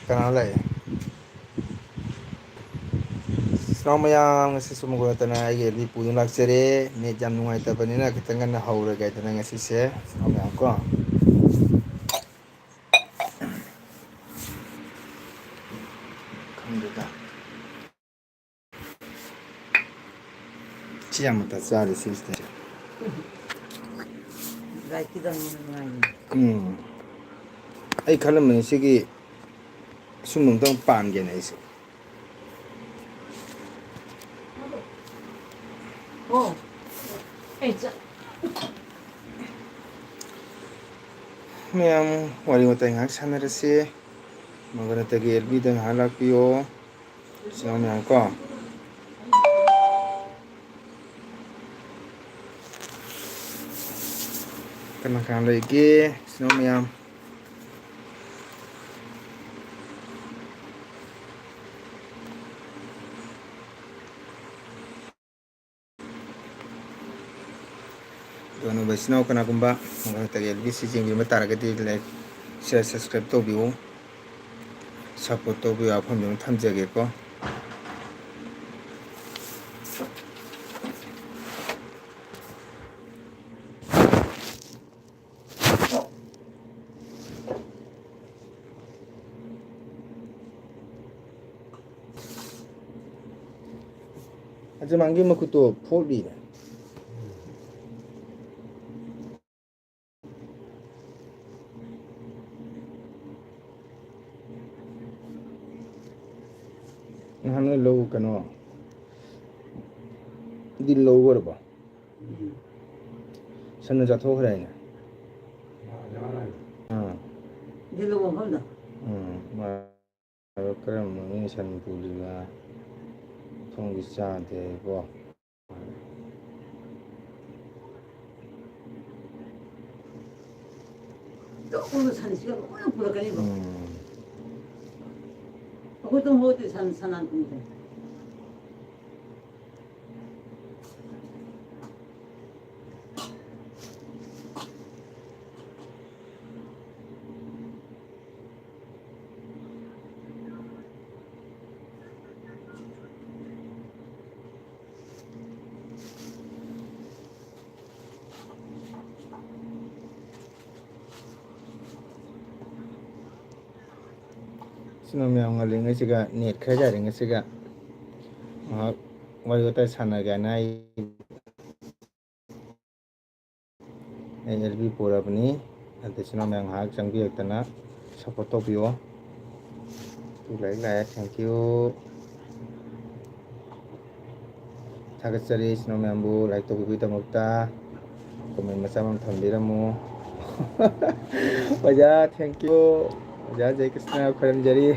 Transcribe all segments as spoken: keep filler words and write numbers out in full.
ꯀꯅꯥ ꯂꯥꯛꯑꯦ? ꯏꯆꯤꯟ ꯏꯅꯥꯎ ꯃꯌꯥꯝ, ꯉꯁꯤꯁꯨ ꯃꯈꯣꯏ ꯅꯠꯇꯅ ꯑꯩꯒꯤ ꯑꯦꯜ ꯕꯤ ꯄꯨꯗꯨꯅ ꯂꯥꯛꯆꯔꯦ꯫ ꯅꯦꯠ ꯌꯥꯝ ꯅꯨꯡꯉꯥꯏꯇꯕꯅꯤꯅ ꯈꯤꯇꯪ ꯉꯟꯅ ꯍꯧꯔꯒꯦ ꯍꯥꯏꯗꯅ ꯉꯁꯤꯁꯦ, ꯏꯆꯤꯟ ꯏꯅꯥꯎ ꯃꯌꯥꯝ ꯀꯣ꯫ ꯈꯪꯗꯦꯗ꯫ ꯁꯤ ꯌꯥꯝ ꯃꯊꯛ ꯆꯥꯔꯦ ꯁꯤꯁꯤꯗꯤ꯫ ꯂꯥꯏꯠꯀꯤꯗꯃꯛ ꯅꯨꯡꯉꯥꯏꯕꯅꯤ꯫ ꯎꯝ꯫ ꯑꯩ ꯈꯜꯂꯝꯕꯅꯤ ꯁꯤꯒꯤ ꯁꯨꯝꯕ ꯑꯝꯇꯪ ꯄꯥꯟꯒꯦꯅ ꯑꯩꯁꯦ꯫ ꯑꯣ꯫ ꯑꯩ ꯆ- ꯃꯌꯥꯝ ꯋꯥꯔꯤ ꯋꯥꯇꯥꯏ ꯉꯥꯏꯍꯥꯛ ꯁꯥꯟꯅꯔꯁꯤ꯫ ꯃꯒꯅꯇꯒꯤ ꯑꯦꯜ ꯕꯤꯗ ꯉꯥꯏꯍꯥꯛ ꯂꯥꯛꯄꯤꯌꯣ꯫ ꯁꯤꯅ ꯃꯌꯥꯝ ꯀꯣ꯫ ꯀꯅꯥ ꯀꯅꯥ ꯂꯩꯒꯦ? ꯁꯤꯅ ꯃꯌꯥꯝ꯫ ꯑꯗꯣ ꯑꯅꯧꯕ ꯏꯆꯤꯟ ꯏꯅꯥꯎ ꯀꯅꯥꯒꯨꯝꯕ ꯃꯈꯣꯏ ꯇꯒꯦꯜꯒꯤ ꯁꯤ ꯌꯦꯡꯕꯤꯔꯝꯕ ꯇꯥꯔꯒꯗꯤ like, share, subscribe ꯇꯧꯕꯤꯌꯨ꯫ Support ꯇꯧꯕꯤꯌꯨ ꯍꯥꯏꯕ ꯋꯥꯐꯝꯗꯨ ꯑꯃ ꯊꯝꯖꯒꯦꯀꯣ꯫ ꯑꯆꯃꯥꯡꯒꯤ ꯃꯈꯨꯠꯇꯣ ꯐꯣꯠꯂꯤ꯫ ꯅꯍꯥꯟ ꯅꯣꯏ ꯂꯧ ꯀꯩꯅꯣ ꯗꯤ ꯂꯧꯈ꯭ꯔꯕꯣ? ꯁꯟꯅ ꯆꯥꯊꯣꯛꯈ꯭ꯔꯦ ꯍꯥꯏꯅꯦ꯫ ꯑꯥ꯫ ꯗꯤ ꯂꯧ ꯃꯐꯝꯗ? ꯎꯝ, ꯃꯥ ꯀꯔꯝꯕ ꯃꯤ ꯁꯟ ꯄꯨꯔꯤꯕ? ꯊꯣꯡꯗꯤ ꯆꯥꯗꯦ ꯍꯥꯏꯀꯣ꯫ ꯑꯆꯧꯕ ꯁꯟꯁꯤꯒ ꯂꯣꯏꯅ ꯄꯨꯔꯛꯀꯅꯤꯕ꯫ ꯎꯝ꯫ ꯑꯩꯈꯣꯏ ꯇꯨꯝ ꯍꯧꯒꯠꯇꯦ ꯁꯟ, ꯁꯅꯥ ꯇꯨꯝꯗꯦ꯫ ꯏꯆꯤꯟ ꯏꯅꯥꯎ ꯃꯌꯥꯝ, ꯉꯜꯂꯤꯉꯩꯁꯤꯒ ꯅꯦꯠ ꯈꯔ ꯌꯥꯔꯤꯉꯩꯁꯤꯒ ꯉꯥꯏꯍꯥꯛ ꯋꯥꯔꯤ ꯋꯥꯇꯥꯏ ꯁꯥꯟꯅꯒꯦ ꯍꯥꯏꯅ ꯑꯩ, ꯑꯩ ꯑꯦꯜ ꯕꯤ ꯄꯨꯔꯕꯅꯤ꯫ ꯑꯗ ꯏꯆꯤꯟ ꯏꯅꯥꯎ ꯃꯌꯥꯝ ꯉꯥꯏꯍꯥꯛ ꯆꯪꯕꯤꯔꯛꯇꯅ ꯁꯞꯄꯣꯔꯠ ꯇꯧꯕꯤꯌꯣ꯫ ꯇꯨ ꯂꯥꯏꯛ ꯂꯥꯛꯑꯦ, thank you꯫ ꯊꯥꯒꯠꯆꯔꯤ ꯏꯆꯤꯟ ꯏꯅꯥꯎ ꯃꯌꯥꯝꯕꯨ ꯂꯥꯏꯛ ꯇꯧꯕꯤꯕꯒꯤꯗꯃꯛꯇ꯫ ꯀꯣꯃꯦꯟ ꯃꯆꯥ ꯑꯃ ꯊꯝꯕꯤꯔꯝꯃꯨ꯫ ꯑꯣꯖꯥ, thank you꯫ ꯑꯣꯖꯥ ꯖꯌꯀ꯭ꯔꯤꯁꯅ ꯈꯣꯏꯔꯝꯖꯔꯤ꯫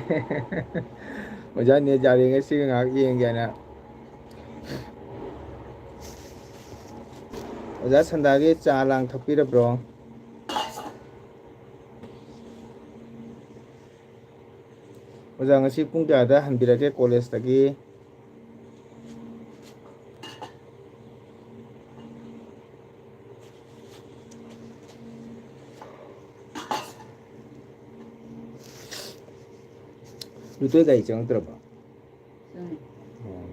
ꯑꯣꯖꯥ ꯅꯦꯠ ꯌꯥꯔꯤꯉꯩꯁꯤꯒ ꯉꯥꯏꯍꯥꯛ ꯌꯦꯡꯒꯦ ꯍꯥꯏꯅ꯫ ꯑꯣꯖꯥ ꯁꯟꯗꯥꯒꯤ ꯆꯥ ꯂꯥꯡ ꯊꯛꯄꯤꯔꯕ꯭ꯔꯣ? ꯑꯣꯖꯥ, ꯉꯁꯤ ꯄꯨꯡ ꯀꯌꯥꯗ ꯍꯟꯕꯤꯔꯛꯀꯦ ꯀꯣꯂꯦꯖꯇꯒꯤ? ꯂꯨꯇꯣꯏ ꯒꯥꯔꯤ ꯆꯪꯉꯛꯇ꯭ꯔꯕꯣ? ꯎꯝ꯫ ꯑꯣ꯫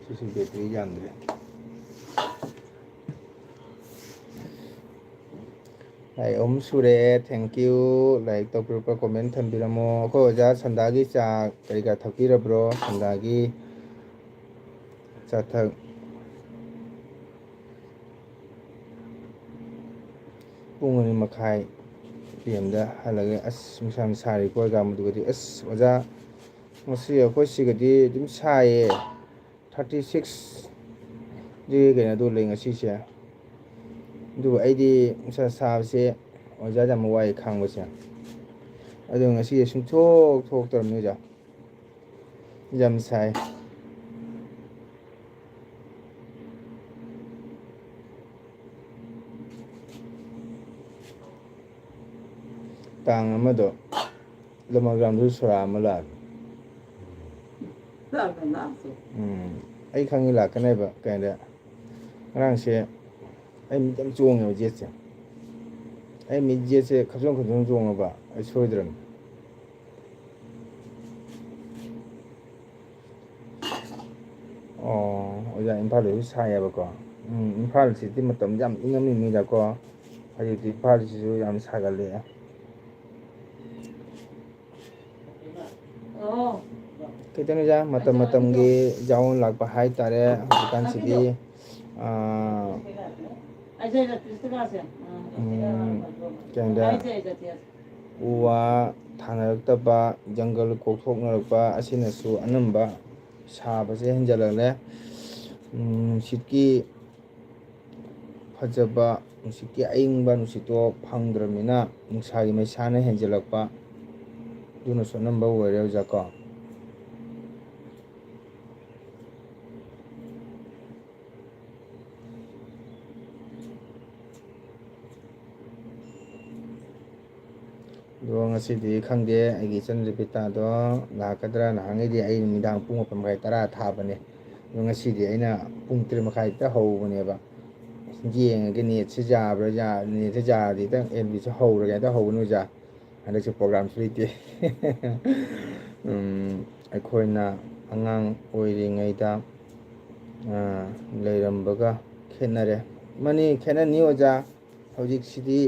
ꯁꯤꯁꯨ ꯕꯦꯇ꯭ꯔꯤ ꯌꯥꯝꯗ꯭ꯔꯦ꯫ ꯂꯥꯏꯛ ꯑꯍꯨꯝ ꯁꯨꯔꯦ, thank you꯫ ꯂꯥꯏꯛ ꯇꯧꯕꯤꯔꯛꯄ, ꯀꯣꯃꯦꯟ ꯊꯝꯕꯤꯔꯝꯃꯣ꯫ ꯑꯩꯈꯣꯏ ꯑꯣꯖꯥ ꯁꯟꯗꯥꯒꯤ ꯆꯥ ꯀꯔꯤ ꯀꯔꯥ ꯊꯛꯄꯤꯔꯕ꯭ꯔꯣ? ꯁꯟꯗꯥꯒꯤ ꯆꯥꯊꯛ꯫ ꯄꯨꯡ ꯑꯅꯤ ꯃꯈꯥꯏ ꯄꯤ ꯑꯦꯝꯗ ꯍꯜꯂꯛꯑꯦ꯫ ꯑꯁ, ꯅꯨꯡꯁꯥ ꯌꯥꯝ ꯁꯥꯔꯤꯀꯣ ꯑꯣꯖꯥ, ꯃꯗꯨꯒꯗꯤ꯫ ꯑꯁ, ꯑꯣꯖꯥ, ꯉꯁꯤ ꯑꯩꯈꯣꯏ ꯁꯤꯒꯗꯤ ꯑꯗꯨꯝ ꯁꯥꯏꯌꯦ꯫ ꯊꯥꯔꯇꯤ ꯁꯤꯛꯁ ꯗꯤꯒ꯭ꯔꯤ ꯀꯩꯅꯣꯗꯨ ꯂꯩ ꯉꯁꯤꯁꯦ꯫ ꯑꯗꯨꯕꯨ ꯑꯩꯗꯤ ꯅꯨꯡꯁꯥ ꯁꯥꯕꯁꯦ, ꯑꯣꯖꯥ, ꯌꯥꯝ ꯋꯥꯏ ꯈꯥꯡꯕꯁꯦ꯫ ꯑꯗꯣ ꯉꯁꯤ ꯁꯨꯡꯊꯣꯛ ꯊꯣꯛꯇ꯭ꯔꯕꯅꯤ ꯑꯣꯖꯥ꯫ ꯌꯥꯝ ꯁꯥꯏ꯫ ꯇꯥꯡ ꯑꯃꯗꯣ ꯂꯃꯒ꯭ꯔꯥꯝꯗꯁꯨ ꯁꯣꯔꯥ ꯑꯃ ꯂꯥꯛꯑꯒꯦ꯫ ꯂꯥꯛꯀꯅꯤ, ꯂꯥꯛꯁꯨ꯫ ꯎꯝ, ꯑꯩ ꯈꯪꯉꯤ ꯂꯥꯛꯀꯅꯦꯕ꯫ ꯀꯩꯗ ꯉꯔꯥꯡꯁꯦ ꯑꯩ ꯃꯤꯠ ꯌꯥꯝ ꯆꯣꯡꯉꯦꯕ ꯖꯦꯠꯁꯦ꯫ ꯑꯩ ꯃꯤꯠ ꯖꯦꯠꯁꯦ ꯈꯞꯆꯣꯡ ꯈꯞꯆꯣꯡ ꯆꯣꯡꯉꯕ ꯑꯩ ꯁꯣꯏꯗ꯭ꯔꯕꯅꯤ꯫ ꯑꯣ, ꯑꯣꯖꯥ, ꯏꯝꯐꯥꯜꯗꯁꯨ ꯁꯥꯏꯌꯦꯕꯀꯣ꯫ ꯎꯝ, ꯏꯝꯐꯥꯜꯁꯤꯗꯤ ꯃꯇꯝ ꯌꯥꯝ ꯏꯪꯉꯝꯃꯤꯉꯩꯗꯀꯣ, ꯍꯧꯖꯤꯛꯇꯤ ꯏꯝꯐꯥꯜꯁꯤꯁꯨ ꯌꯥꯝ ꯁꯥꯒꯠꯂꯛꯑꯦ꯫ ꯈꯤꯇꯪ ꯃꯇꯝ ꯃꯇꯝꯒꯤ ꯌꯥꯑꯣꯟ ꯂꯥꯛꯄ ꯍꯥꯏꯇꯥꯔꯦ꯫ ꯍꯧꯖꯤꯛꯀꯥꯟꯁꯤꯗꯤ, ꯑꯥ, ꯎꯝ, ꯀꯩ ꯍꯥꯏꯅꯤ? ꯎ ꯋꯥ ꯊꯥꯅꯔꯛꯇꯕ, ꯖꯪꯒꯜ ꯀꯣꯛꯊꯣꯛꯅꯔꯛꯄ ꯑꯁꯤꯅꯁꯨ ꯑꯅꯝꯕ ꯁꯥꯕꯁꯦ ꯍꯦꯟꯖꯜꯂꯛꯂꯦ꯫ ꯎꯝ, ꯅꯨꯡꯁꯤꯠꯀꯤ ꯐꯖꯕ, ꯅꯨꯡꯁꯤꯠꯀꯤ ꯑꯏꯪꯕ ꯅꯨꯡꯁꯤꯠꯇꯣ ꯐꯪꯗ꯭ꯔꯕꯅꯤꯅ ꯅꯨꯡꯁꯥꯒꯤ ꯃꯩꯁꯥꯅ ꯍꯦꯟꯖꯜꯂꯛꯄ, ꯑꯗꯨꯅꯁꯨ ꯑꯅꯝꯕ ꯑꯣꯏꯔꯦ ꯑꯣꯖꯥ ꯀꯣ꯫ ꯑꯗꯣ ꯉꯁꯤꯗꯤ ꯈꯪꯗꯦ, ꯑꯩꯒꯤ ꯏꯆꯟ ꯔꯦꯕꯤꯇꯥꯗꯣ ꯂꯥꯛꯀꯗ꯭ꯔꯥ꯫ ꯅꯍꯥꯟꯈꯩꯗꯤ ꯑꯩ ꯅꯨꯃꯤꯗꯥꯡ ꯄꯨꯡ ꯃꯥꯄꯟ ꯃꯈꯥꯏ, ꯇꯔꯥ ꯊꯥꯕꯅꯦ꯫ ꯑꯗꯣ ꯉꯁꯤꯗꯤ ꯑꯩꯅ ꯄꯨꯡ ꯇꯔꯦꯠ ꯃꯈꯥꯏꯗ ꯍꯧꯕꯅꯦꯕ꯫ ꯌꯦꯡꯉꯒꯦ, ꯅꯦꯠꯁꯦ ꯌꯥꯕ꯭ꯔꯥ, ꯌꯥ-, ꯅꯦꯠꯁꯦ ꯌꯥꯔꯗꯤ ꯍꯦꯛꯇ ꯑꯦꯝ ꯕꯤꯁꯦ ꯍꯧꯔꯒꯦ꯫ ꯍꯦꯛꯇ ꯍꯧꯕꯅꯤ ꯑꯣꯖꯥ꯫ ꯍꯟꯗꯛꯁꯦ ꯄ꯭ꯔꯣꯒ꯭ꯔꯥꯝꯁꯨ ꯂꯩꯇꯦ꯫ ꯎꯝ, ꯑꯩꯈꯣꯏꯅ ꯑꯉꯥꯡ ꯑꯣꯏꯔꯤꯉꯩꯗ, ꯑ, ꯂꯩꯔꯝꯕꯒ ꯈꯦꯠꯅꯔꯦ꯫ ꯃꯥꯅꯤ, ꯈꯦꯠꯅꯅꯤ ꯑꯣꯖꯥ꯫ ꯍꯧꯖꯤꯛꯁꯤꯗꯤ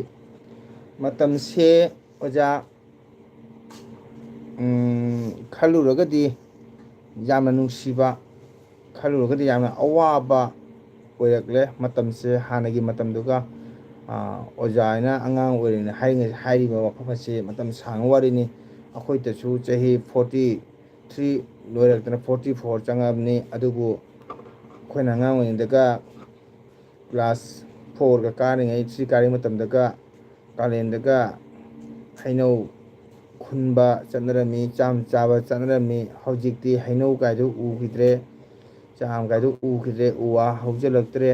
ꯃꯇꯝꯁꯦ ꯑꯣꯖꯥ, ꯎꯝ, ꯈꯜꯂꯨꯔꯒꯗꯤ ꯌꯥꯝꯅ ꯅꯨꯡꯁꯤꯕ, ꯈꯜꯂꯨꯔꯒꯗꯤ ꯌꯥꯝꯅ ꯑꯋꯥꯕ ꯑꯣꯏꯔꯛꯂꯦ ꯃꯇꯝꯁꯦ꯫ ꯍꯥꯟꯅꯒꯤ ꯃꯇꯝꯗꯨꯒ, ꯑꯥ, ꯑꯣꯖꯥ ꯍꯥꯏꯅ ꯑꯉꯥꯡ ꯑꯣꯏꯔꯤꯉꯩ ꯍꯥꯏꯔꯤꯉꯩ, ꯍꯥꯏꯔꯤꯕ ꯋꯥꯐꯝ ꯑꯁꯤ ꯃꯇꯝ ꯁꯥꯡꯉ ꯋꯥꯔꯤꯅꯤ꯫ ꯑꯩꯈꯣꯏꯗꯁꯨ ꯆꯍꯤ ꯐꯣꯔꯇꯤ ꯊ꯭ꯔꯤ ꯂꯣꯏꯔꯛꯇꯅ ꯐꯣꯔꯇꯤ ꯐꯣꯔ ꯆꯪꯉꯛꯑꯕꯅꯤ꯫ ꯑꯗꯨꯕꯨ ꯑꯩꯈꯣꯏꯅ ꯑꯉꯥꯡ ꯑꯣꯏꯔꯤꯉꯩꯗꯒ ꯀ꯭ꯂꯥꯁ ꯐꯣꯔꯒ ꯀꯥꯔꯤꯉꯩ, ꯊ꯭ꯔꯤ ꯀꯥꯔꯤꯉꯩ ꯃꯇꯝꯗꯒ ꯀꯥꯂꯦꯟꯗꯒ ꯍꯩꯅꯧ ꯈꯨꯟꯕ ꯆꯠꯅꯔꯝꯃꯤ, ꯆꯥꯝ ꯆꯥꯕ ꯆꯠꯅꯔꯝꯃꯤ꯫ ꯍꯧꯖꯤꯛꯇꯤ ꯍꯩꯅꯧ ꯀꯥꯏꯗꯨ ꯎꯈꯤꯗ꯭ꯔꯦ, ꯆꯥꯝ ꯀꯥꯏꯗꯨ ꯎꯈꯤꯗ꯭ꯔꯦ, ꯎ ꯋꯥ ꯍꯧꯖꯤꯜꯂꯛꯇ꯭ꯔꯦ꯫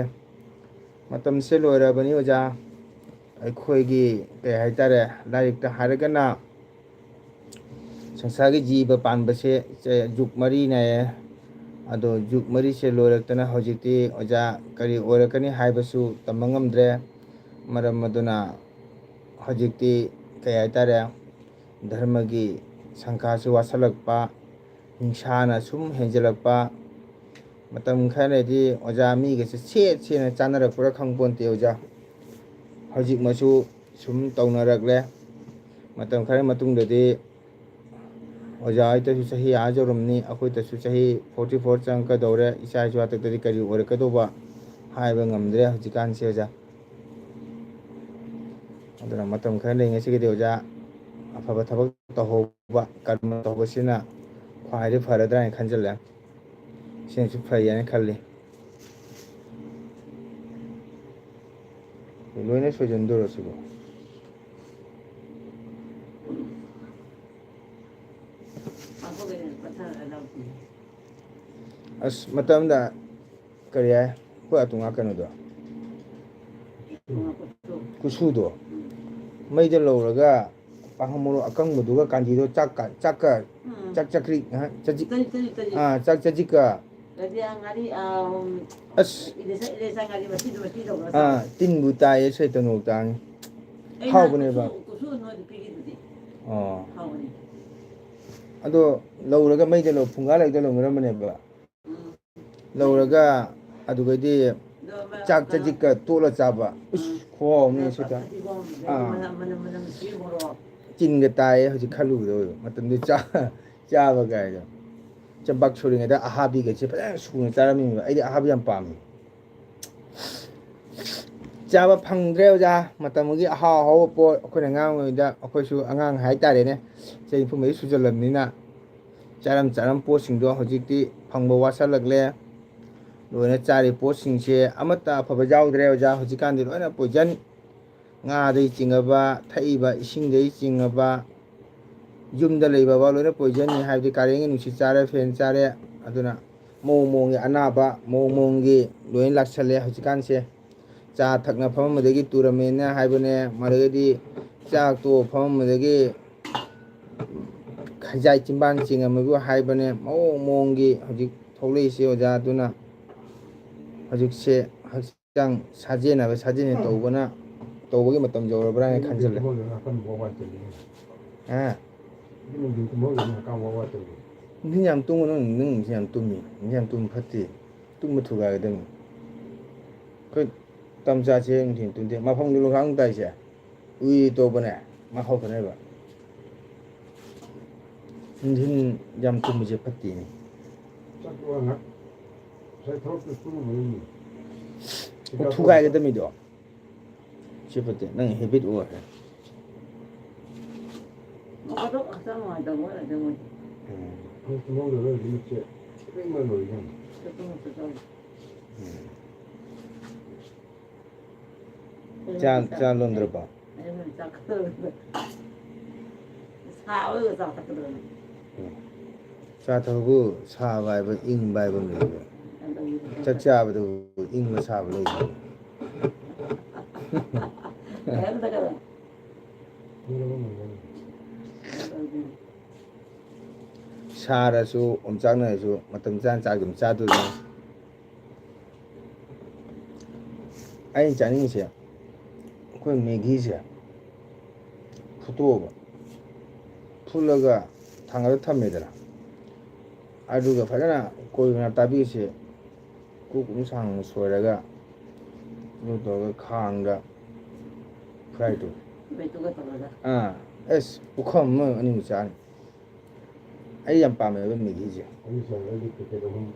ꯃꯇꯝꯁꯦ ꯂꯣꯏꯔꯕꯅꯤ ꯑꯣꯖꯥ꯫ ꯑꯩꯈꯣꯏꯒꯤ ꯀꯩ ꯍꯥꯏꯇꯥꯔꯦ, ꯂꯥꯏꯔꯤꯛꯇ ꯍꯥꯏꯔꯒꯅ ꯁꯪꯁꯥꯔꯒꯤ ꯖꯤꯕ ꯄꯥꯟꯕꯁꯦ ꯆ-, ꯖꯨꯛ ꯃꯔꯤꯅꯦ꯫ ꯑꯗꯣ ꯖꯨꯛ ꯃꯔꯤꯁꯦ ꯂꯣꯏꯔꯛꯇꯅ ꯍꯧꯖꯤꯛꯇꯤ ꯑꯣꯖꯥ ꯀꯔꯤ ꯑꯣꯏꯔꯛꯀꯅꯤ ꯍꯥꯏꯕꯁꯨ ꯇꯝꯕ ꯉꯝꯗ꯭ꯔꯦ꯫ ꯃꯔꯝ ꯑꯗꯨꯅ ꯍꯧꯖꯤꯛꯇꯤ ꯀꯩ ꯍꯥꯏꯇꯥꯔꯦ, ꯙꯔꯃꯒꯤ ꯁꯪꯈꯥꯁꯨ ꯋꯥꯁꯜꯂꯛꯄ, ꯍꯤꯡꯁꯥꯅ ꯁꯨꯝ ꯍꯦꯟꯖꯜꯂꯛꯄ, ꯃꯇꯝ ꯈꯔꯗꯤ ꯑꯣꯖꯥ ꯃꯤꯒꯁꯦ ꯁꯦꯠ ꯁꯦꯠꯅ ꯆꯥꯅꯔꯛꯄ꯭ꯔꯥ ꯈꯪꯄꯣꯟꯇꯦ ꯑꯣꯖꯥ꯫ ꯍꯧꯖꯤꯛꯃꯛꯁꯨ ꯁꯨꯝ ꯇꯧꯅꯔꯛꯂꯦ꯫ ꯃꯇꯝ ꯈꯔ ꯃꯇꯨꯡꯗꯗꯤ ꯑꯣꯖꯥ ꯍꯣꯏꯗꯁꯨ ꯆꯍꯤ ꯑꯥ ꯌꯧꯔꯝꯅꯤ, ꯑꯩꯈꯣꯏꯗꯁꯨ ꯆꯍꯤ forty four ꯆꯪꯉꯛꯀꯗꯧꯔꯦ꯫ ꯏꯆꯥ ꯏꯁꯨ ꯍꯥꯛꯇꯛꯇꯗꯤ ꯀꯔꯤ ꯑꯣꯏꯔꯛꯀꯗꯧꯕ ꯍꯥꯏꯕ ꯉꯝꯗ꯭ꯔꯦ ꯍꯧꯖꯤꯛꯀꯥꯟꯁꯦ ꯑꯣꯖꯥ꯫ ꯑꯗꯨꯅ ꯃꯇꯝ ꯈꯔ ꯂꯩꯔꯤꯉꯩꯁꯤꯒꯗꯤ ꯑꯣꯖꯥ, ꯑꯐꯕ ꯊꯕꯛ ꯇꯧꯍꯧꯕ, ꯀꯔꯝꯅ ꯇꯧꯕꯁꯤꯅ ꯈ꯭ꯋꯥꯏꯗꯒꯤ ꯐꯔꯗ꯭ꯔꯥ ꯍꯥꯏꯅ ꯈꯟꯖꯤꯜꯂꯦ꯫ ꯁꯤꯅꯁꯨ ꯐꯩ ꯍꯥꯏꯅ ꯈꯜꯂꯤ꯫ ꯂꯣꯏꯅ ꯁꯣꯏꯖꯟꯗꯣꯏꯔꯣ ꯁꯤꯕꯣ? ꯑꯁ, ꯃꯇꯝꯗ ꯀꯔꯤ ꯍꯥꯏ? ꯑꯩꯈꯣꯏ ꯑꯇꯣꯡ ꯉꯥꯛ ꯀꯩꯅꯣꯗꯣ꯫ ꯀꯨꯁꯨꯗꯣ꯫ ꯃꯩꯗ ꯂꯧꯔꯒ ꯄꯥꯡꯈꯪ ꯃꯔꯨ ꯑꯀꯪꯕꯗꯨꯒ ꯀꯥꯟꯗꯤꯗꯣ ꯆꯥꯛꯀ, ꯆꯥꯛꯀ, ꯎꯝ꯫ ꯆꯥꯛ ꯆꯀ꯭ꯔꯤ, ꯑ, ꯆꯖꯤꯛ-, ꯆꯖꯤꯛ, ꯆꯖꯤꯛ꯫ ꯑꯥ, ꯆꯥꯛ ꯆꯖꯤꯛꯀ꯫ ꯑꯗꯩ ꯑꯥ ꯉꯥꯔꯤ, ꯑꯥ, ꯑꯁ꯫ ꯏꯂꯤꯁꯥ, ꯏꯂꯤꯁꯥ ꯉꯥꯔꯤ ꯃꯊꯤꯗꯣ, ꯃꯊꯤ ꯇꯧꯔꯒ ꯑꯥ, ꯆꯥꯕꯗꯣ꯫ ꯇꯤꯟꯕꯨ ꯇꯥꯏꯌꯦ, ꯁꯣꯏꯇꯅꯣꯛ ꯇꯥꯡꯉꯤ꯫ ꯑꯩ ꯍꯥꯎꯕꯅꯦꯕ꯫ ꯀꯨꯁꯨ, ꯀꯨꯁꯨ ꯅꯣꯏꯗ ꯄꯤꯔꯤꯗꯨꯗꯤ꯫ ꯑꯣ꯫ ꯍꯥꯎꯕꯅꯦ꯫ ꯑꯗꯣ ꯂꯧꯔꯒ ꯃꯩꯗ ꯂꯧ-, ꯐꯨꯡꯒꯥ ꯂꯩꯗ ꯂꯧꯅꯔꯝꯕꯅꯦꯕ꯫ ꯎꯝ꯫ ꯂꯧꯔꯒ ꯑꯗꯨꯒꯩꯗꯤ ꯑꯗꯣ ꯃ-, ꯆꯥꯛ ꯀꯩꯅꯣ, ꯆꯖꯤꯛꯀ ꯇꯣꯠꯂ ꯆꯥꯕ꯫ ꯎꯝ꯫ ꯏꯁ, ꯈꯨꯍꯥꯎ ꯑꯃꯅꯤ ꯁꯤꯗ꯫ ꯐꯗꯤꯒꯣꯝ, ꯑꯗꯩꯗꯤ ꯑꯥ꯫ ꯃꯅꯝ, ꯃꯅꯝ, ꯃꯅꯝ ꯅꯨꯡꯁꯤꯕ ꯃꯣꯔꯣꯛ꯫ ꯇꯤꯟꯒ ꯇꯥꯏꯌꯦ ꯍꯧꯖꯤꯛ ꯈꯜꯂꯨꯕꯗ ꯑꯣꯏꯕ꯫ ꯃꯇꯝꯗꯨ ꯆꯥ-, ꯆꯥꯕ ꯀꯥꯏꯗꯣ꯫ ꯆꯕꯥꯛ ꯁꯨꯔꯤꯉꯩꯗ ꯑꯍꯥꯕꯤꯒꯁꯦ ꯐꯖꯅ ꯁꯨꯅ ꯆꯥꯔꯝꯃꯤꯕ꯫ ꯑꯩꯗꯤ ꯑꯍꯥꯕꯤ ꯌꯥꯝ ꯄꯥꯝꯃꯤ꯫ ꯆꯥꯕ ꯐꯪꯗ꯭ꯔꯦ ꯑꯣꯖꯥ꯫ ꯃꯇꯝꯒꯤ ꯑꯍꯥꯎ ꯑꯍꯥꯎꯕ ꯄꯣꯠ ꯑꯩꯈꯣꯏꯅ ꯑꯉꯥꯡ ꯑꯣꯏꯔꯤꯉꯩꯗ, ꯑꯩꯈꯣꯏꯁꯨ ꯑꯉꯥꯡ ꯍꯥꯏꯇꯥꯔꯦꯅꯦ, ꯆꯍꯤ ꯅꯤꯐꯨ ꯃꯔꯤ ꯁꯨꯖꯜꯂꯕꯅꯤꯅ, ꯆꯥꯔꯝ ꯆꯥꯔꯝ ꯄꯣꯠꯁꯤꯡꯗꯣ ꯍꯧꯖꯤꯛꯇꯤ ꯐꯪꯕ ꯋꯥꯠꯁꯜꯂꯛꯂꯦ꯫ ꯂꯣꯏꯅ ꯆꯥꯔꯤ ꯄꯣꯠꯁꯤꯡꯁꯦ ꯑꯃꯠꯇ ꯑꯐꯕ ꯌꯥꯎꯗ꯭ꯔꯦ ꯑꯣꯖꯥ꯫ ꯍꯧꯖꯤꯛꯀꯥꯟꯗꯤ ꯂꯣꯏꯅ poison꯫ ꯉꯥꯗꯒꯤ ꯆꯤꯡꯉꯕ, ꯊꯛꯏꯕ ꯏꯁꯤꯡꯗꯒꯤ ꯆꯤꯡꯉꯕ, ꯌꯨꯝꯗ ꯂꯩꯕ ꯐꯥꯎ ꯂꯣꯏꯅ poisonꯅꯤ꯫ ꯍꯥꯏꯕꯗꯤ ꯀꯥꯔꯦꯟꯒꯤ ꯅꯨꯡꯁꯤꯠ ꯆꯥꯔꯦ, fan ꯆꯥꯔꯦ, ꯑꯗꯨꯅ ꯃꯑꯣꯡ ꯃꯑꯣꯡꯒꯤ ꯑꯅꯥꯕ, ꯃꯑꯣꯡ ꯃꯑꯣꯡꯒꯤ ꯂꯣꯏꯅ ꯂꯥꯛꯁꯜꯂꯦ ꯍꯧꯖꯤꯛꯀꯥꯟꯁꯦ꯫ ꯆꯥ ꯊꯛꯅ ꯐꯝꯃꯝꯕꯗꯒꯤ ꯇꯨꯔꯝꯃꯦꯅ ꯍꯥꯏꯕꯅꯦ, ꯃꯗꯨꯗꯒꯤꯗꯤ ꯆꯥꯛ ꯇꯣꯛꯑ ꯐꯝꯃꯝꯕꯗꯒꯤ ꯈꯖꯥꯏ ꯆꯤꯝꯕꯥꯟ ꯆꯤꯡꯉꯝꯃꯤꯕꯨ ꯍꯥꯏꯕꯅꯦ꯫ ꯃꯑꯣꯡ ꯃꯑꯣꯡꯒꯤ ꯍꯧꯖꯤꯛ ꯊꯣꯛꯂꯛꯏꯁꯦ ꯑꯣꯖꯥ꯫ ꯑꯗꯨꯅ ꯍꯧꯖꯤꯛꯁꯦ ꯍꯛꯆꯥꯡ ꯁꯥꯖꯦꯟ ꯍꯥꯏꯕ ꯁꯥꯖꯦꯟꯁꯦ ꯇꯧꯕꯅ, ꯇꯧꯕꯒꯤ ꯃꯇꯝ ꯌꯧꯔꯕ꯭ꯔꯥ ꯍꯥꯏꯅ ꯈꯟꯖꯤꯜꯂꯦ꯫ ꯍꯥ? ꯅꯨꯡꯊꯤꯟ ꯌꯥꯝ ꯇꯨꯝꯒꯅꯨ, ꯅꯪ ꯅꯨꯡꯊꯤꯟ ꯌꯥꯝ ꯇꯨꯝꯃꯤ, ꯅꯨꯡꯊꯤꯟ ꯌꯥꯝ ꯇꯨꯝꯃꯤ ꯐꯠꯇꯦ꯫ ꯇꯨꯝꯕ ꯊꯨꯒꯥꯏꯒꯗꯕꯅꯤ꯫ ꯑꯩꯈꯣꯏ ꯇꯝꯆꯥꯁꯦ ꯅꯨꯡꯊꯤꯜ ꯇꯨꯝꯗꯦ꯫ ꯃꯐꯝꯗꯨ ꯂꯣꯡꯈꯥꯡ ꯇꯥꯏꯁꯦ꯫ ꯎꯏ ꯇꯧꯕꯅꯦ꯫ ꯃꯥ ꯍꯧꯔꯛꯀꯅꯦꯕ꯫ ꯅꯨꯡꯊꯤꯜ ꯌꯥꯝ ꯇꯨꯝꯕꯁꯦ ꯐꯠꯇꯦꯅꯦ꯫ ꯆꯠꯄ ꯉꯥꯏꯍꯥꯛ ꯉꯁꯥꯏ ꯊꯕꯛꯇꯨ ꯁꯨꯔꯨꯕꯅꯤꯅꯦ꯫ ꯑꯣ, ꯊꯨꯒꯥꯏꯒꯗꯕꯅꯤꯗꯣ꯫ ꯁꯤ ꯐꯠꯇꯦ꯫ ꯅꯪ ꯍꯦꯕꯤꯠ ꯑꯣꯏꯔꯦ꯫ ꯅꯣꯡ ꯐꯥꯗꯣꯛ ꯍꯛꯆꯥꯡ ꯅꯨꯡꯉꯥꯏꯇꯕ ꯑꯣꯏꯔꯗꯤ ꯃꯣꯏ꯫ ꯎꯝ꯫ ꯅꯪ ꯇꯨꯝꯍꯧꯗꯕ ꯑꯣꯏꯔꯗꯤ ꯃꯤꯠꯁꯦ ꯏꯄꯤꯡ ꯄꯤꯡ ꯂꯣꯏꯔꯦ ꯀꯩꯅꯣ꯫ ꯆꯠꯄ ꯉꯝꯗ ꯇꯧꯔꯦ꯫ ꯎꯝ꯫ ꯆꯥ, ꯆꯥ ꯂꯣꯟꯗ꯭ꯔꯕꯣ? ꯁꯥꯕꯗꯨꯗ ꯆꯥꯊꯠꯀꯗꯕꯅꯤ꯫ ꯎꯝ꯫ ꯆꯥ ꯊꯛꯄꯕꯨ ꯁꯥꯕ ꯍꯥꯏꯕ, ꯏꯪꯕ ꯍꯥꯏꯕ ꯑꯃ ꯂꯩꯕ꯭ꯔꯥ? ꯆꯥꯛ ꯆꯥꯕꯗꯕꯨ ꯏꯪꯕ ꯁꯥꯕ ꯂꯩꯕ꯭ꯔꯥ? ꯁꯥꯔꯁꯨ, ꯑꯣꯝꯆꯥꯛꯅꯔꯁꯨ, ꯃꯇꯝ ꯆꯥꯅ ꯆꯥꯛ ꯑꯗꯨꯝ ꯆꯥꯗꯣꯏꯅꯤ꯫ ꯑꯩꯅ ꯆꯥꯅꯤꯡꯉꯤꯁꯦ, ꯑꯩꯈꯣꯏ ꯃꯦꯒꯤꯁꯦ ꯐꯨꯠꯇꯣꯛꯑꯕ, ꯐꯨꯠꯂꯒ ꯊꯥꯡꯒꯠꯂ ꯊꯝꯃꯦꯗꯅ, ꯑꯗꯨꯒ ꯐꯖꯅ ꯀꯣꯕꯤ ꯃꯅꯥ ꯇꯥꯕꯤꯁꯦ ꯀꯨꯞ ꯀꯨꯞꯅ ꯁꯥꯡꯅ ꯁꯣꯏꯔꯒ, ꯑꯗꯨ ꯇꯧꯔꯒ ꯈꯥꯡꯗ fry ꯇꯧ꯫ ꯃꯦꯠꯇꯨꯒ ꯇꯧꯔꯒ꯫ ꯑꯥ, ꯑꯦꯁ, ꯄꯨꯈꯝ ꯑꯃ ꯑꯅꯤꯃꯨꯛ ꯆꯥꯅꯤ꯫ ꯑꯩ ꯌꯥꯝ ꯄꯥꯝꯃꯦꯕ ꯃꯦꯒꯤꯁꯦ꯫ ꯑꯩꯁꯨ ꯆꯥꯏ, ꯑꯩꯗꯤ packet ꯑꯍꯨꯝ꯫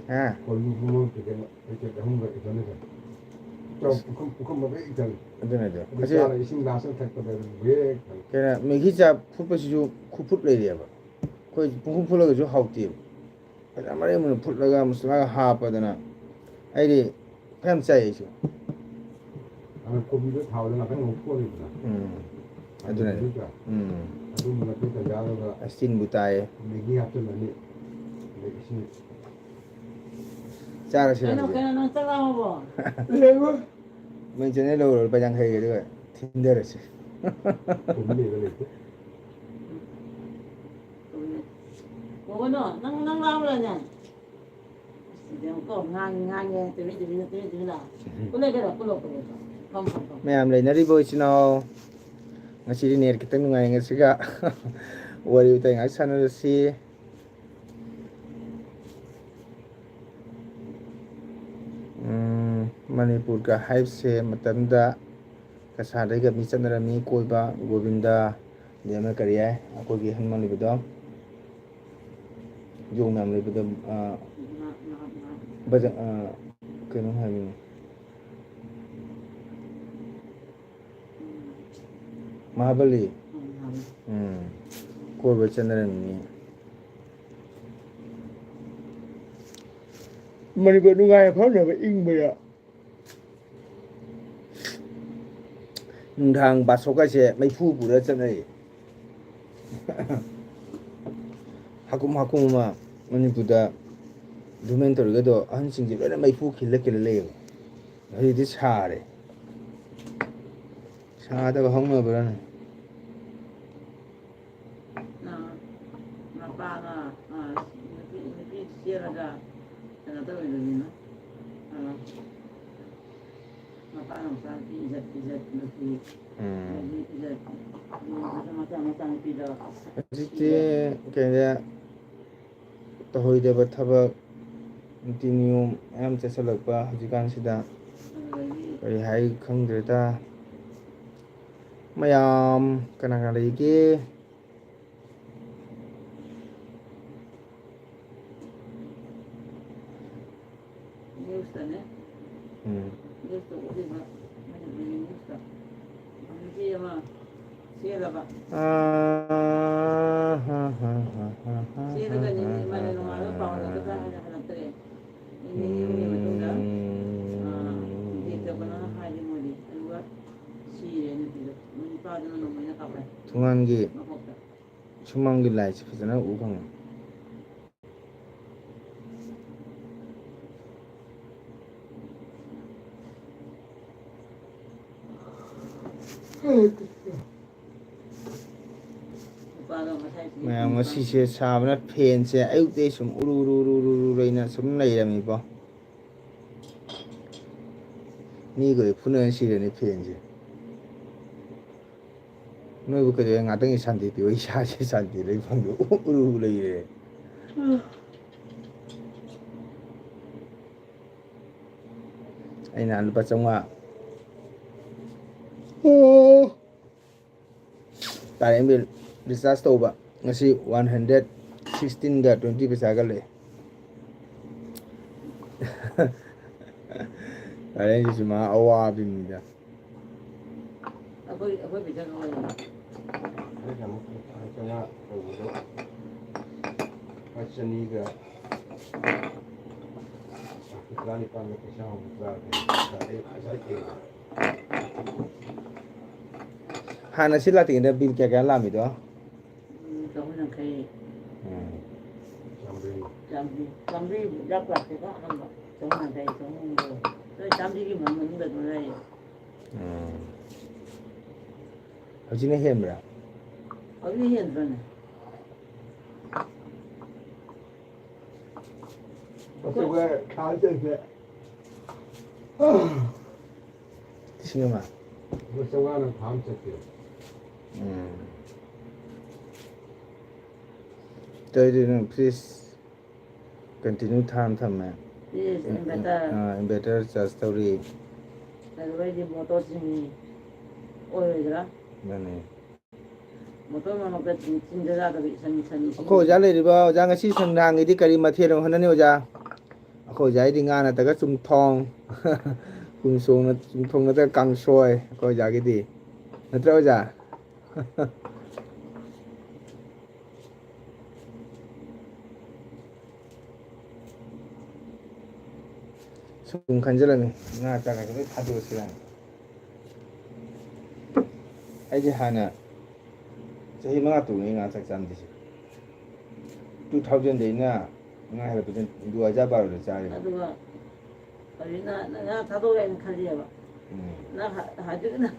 ꯍꯥ? ꯀꯣꯜꯂꯨ ꯄꯨꯝꯕ packet, packet ꯑꯍꯨꯝꯒ ꯏꯊꯟꯗ ꯆꯥꯏ꯫ ꯆꯥꯎ, ꯄꯨꯈꯝ, ꯄꯨꯈꯝ ꯑꯃ ꯄꯤꯛ ꯊꯜꯂꯤ꯫ ꯑꯗꯨꯅ ꯑꯗꯨ꯫ ꯑꯗꯨ ꯑꯁꯤ ꯆꯥꯔ ꯏꯁꯤꯡ glass ꯑꯃ ꯊꯛꯄꯗ ꯑꯗꯨꯝ ꯕ꯭ꯔꯦꯛ ꯊꯜꯂꯤ꯫ ꯀꯩꯅꯣ, ꯃꯦꯒꯤ ꯆꯥ ꯐꯨꯠꯄꯁꯤꯁꯨ ꯈꯨꯐꯨꯠ ꯂꯩꯔꯤꯑꯕ꯫ ꯑꯩꯈꯣꯏ ꯄꯨꯡꯐꯨꯠ ꯐꯨꯠꯂꯒꯁꯨ ꯍꯥꯎꯇꯦꯕ꯫ ꯐꯖꯅ ꯃꯔꯦꯡ ꯃꯔꯦꯡ ꯐꯨꯠꯂꯒ ꯃꯁꯂꯥꯒ ꯍꯥꯞꯄꯗꯅ ꯑꯩꯗꯤ ꯐꯖꯅ ꯆꯥꯏ ꯑꯩꯁꯨ꯫ ꯑꯗꯨ ꯀꯣꯕꯤꯗꯣ ꯊꯥꯎꯗ ꯉꯥꯛꯇꯪ ꯉꯧꯊꯣꯛꯑꯅꯤꯗꯅ꯫ ꯎꯝ꯫ ꯑꯗꯨꯅꯅꯤ꯫ ꯑꯗꯨꯒ ꯎꯝ꯫ ꯑꯗꯨꯝꯕ ꯅꯠꯇꯦ ꯇꯟꯖꯥꯗꯨꯒ ꯑꯁ, ꯇꯤꯟꯕꯨ ꯇꯥꯏꯌꯦ꯫ ꯃꯦꯒꯤ ꯍꯥꯞꯆꯤꯜꯂꯅꯤ꯫ ꯑꯗꯩ ꯏꯁꯤꯡ꯫ ꯆꯥꯔꯁꯤ ꯀꯩꯅꯣ, ꯍꯧꯖꯤꯛ꯫ ꯀꯩꯅꯣ, ꯅꯪ ꯆꯥꯛ ꯂꯥꯝꯃꯕꯣ? ꯂꯩꯕ꯫ ꯃꯣꯏ ꯆꯦꯅꯦꯜ ꯂꯧꯔꯣ, ꯂꯨꯄꯥ ꯌꯥꯡꯈꯩꯒꯤ, ꯑꯗꯨꯒ ꯊꯤꯟꯊꯔꯁꯤ꯫ ꯀꯣꯕꯤ ꯂꯩꯕ ꯂꯩꯇꯦ꯫ ꯀꯣꯕꯤꯅꯦ꯫ ꯀꯣꯕꯤꯅꯣ, ꯅꯪ, ꯅꯪ ꯂꯥꯝꯕ꯭ꯔꯥꯅꯦ? ꯌꯦꯡꯉꯨꯀꯣ, ꯉꯥꯡꯉꯤ, ꯉꯥꯡꯉꯦ, ꯇꯨꯃꯤꯟ, ꯇꯨꯃꯤꯟ, ꯇꯨꯃꯤꯟ, ꯇꯨꯃꯤꯟ ꯂꯥꯛꯑꯣ꯫ ꯀꯨꯂꯦ ꯀꯩꯅꯣ, ꯀꯨꯂꯣ, ꯀꯨꯂꯣ꯫ ꯐꯝ, ꯐꯝ, ꯐꯝ꯫ ꯃꯌꯥꯝ ꯂꯩꯅꯔꯤꯕꯣ, ꯏꯆꯤꯟ ꯏꯅꯥꯎ? ꯉꯁꯤꯗꯤ net ꯈꯤꯇꯪ ꯅꯨꯡꯉꯥꯏ, ꯉꯁꯤꯒ ꯋꯥꯔꯤ ꯋꯥꯇꯥꯏ ꯉꯥꯏꯍꯥꯛ ꯁꯥꯟꯅꯔꯁꯤ꯫ ꯃꯅꯤꯄꯨꯔꯒ ꯍꯥꯏꯕꯁꯦ ꯃꯇꯝꯗ ꯀꯁꯥꯔꯗꯒꯤ ꯃꯤ ꯆꯠꯅꯔꯝꯃꯤ ꯀꯣꯏꯕ, ꯒꯣꯕꯤꯟꯗ, ꯑꯗꯩ ꯑꯃ ꯀꯔꯤ ꯍꯥꯏ, ꯑꯩꯈꯣꯏꯒꯤ ꯍꯅꯨꯃꯥꯟ ꯂꯩꯕꯗꯣ, ꯌꯣꯡ ꯃꯌꯥꯝ ꯂꯩꯕꯗꯣ, ꯑ, ꯕꯖ-, ꯑ, ꯀꯩꯅꯣ ꯍꯥꯏꯕꯅꯤ, ꯃꯍꯥꯕꯂꯤ꯫ ꯎꯝ, ꯀꯣꯏꯕ ꯆꯠꯅꯔꯝꯃꯤ꯫ ꯃꯅꯤꯄꯨꯔ ꯅꯨꯡꯉꯥꯏ ꯐꯝꯅꯕ ꯏꯪꯕꯗ꯫ ꯅꯨꯡꯗꯥꯡ ꯕꯥꯁꯣꯛꯀꯁꯦ ꯃꯩꯐꯨ ꯄꯨꯔ ꯆꯠꯅꯩ꯫ ꯍꯥꯀꯨꯝ ꯍꯥꯀꯨꯝ ꯑꯃ ꯃꯅꯤꯄꯨꯔꯗ ꯗꯣꯀꯨꯃꯦꯟ ꯇꯧꯔꯤꯒꯗꯣ ꯑꯍꯟꯁꯤꯡꯁꯦ ꯂꯣꯏꯅ ꯃꯩꯐꯨ ꯈꯤꯜꯂ ꯈꯤꯜꯂ ꯂꯩꯌꯦꯕ꯫ ꯍꯧꯖꯤꯛꯇꯤ ꯁꯥꯔꯦ꯫ ꯁꯥꯗꯕ ꯍꯧꯅꯕ꯭ꯔꯥꯅꯦ? ꯑꯥ, ꯃꯄꯥꯅ, ꯑꯥ, ꯅꯨꯄꯤ, ꯅꯨꯄꯤ ꯆꯦꯜꯂꯒ ꯀꯩꯅꯣ ꯇꯧꯔꯤꯕꯅꯤꯅ, ꯑꯥ, ꯃꯄꯥꯅ ꯃꯆꯥꯅꯨꯄꯤ ꯏꯖꯠ, ꯏꯖꯠ ꯅꯨꯄꯤ, ꯎꯝ꯫ ꯑꯗꯒꯤ ꯏꯖꯠ ꯂꯨꯍꯣꯡꯕꯗ ꯃꯆꯥ, ꯃꯆꯥꯅꯨꯄꯤꯗꯣ ꯍꯧꯖꯤꯛꯇꯤ ꯁꯤꯔꯦ꯫ ꯀꯩꯗ ꯇꯧꯍꯩꯗꯕ ꯊꯕꯛ, ꯅꯤꯇꯤ ꯅꯤꯌꯣꯝ ꯃꯌꯥꯝ ꯆꯠꯁꯜꯂꯛꯄ ꯍꯧꯖꯤꯛꯀꯥꯟꯁꯤꯗ ꯑꯗꯨꯗꯒꯤ ꯀꯔꯤ ꯍꯥꯏ ꯈꯪꯗ꯭ꯔꯦꯗ꯫ ꯃꯌꯥꯝ ꯀꯅꯥ ꯀꯅꯥ ꯂꯩꯒꯦ? ꯅ꯭ꯌꯨꯁꯇꯅꯦ꯫ ꯎꯝ꯫ ꯅ꯭ꯌꯨꯁꯇ ꯎꯠꯂꯤꯕ, ꯃꯅꯤꯄꯨꯔꯤ ꯅ꯭ꯌꯨꯁꯇ꯫ ꯅꯨꯄꯤ ꯑꯃ ꯆꯦꯜꯂꯕ꯫ ꯑꯥ, ꯍꯥ, ꯍꯥ, ꯍꯥ, ꯍꯥ, ꯍꯥ, ꯆꯦꯜꯂꯒꯅꯤ, ꯍꯥ, ꯃꯥꯅ ꯍꯥ, ꯅꯣꯡꯉꯥꯜꯂꯒ ꯍꯥ, ꯄꯥꯎ ꯍꯥ, ꯍꯜꯂꯛꯀꯗ꯭ꯔꯥ ꯍꯥ꯫ ꯍꯥꯏꯅ ꯍꯜꯂꯛꯇ꯭ꯔꯦ꯫ ꯅꯤꯅꯤ ꯍꯨꯝꯅꯤ ꯃꯇꯨꯡꯗ, ꯎꯝ꯫ ꯑꯥ, ꯗꯦꯠ ꯇꯧꯕꯅ ꯍꯥꯏꯔꯦ ꯃꯣꯏꯗꯤ꯫ ꯑꯗꯨꯒ ꯁꯤꯔꯦ ꯅꯨꯄꯤꯗꯣ꯫ ꯃꯣꯏ ꯅꯨꯄꯥꯗꯨꯅ ꯅꯣꯡꯃꯩꯅ ꯀꯥꯞꯄꯦ꯫ ꯊꯣꯡꯒꯥꯟꯒꯤ ꯃꯀꯣꯛꯇ꯫ ꯁꯨꯃꯥꯡꯒꯤ ꯂꯥꯏꯠꯁꯦ ꯐꯖꯅ ꯎ ꯐꯪꯉꯦ꯫ ꯃꯌꯥꯝ ꯉꯁꯤꯁꯦ ꯁꯥꯕꯅ ꯐꯦꯟꯁꯦ ꯑꯌꯨꯛꯇꯩ ꯁꯨꯝ ꯎꯔꯨ ꯎꯔꯨ ꯎꯔꯨ ꯎꯔꯨ ꯎꯔꯨ ꯂꯩꯅ ꯁꯨꯝ ꯂꯩꯔꯝꯃꯤꯀꯣ꯫ ꯃꯤꯒ ꯐꯨꯅ ꯁꯤꯔꯅꯤ ꯐꯦꯟꯁꯦ꯫ ꯅꯣꯏꯕꯨ ꯀꯩꯗꯧꯉꯩ ꯉꯥꯛꯇꯪꯒꯤ ꯁꯥꯟꯇꯤ ꯄꯤꯌꯣ, ꯏꯁꯥꯁꯦ ꯁꯥꯟꯇꯤ ꯂꯩ ꯐꯪꯗꯦ, ꯎꯔꯨ ꯎꯔꯨ ꯂꯩꯔꯦ꯫ ꯑꯩꯅ ꯂꯨꯄꯥ ꯆꯥꯝꯃꯉꯥ꯫ ꯑꯣ꯫ ꯀꯥꯔꯦꯟ ꯕꯤꯜ ꯔꯤꯆꯥꯔꯖ ꯇꯧꯕ ꯉꯁꯤ ꯋꯥꯟ ꯍꯟꯗ꯭ꯔꯦꯠ ꯁꯤꯛꯁꯇꯤꯟꯒ ꯇ꯭ꯋꯦꯟꯇꯤ ꯄꯩꯁꯥꯒ ꯂꯩ꯫ ꯀꯥꯔꯦꯟꯁꯤꯁꯨ ꯃꯥ ꯑꯋꯥꯕꯤꯅꯤꯗ꯫ ꯑꯩꯈꯣꯏ ꯑꯩꯈꯣꯏ ꯄꯩꯁꯥ ꯀꯃꯥꯏꯅ? ꯑꯩꯅ ꯑꯃꯨꯛ ꯂꯨꯄꯥ ꯆꯥꯝꯃꯉꯥ ꯇꯧꯕꯗꯣ ꯂꯨꯄꯥ ꯆꯅꯤꯒ ꯇꯔꯥꯅꯤꯄꯥꯟꯒ ꯄꯩꯁꯥ ꯍꯧꯕ ꯇꯔꯥ ꯂꯩ꯫ ꯄꯩꯁꯥ ꯑꯩ ꯄꯩꯁꯥ ꯇꯤꯡꯉꯦ꯫ ꯍꯥꯟꯅ ꯁꯤ ꯂꯥꯛꯇ꯭ꯔꯤꯉꯩꯗ ꯕꯤꯜ ꯀꯌꯥ ꯀꯌꯥ ꯂꯥꯛꯑꯝꯃꯤꯗꯣ? ꯎꯝ, ꯆꯍꯨꯝ ꯌꯥꯡꯈꯩ꯫ ꯎꯝ꯫ ꯆꯥꯝꯃꯔꯤ꯫ ꯆꯥꯝꯃꯔꯤ, ꯆꯥꯝꯃꯔꯤ ꯌꯥꯝ ꯂꯥꯛꯇꯦꯀꯣ ꯑꯍꯥꯟꯕ꯫ ꯆꯍꯨꯝ ꯌꯥꯡꯈꯩ, ꯆꯍꯨꯝ ꯍꯨꯝꯐꯨ꯫ ꯂꯣꯏ ꯆꯥꯝꯃꯔꯤꯒꯤ ꯃꯅꯨꯡꯗ ꯑꯗꯨꯝ ꯂꯩꯌꯦ꯫ ꯎꯝ꯫ ꯍꯧꯖꯤꯛꯅ ꯍꯦꯟꯕ꯭ꯔꯥ? ꯍꯧꯖꯤꯛꯅ ꯍꯦꯟꯕ꯭ꯔꯅꯦ? ꯑꯆꯧꯕ ꯈꯥ ꯆꯠꯈ꯭ꯔꯦ꯫ ꯂꯤꯁꯤꯡ ꯑꯃ꯫ ꯂꯨꯄꯥ ꯆꯥꯝꯃꯉꯥꯅ ꯊꯥ ꯑꯃ ꯆꯠꯈ꯭ꯔꯦ꯫ ꯎꯝ꯫ ꯀꯩꯗꯤ ꯅꯪ ꯐ꯭ꯔꯤꯖ continue ꯊꯥ ꯑꯃ ꯊꯝꯃꯦ꯫ ꯐ꯭ꯔꯤꯖ, ꯏꯟ-, ꯏꯟ-, inverter꯫ ꯑꯥ, inverter charge ꯇꯧꯔꯤ꯫ ꯑꯗꯨꯒꯩꯗꯤ ꯃꯣꯇꯣꯔ ꯆꯤꯡꯉꯤ꯫ ꯑꯣꯏꯔꯣꯏꯗ꯭ꯔꯥ? ꯃꯥꯅꯦ꯫ ꯃꯣꯇꯣꯔ ꯃꯔꯛꯇ ꯆꯤꯡ-, ꯆꯤꯡꯗ ꯌꯥꯗꯕ ꯏꯁꯪ ꯏꯁꯪ ꯏꯁꯤꯡ꯫ ꯑꯩꯈꯣꯏ ꯑꯣꯖꯥ ꯂꯩꯔꯤꯕ, ꯑꯣꯖꯥ ꯉꯁꯤ ꯁꯟꯗꯥꯡꯒꯤꯗꯤ ꯀꯔꯤ ꯃꯊꯦꯜ ꯍꯣꯠꯅꯅꯤ ꯑꯣꯖꯥ? ꯑꯩꯈꯣꯏ ꯑꯣꯖꯥꯒꯤꯗꯤ ꯉꯥ ꯅꯠꯇ꯭ꯔꯒ ꯆꯨꯝꯊꯣꯡ, ꯆꯨꯝꯊꯣꯡ ꯅꯠ-, ꯆꯨꯝꯊꯣꯡ ꯅꯠꯇ꯭ꯔꯒ ꯀꯥꯡꯁꯣꯏ ꯑꯩꯈꯣꯏ ꯑꯣꯖꯥꯒꯤꯗꯤ꯫ ꯅꯠꯇ꯭ꯔꯥ ꯑꯣꯖꯥ? ꯁꯨꯝ ꯈꯟꯖꯤꯜꯂꯝꯃꯤ, ꯉꯥ ꯆꯥꯛ ꯀꯥꯁꯦ ꯂꯣꯏ ꯊꯥꯗꯣꯛꯑꯁꯤꯔꯅ꯫ ꯑꯩꯁꯦ ꯍꯥꯟꯅ ꯆꯍꯤ ꯃꯉꯥ ꯇꯔꯨꯛꯅꯤ ꯉꯥ ꯆꯥꯛ ꯆꯥꯔꯝꯗ꯭ꯔꯤꯁꯦ꯫ Two thousand ꯗꯩꯅ ꯉꯥ ꯍꯦꯜꯂꯛꯄꯁꯦ ꯗꯨ ꯍꯖꯥꯔ ꯕꯥꯔꯣꯗ ꯆꯥꯔꯦꯕ꯫ ꯑꯗꯨꯒ ꯍꯧꯖꯤꯛꯅ ꯅꯪ ꯉꯥ ꯊꯥꯗꯣꯛꯑꯦꯅ ꯈꯜꯂꯤꯑꯕ꯫ ꯎꯝ꯫ ꯅꯪ ꯍ-, ꯍꯧꯖꯤꯛꯅ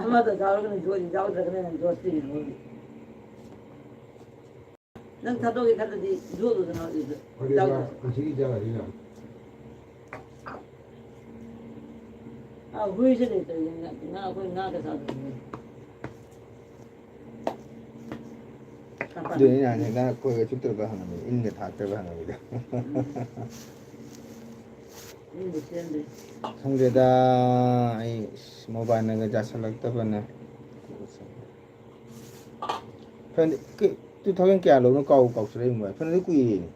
ꯑꯃꯗ ꯌꯥꯎꯔꯒꯅ ꯌꯣꯠꯂꯤ, ꯌꯥꯎꯗ꯭ꯔꯒꯅ ꯅꯪ ꯌꯣꯠꯇ꯭ꯔꯤꯅꯦ ꯃꯣꯏꯗꯤ꯫ ꯅꯪ ꯊꯥꯗꯣꯛꯀꯦ ꯈꯜꯂꯗꯤ ꯌꯣꯠꯂꯨꯗꯅ ꯑꯗꯨꯗ꯫ ꯍꯣꯏꯅꯦ, ꯌꯥꯎꯗ꯭ꯔꯁꯨ꯫ ꯉꯁꯤꯒꯤ ꯆꯥꯔꯗꯤ ꯌꯥꯔꯦ꯫ ꯑꯥ, ꯍꯨꯏꯁꯦ ꯂꯩꯇ꯭ꯔꯗꯤ ꯉꯥ, ꯉꯥ, ꯑꯩꯈꯣꯏ ꯉꯥꯒ ꯆꯥꯗꯕꯅꯦ꯫ ꯑꯗꯨꯅꯤ ꯑꯩꯅ ꯍꯥꯏꯁꯦ, ꯅꯪ ꯈꯣꯏꯒ ꯆꯨꯞꯇ꯭ꯔꯕ ꯍꯪꯉꯝꯃꯤꯗꯣ, ꯏꯟꯒ ꯊꯥꯛꯇ꯭ꯔꯕ ꯍꯪꯉꯝꯃꯤꯗꯣ꯫ ꯎꯝ꯫ ꯈꯪꯗꯦꯗ, ꯑꯩ ꯃꯣꯕꯥꯏꯜꯅꯒ ꯌꯥꯁꯜꯂꯛꯇꯕꯅꯦ꯫ ꯐꯦꯟꯗꯤ ꯀ-, two thousand ꯀꯌꯥ ꯂꯧꯅꯣ ꯀꯥꯎ ꯀꯥꯎꯁꯜꯂꯛꯏ ꯃꯣꯕꯥꯏꯜ꯫ ꯐꯦꯟꯗꯤ ꯀꯨꯏꯔꯦꯅꯦ꯫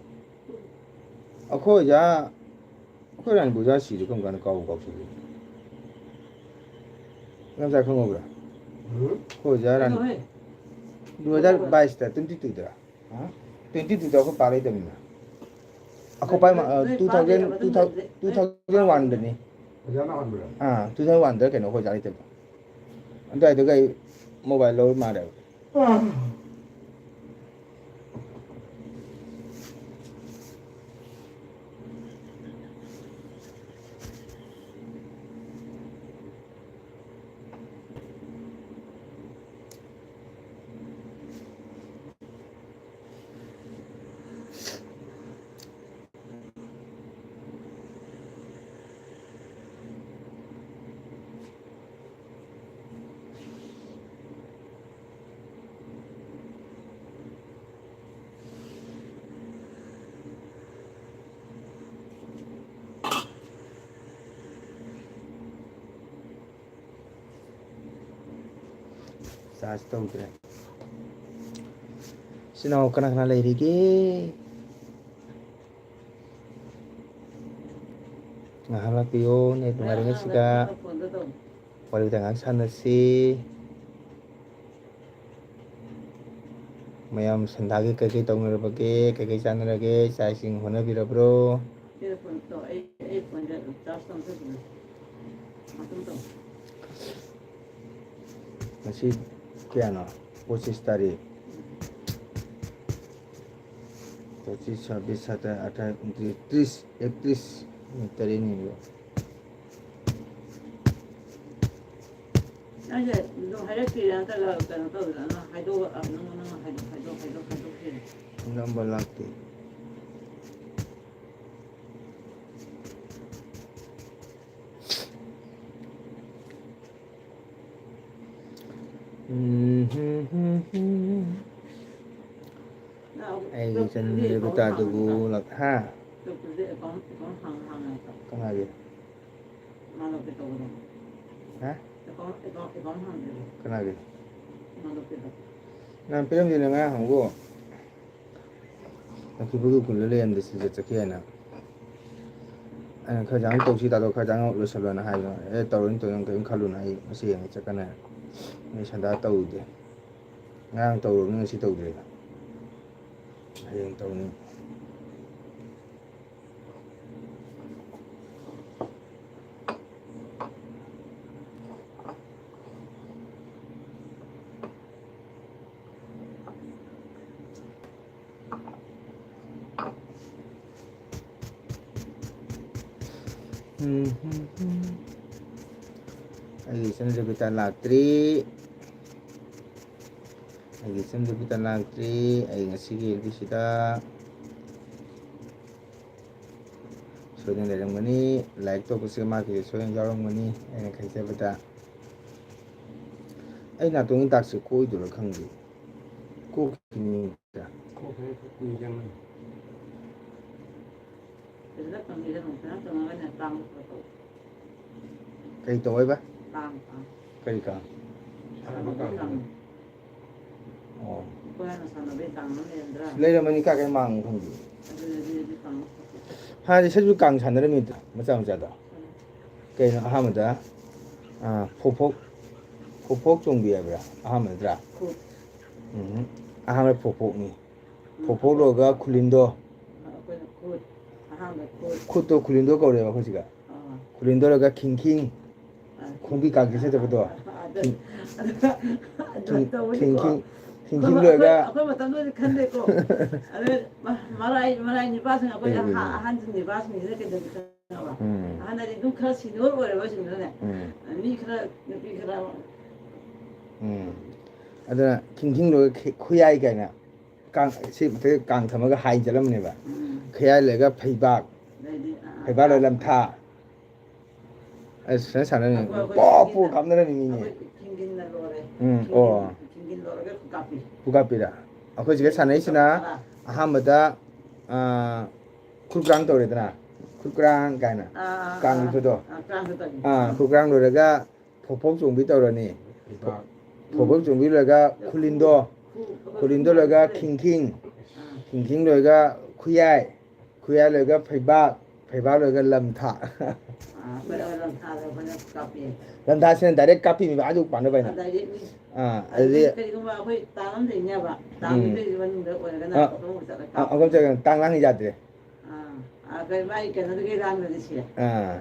ꯑꯩꯈꯣꯏ ꯑꯣꯖꯥ, ꯑꯩꯈꯣꯏ ꯔꯥꯅꯤꯄꯨꯔ ꯑꯣꯖꯥ ꯁꯤꯗꯣ ꯀꯔꯝ ꯀꯥꯟꯗ ꯀꯥꯎꯕ ꯀꯥꯎꯁꯜꯂꯤ? ꯅꯪ ꯉꯁꯥꯏ ꯈꯪꯍꯧꯕ꯭ꯔꯥ? ꯎꯝ꯫ ꯑꯩꯈꯣꯏ ꯑꯣꯖꯥ ꯔꯥꯅꯤ-, ꯀꯩꯗꯧꯍꯦ? Two thousand ꯕꯥꯏꯁꯇ, twenty twoꯗ꯫ ꯍꯥ? Twenty twoꯗ ꯑꯩꯈꯣꯏ ꯄꯥ ꯂꯩꯇꯕꯅꯤꯅ꯫ ꯑꯩꯈꯣꯏ ꯄꯥ ꯏꯃꯥ-, ꯑ, ꯅꯣꯏ two thousand, ꯄꯥ ꯂꯩꯔꯕ two thousand, ꯅꯠꯇ꯭ꯔꯗꯤ? Two thousand oneꯗꯅꯤ꯫ ꯑꯣꯖꯥꯅ ꯍꯟꯕ꯭ꯔꯥ? ꯑꯥ, two thousand oneꯗ ꯀꯩꯅꯣ ꯑꯩꯈꯣꯏ ꯑꯣꯖꯥ ꯂꯩꯇꯕ꯫ ꯑꯗꯨꯋꯥꯏꯗꯨꯒ ꯑꯩ ꯃꯣꯕꯥꯏꯜ ꯂꯧꯔ ꯃꯥꯜꯂꯦꯕ꯫ Charge ꯇꯧꯗ꯭ꯔꯦ꯫ ꯏꯆꯤꯟ ꯏꯅꯥꯎ ꯀꯅꯥ ꯀꯅꯥ ꯂꯩꯔꯤꯒꯦ? ꯉꯥꯏꯍꯥꯛ ꯂꯥꯛꯄꯤꯌꯣ, net ꯅꯨꯡꯉꯥꯏꯔꯤꯉꯩꯁꯤꯗ꯫ ꯋꯥꯔꯤ ꯋꯥꯇꯥꯏ ꯉꯥꯏꯍꯥꯛ ꯁꯥꯟꯅꯁꯤ꯫ ꯃꯌꯥꯝ ꯁꯟꯗꯥꯒꯤ ꯀꯩꯀꯩ ꯇꯧꯅꯔꯕꯒꯦ? ꯀꯩꯀꯩ ꯆꯥꯟꯅꯔꯒꯦ? ꯆꯥꯛ ꯏꯁꯤꯡ ꯍꯣꯠꯅꯕꯤꯔꯕ꯭ꯔꯣ? ꯉꯁꯤ ꯀꯌꯥꯅꯣ? ꯄꯣꯆꯤꯁ ꯇꯥꯔꯤꯛ꯫ ꯄꯣꯆꯤꯁ, ꯁꯕꯤꯁ, ꯁꯇꯥꯏꯁ, ꯑꯊꯥꯏꯁ, ꯎꯟꯇꯤꯁ, ꯇ꯭ꯔꯤꯁ, ꯑꯦꯛꯇ꯭ꯔꯤꯁ, ꯅꯨꯃꯤꯠ ꯇꯔꯦꯠꯅꯤꯅꯦꯕ꯫ ꯑꯩꯁꯦ ꯑꯗꯨꯝ ꯍꯥꯏꯔꯛꯇ꯭ꯔꯤꯔꯥ ꯅꯠꯇ꯭ꯔꯒ ꯀꯩꯅꯣ ꯇꯧꯔꯤꯔꯥ? ꯅꯪ ꯍꯥꯏꯗꯣꯛꯑ-, ꯅꯪ, ꯅꯪ ꯍꯥꯏꯗꯣꯛ-, ꯍꯥꯏꯗꯣꯛ-, ꯍꯥꯏꯗꯣꯛ-, ꯍꯥꯏꯗꯣꯛꯇ꯭ꯔꯤꯔꯥ? ꯅꯝꯕ ꯂꯥꯛꯇꯦ꯫ ꯎꯝ, ꯍꯨꯝ, ꯍꯨꯝ, ꯍꯨꯝ꯫ ꯑꯩꯒꯤ ꯏꯆꯟ ꯔꯦꯕꯤꯀꯥꯗꯨꯕꯨ ꯂꯥꯛ-, ꯍꯥ? ꯑꯦꯀꯥꯎꯟ, ꯑꯦꯀꯥꯎꯟ ꯍꯥꯡ-, ꯍꯥꯡꯉꯦ ꯍꯥꯏꯕ꯫ ꯀꯅꯥꯒꯤ? ꯃꯥꯂꯣꯝꯒꯤ ꯇꯧꯕꯗꯣ꯫ ꯍꯥ? ꯑꯦꯀꯥꯎꯟ, ꯑꯦꯀꯥꯎꯟ, ꯑꯦꯀꯥꯎꯟ ꯍꯥꯡꯗ꯭ꯔꯤꯕꯣ? ꯀꯅꯥꯒꯤ? ꯃꯥꯂꯣꯝꯒꯤꯗꯣ꯫ ꯅꯍꯥꯟ ꯄꯤꯔꯝꯗꯦꯅ ꯉꯔꯥꯡ ꯍꯪꯉꯨ꯫ ꯂꯛꯈꯤꯄꯨꯔꯒꯤ ꯎꯈ꯭ꯔꯨꯜꯗ ꯂꯩꯔꯝꯗꯦ, ꯁꯤꯗ ꯆꯠꯈꯤ ꯍꯥꯏꯅ꯫ ꯑꯩꯅ ꯈꯔ ꯆꯥꯡ ꯇꯧꯁꯤ ꯇꯥꯗꯣ, ꯈꯔ ꯆꯥꯡ ꯂꯣꯏꯁꯜꯂꯣꯅ ꯍꯥꯏꯕ꯫ "ꯑꯦ, ꯇꯧꯔꯅꯤ, ꯇꯧꯔꯅꯤ, ꯀꯔꯤꯝ ꯈꯜꯂꯨꯅꯨ, ꯑꯩ ꯉꯁꯤ ꯍꯌꯦꯡ ꯆꯠꯀꯅꯤ ꯍꯥꯏ"꯫ ꯑꯩ ꯁꯟꯗꯥ ꯇꯧꯗꯦ꯫ ꯉꯔꯥꯡ ꯇꯧꯔꯨꯕꯅꯤ, ꯉꯁꯤ ꯇꯧꯗ꯭ꯔꯦ꯫ ꯍꯌꯦꯡ ꯇꯧꯅꯤ꯫ ꯎꯝ, ꯎꯝ, ꯎꯝ꯫ ꯑꯩꯒꯤ ꯏꯆꯟꯅꯨꯄꯤ ꯇ ꯂꯥꯛꯇ꯭ꯔꯤ꯫ ꯑꯩꯒꯤ ꯏꯆꯟꯅꯨꯄꯤ ꯇ ꯂꯥꯛꯇ꯭ꯔꯤ꯫ ꯑꯩ ꯉꯁꯤꯒꯤ ꯑꯦꯜ ꯄꯤꯁꯤꯗ ꯁꯣꯏꯗꯅ ꯂꯩꯔꯝꯒꯅꯤ꯫ ꯂꯥꯏꯛ ꯇꯧꯕꯁꯦ ꯃꯥꯒꯤ ꯁꯣꯏꯗꯅ ꯌꯥꯎꯔꯝꯒꯅꯤ, ꯑꯩꯅ ꯈꯟꯖꯕꯗ꯫ ꯑꯩ ꯅꯥꯇꯣꯟꯒꯤ ꯗꯥꯛꯁꯦ ꯀꯣꯏꯗꯣꯏꯔꯥ ꯈꯪꯗꯦ꯫ ꯀꯣꯛꯈꯤꯅꯤꯗ꯫ ꯀꯣꯛꯈ꯭ꯔꯦ, ꯀꯨꯏ ꯆꯪꯉꯅꯤ꯫ ꯐꯖꯅ ꯀꯪꯉꯤꯗ, ꯅꯣꯡ ꯐꯖꯅ ꯀꯪꯉꯒꯅꯦ ꯇꯥꯡꯕ ꯈꯔ ꯇꯧ꯫ ꯀꯩ ꯇꯧꯋꯦꯕ? ꯇꯥꯡ, ꯇꯥꯡ꯫ ꯀꯔꯤ ꯀꯥꯡ? ꯁꯥꯟꯅꯕ ꯀꯥꯡ꯫ ꯑꯣ꯫ ꯑꯩꯈꯣꯏ ꯍꯥꯟꯅ ꯁꯥꯟꯅꯕꯩ ꯀꯥꯡ ꯑꯃ ꯂꯩꯔꯝꯗ꯭ꯔꯥ? ꯂꯩꯔꯝꯃꯅꯤ, ꯀꯥꯏ ꯀꯥꯏ ꯃꯥꯡꯉꯨ ꯈꯪꯗꯦ꯫ ꯑꯗꯨꯗꯤ, ꯑꯗꯨꯗꯤ ꯀꯥꯡ꯫ ꯍꯥꯟꯅꯗꯤ ꯁꯖꯤꯕꯨ ꯀꯥꯡ ꯁꯥꯟꯅꯔꯝꯃꯤꯗꯣ, ꯃꯆꯥ ꯃꯆꯥꯗꯣ꯫ ꯀꯩꯅꯣ ꯑꯍꯥꯟꯕꯗ, ꯑꯥ, ꯐꯣꯐꯣꯛ, ꯐꯣꯐꯣꯛ ꯆꯣꯡꯕꯤ ꯍꯥꯏꯕ꯭ꯔꯥ? ꯑꯍꯥꯟꯕ ꯅꯠꯇ꯭ꯔꯥ? ꯈꯨꯠ꯫ ꯎꯝ꯫ ꯑꯍꯥꯟꯕ ꯐꯣꯐꯣꯛꯅꯤ꯫ ꯎꯝ, ꯐꯣꯐꯣꯛ ꯂꯣꯏꯔꯒ ꯈꯨꯂꯤꯟꯗꯣ꯫ ꯑꯩꯈꯣꯏꯅ ꯈꯨꯠ꯫ ꯑꯍꯥꯟꯕ ꯈꯨꯠ꯫ ꯈꯨꯠꯇꯣ ꯈꯨꯂꯤꯟꯗꯣ ꯀꯧꯔꯦꯕ ꯑꯩꯈꯣꯏ ꯁꯤꯒ꯫ ꯑꯥ꯫ ꯈꯨꯂꯤꯟꯗꯣ ꯂꯣꯏꯔꯒ ꯈꯤꯡꯈꯤꯡ꯫ ꯑꯥ, ꯈꯣꯡꯕꯤ ꯀꯥꯡꯖꯩ ꯁꯦꯠꯇꯕꯗꯣ꯫ ꯑꯗꯨ, ꯈꯤꯡ-, ꯑꯗꯨ, ꯑꯗꯨ ꯈꯤꯡ-, ꯇꯧꯕꯅꯤꯀꯣ꯫ ꯈꯤꯡꯈꯤꯡ, ꯈꯤꯡꯈꯤꯡ ꯑꯩꯈꯣꯏ, ꯂꯣꯏꯔꯒ꯫ ꯑꯩꯈꯣꯏ ꯃꯇꯝꯗꯨꯗꯤ ꯈꯟꯗꯦꯀꯣ꯫ ꯑꯗꯨ ꯃ-, ꯃꯔꯥꯏ, ꯃꯔꯥꯏ ꯅꯤꯄꯥꯁꯤꯡ ꯑꯩꯈꯣꯏ ꯎꯝ, ꯎꯝ, ꯑꯍ-, ꯎꯝ꯫ ꯑꯍꯟꯁꯤꯡ ꯅꯤꯄꯥꯁꯤꯡꯁꯤꯅ ꯀꯩꯗꯧꯒꯦ ꯈꯪꯉꯕ? ꯎꯝ꯫ ꯍꯥꯟꯅꯗꯤ ꯑꯗꯨꯝ ꯈꯔ senior ꯑꯣꯏꯔꯕꯁꯤꯡꯗꯨꯅꯅꯦ, ꯎꯝ꯫ ꯃꯤ ꯈꯔ, ꯅꯨꯄꯤ ꯈꯔ꯫ ꯎꯝ꯫ ꯑꯗꯨꯅ ꯈꯤꯡꯈꯤꯡ ꯂꯣꯏꯔꯒ ꯈꯤ-, ꯈꯨꯌꯥꯏ ꯀꯥꯏꯅ꯫ ꯀꯥꯡ, ꯁꯤ ꯃꯊꯛꯇ ꯀꯥꯡ ꯊꯝꯃꯒ ꯍꯥꯏ ꯆꯠꯂꯝꯕꯅꯦꯕ꯫ ꯎꯝ꯫ ꯈꯌꯥꯏ ꯂꯩꯔꯒ ꯐꯩꯕꯥꯛ, ꯑꯗꯩꯗꯤ, ꯑ, ꯐꯩꯕꯥꯛ ꯂꯩꯔ ꯂꯝꯊꯥ꯫ ꯑꯁ, ꯐꯖꯅ ꯁꯥꯟꯅꯔꯝꯃꯤ꯫ ꯑꯩꯈꯣꯏ, ꯑꯩꯈꯣꯏ ꯄꯣꯞ, ꯄꯣꯞ ꯈꯤꯡꯒꯤꯟꯅ, ꯀꯥꯞꯅꯔꯝꯃꯤ ꯃꯤꯅꯦ꯫ ꯑꯩꯈꯣꯏ ꯈꯤꯡꯒꯤꯟꯅ ꯂꯣꯏꯔꯦ꯫ ꯎꯝ, ꯈꯤꯡꯒꯤꯟ, ꯑꯣ꯫ ꯈꯤꯡꯒꯤꯟ ꯂꯣꯏꯔꯒ ꯈꯨꯀꯥꯞꯄꯤ꯫ ꯈꯨꯀꯥꯞꯄꯤꯔ? ꯑꯩꯈꯣꯏ ꯁꯤꯒ ꯁꯥꯟꯅꯩꯁꯤꯅ ꯇꯔꯥ꯫ ꯑꯍꯥꯟꯕꯗ, ꯑ, ꯈꯨꯔꯀ꯭ꯔꯥꯡ ꯇꯧꯔꯦꯗꯅ, ꯈꯨꯔꯀ꯭ꯔꯥꯡ ꯀꯥꯏꯅ ꯑꯥ, ꯑꯥ, ꯀꯥꯡ ꯑꯥ, ꯂꯨꯞꯄꯗꯣ꯫ ꯑꯥ, ꯀꯥꯡ ꯂꯨꯞꯄꯗꯣ꯫ ꯑꯥ, ꯈꯨꯔꯀ꯭ꯔꯥꯡ ꯂꯣꯏꯔꯒ ꯐꯣꯐꯣꯛ ꯆꯣꯡꯕꯤ ꯇꯧꯔꯅꯤ꯫ ꯐꯣꯐꯣꯛ ꯆꯣꯡꯕꯤ ꯂꯣꯏꯔꯒ ꯈꯨꯂꯤꯟꯗꯣ, ꯈꯨꯂꯤꯟꯗꯣ ꯂꯣꯏꯔꯒ ꯈꯤꯡꯈꯤꯡ, ꯑꯥ꯫ ꯈꯤꯡꯈꯤꯡ ꯂꯣꯏꯔꯒ ꯈꯨꯌꯥꯏ, ꯈꯨꯌꯥꯏ ꯂꯣꯏꯔꯒ ꯐꯩꯕꯥꯛ, ꯐꯩꯕꯥꯛ ꯂꯣꯏꯔꯒ ꯂꯝꯊꯥ꯫ ꯑꯥ, ꯑꯩꯈꯣꯏ ꯂꯝꯊꯥꯗ ꯑꯩꯈꯣꯏꯅ ꯀꯥꯞꯄꯤ꯫ ꯂꯝꯊꯥꯁꯤꯅ direct ꯀꯥꯞꯄꯤꯅꯦꯕ, ꯑꯗꯨ ꯄꯥꯟꯅꯕ ꯍꯥꯏꯅ꯫ ꯑꯥ, ꯑꯗꯨꯗꯤ ꯑꯗꯒꯤ ꯀꯔꯤꯒꯨꯝꯕ ꯑꯩꯈꯣꯏ ꯇꯥꯡ ꯑꯃꯗꯒꯤꯅꯦꯕ, ꯇꯥꯡ ꯎꯝ꯫ ꯑꯃꯗꯒꯤ ꯃꯅꯨꯡꯗ ꯑꯣꯏꯔꯒꯅ ꯑꯥ, ꯑꯩꯈꯣꯏ ꯆꯠꯂꯒ ꯑꯥ, ꯑꯩꯈꯣꯏ ꯀꯥꯞꯄꯤ꯫ ꯆꯠꯂꯒ ꯇꯥꯡ ꯂꯥꯡ ꯌꯥꯗ꯭ꯔꯦ꯫ ꯑꯥ, ꯑꯥ, ꯀꯩ ꯃꯥꯏ ꯀꯩꯅꯣꯗꯒꯤ ꯂꯥꯡꯗꯗꯤ ꯁꯤꯔꯦ꯫ ꯑꯥ꯫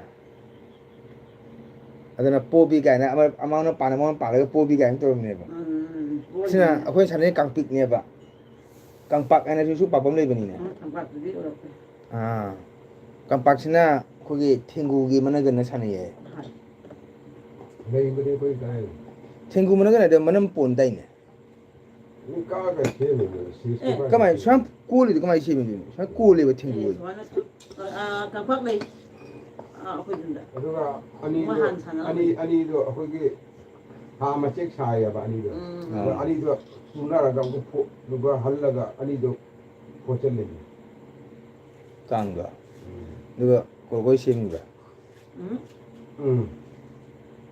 ꯑꯗꯨꯅ ꯄꯣꯕꯤ ꯀꯥꯏꯅ ꯑꯃ, ꯑꯃꯅ ꯄꯥꯟ-, ꯑꯃꯅ ꯄꯥꯜꯂꯒ ꯄꯣꯕꯤ ꯀꯥꯏꯅ ꯇꯧꯔꯝꯅꯦꯕ꯫ ꯎꯝ, ꯎꯝ, ꯎꯝ, ꯁꯤꯅ ꯄꯣꯕꯤꯅꯦ꯫ ꯑꯩꯈꯣꯏꯅ ꯁꯥꯟꯅꯩ ꯀꯥꯡꯄꯤꯛꯅꯦꯕ꯫ ꯀꯪꯄꯥꯛ ꯍꯥꯏꯅꯁꯨ ꯁꯨ ꯄꯥꯛꯄ ꯑꯃ ꯂꯩꯕꯅꯤꯅꯦ꯫ ꯎꯝ, ꯀꯪꯄꯥꯛꯇꯨꯗꯤ ꯎꯔꯛꯇꯦ꯫ ꯑꯥ꯫ ꯀꯪꯄꯥꯛꯁꯤꯅ ꯑꯩꯈꯣꯏꯒꯤ ꯊꯦꯡꯒꯨꯒꯤ ꯃꯅꯒꯟꯅ ꯁꯥꯟꯅꯩꯌꯦ꯫ ꯍꯣꯏ꯫ ꯂꯩꯕꯗꯤ ꯑꯩꯈꯣꯏ ꯀꯥꯏ? ꯊꯦꯡꯒꯨ ꯃꯅꯒꯟ ꯍꯥꯏꯗꯤ ꯃꯅꯝ ꯄꯣꯟꯗꯥꯏꯅꯦ꯫ ꯃꯤ ꯀꯛꯑꯒ ꯁꯦꯝꯃꯤꯅꯦ, ꯁꯤꯁꯇꯦꯝ ꯑꯦ, ꯀꯥꯏꯗ ꯀꯃꯥꯏꯅ ꯁꯦꯝꯃꯤ? ꯁꯨꯃꯥꯏꯅ ꯀꯣꯜꯂꯤꯗꯣ ꯀꯃꯥꯏꯅ ꯁꯦꯝꯃꯤꯅꯣ? ꯁꯨꯃꯥꯏꯅ ꯀꯣꯜꯂꯦꯕ ꯊꯦꯡꯒꯨ ꯑꯦ, ꯑꯣꯏ꯫ ꯁꯨꯃꯥꯏꯅ, ꯑꯥ, ꯀꯪꯄꯥꯛ ꯂꯩ꯫ ꯑꯥ, ꯑꯩꯈꯣꯏ ꯌꯨꯝꯗ꯫ ꯑꯗꯨꯒ ꯑꯅꯤꯗꯣ, ꯃꯣꯏ ꯍꯥꯟꯅ ꯁꯥꯟꯅꯔꯝꯃꯦ꯫ ꯑꯅꯤ, ꯑꯅꯤꯗꯣ ꯑꯩꯈꯣꯏꯒꯤ ꯊꯥ ꯃꯆꯦꯛ ꯁꯥꯏꯌꯦꯕ ꯑꯅꯤꯗꯣ꯫ ꯎꯝ꯫ ꯑꯗꯣ ꯑꯥ꯫ ꯑꯅꯤꯗꯣ ꯇꯨꯅꯔꯒ ꯑꯃꯨꯛ ꯐꯣ-, ꯑꯗꯨꯒ ꯍꯜꯂꯒ ꯑꯅꯤꯗꯣ ꯐꯣꯠꯆꯜꯂꯤꯅꯦ꯫ ꯀꯥꯡꯗꯣ꯫ ꯎꯝ꯫ ꯑꯗꯨꯒ ꯀꯣꯔꯒꯣꯏ ꯁꯦꯝꯃꯤꯕ꯫ ꯎꯝ꯫ ꯎꯝ꯫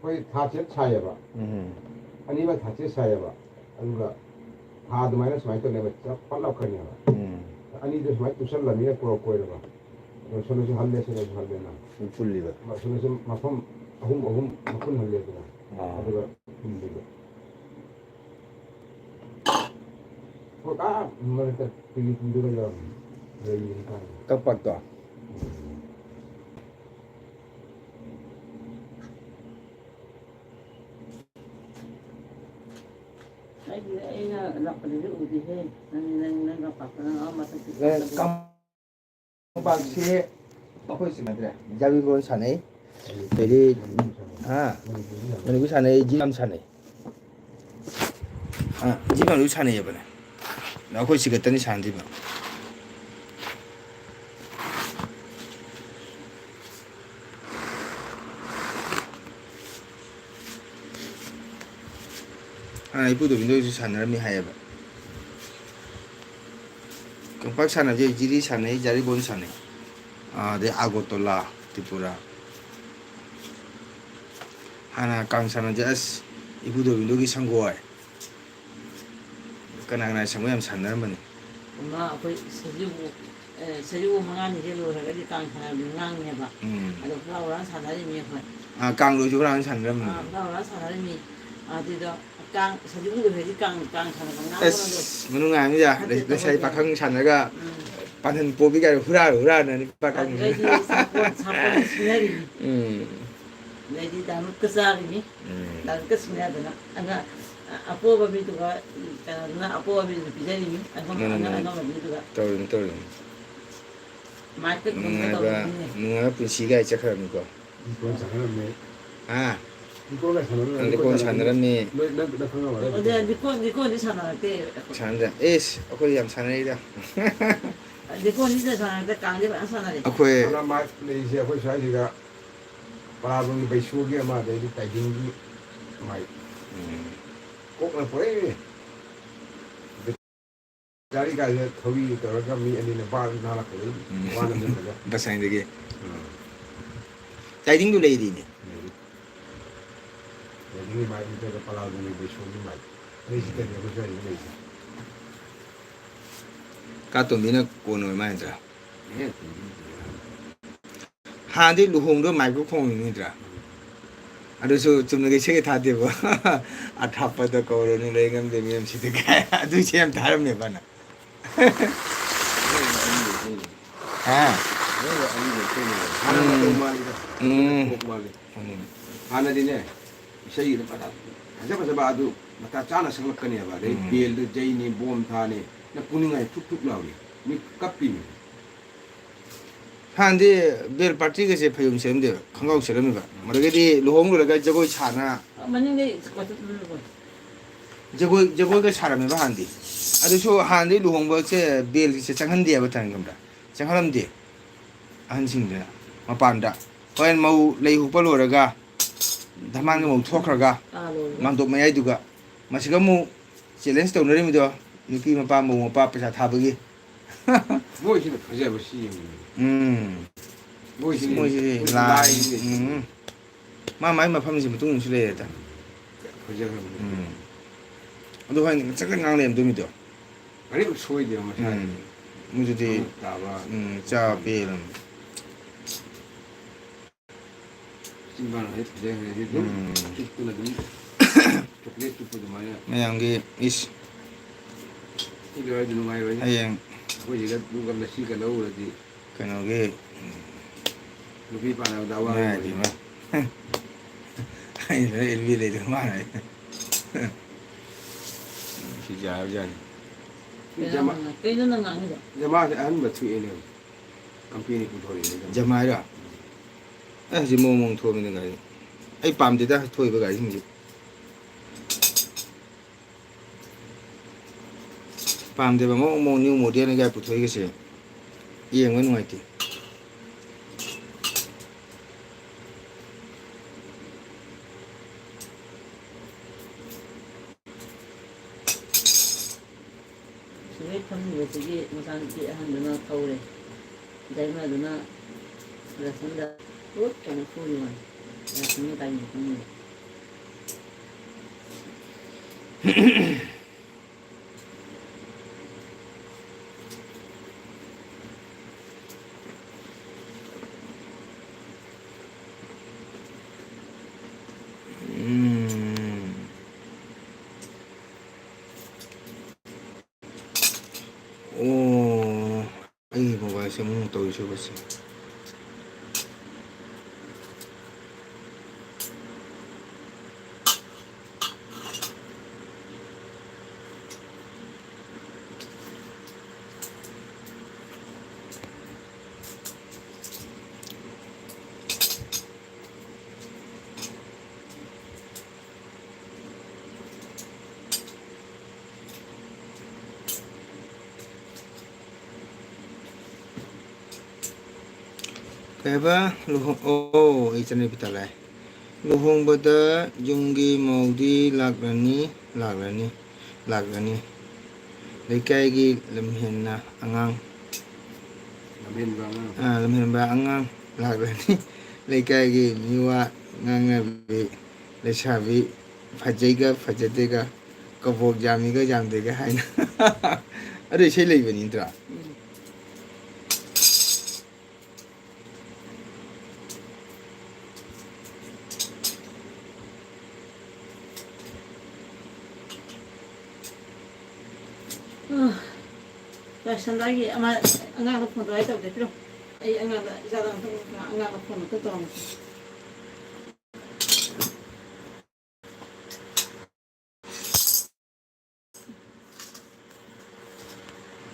ꯑꯩꯈꯣꯏ ꯊꯥ ꯆꯦꯠ ꯁꯥꯏꯌꯦꯕ꯫ ꯎꯝ꯫ ꯑꯅꯤꯃꯛ ꯊꯥ ꯆꯦꯠ ꯁꯥꯏꯌꯦꯕ꯫ ꯑꯗꯨꯒ ꯊꯥ ꯑꯗꯨꯃꯥꯏꯅ ꯁꯨꯃꯥꯏꯅ ꯇꯧꯅꯦꯕ, ꯆꯞ ꯄꯠ ꯂꯥꯎꯈ꯭ꯔꯅꯦꯕ꯫ ꯎꯝ꯫ ꯑꯅꯤꯗꯣ ꯁꯨꯃꯥꯏꯅ ꯇꯨꯁꯜꯂꯃꯤꯅ ꯀꯣꯔ ꯀꯣꯏꯔꯕ꯫ ꯑꯗꯣ ꯁꯣꯝꯗꯁꯨ ꯍꯜꯂꯦ, ꯁꯣꯝꯗꯁꯨ ꯍꯜꯂꯦꯅ꯫ ꯁꯨꯝ ꯄꯨꯜꯂꯤꯕ꯫ ꯁꯣꯝꯗꯁꯨ ꯃꯐꯝ ꯑꯍꯨꯝ, ꯑꯍꯨꯝ ꯃꯈꯨꯟ ꯍꯜꯂꯦꯗꯅ꯫ ꯑꯥ꯫ ꯑꯗꯨꯒ ꯄꯨꯜꯂꯤꯕ꯫ ꯍꯣꯏ, ꯑꯥ ꯃꯔꯛꯇ ꯄꯤꯂꯤꯄꯤꯗꯨꯒ ꯌꯧꯔꯝꯃꯤ꯫ ꯂꯩꯔꯤ ꯍꯥꯏꯇꯥꯔꯦ꯫ ꯀꯛꯄꯛꯇꯣ꯫ ꯎꯝ꯫ ꯑꯩꯗꯤ, ꯑꯩꯅ ꯂꯥꯛꯄꯗꯗꯤ ꯎꯗꯦꯍꯦ꯫ ꯅꯪ, ꯅꯪ, ꯅꯪ ꯂꯥꯛꯄꯗ ꯅꯪ ꯑꯥ ꯃꯊꯛꯇ ꯑꯦ, ꯆꯠꯂꯒ ꯀꯝ-, ꯀꯝꯄꯥꯛꯁꯦ ꯑꯩꯈꯣꯏ ꯁꯤ ꯅꯠꯇ꯭ꯔꯦ꯫ ꯖꯥꯕꯤꯕꯣꯟ ꯁꯥꯟꯅꯩ꯫ ꯑꯗꯩꯗꯤ, ꯍꯥ? ꯃꯅꯤꯄꯨꯔꯤ ꯁꯥꯟꯅꯩ꯫ ꯑꯥ, ꯖꯤ ꯌꯥꯝ ꯁꯥꯟꯅꯩꯌꯦꯕꯅꯦ꯫ ꯑꯗꯣ ꯑꯩꯈꯣꯏ ꯁꯤ ꯈꯛꯇꯅꯤ ꯁꯥꯟꯅꯗ꯭ꯔꯤꯕ꯫ ꯍꯥꯟꯅ ꯏꯄꯨ ꯗꯣꯕꯤꯟꯗꯣ ꯍꯣꯏꯁꯨ ꯁꯥꯟꯅꯔꯝꯃꯤ ꯍꯥꯏꯌꯦꯕ꯫ ꯀꯝꯄꯥꯛ ꯁꯥꯟꯅꯕꯁꯦ ꯖꯤꯔꯤ ꯁꯥꯟꯅꯩ, ꯖꯥꯔꯤꯕꯣꯟ ꯁꯥꯟꯅꯩ꯫ ꯑꯥ, ꯑꯗꯩ ꯑꯥꯒꯣꯇꯣꯂꯥ, ꯇ꯭ꯔꯤꯄꯨꯔꯥ꯫ ꯍꯥꯟꯅ ꯀꯥꯡ ꯁꯥꯟꯅꯁꯦ, ꯑꯁ, ꯏꯕꯨꯙꯧ ꯏꯕꯨꯙꯧꯒꯤ ꯁꯪꯒꯣꯏ, ꯀꯅꯥ ꯀꯅꯥ ꯁꯪꯒꯣꯏ ꯌꯥꯝ ꯁꯥꯟꯅꯔꯝꯕꯅꯤ? ꯑꯃ ꯑꯩꯈꯣꯏ ꯁꯖꯤꯕꯨ, ꯑꯦ, ꯁꯖꯤꯕꯨ ꯃꯉꯥꯅꯤꯁꯦ ꯂꯣꯏꯔꯒꯗꯤ ꯀꯥꯡ ꯁꯥꯟꯅꯕꯗꯤ ꯉꯥꯡꯉꯦꯕ꯫ ꯎꯝ꯫ ꯑꯗꯣ ꯍꯨꯔꯥ ꯍꯨꯔꯥ ꯁꯥꯟꯅꯔꯤꯅꯦ ꯑꯩꯈꯣꯏ꯫ ꯑꯥ, ꯀꯥꯡ ꯂꯣꯏꯁꯨ ꯍꯨꯔꯥ ꯍꯨꯔꯥ ꯁꯥꯟꯅꯔꯝꯃꯤ꯫ ꯑꯥ, ꯍꯨꯔꯥ ꯍꯨꯔꯥ ꯁꯥꯟꯅꯔꯤꯅꯤ꯫ ꯑꯗꯨꯗꯣ ꯀꯥꯡ, ꯁꯖꯤꯕꯨ ꯂꯣꯏꯈ꯭ꯔꯗꯤ ꯀꯥꯡ, ꯀꯥꯡ ꯁꯥꯟꯅꯕ ꯉꯥꯡꯕ ꯑꯁ, ꯉꯝꯗꯦ꯫ ꯃꯅꯨꯡ ꯉꯥꯏꯕꯅꯤꯗ꯫ ꯐꯠꯇꯦ ꯂꯩ-, ꯂꯩꯁꯥꯕꯤ ꯇꯧꯕꯗꯤ꯫ ꯄꯥꯈꯪ ꯁꯥꯟꯅꯔꯒ ꯎꯝ꯫ ꯄꯥꯡꯊꯟ ꯄꯣꯕꯤ ꯀꯥꯏꯅ ꯍꯨꯔꯥ ꯍꯨꯔꯥꯅ ꯅꯨꯄꯥ ꯀꯥꯡ ꯑꯗꯨꯗꯩꯗꯤ ꯁꯥꯄꯣꯟ, ꯁꯥꯄꯣꯟ ꯁꯤꯟꯅꯔꯤꯅꯤ꯫ ꯎꯝ꯫ ꯑꯗꯩꯗꯤ ꯗꯥꯅꯨꯠꯀ ꯆꯥꯔꯤꯅꯤ꯫ ꯎꯝ꯫ ꯗꯥꯅꯨꯠꯀ ꯁꯤꯟꯅꯗꯅ꯫ ꯑꯗ, ꯑ-, ꯑꯄꯣꯕ ꯃꯤꯗꯨꯒ, ꯀꯩꯅꯣꯗꯨꯅ ꯑꯄꯣꯕ ꯃꯤꯗꯨ ꯄꯤꯖꯔꯤꯅꯤ꯫ ꯑꯉꯝ-, ꯃꯥꯅꯤ, ꯑꯉꯝ-, ꯃꯥꯅꯤ꯫ ꯑꯉꯝꯕ ꯃꯤꯗꯨꯒ꯫ ꯇꯧꯔꯤꯅꯤ, ꯇꯧꯔꯤꯅꯤ꯫ ꯃꯥꯏꯛꯇ ꯈꯨꯝꯒꯦ ꯅꯨꯡꯉꯥꯏꯕ, ꯇꯧꯔꯤꯅꯤꯅꯦ꯫ ꯅꯨꯡꯉꯥꯏꯕ ꯄꯨꯟꯁꯤ ꯀꯥꯏ ꯆꯠꯈ꯭ꯔꯕꯅꯤꯀꯣ꯫ ꯂꯤꯀꯣꯟ ꯁꯥꯟꯅꯔꯝꯃꯤ꯫ ꯍꯥ? ꯂꯤꯀꯣꯟꯒ ꯁꯥꯟꯅꯔꯝꯃꯤ꯫ ꯂꯤꯀꯣꯟ ꯁꯥꯟꯅꯔꯝꯃꯤ꯫ ꯅꯣꯏ, ꯅꯪ, ꯅꯪ ꯈꯪꯉꯝꯃꯔꯣꯏ꯫ ꯑꯗꯨ ꯂꯤꯀꯣꯟ, ꯂꯤꯀꯣꯟꯗꯤ ꯁꯥꯟꯅꯔꯛꯇꯦ꯫ ꯁꯥꯟꯅꯗꯦ꯫ ꯑꯦꯁ, ꯑꯩꯈꯣꯏ ꯌꯥꯝ ꯁꯥꯟꯅꯔꯛꯏꯗ꯫ ꯂꯤꯀꯣꯟꯁꯤꯗ ꯁꯥꯟꯅꯔꯛꯇꯦ, ꯀꯥꯡꯗꯤ ꯐꯖꯅ ꯁꯥꯟꯅꯔꯛꯑꯦ꯫ ꯑꯩꯈꯣꯏ ꯍꯥꯟꯅ ꯃꯥꯏꯛ ꯂꯩꯔꯤꯁꯦ ꯑꯩꯈꯣꯏ ꯁ꯭ꯋꯥꯏꯁꯤꯗ ꯄꯔꯥꯕꯨꯡꯒꯤ ꯕꯩꯁꯣꯒꯤ ꯑꯃ, ꯑꯗꯩꯗꯤ ꯇꯥꯏꯗꯤꯡꯒꯤ ꯃꯥꯏꯛ꯫ ꯎꯝ꯫ ꯀꯣꯛꯅ ꯄꯨꯔꯛꯏꯅꯦ꯫ ꯒꯥꯔꯤ ꯀꯥꯏꯗ ꯊꯧꯔꯤ ꯇꯧꯔꯒ ꯃꯤ ꯑꯅꯤꯅ ꯕꯥꯔ ꯅꯥꯜꯂꯛꯄꯗ ꯎꯝ꯫ ꯋꯥ ꯅꯝꯁꯤꯜꯂꯒ꯫ ꯕꯁꯥꯏꯗꯒꯤ꯫ ꯎꯝ꯫ ꯇꯥꯏꯗꯤꯡꯗꯨ ꯂꯩꯔꯤꯅꯦ꯫ ꯂꯩꯔꯤ꯫ ꯇꯥꯏꯗꯤꯡꯒꯤ ꯃꯥꯏ ꯅꯠꯇ꯭ꯔꯒ ꯄꯂꯥꯜꯒꯨꯝꯕ ꯕꯩꯁꯣꯒꯤ ꯃꯥꯏ꯫ ꯑꯅꯤꯁꯤꯗꯅꯤ ꯑꯩꯈꯣꯏ ꯁ꯭ꯋꯥꯏꯗ ꯂꯩꯔꯤꯁꯦ꯫ ꯀꯥꯇꯣꯝꯕꯤꯅ ꯀꯣꯟ ꯑꯣꯏ ꯃꯥꯏ ꯅꯠꯇ꯭ꯔꯥ? ꯑꯦ, ꯇꯥꯏꯗꯤꯡꯒꯤ꯫ ꯍꯥꯟꯅꯗꯤ ꯂꯨꯍꯣꯡꯗꯣ ꯃꯥꯏꯀ꯭ꯔꯣ ꯈꯣꯡꯉꯤꯅꯤꯗ꯭ꯔꯥ? ꯑꯗꯨꯁꯨ ꯆꯨꯝꯅꯒꯤ ꯏꯁꯩꯒ ꯊꯥꯗꯦꯕ꯫ "ꯑꯊꯥꯞꯄꯗ ꯀꯧꯔꯅꯨ ꯂꯩ ꯉꯝꯗꯦ ꯃꯤꯌꯥꯝꯁꯤꯗꯤ" ꯀꯥꯏ꯫ ꯑꯗꯨ ꯏꯁꯩ ꯌꯥꯝ ꯊꯥꯔꯝꯃꯦꯕ ꯅꯪ꯫ ꯍꯥ? ꯍꯥꯟꯅ ꯎꯝ꯫ ꯃꯇꯧ ꯃꯥꯜꯂꯤꯗ꯫ ꯎꯝ꯫ ꯀꯣꯛ ꯃꯥꯜꯂꯤ꯫ ꯎꯝ꯫ ꯍꯥꯟꯅꯗꯤꯅꯦ, ꯏꯁꯩꯒꯤꯗ ꯐꯖ ꯐꯖ ꯐꯖꯕ ꯑꯗꯨ ꯃꯇꯥ ꯆꯥꯅ ꯁꯛꯂꯛꯀꯅꯦꯕ꯫ ꯑꯗꯩ ꯎꯝ꯫ ꯕꯦꯜꯗ ꯖꯩꯅꯦ, ꯕꯣꯝ ꯊꯥꯅꯦ, ꯅꯪ ꯄꯨꯅꯤꯡꯉꯥꯏ ꯊꯨꯛ ꯊꯨꯛ ꯂꯥꯎꯔꯤ꯫ ꯃꯤ ꯀꯞꯄꯤꯅꯤ꯫ ꯍꯥꯟꯅꯗꯤ ꯕꯦꯜ ꯄꯥꯔꯇꯤꯒꯁꯦ ꯐꯩꯖꯣꯝ ꯁꯦꯠꯂꯝꯗꯦꯕ, ꯈꯣꯡꯒ꯭ꯔꯥꯎ ꯁꯦꯠꯂꯝꯃꯦꯕ꯫ ꯃꯗꯨꯗꯒꯤꯗꯤ ꯂꯨꯍꯣꯡ ꯂꯣꯏꯔꯒ ꯖꯒꯣꯏ ꯁꯥꯅ ꯃꯅꯤꯡꯗꯩ ꯀꯣꯏꯆꯠ ꯆꯠꯂꯒ꯫ ꯖꯒꯣꯏ, ꯖꯒꯣꯏꯒ ꯁꯥꯔꯝꯃꯦꯕ ꯍꯥꯟꯅꯗꯤ꯫ ꯑꯗꯨꯁꯨ ꯍꯥꯟꯅꯗꯤ ꯂꯨꯍꯣꯡꯕꯁꯦ ꯕꯦꯜꯒꯤꯁꯦ ꯆꯪꯍꯟꯗꯦꯕ, ꯊꯥꯏꯅ ꯈꯪꯕ꯭ꯔꯥ? ꯆꯪꯍꯜꯂꯝꯗꯦ꯫ ꯑꯍꯟꯁꯤꯡꯗꯨꯅ ꯃꯄꯥꯟꯗ꯫ ꯍꯣꯔꯦꯟ ꯃꯧ ꯂꯩ ꯍꯨꯛꯄ ꯂꯣꯏꯔꯒ, ꯙꯃꯥꯟꯒ ꯃꯧ ꯊꯣꯛꯈ꯭ꯔꯒ, ꯑꯥ, ꯂꯣꯏꯔꯦ꯫ ꯃꯥꯡꯗꯣꯞ ꯃꯌꯥꯏꯗꯨꯒ꯫ ꯃꯁꯤꯒ ꯑꯃꯨꯛ ꯆꯦꯂꯦꯟꯖ ꯇꯧꯅꯔꯤꯃꯤꯗꯣ, ꯅꯨꯄꯤ ꯃꯄꯥ, ꯃꯧ ꯃꯄꯥ ꯄꯩꯁꯥ ꯊꯥꯕꯒꯤ꯫ ꯃꯣꯏꯁꯤꯅ ꯐꯖꯕꯁꯤ ꯌꯦꯡꯉꯨ꯫ ꯎꯝ꯫ ꯃꯣꯏꯁꯤ ꯃꯣꯏꯁꯤ ꯃꯣꯏꯁꯤ ꯂꯥꯏ꯫ ꯂꯥꯏꯅꯤ꯫ ꯎꯝ꯫ ꯃꯥ ꯃꯥꯏ ꯃꯐꯝꯁꯤ ꯃꯇꯨꯡ ꯏꯟꯅꯁꯨ ꯂꯩꯔꯦꯗ꯫ ꯐꯖꯈ꯭ꯔꯕꯅꯤ꯫ ꯎꯝ꯫ ꯑꯗꯨ ꯍꯥꯏꯅꯤ ꯉꯁꯪꯅ ꯉꯥꯡ ꯂꯩꯔꯝꯗꯣꯏ ꯃꯤꯗꯣ꯫ ꯀꯔꯤꯝ ꯁꯣꯏꯗꯦꯕ ꯃꯁꯥꯒꯤ꯫ ꯎꯝ꯫ ꯃꯣꯏꯗꯨꯗꯤ ꯃꯃꯨꯠ ꯇꯥꯕ꯫ ꯎꯝ, ꯆꯥꯕ ꯄꯦꯜꯂꯝꯅꯤ꯫ ꯆꯤꯟꯕꯥꯟ ꯍꯦꯛ ꯐꯖꯈ꯭ꯔꯗꯤ ꯑꯗꯨꯝ ꯎꯝ꯫ ꯆꯨꯞꯇꯅ ꯑꯗꯨꯝ ꯆꯣꯀ꯭ꯂꯦꯠ ꯆꯨꯞꯄ ꯑꯗꯨꯃꯥꯏꯅ꯫ ꯃꯌꯥꯝꯒꯤ ꯏꯁ꯫ ꯁꯤ ꯂꯣꯏꯔꯗꯤ ꯅꯨꯡꯉꯥꯏꯔꯣꯏꯅꯦ꯫ ꯍꯌꯦꯡ꯫ ꯑꯩꯈꯣꯏ ꯁꯤꯗ ꯑꯗꯨꯒ ꯂꯁꯤꯒ ꯂꯧꯔꯨꯔꯗꯤ ꯀꯩꯅꯣꯒꯤ ꯅꯨꯄꯤ ꯄꯥꯟꯅꯕꯗ ꯑꯋꯥꯕ ꯏꯃꯥꯏ ꯑꯣꯏꯔꯦ꯫ ꯄꯦꯝꯃ꯫ ꯑꯩ ꯂꯣꯏ ꯑꯦꯜ ꯕꯤ ꯂꯩꯗꯧ ꯃꯥꯜꯂꯦ꯫ ꯁꯤꯁꯦ ꯍꯥꯏꯕꯖꯥꯠꯅꯤ꯫ ꯀꯩꯅꯣ ꯖꯃꯥ-, ꯅꯪ-, ꯀꯩꯅꯣ ꯅꯪ ꯉꯥꯡꯉꯤꯗꯣ? ꯖꯃꯥꯁꯦ ꯑꯍꯟꯕ ꯊꯣꯛꯑꯦꯅꯦ꯫ ꯀꯝꯄꯦꯅꯤ ꯄꯨꯊꯣꯔꯛꯑꯦꯅꯦ꯫ ꯖꯃꯥꯏꯔꯣ? ꯑꯦ, ꯍꯧꯖꯤꯛ ꯃꯑꯣꯡ ꯃꯑꯣꯡ ꯊꯣꯛꯑꯕꯅꯤꯅ ꯒꯥꯔꯤ꯫ ꯑꯩ ꯄꯥꯝꯗꯦꯗ ꯊꯣꯛꯏꯕ ꯒꯥꯔꯤꯁꯤꯡꯁꯦ꯫ ꯄꯥꯝꯗꯦꯕ, ꯃꯑꯣꯡ ꯃꯑꯣꯡ new model ꯒꯥꯏ ꯄꯨꯊꯣꯛꯏꯒꯁꯦ ꯌꯦꯡꯕ ꯅꯨꯡꯉꯥꯏꯇꯦ꯫ ꯁꯤꯒꯩ ꯐꯝꯃꯤꯕꯁꯤꯒꯤ ꯃꯆꯥꯅꯨꯄꯤ ꯑꯍꯟꯗꯨꯅ ꯊꯧꯔꯦ꯫ ꯗꯥꯏꯃꯗꯨꯅ ꯔꯁꯟꯗ ꯄꯨꯠ ꯀꯩꯅꯣ ꯐꯨꯔꯤ ꯋꯥꯅꯤ꯫ ꯔꯁꯟꯒꯤ ꯒꯥꯔꯤꯗ ꯐꯝꯃꯤꯕ꯫ ꯎꯝ꯫ ꯑꯣ, ꯑꯩꯒꯤ ꯃꯣꯕꯥꯏꯜꯁꯦ ꯑꯃꯨꯛ ꯇꯧꯔꯤꯁꯤꯕꯣ ꯁꯤ꯫ ꯀꯩ ꯍꯥꯏꯕ? ꯂꯨꯍꯣꯡ-, ꯑꯣ, ꯑꯩ ꯏꯆꯟꯅꯨꯄꯤ ꯇꯥ ꯂꯥꯛꯑꯦ꯫ ꯂꯨꯍꯣꯡꯕꯗ ꯌꯨꯝꯒꯤ ꯃꯧꯗꯤ ꯂꯥꯛꯂꯅꯤ, ꯂꯥꯛꯂꯅꯤ, ꯂꯥꯛꯂꯅꯤ꯫ ꯂꯩꯀꯥꯏꯒꯤ ꯂꯝꯍꯦꯟꯅ ꯑꯉꯥꯡ ꯂꯝꯍꯦꯟꯕ ꯑꯉꯥꯡ꯫ ꯑꯥ, ꯂꯝꯍꯦꯟꯕ ꯑꯉꯥꯡ ꯂꯥꯛꯂꯅꯤ꯫ ꯂꯩꯀꯥꯏꯒꯤ ꯃꯤꯋꯥ ꯉꯥꯡꯅꯕꯤ ꯂꯩꯁꯥꯕꯤ, ꯐꯖꯩꯒ ꯐꯖꯗꯦꯒ, ꯀꯕꯣꯛ ꯌꯥꯝꯃꯤꯒ ꯌꯥꯝꯗꯦꯒ ꯍꯥꯏꯅ꯫ ꯑꯗꯨ ꯏꯁꯩ ꯂꯩꯕꯅꯤ ꯅꯠꯇ꯭ꯔꯥ? ꯂꯣꯏꯁꯟꯕꯒꯤ ꯑꯃ ꯑꯉꯥꯡꯗ ꯐꯣꯟ ꯇꯧꯔꯒ ꯇꯧꯗꯦ꯫ ꯄꯤꯔꯣ꯫ ꯑꯩ ꯑꯉꯥꯡꯗ, ꯏꯆꯥꯗ ꯑꯝꯇ, ꯑꯉꯥꯡꯗ ꯐꯣꯟ ꯑꯝꯇ ꯇꯧꯔꯝꯒꯦ꯫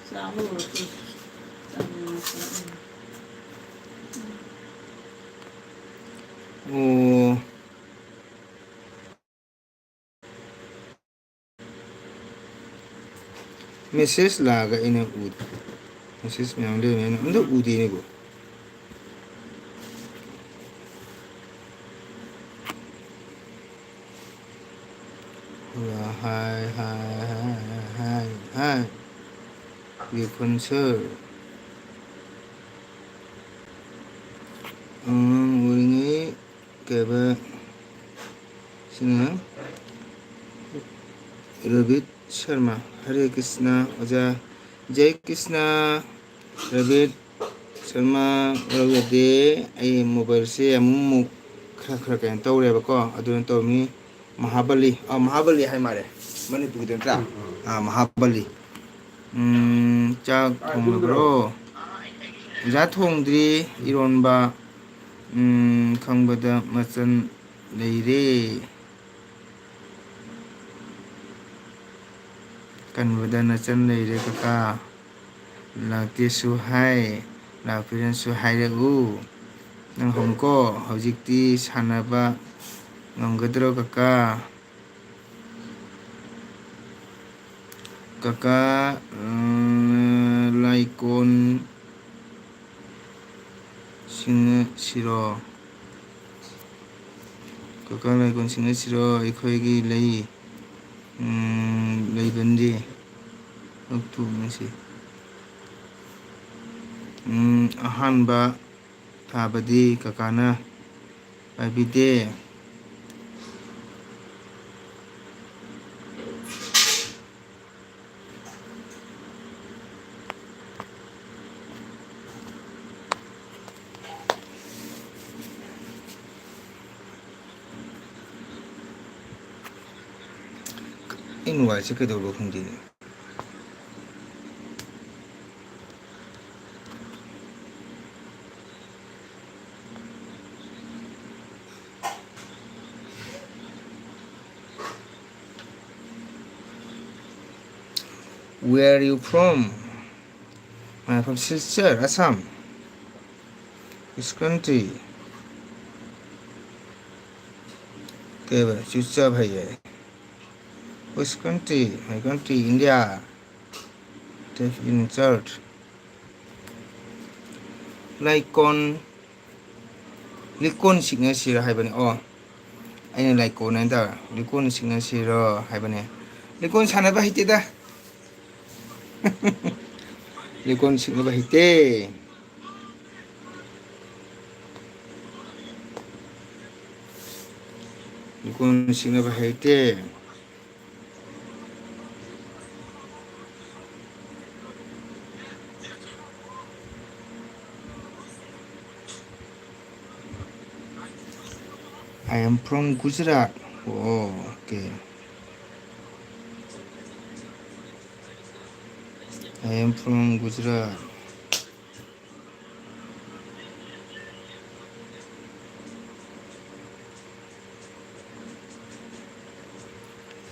ꯆꯥꯕ ꯂꯣꯏꯔꯛꯇ꯭ꯔꯤ꯫ ꯆꯥꯅꯤꯡꯉꯛꯇꯅ꯫ ꯑꯣ꯫ ꯃꯦꯁꯦꯖ ꯂꯥꯛꯑꯒ ꯑꯩꯅ ꯎꯗꯦ꯫ ꯃꯦꯁꯦꯖ ꯃꯌꯥꯝ ꯂꯩꯕꯅꯦ, ꯑꯩꯅ ꯑꯝꯇ ꯎꯗꯦꯅꯦꯀꯣ꯫ ꯍꯥꯏ, ꯍꯥꯏ, ꯍꯥꯏ, ꯍꯥꯏ, ꯍꯥꯏ꯫ ꯌꯦꯛꯐꯝ ꯁꯔ꯫ ꯑꯉꯥꯡ ꯑꯣꯏꯔꯤꯉꯩ ꯀꯩꯕ ꯁꯤꯅ ꯔꯣꯕꯤꯠ ꯁꯔꯃ꯫ ꯍꯔꯦ ꯀ꯭ꯔꯤꯁꯅ ꯑꯣꯖꯥ꯫ ꯖꯩ ꯀ꯭ꯔꯤꯁꯅ꯫ ꯔꯣꯕꯤꯠ ꯁꯔꯃ ꯂꯧꯖꯗꯦ꯫ ꯑꯩ ꯃꯣꯕꯥꯏꯜꯁꯦ ꯑꯃꯨꯛꯃꯨꯛ ꯈꯔ ꯈꯔ ꯀꯩꯅꯣ ꯇꯧꯔꯦꯕꯀꯣ, ꯑꯗꯨꯅ ꯇꯧꯔꯝꯃꯤ꯫ ꯃꯍꯥꯕꯂꯤ, ꯑ, ꯃꯍꯥꯕꯂꯤ ꯍꯥꯏ ꯃꯥꯜꯂꯦ, ꯃꯅꯤꯄꯨꯔꯒꯤꯗ ꯅꯠꯇ꯭ꯔꯥ? ꯎꯝ, ꯎꯝ꯫ ꯑ, ꯃꯍꯥꯕꯂꯤ꯫ ꯎꯝ, ꯆꯥꯛ ꯊꯣꯡꯂꯕ꯭ꯔꯣ? ꯑꯣꯖꯥ, ꯊꯣꯡꯗ꯭ꯔꯤ꯫ ꯏꯔꯣꯟꯕ, ꯎꯝ, ꯈꯪꯕꯗ ꯃꯆꯜ ꯂꯩꯔꯦ꯫ ꯀꯟꯕꯗ ꯅꯆꯟ ꯂꯩꯔꯦ ꯀꯀꯥ꯫ ꯂꯥꯛꯇꯦꯁꯨ ꯍꯥꯏ, ꯂꯥꯛꯄꯤꯔꯅꯁꯨ ꯍꯥꯏꯔꯛꯎ꯫ ꯅꯪ ꯍꯧꯅꯨꯀꯣ, ꯍꯧꯖꯤꯛꯇꯤ ꯁꯥꯟꯅꯕ ꯉꯝꯒꯗ꯭ꯔꯣ ꯀꯀꯥ? ꯀꯀꯥ, ꯎꯝ, ꯂꯥꯏꯀꯣꯟ ꯁꯤꯡꯉꯁꯤꯔꯣ? ꯀꯀꯥ ꯂꯥꯏꯀꯣꯟ ꯁꯤꯡꯉꯁꯤꯔꯣ? ꯑꯩꯈꯣꯏꯒꯤ ꯂꯩ, ꯎꯝ, ꯂꯩꯕꯟꯗꯤ ꯂꯧꯊꯣꯛꯅꯁꯤ꯫ ꯎꯝ, ꯑꯍꯥꯟꯕ ꯊꯥꯕꯗꯤ ꯀꯀꯥꯅ ꯄꯥꯏꯕꯤꯗꯦ꯫ ꯑꯩ ꯃꯣꯕꯥꯏꯜꯁꯦ ꯀꯩꯗꯧꯔꯕ ꯈꯪꯗꯦꯅꯦ꯫ Where are you from? I am from Silchar, Assam. Which country? ꯀꯩꯕ? ꯆꯨꯆꯥ ꯍꯥꯏꯌꯦ꯫ Which country? My country, India. Deaf in church. ꯂꯩꯀꯣꯟ, ꯂꯤꯀꯣꯟ ꯁꯤꯛꯅꯁꯤꯔ ꯍꯥꯏꯕꯅꯦ꯫ ꯑꯣ, ꯑꯩꯅ ꯂꯩꯀꯣꯟ ꯍꯥꯏꯅ ꯇꯧꯔꯦ꯫ ꯂꯤꯀꯣꯟ ꯁꯤꯛꯅꯁꯤꯔꯣ ꯍꯥꯏꯕꯅꯦ꯫ ꯂꯤꯀꯣꯟ ꯁꯥꯟꯅꯕ ꯍꯩꯇꯦꯗ꯫ ꯂꯤꯀꯣꯟ ꯁꯤꯛꯅꯕ ꯍꯩꯇꯦ꯫ ꯂꯤꯀꯣꯟ ꯁꯤꯛꯅꯕ ꯍꯩꯇꯦ꯫ I am from Gujarat. Oh, okay. I am from Gujarat.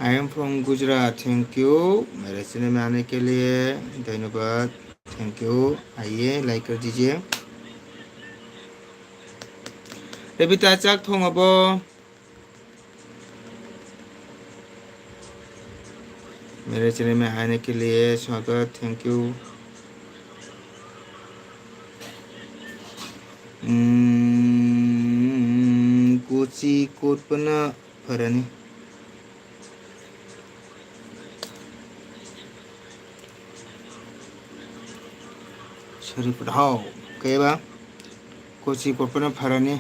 I am from Gujarat. Thank you. मेरे सिनेमा आने के लिए धन्यवाद। Thank you. आइए, like कर दीजिए। ꯔꯦꯕꯤꯇꯥ, ꯆꯥꯛ ꯊꯣꯡꯉꯕꯣ? मेरे चैनल में आने के लिए स्वागत, thank you। ꯎꯝ, ꯀꯣꯆꯤ ꯀꯣꯠꯄꯅ ꯐꯔꯅꯤ꯫ ꯍꯥꯎ, ꯀꯩꯕ? ꯀꯣꯆꯤ ꯀꯣꯠꯄꯅ ꯐꯔꯅꯤ꯫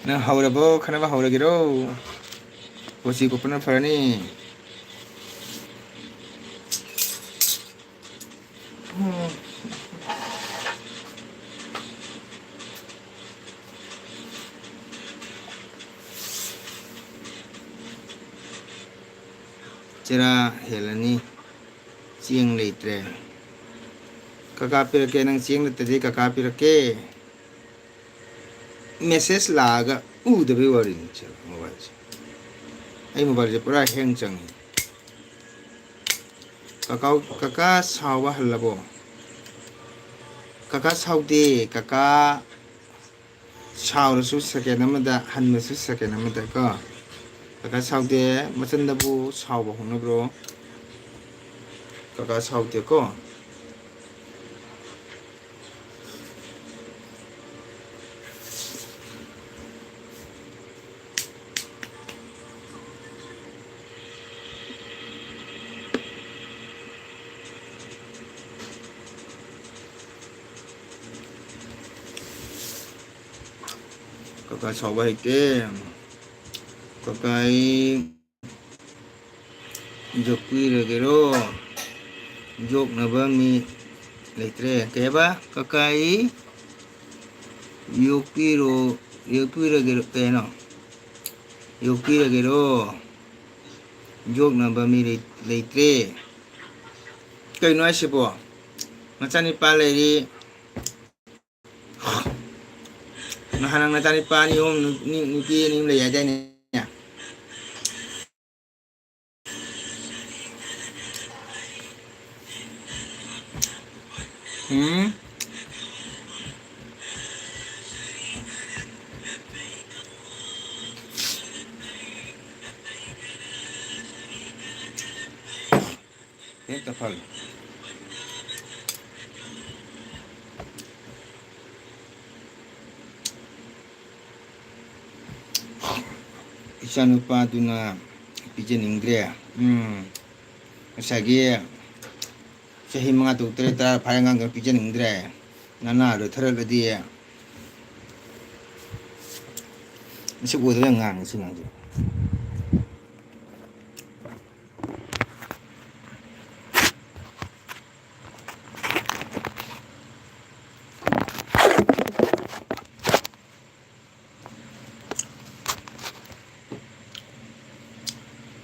ꯅꯪ ꯍꯧꯔꯕꯣ? ꯈꯠꯅꯕ ꯍꯧꯔꯒꯦꯔꯣ? ꯀꯣꯆꯤ ꯀꯣꯠꯄꯅ ꯐꯔꯅꯤ꯫ ꯆꯔꯥ ꯍꯦꯜꯂꯅꯤ꯫ ꯆꯦꯡ ꯂꯩꯇ꯭ꯔꯦ꯫ ꯀꯀꯥ ꯄꯤꯔꯛꯀꯦ, ꯅꯪ ꯆꯦꯡ ꯅꯠꯇꯗꯤ ꯀꯀꯥ ꯄꯤꯔꯛꯀꯦ꯫ ꯃꯦꯁꯦꯖ ꯂꯥꯛꯑꯒ ꯎꯗꯕꯩ ꯋꯥꯔꯤꯅꯤ꯫ ꯁꯦ, ꯃꯣꯕꯥꯏꯜꯁꯦ, ꯑꯩ ꯃꯣꯕꯥꯏꯜꯁꯦ ꯄꯨꯔꯥ ꯍꯦꯡ ꯆꯪꯉꯤ꯫ ꯀꯀꯥ, ꯀꯀꯥ ꯁꯥꯎꯕ ꯍꯜꯂꯕꯣ? ꯀꯀꯥ ꯁꯥꯎꯗꯦ꯫ ꯀꯀꯥ ꯁꯥꯎꯔꯁꯨ ꯁꯦꯀꯦꯟ ꯑꯃꯗ, ꯍꯟꯕꯁꯨ ꯁꯦꯀꯦꯟ ꯑꯃꯗ ꯀꯣ꯫ ꯀꯀꯥ ꯁꯥꯎꯗꯦ꯫ ꯃꯆꯟꯗꯕꯨ ꯁꯥꯎꯕ ꯍꯧꯅꯕ꯭ꯔꯣ? ꯀꯀꯥ ꯁꯥꯎꯗꯦꯀꯣ꯫ ꯀꯀꯥ ꯁꯥꯎꯕ ꯍꯩꯇꯦ꯫ ꯀꯀꯥ ꯑꯩ ꯌꯣꯛꯄꯤꯔꯒꯦꯔꯣ? ꯌꯣꯛꯅꯕ ꯃꯤ ꯂꯩꯇ꯭ꯔꯦ꯫ ꯀꯩ ꯍꯥꯏꯕ? ꯀꯀꯥ ꯑꯩ ꯌꯣꯛꯄꯤꯔꯣ, ꯌꯣꯛꯄꯤꯔꯒꯦꯔꯣ? ꯀꯩꯅꯣ? ꯌꯣꯛꯄꯤꯔꯒꯦꯔꯣ? ꯌꯣꯛꯅꯕ ꯃꯤ ꯂꯩ-, ꯂꯩꯇ꯭ꯔꯦ꯫ ꯀꯩꯅꯣ ꯍꯥꯏꯁꯤꯕꯣ? ꯃꯆꯥꯅꯤꯄꯥ ꯂꯩꯔꯤ꯫ ꯅꯍꯥꯟ ꯅꯪ ꯅꯆꯥꯅꯤꯄꯥ ꯑꯅꯤ ꯑꯍꯨꯝ, ꯅꯨ-, ꯅꯨ-, ꯅꯨꯄꯤ ꯑꯅꯤ ꯑꯍꯨꯝ ꯂꯩ ꯍꯥꯏꯗꯥꯏꯅꯦ? ꯎꯝ? ꯍꯦꯛꯇ ꯐꯜ꯫ ꯏꯆꯥꯅꯨꯄꯥꯗꯨꯅ ꯄꯤꯖꯅꯤꯡꯗ꯭ꯔꯦ꯫ ꯎꯝ꯫ ꯉꯁꯥꯏꯒꯤ ꯆꯍꯤ ꯃꯉꯥ, ꯇꯔꯨꯛ, ꯇꯔꯦꯠ, ꯇꯔꯥ ꯐꯥꯔꯦ, ꯑꯉꯥꯡꯗꯨꯅ ꯄꯤꯖꯅꯤꯡꯗ꯭ꯔꯦ꯫ ꯅꯅꯥꯗꯣ ꯊꯔꯛꯂꯗꯤ꯫ ꯃꯁꯤ ꯑꯣꯏꯗꯕ ꯌꯥꯝ ꯉꯥꯡꯉꯦ ꯁꯤ ꯑꯉꯥꯡꯁꯦ꯫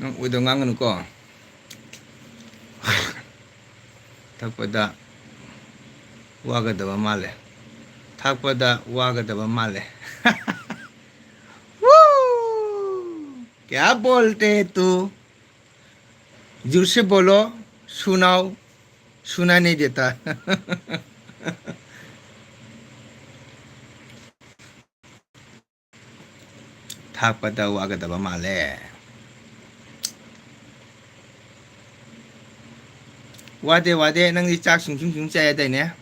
ꯅꯪ ꯑꯣꯏꯗꯕ ꯉꯥꯡꯒꯅꯨꯀꯣ꯫ ꯊꯛꯄꯗ ꯋꯥꯒꯗꯕ ꯃꯥꯜꯂꯦ꯫ ꯊꯛꯄꯗ ꯋꯥꯒꯗꯕ ꯃꯥꯜꯂꯦ꯫ ꯋꯨ! क्या बोलते तू? जोर से बोलो, सुनाओ, सुनाई नहीं देता। ꯊꯥꯛꯄꯗ ꯋꯥꯒꯗꯕ ꯃꯥꯜꯂꯦ꯫ ꯋꯥꯗꯦ, ꯋꯥꯗꯦ, ꯅꯪꯗꯤ ꯆꯥꯛ ꯁꯨꯝ ꯁꯨꯝ ꯁꯨꯝ ꯆꯥꯏ ꯍꯥꯏꯗꯥꯏꯅꯦ?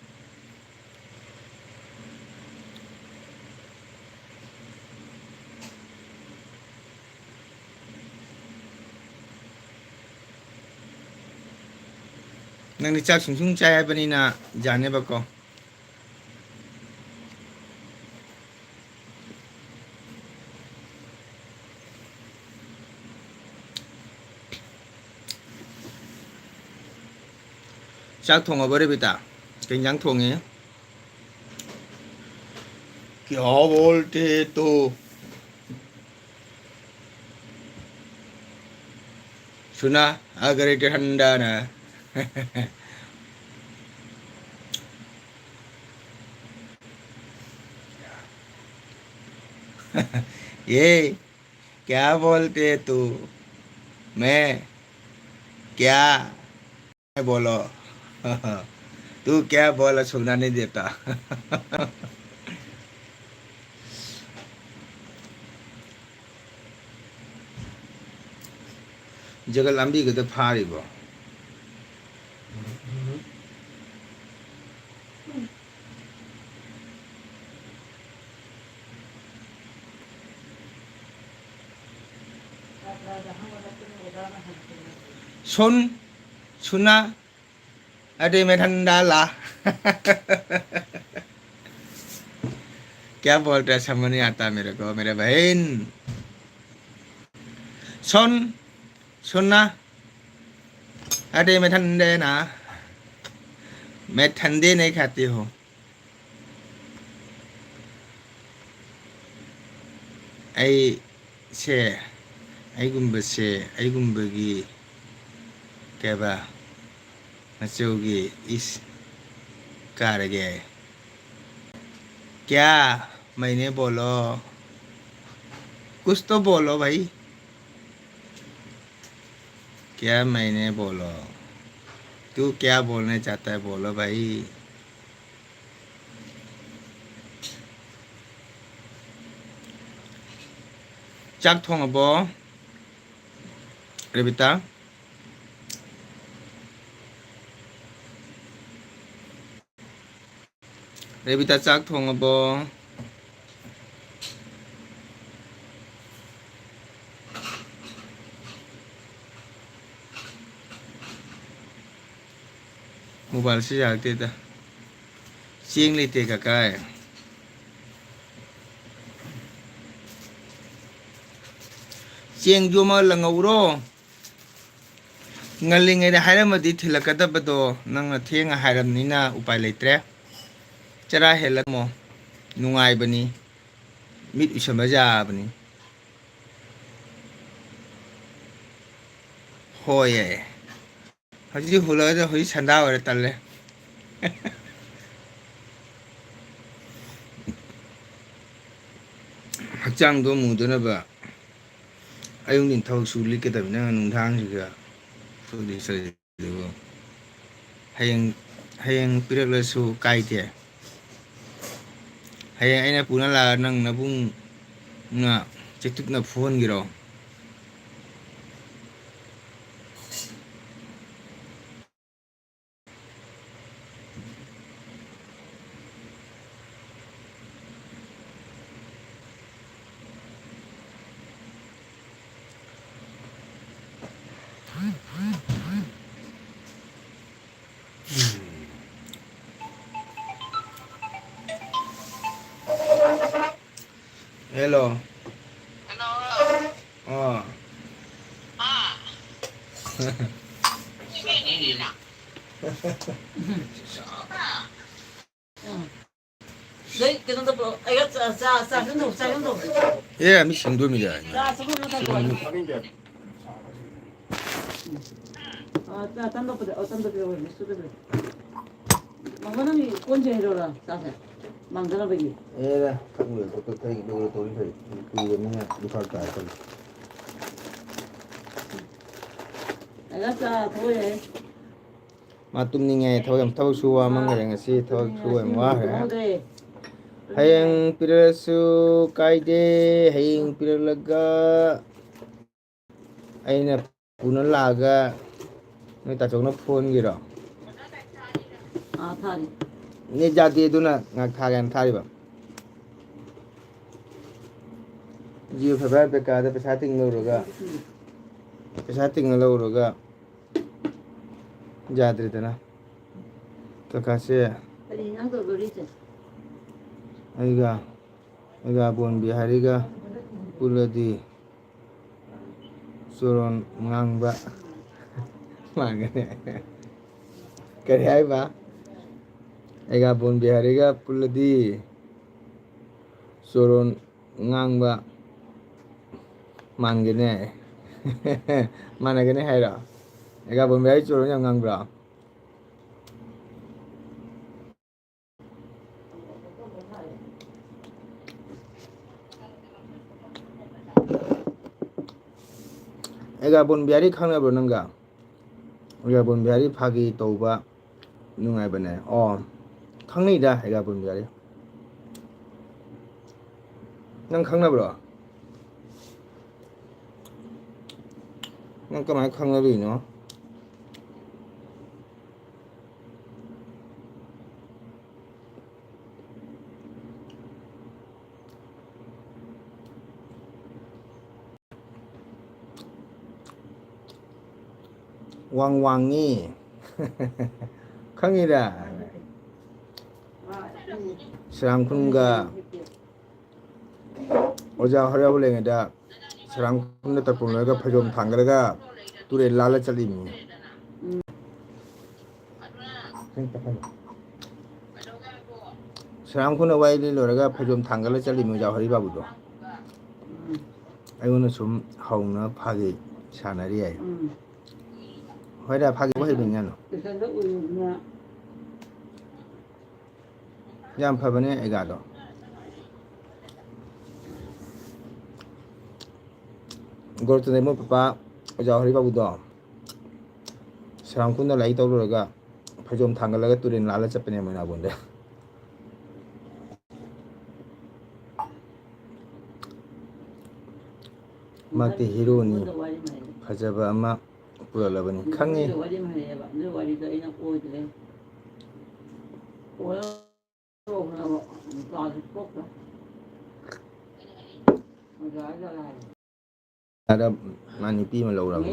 ꯅꯪꯗꯤ ꯆꯥꯛ ꯁꯨꯝ ꯁꯨꯝ ꯆꯥꯏ ꯍꯥꯏꯕꯅꯤꯅ ꯌꯥꯅꯦꯕꯀꯣ꯫ ꯆꯥꯛ ꯊꯣꯡꯉꯕꯣ ꯔꯦꯕꯤꯇꯥ? ꯀꯩ ꯏꯟꯖꯥꯡ ꯊꯣꯡꯉꯤ? क्या बोलते तो? सुना, अगर ठंडा ना। ये क्या बोलते तू? मैं क्या बोलो? तू क्या बोला सुना नहीं देता। ꯖꯒꯠ ꯂꯥꯝꯕꯤꯒꯗ ꯐꯥꯔꯤꯕꯣ? सुन, सुना, अरे मैं ठंडा ला। क्या बोल रहा है, समझ नहीं आता मेरे को, मेरे बहन। सुन, सुनना। अरे मैं ठंडे ना, मैं ठंडे नहीं खाती हूँ। ꯑꯩꯁꯦ, ꯑꯩꯒꯨꯝꯕꯁꯦ, ꯑꯩꯒꯨꯝꯕꯒꯤ ꯀꯩꯕ, ꯃꯆꯧꯒꯤ ꯏꯁ ꯀꯥꯔꯒꯦ꯫ क्या मैंने बोलो, कुछ तो बोलो भाई। क्या मैंने बोलो, तू क्या बोलने चाहता है, बोलो भाई। ꯆꯥꯛ ꯊꯣꯡꯉꯕꯣ, ꯔꯦꯕꯤꯇꯥ? ꯔꯦꯕꯤꯇꯥ, ꯆꯥꯛ ꯊꯣꯡꯉꯕꯣ? ꯃꯣꯕꯥꯏꯜꯁꯤ ꯌꯥꯔꯛꯇꯦꯗ꯫ ꯆꯦꯡ ꯂꯩꯇꯦ ꯀꯀꯥꯏ꯫ ꯆꯦꯡꯁꯨ ꯑꯃ ꯂꯪꯍꯧꯔꯣ꯫ ꯉꯜꯂꯤꯉꯩꯗ ꯍꯥꯏꯔꯝꯃꯗꯤ ꯊꯤꯜꯂꯛꯀꯗꯕꯗꯣ ꯅꯪꯅ ꯊꯦꯡꯅ ꯍꯥꯏꯔꯕꯅꯤꯅ ꯎꯄꯥꯏ ꯂꯩꯇ꯭ꯔꯦ꯫ ꯆꯔꯥ ꯍꯦꯜꯂꯝꯃꯣ꯫ ꯅꯨꯡꯉꯥꯏꯕꯅꯤ꯫ ꯃꯤꯠ ꯎꯏꯁꯟꯕ ꯌꯥꯕꯅꯤ꯫ ꯍꯣꯏꯌꯦ꯫ ꯍꯧꯖꯤꯛ ꯍꯨꯜꯂꯒ ꯍꯧꯖꯤꯛ ꯁꯟꯗꯥ ꯑꯣꯏꯔꯦ, ꯇꯜꯂꯦ꯫ ꯍꯛꯆꯥꯡꯗꯣ ꯃꯨꯗꯅꯕ ꯑꯌꯨꯛ ꯅꯨꯡꯊꯤꯜ ꯊꯕꯛ ꯁꯨ ꯂꯤꯛꯀꯗꯕꯅꯤ, ꯅꯪ ꯅꯨꯡꯗꯥꯡꯁꯤꯒ ꯊꯕꯛ ꯆꯠꯂꯤꯗꯨꯕꯨ꯫ ꯍꯌꯦꯡ, ꯍꯌꯦꯡ ꯄꯤꯔꯛꯂꯁꯨ ꯀꯥꯏꯗꯦ꯫ ꯍꯌꯦꯡ ꯑꯩꯅ ꯄꯨꯅ ꯂꯥꯛꯑꯒ ꯅꯪ ꯅꯕꯨꯡꯅ ꯆꯩꯇꯨꯞꯅ ꯐꯨꯍꯟꯒꯦꯔꯣ? Hello. ꯑꯥ꯫ ꯅꯣꯏ ꯀꯩꯅꯣ ꯇꯧꯕ꯭ꯔꯣ? ꯑꯩꯒ ꯆꯥ, ꯆꯥ, ꯆꯥ ꯁꯨꯝ ꯇꯧ, ꯆꯥ ꯁꯨꯝ ꯇꯧ꯫ ꯑꯦ, ꯃꯤ ꯁꯦꯡꯗꯣꯛꯃꯤꯗ꯫ ꯆꯥ ꯁꯨꯝ ꯇꯧ꯫ ꯑ, ꯇ-, ꯇꯟ ꯇꯞꯄꯗ-, ꯑ, ꯇꯟ ꯇꯞꯄꯗ ꯑꯣꯏꯔꯝꯅꯤ, ꯁꯨꯗꯕꯤꯗ꯫ ꯃꯃꯥ, ꯅꯪꯒꯤ ꯀꯣꯟꯁꯦ ꯍꯩꯔꯛꯑꯣꯔꯥ? ꯆꯥꯁꯦ꯫ ꯃꯥꯡꯗꯅꯕꯒꯤ꯫ ꯑꯦꯔꯥ, ꯈꯪꯗꯦ, ꯈꯣꯠꯇꯣ ꯀꯩꯒꯤꯅꯣ ꯇꯧꯔꯤ ꯐꯩ꯫ ꯀꯨꯏꯔꯕꯅꯤꯅ ꯗꯨꯀꯥꯟ ꯇꯥꯔꯛꯄꯅꯤ꯫ ꯑꯩꯒ ꯆꯥ ꯊꯛꯑꯣꯏꯍꯦ꯫ ꯃꯥ ꯇꯨꯝꯅꯤꯡꯉꯦ, ꯊꯕꯛ ꯌꯥꯝ, ꯊꯕꯛ ꯁꯨꯕ ꯋꯥꯃꯟꯈ꯭ꯔꯦ ꯉꯁꯤ, ꯊꯕꯛ ꯁꯨꯕ ꯌꯥꯝ ꯋꯥꯈ꯭ꯔꯦ꯫ ꯍꯌꯦꯡ ꯄꯤꯔꯛꯑꯁꯨ ꯀꯥꯏꯗꯦ, ꯍꯌꯦꯡ ꯄꯤꯔꯛꯂꯒ ꯑꯩꯅ ꯄꯨꯅ ꯂꯥꯛꯑꯒ ꯅꯣꯏ ꯇꯥꯆꯧꯅ ꯐꯣꯟꯒꯤꯔꯣ? ꯑꯥ, ꯊꯥꯔꯤ꯫ ꯅꯦꯠ ꯌꯥꯗꯦ, ꯑꯗꯨꯅ ꯉꯥꯏꯍꯥꯛ ꯊꯥꯒꯦꯅ ꯊꯥꯔꯤꯕ꯫ Jio Fiber ꯄꯩꯀꯥꯗ ꯄꯩꯁꯥ ꯇꯤꯡ ꯂꯧꯔꯒ, ꯎꯝ꯫ ꯄꯩꯁꯥ ꯇꯤꯡꯉ ꯂꯧꯔꯒ ꯌꯥꯗ꯭ꯔꯦꯗꯅ꯫ ꯀꯀꯥꯁꯦ ꯀꯔꯤ ꯏꯟꯖꯥꯡ ꯇꯧꯗꯣꯔꯤ, ꯏꯆꯦ? ꯑꯩꯒ, ꯑꯩꯒ ꯑꯕꯣꯟ ꯕꯤꯍꯥꯔꯤꯒ ꯄꯨꯜꯂꯗꯤ ꯆꯣꯔꯣꯟ ꯉꯥꯡꯕ ꯃꯥꯟꯒꯅꯤ꯫ ꯀꯔꯤ ꯍꯥꯏꯕ? ꯑꯩꯒ ꯕꯣꯟ ꯕꯤꯍꯥꯔꯤꯒ ꯄꯨꯜꯂꯗꯤ ꯆꯣꯔꯣꯟ ꯉꯥꯡꯕ ꯃꯥꯟꯒꯅꯤ꯫ ꯃꯥꯟꯅꯒꯅꯤ ꯍꯥꯏꯔꯣ? ꯑꯩꯒ ꯕꯣꯟ ꯕꯤꯍꯥꯔꯤ ꯆꯣꯔꯣꯟ ꯌꯥꯝ ꯉꯥꯡꯕ꯭ꯔꯣ? ꯑꯩꯒ ꯕꯣꯟ ꯕꯤꯍꯥꯔꯤ ꯈꯪꯅꯕ꯭ꯔꯣ ꯅꯪꯒ? ꯑꯩꯒ ꯕꯣꯟ ꯕꯤꯍꯥꯔꯤ ꯐꯥꯒꯤ ꯇꯧꯕ ꯅꯨꯡꯉꯥꯏꯕꯅꯦ꯫ ꯑꯣ, ꯈꯪꯅꯩꯗ ꯑꯩꯒ ꯕꯣꯟ ꯕꯤꯍꯥꯔꯤ꯫ ꯅꯪ ꯈꯪꯅꯕ꯭ꯔꯣ? ꯅꯪ ꯀꯃꯥꯏꯅ ꯈꯪꯅꯔꯨꯏꯅꯣ? ꯋꯥꯡ ꯋꯥꯡꯉꯤ꯫ ꯈꯪꯉꯤꯗ꯫ ꯁꯤꯔꯥꯝ ꯈꯨꯅꯨꯡꯒ꯫ ꯑꯣꯖꯥ ꯍꯣꯏ ꯌꯥꯎꯕ ꯂꯩꯔꯤꯉꯩꯗ ꯁꯔꯥꯝ ꯈꯨꯟꯗ ꯇꯔꯄꯣꯟ ꯂꯣꯏꯔꯒ ꯐꯩꯖꯣꯝ ꯊꯥꯡꯒꯠꯂꯒ ꯇꯨꯔꯦꯜ ꯂꯥꯜꯂ ꯆꯠꯂꯤꯃꯤ꯫ ꯁꯔꯥꯝ ꯈꯨꯟꯗ ꯋꯥꯔꯤ ꯂꯤ ꯂꯣꯏꯔꯒ ꯐꯩꯖꯣꯝ ꯊꯥꯡꯒꯠꯂ ꯆꯠꯂꯤꯃꯤ ꯑꯣꯖꯥ ꯍꯣꯏ ꯕꯥꯕꯨꯗꯣ꯫ ꯑꯩꯉꯣꯟꯗ ꯁꯨꯝ ꯍꯧꯅ ꯐꯥꯒꯤ ꯁꯥꯟꯅꯔꯤ ꯍꯥꯏ꯫ ꯍꯣꯏꯗ, ꯐꯥꯒꯤꯕꯨ ꯍꯩꯕꯅꯤ ꯀꯩꯅꯣ꯫ ꯌꯥꯝ ꯐꯕꯅꯦ ꯑꯩꯒꯥꯗꯣ꯫ ꯒꯣꯔꯣꯆꯟꯗ꯭ꯔ ꯃꯣꯏ ꯄꯄꯥ ꯑꯣꯖꯥ ꯍꯔꯤ ꯕꯥꯕꯨꯗꯣ ꯁꯔꯥꯝ ꯈꯨꯟꯗ ꯂꯥꯏꯔꯤꯛ ꯇꯧ ꯂꯣꯏꯔꯒ ꯐꯩꯖꯣꯝ ꯊꯥꯡꯒꯠꯂꯒ ꯇꯨꯔꯦꯜ ꯂꯥꯜꯂ ꯆꯠꯄꯅꯦ ꯃꯣꯏꯅꯥꯕꯣꯟꯗ꯫ ꯃꯍꯥꯛꯇꯤ ꯍꯤꯔꯣꯅꯤ, ꯐꯖꯕ ꯑꯃ ꯄꯨꯔꯛꯂꯕꯅꯤ꯫ ꯈꯪꯉꯤ꯫ ꯑꯗ ꯃꯥ ꯅꯨꯄꯤ ꯑꯃ ꯂꯧꯔꯕ꯫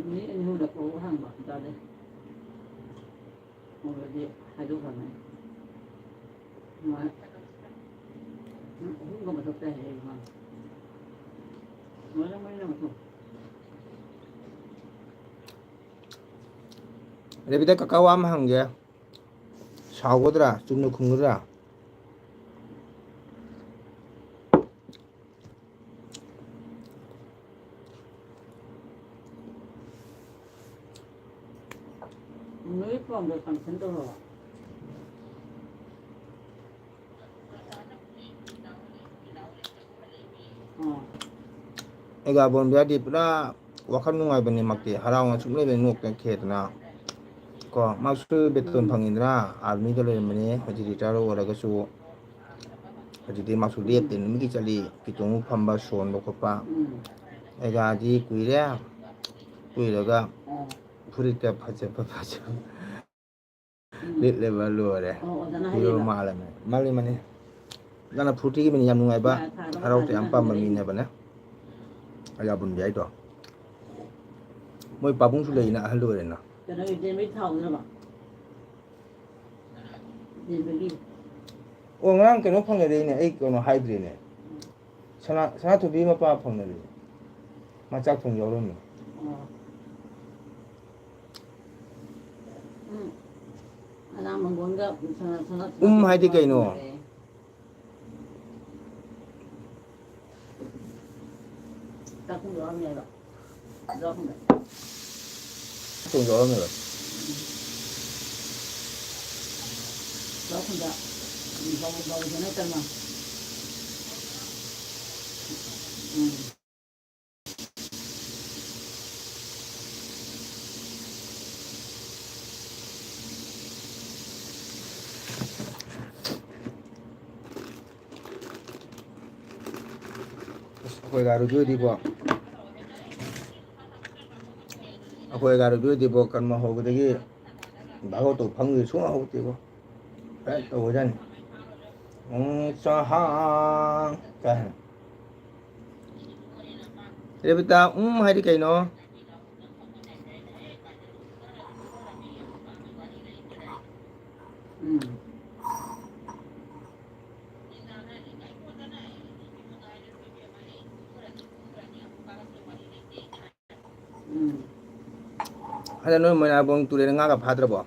ꯃꯤ ꯑꯅꯤ ꯑꯍꯨꯝꯂꯛ ꯀꯧꯕ ꯍꯥꯡꯕ ꯇꯥꯗꯦ꯫ ꯍꯣꯡꯂꯗꯤ ꯍꯥꯏꯗꯣꯛꯈ꯭ꯔꯕꯅꯤ꯫ ꯃꯥ ꯑꯍꯨꯝꯒ ꯃꯊꯛꯇ ꯍꯥꯏꯔꯛꯏ ꯃꯥ꯫ ꯂꯣꯏꯅ ꯃꯔꯤꯅ ꯃꯊꯛ꯫ ꯔꯦꯕꯤꯗ, ꯀꯀꯥ ꯋꯥ ꯑꯃ ꯍꯪꯒꯦ꯫ ꯁꯥꯎꯒꯗ꯭ꯔꯥ? ꯆꯨꯝꯅ ꯈꯨꯝꯒꯗ꯭ꯔꯥ? ꯅꯣꯏ ꯐꯣꯟꯗꯣ ꯀꯟꯐꯥꯔꯝ ꯇꯧꯔꯣ꯫ ꯑꯣ꯫ ꯑꯩꯒ ꯑꯕꯣꯟꯕꯤꯌꯥꯗꯤ ꯄꯨꯔꯥ ꯋꯥꯈꯜ ꯅꯨꯡꯉꯥꯏꯕꯅꯤ꯫ ꯃꯥꯛꯇꯤ ꯍꯔꯥꯎꯅ ꯁꯨꯝ ꯂꯩꯕꯅꯤ, ꯅꯣꯛꯇꯅ ꯈꯦꯗꯅ꯫ ꯀꯣ, ꯃꯥꯁꯨ ꯕꯦꯇꯣꯟ ꯎꯝ꯫ ꯐꯪꯉꯤꯗꯅ, ꯑꯥꯔꯃꯤꯗ ꯂꯩꯔꯝꯕꯅꯤ, ꯍꯧꯖꯤꯛ ꯔꯤꯇꯥꯌꯔ ꯑꯣꯏꯔꯒꯁꯨ꯫ ꯍꯧꯖꯤꯛꯇꯤ ꯃꯥꯁꯨ ꯎꯝ꯫ ꯂꯦꯞꯇꯦ, ꯅꯨꯃꯤꯠꯀꯤ ꯆꯠꯂꯤ, ꯐꯤꯇꯣꯡ ꯐꯝꯕ, ꯁꯣꯟꯕ ꯈꯣꯠꯄ꯫ ꯎꯝ꯫ ꯑꯩꯒꯥꯗꯤ ꯀꯨꯏꯔꯦ, ꯀꯨꯏꯔꯒ ꯑꯣ꯫ ꯐꯨꯔꯤꯠꯀ ꯐꯖꯕ ꯐꯖꯕ ꯎꯝ꯫ ꯂꯤꯠꯂꯦꯕ, ꯂꯣꯏꯔꯦ꯫ ꯑꯣ, ꯑꯣꯖꯥꯅ ꯍꯤꯔꯣ ꯍꯥꯏꯔꯛꯏꯕ? ꯃꯥꯜꯂꯝꯃꯦ꯫ ꯃꯥꯅꯤ, ꯃꯥꯅꯤ꯫ ꯅꯪꯅ ꯐꯨꯔꯇꯤꯒꯤ ꯃꯤꯅꯤ ꯌꯥꯝ ꯅꯨꯡꯉꯥꯏꯕ, ꯌꯥꯔꯦ, ꯊꯥꯔꯒ ꯍꯔꯥꯎꯇ ꯌꯥꯝ ꯊꯥꯔꯒ ꯄꯥꯝꯕ ꯍꯥꯏꯔꯛꯏꯕ? ꯃꯤꯅꯦꯕꯅꯦ꯫ ꯑꯌꯥꯕꯨꯟꯕꯤ ꯍꯥꯏꯗꯣ꯫ ꯃꯣꯏ ꯄꯥꯕꯨꯡꯁꯨ ꯂꯩꯅ, ꯑꯍꯜ ꯑꯣꯏꯔꯦꯅ꯫ ꯀꯩꯅꯣ, ꯏꯇꯩꯃꯩ ꯊꯥꯎꯗꯨꯔꯕ? ꯌꯦꯟꯕꯒꯤ꯫ ꯑꯣ, ꯉꯔꯥꯡ ꯀꯩꯅꯣ ꯐꯪꯅꯔꯦꯅꯦ, ꯑꯩ ꯀꯩꯅꯣ ꯍꯥꯏꯗ꯭ꯔꯦꯅꯦ꯫ ꯁꯅꯥ-, ꯁꯅꯥꯊꯣꯏꯕꯤ ꯃꯄꯥ ꯐꯪꯅꯔꯦ꯫ ꯃꯥ ꯆꯥꯛ ꯊꯣꯡ ꯌꯥꯎꯔꯝꯃꯤ꯫ ꯑꯣ꯫ ꯎꯝ꯫ ꯑꯂꯥ ꯃꯪꯒꯣꯟꯒ ꯁꯅꯥ-, ꯁꯅꯥ-, ꯎꯝ ꯍꯥꯏꯗꯤ ꯀꯩꯅꯣ? ꯐꯪꯅꯔꯦ꯫ ꯆꯥꯛꯈꯨꯝꯗ ꯌꯥꯎꯔꯝꯃꯦꯕ꯫ ꯆꯥꯛꯈꯨꯝꯗ꯫ ꯆꯥꯛꯈꯨꯝꯗ ꯌꯥꯎꯔꯝꯃꯦꯕ꯫ ꯆꯥꯛꯈꯨꯝꯗ꯫ ꯎꯝ, ꯕꯥꯎ-, ꯕꯥꯎꯗꯅ ꯀꯩꯅꯣ꯫ ꯎꯝ꯫ ꯑꯁ, ꯑꯩꯈꯣꯏ ꯒꯥꯔꯨꯗꯤ ꯑꯣꯏꯗꯤꯀꯣ꯫ ꯑꯩꯈꯣꯏ ꯒꯥꯔꯨꯗꯤ ꯑꯣꯏꯗꯤꯕꯣ, ꯀꯟꯃ ꯍꯧꯕꯗꯒꯤ ꯚꯥꯒꯋꯇꯣ ꯐꯝꯒꯤ ꯁꯨꯡꯍꯧ ꯍꯧꯗꯦꯕꯣ꯫ ꯍꯦꯛ ꯇꯧꯕꯖꯥꯠꯅꯤ꯫ ꯎꯝ, ꯆꯍꯥꯡ ꯀꯥꯏꯅ꯫ ꯔꯦꯕꯤꯇꯥ, ꯎꯝ ꯍꯥꯏꯗꯤ ꯀꯩꯅꯣ? ꯎꯝ꯫ ꯎꯝ꯫ ꯍꯟꯗꯛ ꯅꯣꯏ ꯃꯣꯏꯔꯥꯡꯕꯝ ꯇꯨꯔꯦꯟ ꯉꯥꯒ ꯐꯥꯗ꯭ꯔꯕꯣ?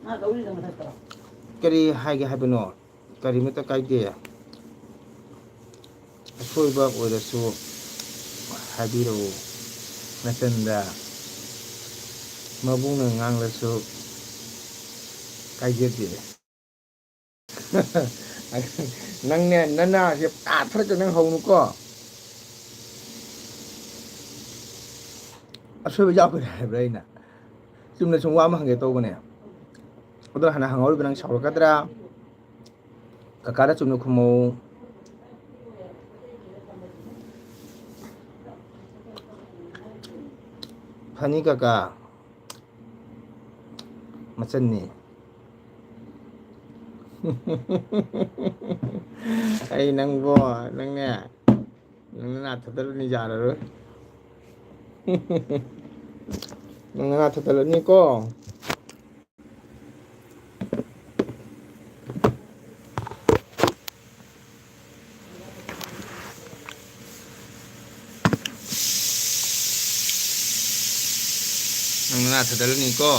ꯉꯥ ꯂꯧꯔꯤꯗ ꯃꯊꯛꯇ꯫ ꯀꯔꯤ ꯍꯥꯏꯒꯦ ꯍꯥꯏꯕꯅꯣ? ꯀꯔꯤꯃꯠꯇ ꯀꯥꯏꯗꯦ꯫ ꯑꯁꯣꯏꯕ ꯑꯣꯏꯔꯁꯨ ꯍꯥꯏꯕꯤꯔꯛꯎ꯫ ꯅꯆꯟꯗ ꯃꯕꯨꯡꯅ ꯉꯥꯡꯂꯁꯨ ꯀꯥꯏꯖꯗꯦ꯫ ꯅꯪꯅꯦ, ꯅꯅꯥꯁꯦ ꯄꯥꯊꯔꯒ ꯅꯪ ꯍꯧꯅꯨꯀꯣ꯫ ꯑꯁꯣꯏꯕ ꯌꯥꯎꯈ꯭ꯔꯦ ꯍꯥꯏꯕ꯭ꯔꯥ ꯑꯩꯅ? ꯆꯨꯝꯅ ꯁꯨꯝ ꯋꯥ ꯑꯃ ꯍꯪꯒꯦ ꯇꯧꯕꯅꯦ꯫ ꯑꯗꯣ ꯍꯥꯟꯅ ꯍꯪꯍꯧꯔꯤꯕ ꯅꯪ ꯁꯥꯎꯔꯛꯀꯗ꯭ꯔꯥ? ꯀꯀꯥꯗ ꯆꯨꯝꯅ ꯈꯨꯝꯃꯧ꯫ ꯐꯅꯤ ꯀꯀꯥ꯫ ꯃꯆꯟꯅꯤ꯫ ꯑꯩ ꯅꯪꯕꯣ, ꯅꯪꯅꯦ, ꯅꯪ ꯅꯅꯥ ꯊꯠꯇꯠꯂꯅꯤ ꯌꯥꯔꯔꯣꯏ꯫ ꯅꯪ ꯅꯅꯥ ꯊꯠꯇꯠꯂꯅꯤꯀꯣ꯫ ꯊꯥꯗꯔꯅꯤꯀꯣ꯫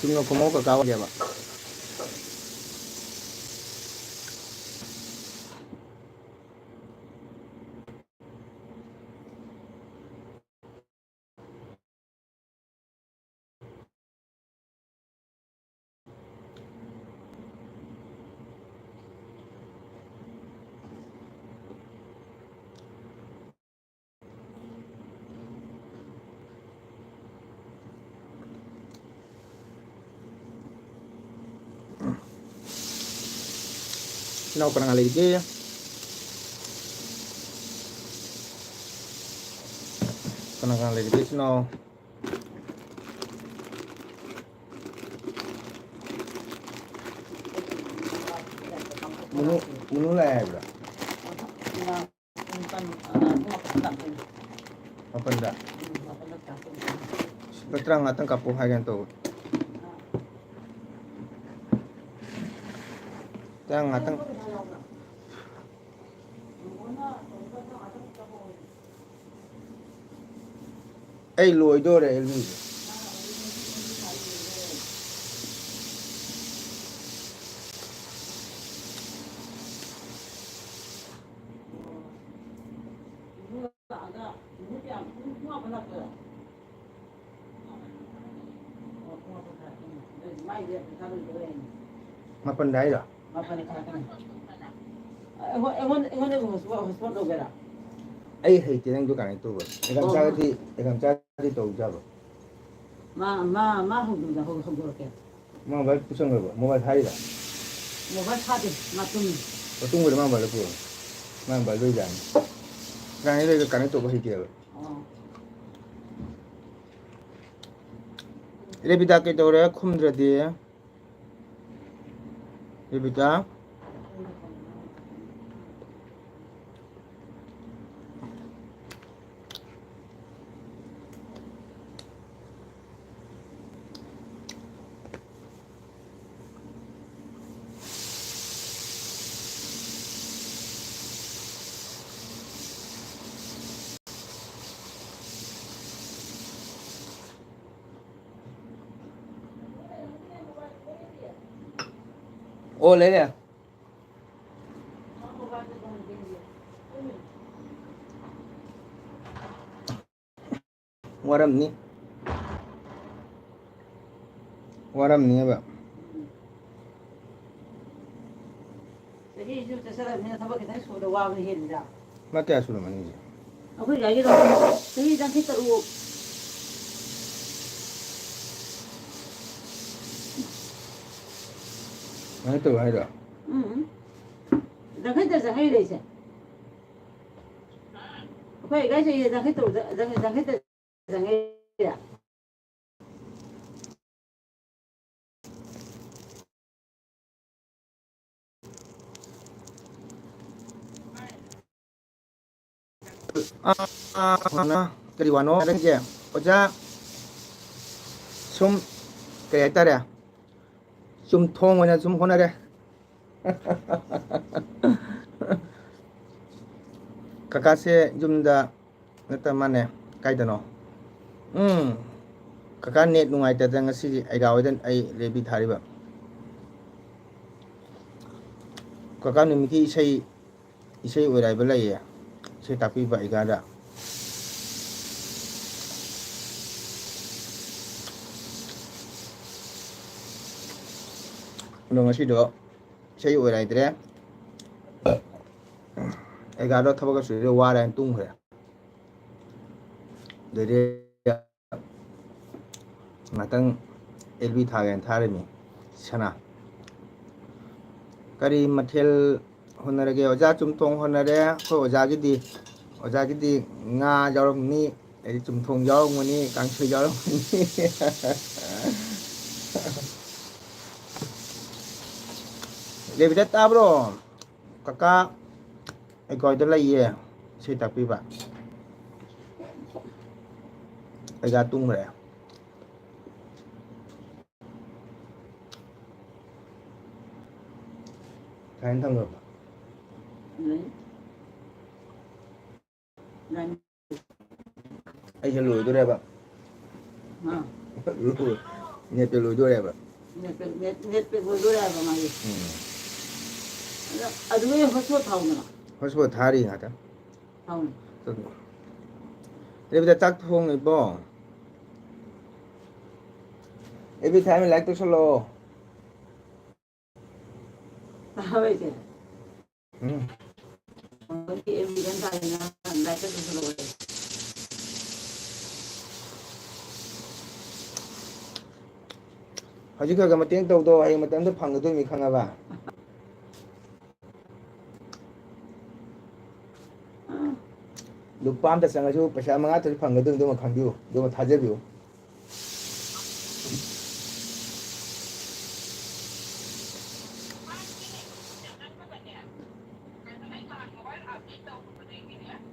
ꯆꯨꯝꯅ ꯈꯨꯝꯃꯣ ꯀꯀꯥ ꯑꯣꯏꯒꯦꯕ꯫ ꯏꯆꯤꯟ ꯏꯅꯥꯎ ꯀꯅꯥ ꯀꯅꯥ ꯂꯩꯔꯤꯒꯦ? ꯀꯅꯥ ꯀꯅꯥ ꯂꯩꯔꯤꯒꯦ ꯏꯆꯤꯟ ꯏꯅꯥꯎ? ꯃꯨꯅꯨ, ꯃꯨꯅꯨ ꯂꯥꯛꯑꯦ ꯍꯥꯏꯕ꯭ꯔꯥ? ꯃꯥꯄꯟꯗ꯫ ꯂꯨꯄꯥ ꯇꯔꯥꯃꯉꯥꯇꯪ ꯀꯥꯞꯄꯣ ꯍꯥꯏꯒꯦꯅ ꯇꯧꯕ꯫ ꯇꯔꯥꯃꯉꯥꯇꯪ꯫ ꯑꯩ ꯂꯣꯏꯗꯣꯔꯦ ꯑꯦꯜꯕꯤꯁꯦ꯫ ꯃꯥꯄꯟꯗ ꯍꯥꯏꯔꯣ? ꯃꯥꯄꯟꯗ ꯊꯥꯔꯛꯀꯅꯤ꯫ ꯑꯩꯉꯣꯟ-, ꯑꯩꯉꯣꯟꯗ-, ꯑꯩꯉꯣꯟꯗꯒꯤ hotspot, hotspot ꯂꯧꯒꯦꯔꯥ? ꯑꯩ ꯍꯩꯇꯦ ꯅꯪꯗꯣ ꯀꯃꯥꯏꯅ ꯇꯧꯕ? ꯑꯦꯛꯖꯥꯝ ꯑꯣ꯫ ꯆꯥꯔꯗꯤ, ꯑꯦꯛꯖꯥꯝ ꯆꯥꯔꯗꯤ ꯇꯧ ꯌꯥꯕ꯭ꯔꯣ? ꯃꯥ, ꯃꯥ, ꯃꯥ ꯍꯧꯗꯣꯛ-, ꯍꯧ-, ꯍꯧꯗꯣꯔꯛꯀꯦ꯫ ꯃꯥ ꯃꯣꯕꯥꯏꯜ ꯄꯨꯁꯟꯈ꯭ꯔꯕꯣ? ꯃꯣꯕꯥꯏꯜ ꯊꯥꯔꯤꯔꯣ? ꯃꯣꯕꯥꯏꯜ ꯊꯥꯗꯦ, ꯃꯥ ꯇꯨꯝꯃꯤ꯫ ꯑꯣ, ꯇꯨꯝꯈ꯭ꯔꯗꯤ ꯃꯥ ꯃꯣꯕꯥꯏꯜꯗꯣ ꯄꯨꯔꯛꯑꯣ꯫ ꯃꯥ ꯃꯣꯕꯥꯏꯜ ꯂꯣꯏ ꯌꯥꯅꯤ꯫ ꯀꯅꯥꯏ ꯂꯩꯒꯦ ꯀꯅꯦꯛ ꯇꯧꯕ ꯍꯩꯇꯦꯕ꯫ ꯑꯣ꯫ ꯔꯦꯕꯤꯗꯥ ꯀꯩꯗꯧꯔꯦ ꯈꯨꯝꯗ꯭ꯔꯗꯤ? ꯔꯦꯕꯤꯀꯥ꯫ ꯑꯣ, ꯂꯩꯔꯦ꯫ ꯋꯥꯔꯝꯅꯤ꯫ ꯋꯥꯔꯝꯅꯤꯕ꯫ ꯆꯍꯤꯁꯨ ꯆꯠꯁꯜꯂꯕꯅꯤꯅ ꯊꯕꯛ ꯈꯤꯇꯪ ꯁꯨꯕꯗ ꯋꯥꯕꯅ ꯍꯦꯜꯂꯤꯗ꯫ ꯃꯥ ꯀꯌꯥ ꯁꯨꯔꯝꯃꯅꯤ ꯍꯧꯖꯤꯛ? ꯑꯩꯈꯣꯏ ꯂꯩꯀꯥꯏꯒꯤꯗꯣ ꯆꯍꯤ ꯌꯥꯡꯈꯩ ꯇꯔꯨꯛ꯫ ꯌꯥꯡꯈꯩ ꯇꯔꯨꯛ ꯍꯥꯏꯔꯣ? ꯎꯝ꯫ ꯌꯥꯡꯈꯩ ꯇꯔꯨꯛ ꯆꯪꯉꯛꯏꯅꯦ ꯑꯩꯁꯦ꯫ ꯑꯩꯈꯣꯏ ꯂꯩꯀꯥꯏ ꯆꯍꯤ ꯌꯥꯡꯈꯩ ꯇꯔꯨꯛꯇ, ꯌꯥꯡꯈꯩ ꯇꯔꯨꯛ ꯆꯪꯉꯛꯏꯔꯥ? ꯑꯥ, ꯑꯥ, ꯑꯥ, ꯀꯔꯤ ꯋꯥꯅꯣ ꯍꯥꯏꯔꯛꯏꯁꯦ? ꯑꯣꯖꯥ, ꯁꯨꯝ, ꯀꯩ ꯍꯥꯏꯇꯥꯔꯦ, ꯆꯨꯝꯊꯣꯡ ꯑꯣꯏꯅ ꯁꯨꯝ ꯍꯣꯠꯅꯔꯦ꯫ ꯀꯀꯥꯁꯦ ꯌꯨꯝꯗ ꯅꯠꯇ ꯃꯥꯅꯦ꯫ ꯀꯥꯏꯗꯅꯣ? ꯎꯝ, ꯀꯀꯥ ꯅꯦꯠ ꯅꯨꯡꯉꯥꯏꯇꯗꯅ ꯉꯁꯤꯗꯤ ꯑꯩꯒꯥ ꯍꯣꯏꯗ ꯑꯩ ꯔꯦꯕꯤ ꯊꯥꯔꯤꯕ꯫ ꯀꯀꯥ ꯅꯨꯃꯤꯠꯀꯤ ꯏꯁꯩ, ꯏꯁꯩ ꯑꯣꯏꯔꯥꯏꯕ ꯂꯩꯌꯦ, ꯏꯁꯩ ꯇꯥꯛꯄꯤꯕ ꯑꯩꯒꯥꯗ꯫ ꯑꯗꯣ ꯉꯁꯤꯗꯣ ꯏꯁꯩ ꯑꯣꯏꯔꯥꯏꯗ꯭ꯔꯦ꯫ ꯑꯩꯒꯥꯗꯣ ꯊꯕꯛꯀ ꯁꯨꯗ꯭ꯔꯦ, ꯋꯥꯔꯦ ꯍꯥꯏꯅ ꯇꯨꯝꯈ꯭ꯔꯦ꯫ ꯑꯗꯩꯗꯤ ꯉꯥꯛꯇꯪ ꯑꯦꯜ ꯕꯤ ꯊꯥꯒꯦꯅ ꯊꯥꯔꯤꯃꯤ꯫ ꯁꯅꯥ꯫ ꯀꯔꯤ ꯃꯊꯦꯜ ꯍꯣꯠꯅꯔꯒꯦ? ꯑꯣꯖꯥ ꯆꯨꯝꯊꯣꯡ ꯍꯣꯠꯅꯔꯦ꯫ ꯑꯩꯈꯣꯏ ꯑꯣꯖꯥꯒꯤꯗꯤ, ꯑꯣꯖꯥꯒꯤꯗꯤ ꯉꯥ ꯌꯥꯎꯔꯝꯅꯤ, ꯑꯗꯩ ꯆꯨꯝꯊꯣꯡ ꯌꯥꯎꯔꯝꯒꯅꯤ, ꯀꯥꯡꯁꯣꯏ ꯌꯥꯎꯔꯝꯒꯅꯤ꯫ ꯗꯦꯕꯤꯗ ꯇꯥꯕ꯭ꯔꯣ? ꯀꯀꯥ ꯑꯩꯈꯣꯏꯗ ꯂꯩꯌꯦ꯫ ꯏꯁꯩ ꯇꯥꯛꯄꯤꯕ꯫ ꯑꯩꯒ ꯇꯨꯝꯈ꯭ꯔꯦ꯫ ꯀꯥꯏꯅ ꯊꯝꯈ꯭ꯔꯕ? ꯂꯩ꯫ ꯂꯩ꯫ ꯑꯩꯁꯦ ꯂꯣꯏꯗꯣꯔꯦꯕ꯫ ꯑꯥ꯫ ꯅꯦꯠꯇ ꯂꯣꯏꯗꯣꯔꯦꯕ꯫ ꯅꯦꯠ ꯄꯦꯛ, ꯅꯦꯠ, ꯅꯦꯠ ꯄꯦꯛ ꯂꯣꯏꯗꯣꯔꯦ ꯍꯥꯏꯕ ꯃꯥꯒꯤ꯫ ꯎꯝ꯫ ꯑꯗ, ꯑꯗꯨꯒꯤ ꯍꯣꯠꯁꯄꯣꯠ ꯊꯥꯎꯗꯅ꯫ ꯍꯣꯠꯁꯄꯣꯠ ꯊꯥꯔꯤ ꯉꯥꯛꯇ꯫ ꯊꯥꯎꯅꯦ꯫ ꯔꯦꯕꯤꯗ ꯆꯥꯛ ꯊꯣꯡꯉꯤꯕꯣ? ꯑꯦꯕꯤ ꯊꯥꯏꯃ ꯂꯥꯏꯛ ꯇꯧꯁꯜꯂꯣ꯫ ꯇꯥꯕ꯭ꯔꯥ ꯏꯆꯦ? ꯎꯝ꯫ ꯍꯧꯖꯤꯛꯇꯤ ꯑꯦꯝ ꯕꯤ ꯒꯟ ꯇꯥꯏꯅ ꯂꯥꯏꯔꯤꯛꯀ ꯇꯧꯁꯜꯍꯧꯔꯦ꯫ ꯍꯧꯖꯤꯛ ꯈꯔ ꯈꯔ ꯃꯇꯦꯡ ꯇꯧꯗꯣ, ꯍꯌꯦꯡ ꯃꯇꯝꯗ ꯐꯪꯒꯗꯣꯏꯅꯤ ꯈꯪꯉꯕ? ꯂꯨꯄꯥ ꯑꯝꯇ ꯆꯪꯉꯁꯨ ꯄꯩꯁꯥ ꯃꯉꯥꯇꯁꯨ ꯐꯪꯒꯗꯣꯏꯅꯤ, ꯑꯗꯨꯃ ꯈꯪꯕꯤꯌꯨ, ꯑꯗꯨꯃ ꯊꯥꯖꯕꯤꯌꯨ꯫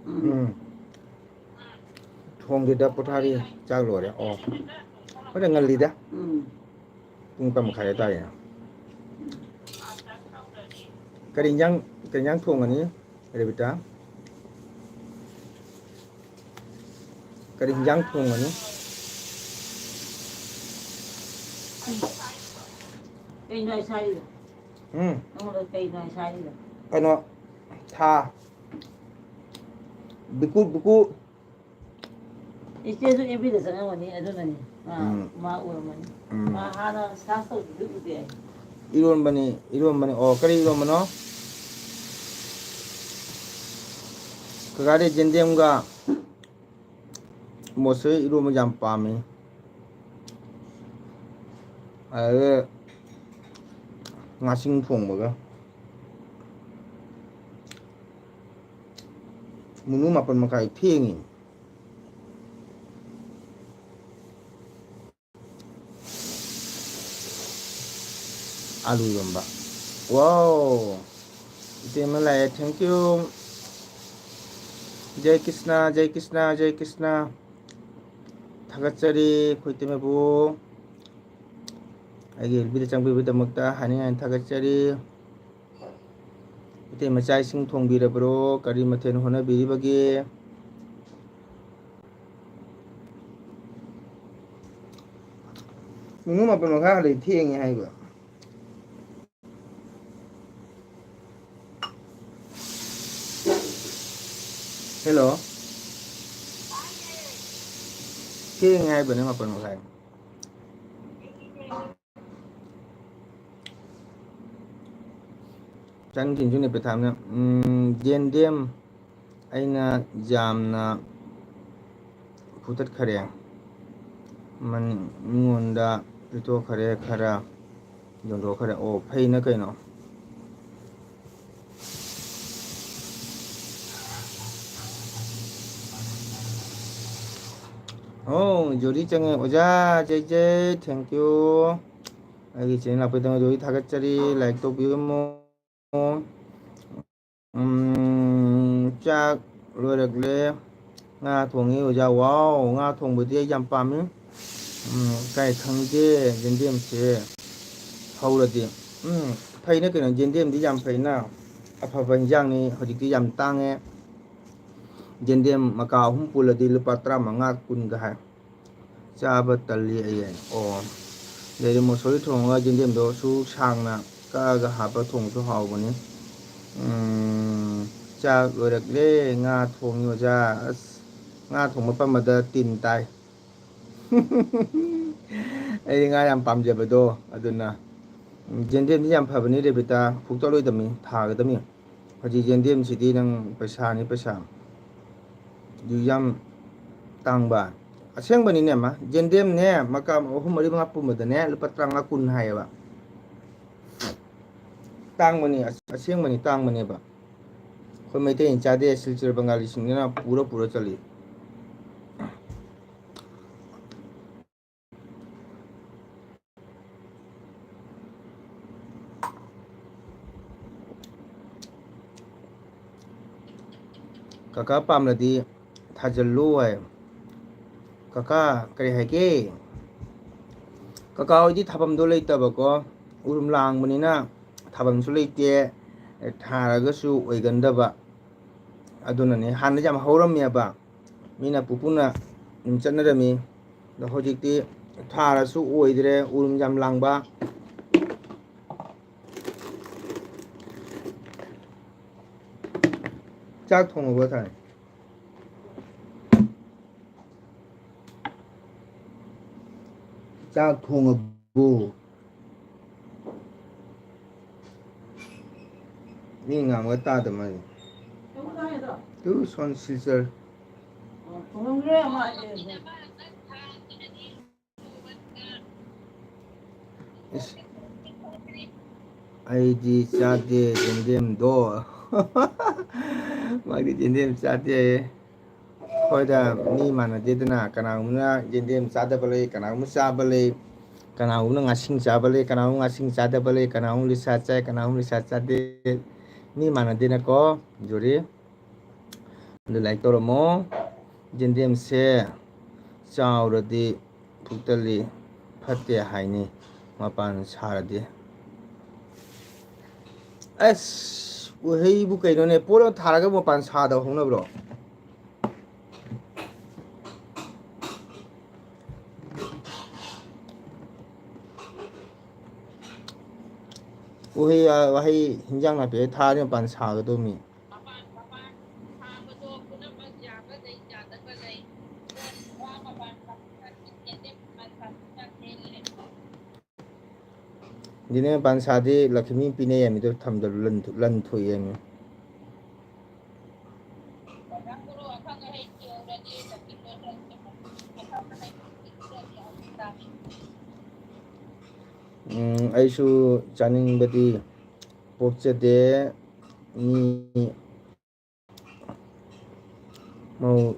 ꯎꯝ꯫ ꯊꯣꯡꯗꯦꯗ, ꯄꯣꯊꯥꯔꯤ꯫ ꯆꯥꯛ ꯂꯣꯏꯔꯦ꯫ ꯑꯣ꯫ ꯍꯣꯔꯦꯟ ꯉꯜꯂꯤꯗ꯫ ꯎꯝ꯫ ꯄꯨꯡ ꯇꯔꯥ ꯃꯈꯥꯏ ꯇꯥꯔꯦꯅ꯫ ꯀꯔꯤ ꯏꯟꯖꯥꯡ, ꯀꯔꯤ ꯏꯟꯖꯥꯡ ꯊꯣꯡꯒꯅꯤ, ꯔꯦꯕꯤꯇꯥ? ꯀꯔꯤ ꯏꯟꯖꯥꯡ ꯊꯣꯡꯒꯅꯤ? ꯀꯩꯅꯣ ꯑꯩ ꯁꯥꯏꯗꯣ? ꯎꯝ꯫ ꯅꯉꯣꯟꯗ ꯀꯩꯅꯣ ꯑꯩ ꯁꯥꯏꯗꯣ? ꯀꯩꯅꯣ, ꯊꯥ꯫ ꯕꯤꯀꯨ, ꯕꯤꯀꯨ꯫ ꯏꯆꯦꯁꯨ ꯑꯦꯐ ꯕꯤꯗ ꯆꯪꯉꯝꯒꯅꯤ, ꯑꯗꯨꯅꯅꯤ꯫ ꯃꯥ, ꯎꯝ꯫ ꯃꯥ ꯎꯔꯝꯃꯅꯤ꯫ ꯎꯝ꯫ ꯃꯥ ꯍꯥꯟꯅ ꯁꯥꯔꯆ ꯇꯧꯕꯗꯨ ꯎꯗꯦ ꯑꯩ꯫ ꯏꯔꯣꯟꯕꯅꯤ, ꯏꯔꯣꯟꯕꯅꯤ꯫ ꯑꯣ, ꯀꯔꯤ ꯏꯔꯣꯟꯕꯅꯣ? ꯀꯀꯥꯗꯤ ꯌꯦꯟꯗꯦꯝꯒ ꯃꯣꯠꯁꯣꯏ ꯏꯔꯣꯟꯕ ꯌꯥꯝ ꯄꯥꯝꯃꯤ꯫ ꯑꯗꯨꯒ ꯉꯥꯁꯤꯡ ꯊꯣꯡꯕꯒ꯫ ꯃꯨꯅꯨ ꯃꯥꯄꯟ ꯃꯈꯥꯏ ꯊꯦꯡꯉꯤ꯫ ꯑꯥꯂꯨ ꯏꯔꯣꯝꯕ꯫ Wow! ꯏꯇꯩꯃ ꯂꯥꯛꯑꯦ, thank you. ꯖꯩ ꯀ꯭ꯔꯤꯁꯅ, ꯖꯩ ꯀ꯭ꯔꯤꯁꯅ, ꯖꯩ ꯀ꯭ꯔꯤꯁꯅ꯫ ꯊꯥꯒꯠꯆꯔꯤ ꯑꯩꯈꯣꯏ ꯏꯇꯩꯃꯕꯨ꯫ ꯑꯩꯒꯤ ꯑꯦꯜ ꯕꯤꯗ ꯆꯪꯕꯤꯕꯒꯤꯗꯃꯛꯇ ꯍꯥꯏꯅꯤꯡ ꯍꯥꯏꯅ ꯊꯥꯒꯠꯆꯔꯤ꯫ ꯏꯇꯩꯃ ꯆꯥꯛ ꯏꯁꯤꯡ ꯊꯣꯡꯕꯤꯔꯕ꯭ꯔꯣ? ꯀꯔꯤ ꯃꯊꯦꯜ ꯍꯣꯠꯅꯕꯤꯔꯤꯕꯒꯦ? ꯄꯨꯡ ꯃꯥꯄꯟ ꯃꯈꯥꯏ ꯍꯜꯂꯛꯏ, ꯊꯦꯡꯉꯦ ꯍꯥꯏꯕ꯫ ꯍꯦꯜꯂꯣ꯫ ꯊꯦꯡꯉꯦ ꯍꯥꯏꯕꯅꯦ, ꯃꯥꯄꯟ ꯃꯈꯥꯏ꯫ ꯆꯟꯈꯤꯕꯁꯨ ꯅꯦꯄꯦꯊꯥꯝꯅ, ꯎꯝ, ꯌꯦꯟꯗꯦꯝ ꯑꯩꯅ ꯌꯥꯝꯅ ꯐꯨꯊꯠꯈꯔꯦ꯫ ꯃꯟ-, ꯃꯤꯉꯣꯟꯗ ꯄꯤꯊꯣꯛꯈꯔꯦ ꯈꯔ꯫ ꯌꯣꯟꯊꯣꯛꯈ꯭ꯔꯦ꯫ ꯑꯣ, ꯐꯩꯅ ꯀꯩꯅꯣ꯫ ꯑꯣ, ꯖꯣꯔꯤ ꯆꯪꯉꯦ꯫ ꯑꯣꯖꯥ ꯖꯩ ꯖꯩ, thank you꯫ ꯑꯩꯒꯤ channel ꯂꯥꯛꯄꯒꯤꯗꯃꯛ ꯖꯣꯔꯤ ꯊꯥꯒꯠꯆꯔꯤ꯫ Like ꯇꯧꯕꯤꯔꯝꯃꯣ꯫ ꯎꯝ, ꯆꯥꯛ ꯂꯣꯏꯔꯛꯂꯦ꯫ ꯉꯥ ꯊꯣꯡꯉꯤ ꯑꯣꯖꯥ꯫ ꯋꯥꯎ, ꯉꯥ ꯊꯣꯡꯕꯗꯤ ꯑꯩ ꯌꯥꯝ ꯄꯥꯝꯃꯤ꯫ ꯎꯝ, ꯀꯥꯏ ꯈꯪꯗꯦ, ꯌꯦꯟꯗꯦꯝꯁꯦ ꯍꯧꯔꯗꯤ꯫ ꯎꯝ, ꯐꯩꯅ ꯀꯩꯅꯣ, ꯌꯦꯟꯗꯦꯝꯗꯤ ꯌꯥꯝ ꯐꯩꯅ꯫ ꯑꯐꯕ ꯏꯟꯖꯥꯡꯅꯤ꯫ ꯍꯧꯖꯤꯛꯇꯤ ꯌꯥꯝ ꯇꯥꯡꯉꯦ꯫ ꯌꯦꯟꯗꯦꯝ ꯃꯀꯥ ꯑꯍꯨꯝ ꯄꯨꯜꯂꯗꯤ ꯂꯨꯄꯥ ꯇꯔꯥꯃꯉꯥ, ꯀꯨꯟꯒ ꯍꯥꯏ꯫ ꯆꯥꯕ ꯇꯜꯂꯤ ꯑꯩ꯫ ꯑꯣ꯫ ꯑꯗꯩꯗꯤ ꯃꯣꯁꯣꯔꯤ ꯊꯣꯡꯉꯒ ꯌꯦꯟꯗꯦꯝꯗꯣ ꯁꯨ ꯁꯥꯡꯅ ꯀꯛꯑꯒ ꯍꯥꯞꯄ ꯊꯣꯡꯕꯁꯨ ꯍꯥꯎꯕꯅꯤ꯫ ꯎꯝ, ꯆꯥꯛ ꯂꯣꯏꯔꯛꯂꯦ꯫ ꯉꯥ ꯊꯣꯡꯉꯤ ꯑꯣꯖꯥ꯫ ꯑꯁ, ꯉꯥ ꯊꯣꯡꯕ ꯄꯟꯕꯗ ꯇꯤꯟ ꯇꯥꯏ꯫ ꯑꯩꯗꯤ ꯉꯥ ꯌꯥꯝ ꯄꯥꯝꯖꯕꯗꯣ, ꯑꯗꯨꯅ꯫ ꯎꯝ, ꯌꯦꯟꯗꯦꯝꯗꯤ ꯌꯥꯝ ꯐꯕꯅꯤ ꯔꯦꯕꯤꯇꯥ, ꯐꯨꯛꯇꯠꯂꯣꯏꯗꯕꯅꯤ, ꯊꯥꯒꯗꯕꯅꯤ꯫ ꯍꯧꯖꯤꯛ ꯌꯦꯟꯗꯦꯝꯁꯤꯗꯤ ꯅꯪ ꯄꯩꯁꯥꯅꯤ, ꯄꯩꯁꯥ꯫ ꯑꯗꯨ ꯌꯥꯝ ꯇꯥꯡꯕ꯫ ꯑꯁꯦꯡꯕꯅꯤꯅꯦ, ꯃꯥ꯫ ꯌꯦꯟꯗꯦꯝꯅꯦ, ꯃꯀꯥ ꯑꯍꯨꯝ, ꯃꯔꯤ, ꯃꯉꯥ ꯄꯨꯟꯕꯗꯅꯦ, ꯂꯨꯄꯥ ꯇꯔꯥꯃꯉꯥ, ꯀꯨꯟ ꯍꯥꯏꯌꯦꯕ꯫ ꯇꯥꯡꯕꯅꯤ, ꯑꯁ-, ꯑꯁꯦꯡꯕꯅꯤ, ꯇꯥꯡꯕꯅꯦꯕ꯫ ꯑꯩꯈꯣꯏ ꯃꯩꯇꯩꯅ ꯆꯥꯗꯦ, ꯁꯤꯜꯆꯔ ꯕꯪꯒꯥꯂꯤꯁꯤꯡꯗꯨꯅ ꯄꯨꯔ ꯄꯨꯔ ꯆꯠꯂꯤ꯫ ꯀꯀꯥ ꯄꯥꯝꯂꯗꯤ ꯊꯥꯖꯤꯜꯂꯨ ꯍꯥꯏ꯫ ꯀꯀꯥ ꯀꯔꯤ ꯍꯥꯏꯒꯦ? ꯀꯀꯥ ꯍꯣꯏꯗꯤ ꯊꯥꯐꯝꯗꯣ ꯂꯩꯇꯕꯀꯣ, ꯎꯔꯨꯝ ꯂꯥꯡꯕꯅꯤꯅ ꯊꯥꯐꯝꯁꯨ ꯂꯩꯇꯦ, ꯊꯥꯔꯒꯁꯨ ꯑꯣꯏꯒꯟꯗꯕ꯫ ꯑꯗꯨꯅꯅꯦ, ꯍꯥꯟꯅꯗꯤ ꯌꯥꯝ ꯍꯧꯔꯝꯃꯦꯕ, ꯃꯤꯅ ꯄꯨꯄꯨꯅ ꯑꯗꯨꯝ ꯆꯠꯅꯔꯝꯃꯤ꯫ ꯑꯗꯣ ꯍꯧꯖꯤꯛꯇꯤ ꯊꯥꯔꯁꯨ ꯑꯣꯏꯗ꯭ꯔꯦ, ꯎꯔꯨꯝ ꯌꯥꯝ ꯂꯥꯡꯕ꯫ ꯆꯥꯛ ꯊꯣꯡꯉꯕꯣ ꯊꯥꯏ? ꯆꯥꯛ ꯊꯣꯡꯉꯕꯣ? ꯃꯤ ꯉꯥꯡꯕ ꯇꯥꯗ ꯃꯥꯜꯂꯦ꯫ ꯇꯨ ꯁꯣꯟ ꯁꯤꯜꯆꯔ꯫ ꯏꯁ, ꯑꯩꯗꯤ ꯆꯥꯗꯦ ꯌꯦꯟꯗꯦꯝꯗꯣ꯫ ꯃꯥꯗꯤ ꯌꯦꯟꯗꯦꯝ ꯆꯥꯗꯦ꯫ ꯍꯣꯏꯗ, ꯃꯤ ꯃꯥꯟꯅꯗꯦꯗꯅ, ꯀꯅꯥꯒꯨꯝꯕꯅ ꯌꯦꯟꯗꯦꯝ ꯆꯥꯗꯕ ꯂꯩ, ꯀꯅꯥꯒꯨꯝꯕ ꯆꯥꯕ ꯂꯩ, ꯀꯅꯥꯒꯨꯝꯕꯅ ꯉꯥꯁꯤꯡ ꯆꯥꯕ ꯂꯩ, ꯀꯅꯥꯒꯨꯝꯕ ꯉꯥꯁꯤꯡ ꯆꯥꯗꯕ ꯂꯩ, ꯀꯅꯥꯒꯨꯝꯕ ꯂꯤꯁꯥ ꯆꯥꯏ, ꯀꯅꯥꯒꯨꯝꯕ ꯂꯤꯁꯥ ꯆꯥꯗꯦ꯫ ꯃꯤ ꯃꯥꯟꯅꯗꯦꯅꯀꯣ, ꯖꯨꯔꯤ꯫ ꯑꯗꯨ ꯂꯥꯏꯛ ꯇꯧꯔꯝꯃꯣ꯫ ꯌꯦꯟꯗꯦꯝꯁꯦ ꯆꯥꯎꯔꯗꯤ ꯐꯨꯛꯇꯜꯂꯤ, ꯐꯠꯇꯦ ꯍꯥꯏꯅꯤ, ꯃꯄꯥꯟ ꯁꯥꯔꯗꯤ꯫ ꯑꯁ, ꯎꯍꯩꯕꯨ ꯀꯩꯅꯣꯅꯦ, ꯄꯣꯠ ꯑꯃ ꯊꯥꯔꯒ ꯃꯄꯥꯟ ꯁꯥꯗꯕ ꯍꯧꯅꯕ꯭ꯔꯣ? ꯎꯍꯩ, ꯋꯥꯍꯩ, ꯍꯤꯟꯖꯥꯡ ꯅꯥꯄꯤ ꯊꯥꯔꯗꯤ ꯃꯄꯥꯟ ꯁꯥꯒꯗꯧꯃꯤ꯫ ꯌꯦꯟꯗꯦꯝ ꯃꯄꯥꯟ ꯁꯥꯗꯤ ꯂꯛꯈꯤꯃꯤ ꯄꯤꯅꯩ ꯍꯥꯏꯃꯤꯗꯣ ꯊꯝꯗꯕ ꯂꯟ-, ꯂꯟ ꯊꯣꯛꯏ ꯍꯥꯏꯃꯤ꯫ ꯎꯝ, ꯑꯩꯁꯨ ꯆꯥꯅꯤꯡꯕꯗꯤ ꯄꯣꯛꯆꯗꯦ꯫ ꯃꯤ ꯃꯧ,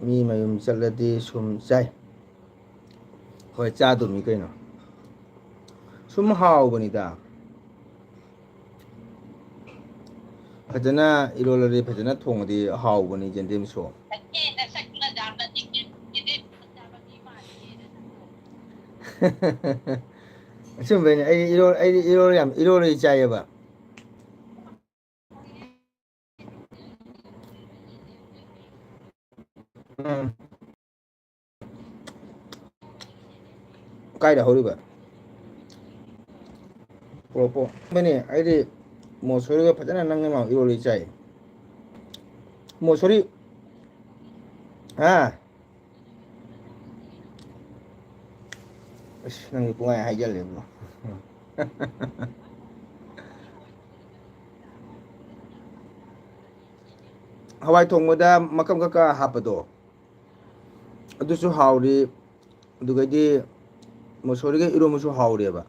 ꯃꯤ ꯃꯌꯨꯝ ꯆꯠꯂꯗꯤ ꯁꯨꯝ ꯆꯥꯏ꯫ ꯍꯣꯏ, ꯆꯥꯗꯣꯃꯤ ꯀꯩꯅꯣ꯫ ꯁꯨꯝ ꯍꯥꯎꯕꯅꯤꯗ꯫ ꯐꯖꯅ ꯏꯔꯣꯜꯂꯗꯤ, ꯐꯖꯅ ꯊꯣꯡꯉꯗꯤ ꯍꯥꯎꯕꯅꯤ ꯌꯦꯟꯗꯦꯝꯁꯨ꯫ ꯑꯆꯨꯝꯕꯩꯅꯦ꯫ ꯑꯩ ꯏꯔꯣꯜ-, ꯑꯩꯗꯤ ꯏꯔꯣꯜ ꯌꯥꯝ, ꯏꯔꯣꯜꯂꯗꯤ ꯆꯥꯏꯌꯦꯕ꯫ ꯎꯝ꯫ ꯀꯥꯏꯗ ꯍꯧꯔꯤꯕ? ꯄꯨꯔꯛꯄ꯫ ꯑꯃꯅꯦ, ꯑꯩꯗꯤ ꯃꯣꯁꯣꯔꯤꯒ ꯐꯖꯅ ꯅꯪ ꯅꯪ ꯂꯥꯎ ꯏꯔꯣꯜꯂꯤ ꯆꯥꯏ꯫ ꯃꯣꯁꯣꯔꯤ꯫ ꯍꯥ? ꯑꯁ, ꯅꯪꯗꯤ ꯄꯨꯡꯍꯥꯏ ꯍꯥꯏꯖꯜꯂꯦꯕꯣ꯫ ꯍꯋꯥꯏ ꯊꯣꯡꯕꯗ ꯃꯀꯛ ꯃꯀꯛꯀ ꯍꯥꯞꯄꯗꯣ, ꯑꯗꯨꯁꯨ ꯍꯥꯎꯔꯤ꯫ ꯑꯗꯨꯒꯩꯗꯤ ꯃꯁꯣꯔꯤꯒ ꯏꯔꯣꯝꯕꯁꯨ ꯍꯥꯎꯔꯤꯑꯕ꯫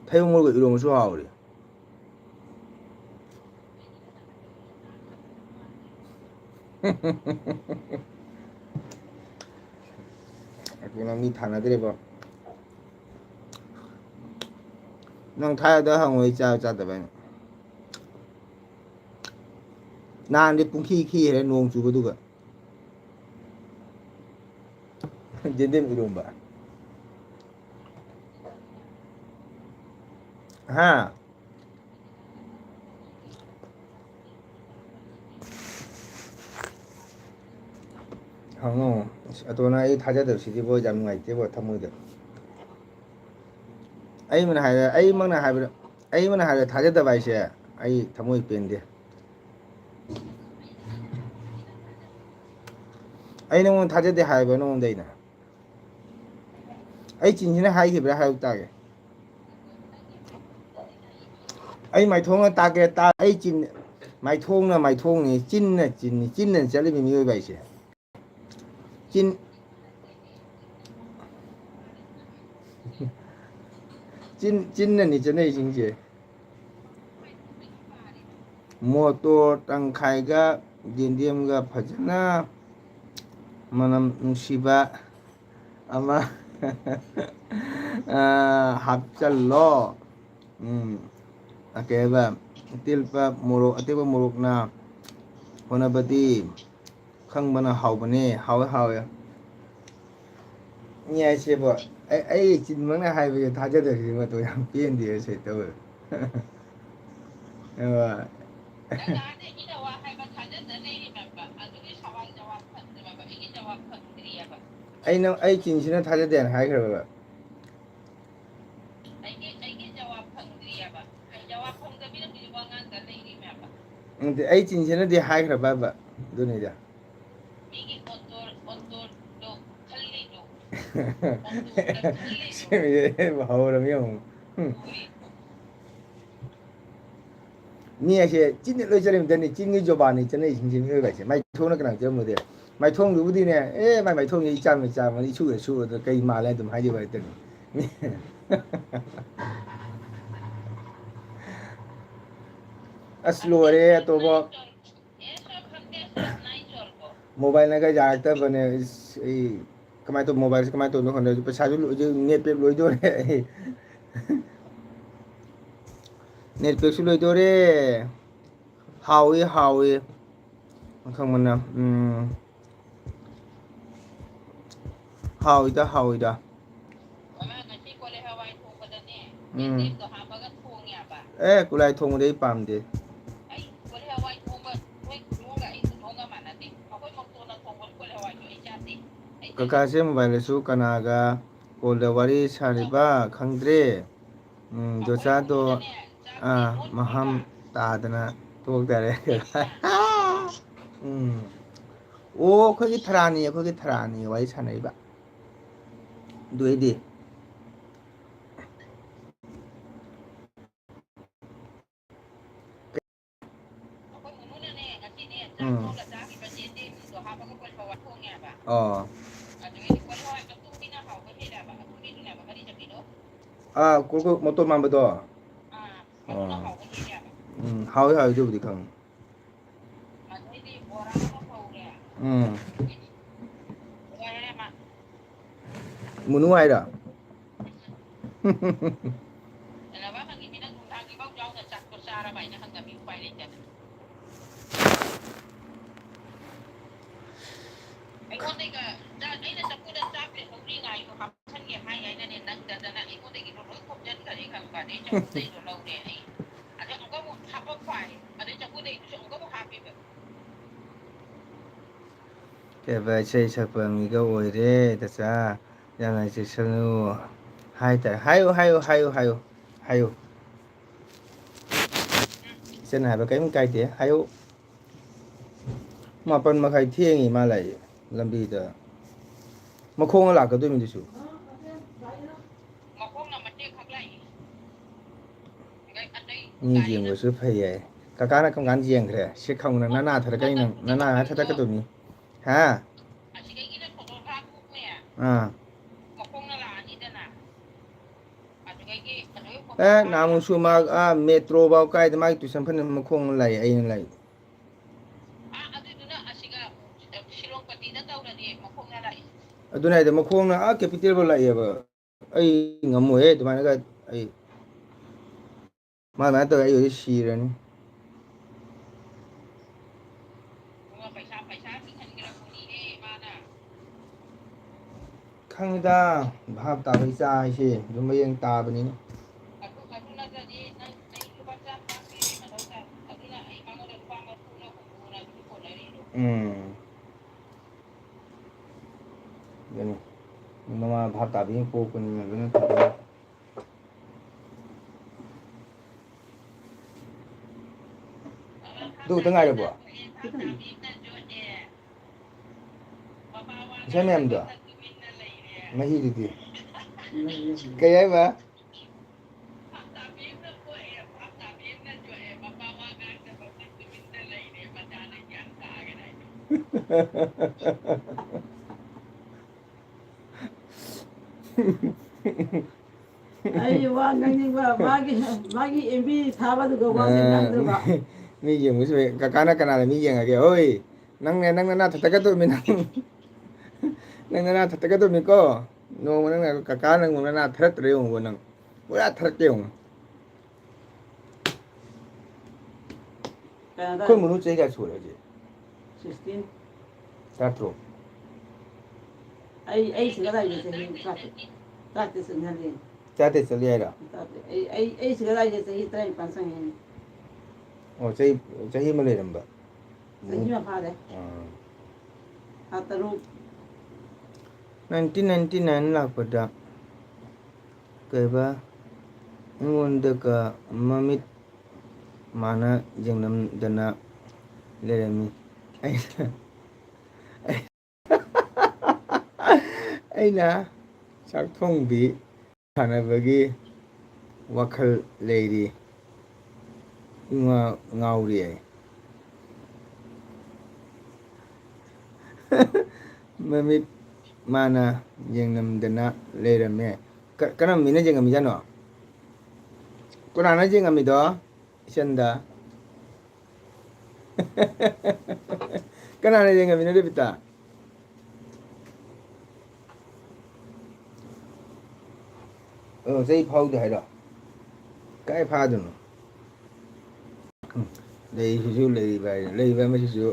ꯊꯩꯕꯣꯡ ꯃꯔꯨꯒ ꯏꯔꯣꯝꯕꯁꯨ ꯍꯥꯎꯔꯤ꯫ ꯑꯗꯨꯅ ꯃꯤ ꯊꯥꯅꯗ꯭ꯔꯦꯕ꯫ ꯅꯪ ꯊꯥꯏꯗ ꯍꯪꯉꯣ, ꯑꯩ ꯆꯥ ꯆꯥꯗꯕ ꯍꯥꯏꯅ꯫ ꯅꯍꯥꯟꯗꯤ ꯄꯨꯡꯈꯤ ꯈꯤꯈ꯭ꯔꯦ ꯅꯣꯡ ꯆꯨꯕꯗꯨꯒ꯫ ꯌꯦꯟꯗꯦꯝ ꯏꯔꯣꯝꯕ꯫ ꯍꯥ? ꯍꯪꯉꯣ꯫ ꯑꯁ, ꯑꯇꯣꯟꯅ ꯑꯩ ꯊꯥꯖꯗꯕꯁꯤꯗꯤꯕꯣ, ꯌꯥꯝ ꯅꯨꯡꯉꯥꯏꯇꯦꯕꯣ ꯊꯃꯣꯏꯗ꯫ ꯑꯩꯃꯛꯅ ꯍꯥꯏꯔ-, ꯑꯩꯃꯛꯅ ꯍꯥꯏꯕꯗ, ꯑꯩꯃꯛꯅ ꯍꯥꯏꯕꯗ ꯊꯥꯖꯗꯕ ꯍꯥꯏꯁꯦ ꯑꯩ ꯊꯃꯣꯏ ꯄꯦꯟꯗꯦ꯫ ꯑꯩ ꯅꯉꯣꯟꯗ ꯊꯥꯖꯗꯦ ꯍꯥꯏꯕ ꯅꯉꯣꯟꯗ ꯑꯩꯅ? ꯑꯩ ꯆꯤꯟꯁꯤꯅ ꯍꯥꯏꯈꯤꯕ꯭ꯔꯥ ꯍꯥꯏꯕ ꯇꯥꯒꯦ꯫ ꯑꯩ ꯃꯥꯏꯊꯣꯡꯅ ꯇꯥꯛꯀꯦ, ꯇꯥ-, ꯑꯩ ꯆꯤꯟ, ꯃꯥꯏꯊꯣꯡꯅ ꯃꯥꯏꯊꯣꯡꯅꯤ, ꯆꯤꯟꯅ ꯆꯤꯟꯅꯤ, ꯆꯤꯟꯅ ꯆꯠꯂꯤꯕ ꯃꯤꯑꯣꯏꯕ ꯍꯥꯏꯁꯦ꯫ ꯆꯤꯟ, ꯆꯤꯟ, ꯆꯤꯟꯅꯅꯤ ꯆꯠꯅꯩꯁꯤꯡꯁꯦ꯫ ꯃꯣꯇꯣꯔ ꯇꯪꯈꯥꯏꯒ ꯌꯦꯟꯗꯦꯝꯒ ꯐꯖꯅ ꯃꯅꯝ ꯅꯨꯡꯁꯤꯕ ꯑꯃ꯫ ꯑ, ꯍꯥꯞꯆꯜꯂꯣ꯫ ꯎꯝ꯫ ꯑ, ꯀꯩ ꯍꯥꯏꯕ? ꯑꯇꯦꯜꯄ ꯃꯣꯔꯣꯛ, ꯑꯇꯦꯛꯄ ꯃꯣꯔꯣꯛꯅ ꯍꯣꯠꯅꯕꯗꯤ ꯈꯪꯕꯅ ꯍꯥꯎꯕꯅꯦ꯫ ꯍꯥꯎꯋꯦ, ꯍꯥꯎꯋꯦ꯫ ꯃꯤ ꯍꯥꯏꯁꯦꯕꯣ, ꯑꯩ, ꯑꯩ ꯆꯤꯟꯃꯛꯅ ꯍꯥꯏꯕꯁꯦ ꯊꯥꯖꯗꯕꯁꯦ ꯃꯇꯧ ꯌꯥꯝ ꯄꯦꯟꯗꯦ ꯁꯦ ꯇꯧꯋꯦ꯫ ꯑꯗꯨꯒ ꯅꯪ ꯅꯍꯥꯟꯗꯩ ꯃꯤꯅ ꯋꯥ ꯍꯥꯏꯕ ꯊꯥꯖꯗ ꯂꯩꯔꯤꯕ, ꯑꯗꯨꯒꯤ ꯁꯋꯥꯜ ꯖꯋꯥꯕ ꯐꯪꯗ꯭ꯔꯕ, ꯑꯩꯒꯤ ꯖꯋꯥꯕ ꯐꯪꯗ꯭ꯔꯤꯑꯕ꯫ ꯑꯩꯅ, ꯑꯩ ꯆꯤꯟꯁꯤꯅ ꯊꯥꯖꯗꯦꯅ ꯍꯥꯏꯈ꯭ꯔꯕ? ꯑꯩꯒꯤ, ꯑꯩꯒꯤ ꯖꯋꯥꯕ ꯐꯪꯗ꯭ꯔꯤꯑꯕ꯫ ꯑꯩ ꯖꯋꯥꯕ ꯐꯪꯗꯕꯤꯗ ꯍꯧꯖꯤꯛ ꯋꯥ ꯉꯥꯡꯗ ꯂꯩꯔꯤꯃꯦꯕ꯫ ꯅꯠꯇꯦ, ꯑꯩ ꯆꯤꯟꯁꯤꯅꯗꯤ ꯍꯥꯏꯈ꯭ꯔꯕꯕ? ꯑꯗꯨꯅꯤꯗ꯫ ꯃꯤꯒꯤ ꯑꯣꯇꯣ, ꯑꯣꯇꯣꯗꯣ ꯈꯜꯂꯤꯗꯣ꯫ ꯑꯣꯇꯣꯗ ꯈꯜꯂꯤꯗꯣ꯫ ꯁꯤ ꯃꯤꯁꯦ ꯍꯧꯔꯃꯤ ꯑꯃꯨꯛ꯫ ꯎꯝ꯫ ꯍꯣꯏ꯫ ꯃꯤ ꯍꯥꯏꯁꯦ ꯆꯤꯟꯗ ꯂꯣꯏ ꯆꯠꯂꯤꯃꯤꯇꯅꯤ, ꯆꯤꯟꯒꯤ ꯖꯣꯕꯥꯟꯅꯤ ꯆꯠꯅꯩꯁꯤꯡꯁꯦ ꯃꯤꯑꯣꯏꯕ ꯍꯥꯏꯁꯦ꯫ ꯃꯥꯏꯊꯣꯡꯅ ꯀꯅꯥ ꯆꯠꯂꯝꯃꯨꯗꯦ? ꯃꯥꯏꯊꯣꯡꯗꯨꯕꯨꯗꯤꯅꯦ, "ꯑꯦ, ꯃꯥꯏ ꯃꯥꯏꯊꯣꯡꯁꯦ ꯏꯆꯥꯝ ꯏꯆꯥꯝ, ꯏꯁꯨ ꯏꯁꯨ" ꯑꯗ ꯀꯩ ꯃꯥꯜꯂꯦ ꯑꯗꯨꯝ ꯍꯥꯏꯖꯕ ꯍꯥꯏꯇꯅꯤ꯫ ꯑꯁ, ꯂꯣꯏꯔꯦ, ꯑꯇꯣꯞꯄ꯫ ꯃꯣꯕꯥꯏꯜꯅꯒ ꯌꯥꯔꯛꯇꯕꯅꯦ꯫ ꯏꯁ, ꯑꯩ ꯀꯃꯥꯏꯅ ꯇꯧ-, ꯃꯣꯕꯥꯏꯜꯁꯦ ꯀꯃꯥꯏꯅ ꯇꯧꯅꯣ ꯈꯪꯗꯦ꯫ ꯍꯧꯖꯤꯛ ꯄꯩꯁꯥꯁꯨ ꯂꯣꯏ-, ꯍꯧꯖꯤꯛ ꯅꯦꯠ ꯄꯦꯛ ꯂꯣꯏꯗꯣꯔꯦ꯫ ꯅꯦꯠ ꯄꯦꯛꯁꯨ ꯂꯣꯏꯗꯣꯔꯦ꯫ ꯍꯥꯎꯏ, ꯍꯥꯎꯏ꯫ ꯃꯈꯪ ꯃꯅꯝ, ꯎꯝ꯫ ꯍꯥꯎꯏꯗ, ꯍꯥꯎꯏꯗ꯫ ꯃꯃꯥ ꯉꯁꯤ ꯀꯣꯂꯤ ꯍꯋꯥꯏ ꯊꯣꯡꯕꯗꯅꯦ, ꯎꯝ꯫ ꯌꯦꯟꯗꯦꯝꯗꯣ ꯍꯥꯞꯄꯒ ꯊꯣꯡꯉꯦꯕ꯫ ꯑꯦ, ꯀꯣꯂꯤ ꯍꯋꯥꯏ ꯊꯣꯡꯕꯗꯤ ꯑꯩ ꯄꯥꯝꯗꯦ꯫ ꯑꯩ ꯀꯣꯂꯤ ꯍꯋꯥꯏ ꯊꯣꯡꯕ, ꯅꯣꯏ ꯈꯨꯊꯣꯡꯒ ꯑꯩ ꯈꯨꯊꯣꯡꯒ ꯃꯥꯟꯅꯗꯦ꯫ ꯑꯩꯈꯣꯏ ꯃꯛꯇꯣꯟꯅ ꯊꯣꯡꯕ ꯀꯣꯂꯤ ꯍꯋꯥꯏꯗꯣ ꯑꯩ ꯆꯥꯗꯦ꯫ ꯑꯩ ꯆꯥꯗꯦ꯫ ꯀꯀꯥꯁꯦ ꯃꯣꯕꯥꯏꯜꯗꯁꯨ ꯀꯅꯥꯒ ꯀꯣꯜꯗ ꯋꯥꯔꯤ ꯁꯥꯔꯤꯕ ꯈꯪꯗ꯭ꯔꯦ꯫ ꯎꯝ, ꯖꯣꯆꯥꯗꯣ, ꯑꯥ, ꯃꯍꯝ ꯇꯥꯗꯅ ꯇꯣꯛ ꯇꯥꯔꯦ꯫ ꯎꯝ꯫ ꯑꯣ, ꯑꯩꯈꯣꯏꯒꯤ ꯊꯔꯥꯅꯤ, ꯑꯩꯈꯣꯏꯒꯤ ꯊꯔꯥꯅꯤ ꯋꯥꯔꯤ ꯁꯥꯟꯅꯔꯤꯕ꯫ ꯑꯗꯨ ꯑꯩꯗꯤ ꯎꯝ꯫ ꯑꯣ꯫ ꯑꯥ, ꯀꯣ-, ꯀꯣ-, ꯃꯇꯣꯟ ꯃꯥꯟꯕꯗꯣ? ꯑꯣ꯫ ꯎꯝ, ꯍꯥꯎꯋꯤ, ꯍꯥꯎꯋꯤ, ꯑꯗꯨꯕꯨꯗꯤ ꯈꯪꯉꯤ꯫ ꯎꯝ꯫ ꯃꯨꯅꯨ ꯍꯥꯏꯔꯣ? ꯅꯅꯕ ꯍꯪꯉꯤꯃꯤ, ꯅꯪ ꯅꯨꯡꯗꯥꯡꯒꯤꯐꯥꯎ ꯌꯥꯎꯅ ꯆꯥꯛꯇꯣ ꯆꯥꯔꯕ ꯍꯥꯏꯅ ꯍꯪꯉꯝꯃꯤ, ꯎꯄꯥꯏ ꯂꯩꯇꯗꯅ꯫ ꯑꯩꯉꯣꯟꯗꯩꯒ ꯆꯥ-, ꯑꯩꯅ ꯆꯐꯨꯗ ꯆꯥꯛ ꯂꯩꯍꯧꯔꯤ ꯉꯥꯏꯗꯣ ꯍꯥꯞꯁꯟꯒꯦ ꯍꯥꯏ ꯍꯥꯏꯅꯅꯦ, ꯅꯪꯗꯗꯅ ꯑꯩꯉꯣꯟꯗꯒꯤꯗꯣ ꯂꯣꯏ ꯈꯣꯝꯖꯟꯈ꯭ꯔꯦ ꯈꯪꯕ꯫ ꯑꯗꯩ ꯆꯐꯨꯗꯩꯗꯣ ꯂꯧꯔꯦ ꯑꯩ꯫ ꯑꯗꯩ ꯑꯃꯨꯛꯀ ꯑꯃꯨꯛ ꯍꯥꯄꯛ ꯄꯥꯏ꯫ ꯑꯗꯩ ꯆꯐꯨꯗꯩꯗꯨꯁꯨ ꯑꯃꯨꯛꯀ ꯑꯃꯨꯛ ꯍꯥꯞꯄꯤꯕ꯫ ꯀꯩꯕ, ꯏꯁꯩ ꯁꯛꯄ ꯃꯤꯒ ꯑꯣꯏꯔꯦ, ꯇꯆꯥ꯫ ꯌꯥꯝꯅ ꯆꯦꯛꯁꯤꯜꯂꯨ ꯍꯥꯏꯇꯥꯔꯦ꯫ ꯍꯥꯏꯌꯨ, ꯍꯥꯏꯌꯨ, ꯍꯥꯏꯌꯨ, ꯍꯥꯏꯌꯨ, ꯍꯥꯏꯌꯨ꯫ ꯏꯆꯟꯅ ꯍꯥꯏꯕ ꯀꯔꯤꯝ ꯀꯥꯏꯗꯦ, ꯍꯥꯏꯌꯨ꯫ ꯃꯥꯄꯟ ꯃꯈꯥꯏ ꯊꯦꯡꯉꯤ ꯃꯥ ꯂꯥꯛꯏ ꯂꯝꯕꯤꯗ꯫ ꯃꯈꯣꯡꯅ ꯂꯥꯛꯀꯗꯣꯏꯅꯤ ꯑꯗꯨꯁꯨ꯫ ꯃꯈꯣꯡꯅ ꯃꯇꯦꯛ ꯈꯛ ꯂꯥꯛꯏ꯫ ꯃꯤ ꯌꯦꯡꯕꯁꯨ ꯐꯩ ꯍꯥꯏ꯫ ꯀꯀꯥꯅ ꯀꯔꯝ ꯀꯥꯟꯗ ꯌꯦꯡꯈ꯭ꯔꯦ? ꯁꯤ ꯈꯪꯕꯅ ꯅꯅꯥ ꯊꯔꯛꯀꯅꯤ ꯅꯪ, ꯅꯅꯥ ꯊꯔꯛꯀꯗꯣꯏꯅꯤ꯫ ꯍꯥ? ꯑꯥ꯫ ꯑꯦ, ꯅꯍꯥꯟꯃꯨꯛꯁꯨ ꯃꯥ, ꯑꯥ, ꯃꯦꯇ꯭ꯔꯣ ꯐꯥꯎ ꯀꯥꯏꯗ ꯃꯥꯒꯤ ꯇꯨꯏꯁꯟ ꯐꯅ ꯃꯈꯣꯡ ꯂꯥꯛꯏ, ꯑꯩꯅ ꯂꯥꯛꯏ꯫ ꯑꯗꯨꯅ ꯍꯥꯏꯗꯤ ꯃꯈꯣꯡꯅ ꯑꯥ ꯀꯦꯄꯤꯇꯦꯜ ꯐꯥꯎ ꯂꯥꯛꯑꯦꯕ꯫ ꯑꯩ ꯉꯝꯃꯣꯏꯍꯦ ꯑꯗꯨꯃꯥꯏꯅꯒ꯫ ꯑꯩ ꯃꯥ ꯑꯗꯨꯃꯥꯏꯅ ꯇꯧꯔꯦ, ꯑꯩ ꯍꯧꯖꯤꯛ ꯁꯤꯔꯅꯤ꯫ ꯈꯪꯉꯤꯗ, ꯚꯥꯞ ꯇꯥꯕ ꯏꯆꯥ ꯍꯥꯏꯁꯦ ꯑꯗꯨꯝ ꯃꯌꯦꯡ ꯇꯥꯕꯅꯤꯅꯦ꯫ ꯎꯝ꯫ ꯑꯗꯨꯅꯤ꯫ ꯃꯃꯥ ꯚꯥꯞ ꯇꯥꯕꯤ ꯑꯃ ꯄꯣꯛꯄꯅꯤꯅ ꯂꯣꯏꯅ ꯐꯗꯣꯏꯅꯤ꯫ ꯑꯗꯨ ꯈꯛꯇ ꯉꯥꯏꯔꯕꯣ? ꯉꯁꯥꯏ ꯃꯌꯥꯝꯗꯣ? ꯃꯍꯤꯗꯨꯗꯤ? ꯀꯩ ꯍꯥꯏꯕ? ꯑꯩ ꯋꯥ ꯉꯥꯡꯅꯤꯡꯕ, ꯃꯥꯒꯤ, ꯃꯥꯒꯤ ꯑꯦꯝ ꯕꯤ ꯊꯥꯕꯗꯨꯒ ꯋꯥ ꯑ, ꯉꯥꯡꯗꯕ꯫ ꯃꯤ ꯌꯦꯡꯕꯁꯨ ꯍꯦꯛ, ꯀꯀꯥꯅ ꯀꯅꯥꯗ ꯃꯤ ꯌꯦꯡꯉꯒꯦ? ꯍꯣꯏ, ꯅꯪꯅꯦ, ꯅꯪ ꯅꯅꯥ ꯊꯠꯇꯒꯗꯧꯃꯤ, ꯅꯪ꯫ ꯅꯪ ꯅꯅꯥ ꯊꯠꯇꯒꯗꯧꯃꯤꯀꯣ꯫ ꯅꯣꯡꯃ ꯅꯪꯅ ꯀꯀꯥ ꯅꯪ ꯅꯅꯥ ꯊꯔꯛꯇ꯭ꯔꯦ ꯌꯦꯡꯉꯨꯀꯣ ꯅꯪ꯫ ꯄꯨꯔꯥ ꯊꯔꯛꯇꯦ ꯌꯦꯡꯉꯨ꯫ ꯀꯅꯥꯗ? ꯑꯩꯈꯣꯏ ꯃꯅꯨ ꯆꯍꯤ ꯀꯌꯥ ꯁꯨꯔꯦ ꯍꯧꯖꯤꯛ? Sixteen꯫ ꯇꯔꯥꯇꯔꯨꯛ꯫ ꯑꯩ, ꯑꯩ ꯁꯤꯒ ꯂꯥꯛꯏꯁꯦ ꯆꯍꯤ ꯇꯔꯥꯇꯔꯦꯠ꯫ ꯇꯔꯥꯇꯔꯦꯠ ꯆꯠꯂꯤ ꯍꯥꯏꯔꯣ? ꯇꯔꯥꯇꯔꯦꯠ꯫ ꯑꯩ, ꯑꯩ, ꯑꯩ ꯁꯤꯒ ꯂꯥꯛꯏꯁꯦ ꯆꯍꯤ ꯇꯔꯥꯅꯤꯄꯥꯟ ꯆꯪꯉꯦ꯫ ꯑꯣ, ꯆꯍꯤ, ꯆꯍꯤ ꯑꯃ ꯂꯩꯔꯝꯕ꯫ ꯆꯍꯤ ꯑꯃ ꯐꯥꯔꯦ꯫ ꯑꯥ꯫ ꯊꯥ ꯇꯔꯨꯛ꯫ Nineteen ninety nine ꯂꯥꯛꯄꯗ ꯀꯩꯕ ꯑꯩꯉꯣꯟꯗꯒ ꯃꯃꯤꯠ ꯃꯥꯅ ꯌꯦꯡꯂꯝꯗꯅ ꯂꯩꯔꯝꯃꯤ꯫ ꯑꯩꯅ, ꯑꯩꯅ ꯆꯥꯛ ꯊꯣꯡꯕꯤ ꯁꯥꯟꯅꯕꯒꯤ ꯋꯥꯈꯜ ꯂꯩꯔꯤ꯫ ꯉꯥ-, ꯉꯥꯎꯔꯤ ꯑꯩ꯫ ꯃꯃꯤꯠ ꯃꯥꯅ ꯌꯦꯡꯂꯝꯗꯅ ꯂꯩꯔꯝꯃꯦ꯫ ꯀ-, ꯀꯔꯝꯕ ꯃꯤꯅ ꯌꯦꯡꯉꯝꯃꯤꯖꯥꯠꯅꯣ? ꯀꯅꯥꯅ ꯌꯦꯡꯉꯝꯃꯤꯗꯣ? ꯏꯆꯟꯗ꯫ ꯀꯅꯥꯅ ꯌꯦꯡꯉꯝꯃꯤꯅꯣ, ꯔꯦꯕꯤꯇꯥ? ꯑꯣ, ꯆꯍꯤ ꯐꯥꯎꯗꯦ ꯍꯥꯏꯔꯣ? ꯀꯥꯏ ꯐꯥꯗꯣꯏꯅꯣ? ꯎꯝ, ꯂꯩꯁꯤꯁꯨ ꯂꯩꯔꯤꯕ ꯍꯥꯏ, ꯂꯩꯕ ꯑꯃꯁꯤꯁꯨ꯫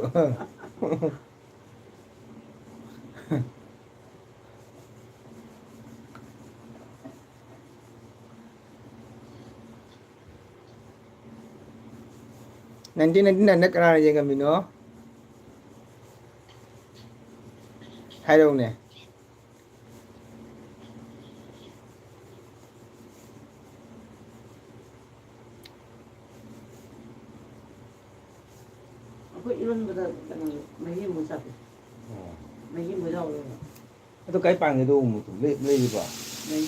Nineteen ninety nine ꯀꯅꯥꯅ ꯌꯦꯡꯉꯝꯃꯤꯅꯣ? ꯍꯥꯏꯔꯛꯎꯅꯦ꯫ ꯑꯩꯈꯣꯏ ꯏꯔꯣꯟꯕꯗ ꯀꯩꯅꯣ, ꯃꯍꯤ ꯑꯃꯨꯛ ꯆꯥꯗꯦ꯫ ꯑꯣ꯫ ꯃꯍꯤ ꯑꯃꯨꯛ ꯌꯥꯎꯔꯦꯕ꯫ ꯑꯗꯣ ꯀꯥꯏ ꯄꯥꯟꯒꯦ ꯑꯗꯣ ꯎ ꯃꯣꯔꯣꯛꯇꯨ? ꯂꯩ-, ꯂꯩꯔꯤꯕꯣ? ꯂꯩ꯫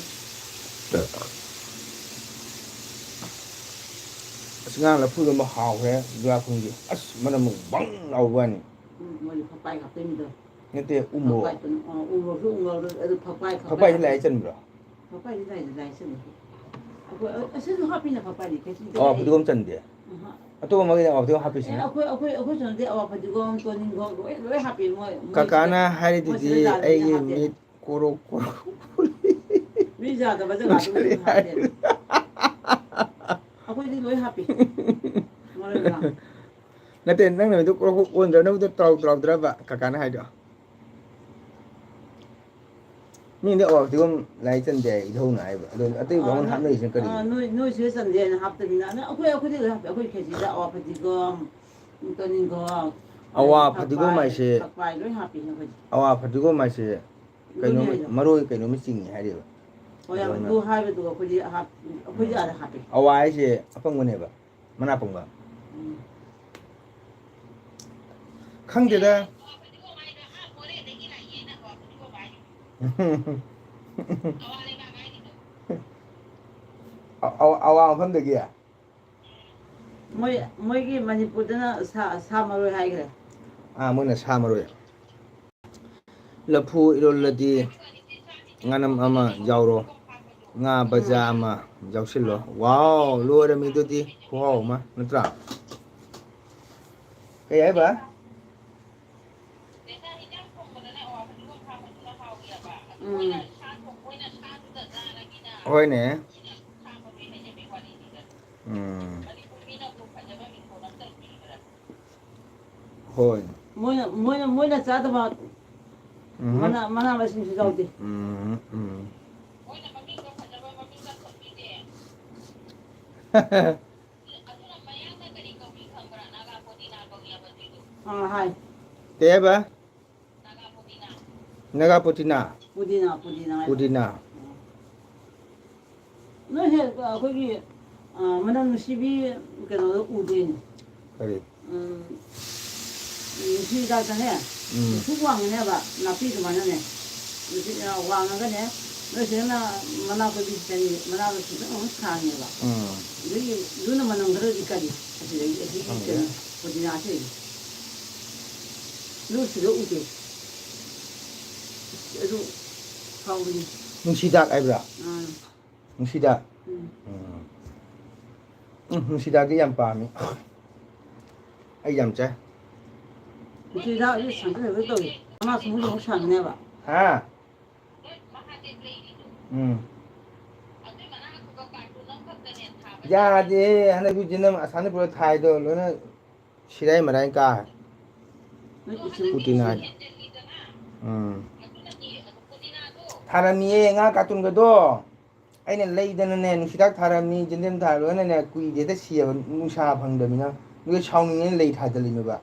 ꯑꯁ, ꯉꯔꯥꯡ ꯂꯐꯨ ꯏꯔꯣꯟꯕ ꯍꯥꯎꯈ꯭ꯔꯦ, ꯖꯨꯔꯥꯈꯨꯟꯒꯤ꯫ ꯑꯁ, ꯃꯅꯝ ꯕꯪ ꯂꯥꯎꯕ ꯋꯥꯅꯤ꯫ ꯎꯝ, ꯃꯣꯏꯗꯤ ꯐꯛꯄꯥꯏ ꯍꯥꯞꯇꯣꯏꯅꯤꯗꯣ꯫ ꯅꯠꯇꯦ, ꯎ ꯃꯣꯔꯣꯛ꯫ ꯐꯛꯄꯥꯏꯗꯨꯅ, ꯑ, ꯎ ꯃꯣꯔꯣꯛꯁꯨ ꯎ ꯃꯣꯔꯣꯛ ꯑꯗꯨ ꯐꯛꯄꯥꯏ, ꯐꯛꯄꯥꯏ ꯐꯛꯄꯥꯏꯁꯤ ꯂꯥꯏ ꯍꯥꯞꯇꯣꯏꯅꯤ꯫ ꯆꯟꯕ꯭ꯔꯣ? ꯐꯛꯄꯥꯏꯗꯤ ꯂꯥꯏꯗꯤ ꯂꯥꯏ ꯆꯟꯕ꯫ ꯑꯩꯈꯣꯏ, ꯑ-, ꯑꯁꯤꯁꯨ ꯍꯥꯞꯄꯤꯅ ꯐꯛꯄꯥꯏꯗꯤ, ꯀꯩꯁꯨ ꯑꯋꯥ ꯂꯩꯇꯦ꯫ ꯐꯗꯤꯒꯣꯝ ꯆꯟꯗꯦ? ꯑꯍ꯫ ꯑꯇꯣꯞꯄ ꯃꯈꯩꯗꯤ ꯑꯋꯥ ꯐꯗꯤꯒꯣꯝ ꯍꯥꯞꯄꯤꯁꯤꯅ? ꯑꯦ, ꯑꯩꯈꯣꯏ, ꯑꯩꯈꯣꯏ, ꯑꯩꯈꯣꯏ ꯁꯣꯝꯗꯗꯤ ꯑꯋꯥ ꯐꯗꯤꯒꯣꯝ, ꯇꯣꯅꯤꯡꯈꯣꯛ ꯂꯣꯏ, ꯂꯣꯏ ꯍꯥꯞꯄꯤ꯫ ꯃꯣꯏ, ꯃꯣꯏ ꯀꯀꯥꯅ ꯁꯤꯗ, ꯍꯥꯏꯔꯤꯗꯨꯗꯤ ꯃꯣꯏ ꯁꯤꯗ ꯂꯥꯜꯂꯤꯁꯦ ꯑꯩꯒꯤ ꯍꯥꯞꯇꯦ꯫ ꯃꯤꯠ ꯀꯣꯔꯣ ꯀꯣꯔꯣ꯫ ꯃꯤ ꯌꯥꯗꯕ ꯖꯒꯥꯗꯨ ꯃꯆꯜ ꯍꯥꯞꯇꯦ꯫ ꯍꯥꯏꯔꯤ꯫ ꯑꯩꯈꯣꯏꯗꯤ ꯂꯣꯏ ꯍꯥꯞꯄꯤ꯫ ꯃꯔꯣꯏ ꯃꯔꯥꯡ꯫ ꯅꯠꯇꯦ, ꯅꯪ ꯅꯨꯃꯤꯠꯇꯨ ꯀ꯭ꯔꯣꯛ ꯀ꯭ꯔꯣꯛ ꯑꯣꯟꯗ꯭ꯔꯣ? ꯅꯕꯨꯛꯇꯣ ꯇ꯭ꯔꯥꯎ ꯇ꯭ꯔꯥꯎꯗ꯭ꯔꯕ ꯀꯀꯥꯅ ꯍꯥꯏꯗꯣ? ꯃꯤꯗꯤ ꯑꯋꯥ ꯐꯗꯤꯒꯣꯝ ꯂꯥꯏ ꯆꯟꯗꯦ ꯍꯥꯏ, ꯏꯙꯧꯅ ꯍꯥꯏꯕ꯫ ꯑꯗꯣ ꯑꯇꯩ ꯑꯥ, ꯕꯥꯃꯣꯟ ꯅꯣꯏ, ꯍꯥꯞꯅꯔꯤꯁꯤꯅ ꯀꯔꯤꯅꯣ? ꯑꯥ, ꯅꯣꯏ, ꯅꯣꯏ ꯁꯤꯗ ꯆꯟꯗꯦ ꯍꯥꯏꯅ ꯍꯥꯞꯇꯕꯅꯤꯅ꯫ ꯑꯗ ꯑꯩꯈꯣꯏ, ꯑꯩꯈꯣꯏꯗꯤ ꯂꯣꯏ ꯍꯥꯞꯄꯤ꯫ ꯑꯩꯈꯣꯏ ꯈꯦꯆꯤꯗ ꯑꯋꯥ ꯐꯗꯤꯒꯣꯝ, ꯇꯣꯅꯤꯡꯈꯣꯛ, ꯑꯋꯥ ꯑꯗꯒꯤ ꯐꯗꯤꯒꯣꯝ ꯐꯛꯄꯥꯏ, ꯍꯥꯏꯁꯦ, ꯐꯛꯄꯥꯏ ꯂꯣꯏ ꯍꯥꯞꯄꯤ ꯑꯩꯈꯣꯏꯗꯤ꯫ ꯑꯋꯥ ꯐꯗꯤꯒꯣꯝ ꯍꯥꯏꯁꯦ ꯑꯗꯨꯅꯦ ꯀꯩꯅꯣꯝ, ꯍꯥꯏꯗꯣ꯫ ꯃꯔꯣꯏ ꯀꯩꯅꯣꯝ ꯆꯤꯡꯉꯤ ꯍꯥꯏꯔꯤꯕ꯫ ꯍꯣꯏ, ꯌꯥꯝ ꯑꯗꯨꯅ ꯑꯗꯨ ꯍꯥꯏꯕꯗꯨꯒ ꯑꯩꯈꯣꯏꯗꯤ ꯍꯥꯞ-, ꯑꯩꯈꯣꯏꯗꯤ ꯑꯥꯗ ꯍꯥꯞꯄꯤ꯫ ꯑꯋꯥ ꯍꯥꯏꯁꯦ ꯑꯄꯪꯕꯅꯦꯕ, ꯃꯅꯥ ꯄꯪꯕ꯫ ꯎꯝ꯫ ꯈꯪꯗꯦꯗ꯫ ꯑ-, ꯑ-, ꯑꯋꯥ ꯃꯐꯝꯗꯒꯤ? ꯃꯣꯏ, ꯃꯣꯏꯒꯤ ꯃꯅꯤꯄꯨꯔꯗꯅ ꯁꯥ, ꯁꯥ ꯃꯔꯣꯏ ꯍꯥꯏꯈ꯭ꯔꯦ꯫ ꯑꯥ, ꯃꯣꯏꯅ ꯁꯥ ꯃꯔꯣꯏ꯫ ꯂꯐꯨ ꯏꯔꯣꯜꯂꯗꯤ ꯉꯥꯅꯝ ꯑꯃ ꯌꯥꯎꯔꯣ, ꯉꯥ ꯕꯖꯥ ꯎꯝ꯫ ꯑꯃ ꯌꯥꯎꯁꯤꯜꯂꯣ꯫ ꯋꯥꯎ, ꯂꯣꯏꯔꯃꯤ ꯑꯗꯨꯗꯤ, ꯈꯨꯍꯥꯎ ꯑꯃ, ꯅꯠꯇ꯭ꯔꯥ? ꯀꯩ ꯍꯥꯏꯕ? ꯎꯝ꯫ ꯍꯣꯏꯅꯦ꯫ ꯎꯝ꯫ ꯍꯣꯏ꯫ ꯃꯣꯏꯅ, ꯃꯣꯏꯅ, ꯃꯣꯏꯅ ꯆꯥꯗꯕ ꯎꯝ꯫ ꯃꯅꯥ, ꯃꯅꯥ ꯃꯁꯤꯡꯁꯨ ꯌꯥꯎꯗꯦ꯫ ꯎꯝ, ꯎꯝ꯫ ꯑꯥ, ꯍꯥꯏ꯫ ꯀꯩ ꯍꯥꯏꯕ? ꯅꯥꯒꯥ ꯄꯣꯇꯤꯅꯥ꯫ ꯄꯨꯗꯤꯅꯥ, ꯄꯨꯗꯤꯅꯥ ꯍꯥꯏꯕ꯫ ꯄꯨꯗꯤꯅꯥ꯫ ꯅꯣꯏ ꯍꯦꯛ ꯑꯩꯈꯣꯏꯒꯤ, ꯑ, ꯃꯅꯝ ꯅꯨꯡꯁꯤꯕꯤ ꯀꯩꯅꯣꯗꯣ ꯎꯗꯦꯅꯦ꯫ ꯀꯔꯤ? ꯎꯝ, ꯅꯨꯡꯁꯤ ꯍꯤꯗꯥꯛꯇꯅꯦ, ꯎꯝ꯫ ꯁꯨꯛ ꯋꯥꯡꯉꯤꯅꯦꯕ, ꯅꯥꯄꯤ ꯑꯗꯨꯃꯥꯏꯅꯅꯦ꯫ ꯅꯨꯡꯁꯤ, ꯑ, ꯋꯥꯡꯉꯒꯅꯦ, ꯅꯣꯏ ꯁꯤꯗꯅ ꯃꯅꯥ ꯑꯩꯈꯣꯏꯒꯤ ꯀꯔꯤ, ꯃꯅꯥꯗꯣ ꯈꯤꯇꯪ ꯑꯃꯨꯛ ꯁꯥꯡꯉꯦꯕ꯫ ꯎꯝ꯫ ꯑꯗꯨꯒꯤ, ꯑꯗꯨꯅ ꯃꯅꯝ ꯈꯔꯗꯤ ꯀꯜꯂꯤ꯫ ꯑꯁꯤꯗꯒꯤ, ꯑꯁꯤꯒꯤ ꯈꯪꯗꯦ꯫ ꯀꯩꯅꯣ, ꯄꯨꯗꯤꯅꯥꯁꯦ꯫ ꯑꯗꯨ ꯁꯤꯗ ꯎꯗꯦ꯫ ꯑꯗꯨ ꯍꯥꯎꯕꯅꯤ꯫ ꯅꯨꯡꯁꯤꯗꯥꯛ ꯍꯥꯏꯕ꯭ꯔꯥ? ꯑꯥ꯫ ꯅꯨꯡꯁꯤꯗꯥꯛ? ꯎꯝ꯫ ꯎꯝ꯫ ꯎꯝ, ꯅꯨꯡꯁꯤꯗꯥꯛꯇꯤ ꯌꯥꯝ ꯄꯥꯝꯃꯤ꯫ ꯑꯩ ꯌꯥꯝ ꯆꯥꯏ꯫ ꯅꯨꯡꯁꯤꯗꯥꯛꯁꯦ ꯁꯪꯇ꯭ꯔꯤꯛ ꯁꯪꯇ꯭ꯔꯤꯛ ꯇꯧꯏ꯫ ꯃꯅꯥꯁꯨ ꯃꯨꯁꯨ ꯃꯨꯛ ꯁꯪꯉꯦꯕ꯫ ꯍꯥ? ꯎꯝ꯫ ꯌꯥꯗꯦ, ꯍꯟꯗꯛ ꯖꯤꯅꯝ ꯑꯁꯥꯅꯤ ꯄꯨꯔꯥ ꯊꯥꯏꯗꯣ ꯂꯣꯏꯅ ꯁꯤꯔꯥꯏ ꯃꯔꯥꯏ ꯀꯥ꯫ ꯄꯨꯇꯤꯅꯥ꯫ ꯎꯝ꯫ ꯊꯥꯔꯝꯃꯤꯌꯦ ꯉꯥ ꯀꯥꯇꯨꯟꯒꯗꯣ꯫ ꯑꯩꯅ ꯂꯩꯗꯅꯅꯦ, ꯅꯨꯡꯁꯤꯗꯥꯛ ꯊꯥꯔꯝꯃꯤ, ꯖꯦꯟꯗꯦꯝ ꯊꯥꯔ ꯂꯣꯏꯅꯅꯦ, ꯀꯨꯏꯗꯦꯗ ꯁꯤꯌꯦꯕ, ꯅꯨꯡꯁꯥ ꯐꯪꯗꯕꯅꯤꯅ꯫ ꯑꯗꯨꯒ ꯁꯥꯎꯅꯤꯡꯉꯦꯅ ꯂꯩ ꯊꯥꯖꯜꯂꯤꯅꯦꯕ꯫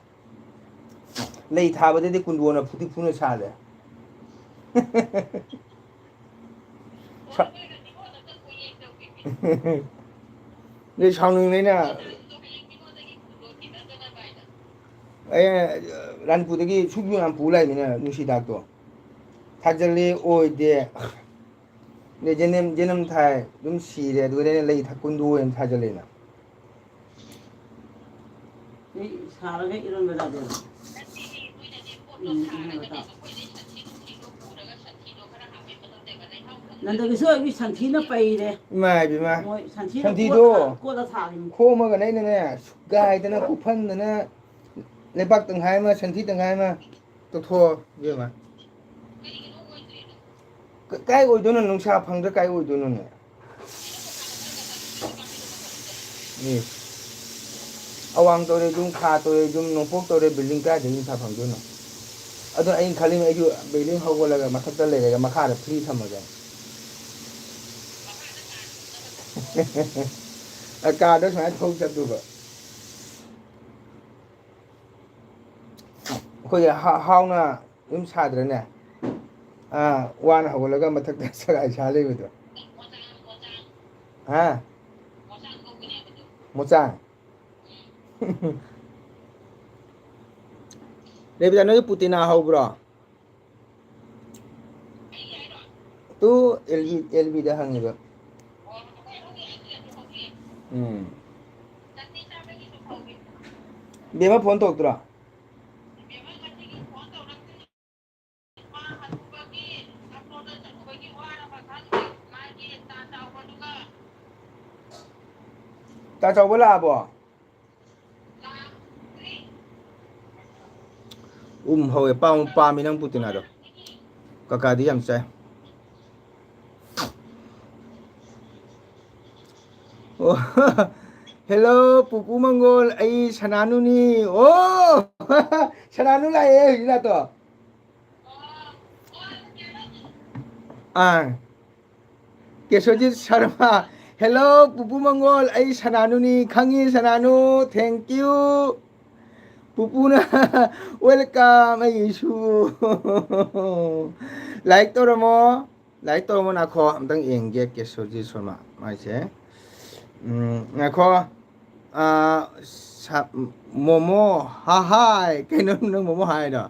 ꯂꯩ ꯊꯥꯕꯗꯗꯤ ꯀꯨꯟꯗꯣꯅ ꯐꯨꯗꯤ ꯐꯨꯅ ꯁꯥꯜꯂꯦ꯫ ꯁꯥ-, ꯑꯗꯩ ꯁꯥꯎꯅꯤꯡꯉꯦꯅ ꯑꯩ ꯔꯥꯅꯤꯄꯨꯔꯗꯒꯤ ꯁꯨꯛ ꯌꯥꯝ ꯄꯨ ꯂꯥꯛꯏꯃꯤꯅ ꯅꯨꯡꯁꯤꯗꯥꯛꯇꯣ꯫ ꯊꯥꯖꯜꯂꯦ, ꯑꯣꯏꯗꯦ꯫ ꯑꯗꯩ ꯖꯦꯅꯝ, ꯖꯦꯅꯝ ꯊꯥꯏ, ꯑꯗꯨꯝ ꯁꯤꯔꯦ꯫ ꯑꯗꯨꯒ ꯑꯩꯅ ꯂꯩ ꯊ-, ꯀꯨꯟꯗꯣ ꯑꯣꯏꯅ ꯊꯥꯖꯜꯂꯦꯅ꯫ ꯁꯤ ꯁꯥꯔꯒ ꯏꯔꯣꯟꯕ ꯆꯥꯗꯣꯏꯔꯣ? ꯎꯝ, ꯏꯔꯣꯟꯕ ꯆꯥꯎ꯫ ꯅꯟꯗꯒꯤꯁꯨ ꯑꯩꯒꯤ ꯁꯟꯊꯤꯅ ꯄꯩꯔꯦ꯫ ꯏꯃꯥ ꯏꯕꯦꯝꯃ꯫ ꯃꯣꯏ ꯁꯟꯊꯤꯅ ꯁꯟꯊꯤꯗꯣ ꯀꯣꯠꯂ, ꯀꯣꯠꯂ ꯊꯥꯔꯤꯅꯤ꯫ ꯈꯣꯝꯃꯒꯅꯦ ꯑꯩꯅꯅꯦ, ꯁꯨꯒꯥꯏꯗꯅ, ꯀꯨꯞꯐꯟꯗꯅ, ꯂꯩꯕꯥꯛ ꯇꯪꯈꯥꯏ ꯑꯃ, ꯁꯟꯊꯤ ꯇꯪꯈꯥꯏ ꯑꯃ ꯇꯧꯊꯣꯛꯑꯣ, ꯏꯕꯦꯝꯃ꯫ ꯀ-, ꯀꯥꯏ ꯑꯣꯏꯗꯣꯏꯅꯣ? ꯅꯨꯡꯁꯥ ꯐꯪꯗ꯭ꯔꯥ ꯀꯥꯏ ꯑꯣꯏꯗꯣꯏꯅꯣꯅꯦ? ꯏꯁ꯫ ꯑꯋꯥꯡ ꯇꯧꯔꯦ ꯌꯨꯝ, ꯈꯥ ꯇꯧꯔꯦ ꯌꯨꯝ, ꯅꯣꯡꯄꯣꯛ ꯇꯧꯔꯦ building, ꯀꯥꯏꯗꯒꯤ ꯅꯨꯡꯁꯥ ꯐꯪꯗꯣꯏꯅꯣ? ꯑꯗꯣ ꯑꯩꯅ ꯈꯜꯂꯤꯅꯦ, ꯑꯩꯁꯨ building ꯍꯧꯒꯠꯂꯒ ꯃꯊꯛꯇ ꯂꯩꯔꯒ ꯃꯈꯥꯗ free ꯊꯝꯃꯒꯦ꯫ ꯑ, ꯀꯥꯗ ꯁꯨꯃꯥꯏꯅ ꯊꯧ ꯆꯠꯇꯣꯏꯕ꯫ ꯑꯩꯈꯣꯏꯒꯤ ꯍꯥ-, ꯍꯥꯎꯅ ꯌꯨꯝ ꯁꯥꯗ꯭ꯔꯅꯦ? ꯑꯥ, ꯋꯥꯅ ꯍꯧꯒꯠꯂꯒ ꯃꯊꯛꯇ ꯁꯒꯥꯏ ꯁꯥ ꯂꯩꯕꯗꯣ꯫ ꯍꯥ? ꯃꯣꯆꯥꯡ? ꯔꯦꯕꯤꯀꯥ, ꯅꯣꯏꯒꯤ ꯄꯨꯇꯤꯅꯥ ꯍꯧꯕ꯭ꯔꯣ? ꯇꯨ ꯑꯦꯜ ꯕꯤ, ꯑꯦꯜ ꯕꯤꯗ ꯍꯪꯉꯤꯕ꯫ ꯎꯝ꯫ ꯕꯦꯝꯃ phone ꯇꯧꯔꯛꯇ꯭ꯔꯣ? ꯇꯥ ꯆꯥꯎꯕ ꯂꯥꯛꯑꯕꯣ? ꯎꯝ, ꯍꯧꯋꯦ꯫ ꯄꯥꯝ-, ꯄꯥꯝꯃꯤ ꯅꯪ ꯄꯨꯇꯤꯅꯥꯗꯣ꯫ ꯀꯀꯥꯗꯤ ꯌꯥꯝ ꯆꯥꯏ꯫ ꯑꯣ, ꯍꯦꯜꯂꯣ, ꯄꯨꯄꯨ ꯃꯪꯒꯣꯜ, ꯑꯩ ꯁꯅꯥꯅꯨꯅꯤ꯫ ꯑꯣ, ꯁꯅꯥꯅꯨ ꯂꯥꯛꯑꯦ ꯍꯧꯖꯤꯛ ꯂꯥꯛꯇꯣ꯫ ꯑꯥ, ꯀꯦꯁꯣꯖꯤꯠ ꯁꯔꯃ, ꯍꯦꯜꯂꯣ, ꯄꯨꯄꯨ ꯃꯪꯒꯣꯜ, ꯑꯩ ꯁꯅꯥꯅꯨꯅꯤ꯫ ꯈꯪꯉꯤ, ꯁꯅꯥꯅꯨ, thank you꯫ ꯄꯨꯄꯨꯅ, welcome, ꯑꯩꯒꯤꯁꯨ꯫ ꯂꯥꯏꯛ ꯇꯧꯔꯝꯃꯣ, ꯂꯥꯏꯛ ꯇꯧꯔꯝꯃꯣ, ꯅꯥꯈꯣ, ꯑꯝꯇꯪ ꯌꯦꯡꯒꯦ, ꯀꯦꯁꯣꯖꯤꯠ ꯁꯔꯃ, ꯃꯥꯏꯁꯦ꯫ ꯎꯝ, ꯉꯥꯏꯈꯣ꯫ ꯑꯥ, ꯁ-, ꯃꯣꯃꯣ, ꯍꯥ, ꯍꯥꯏ꯫ ꯀꯩꯅꯣ ꯅꯪ ꯃꯣꯃꯣ ꯍꯥꯏꯗꯣ?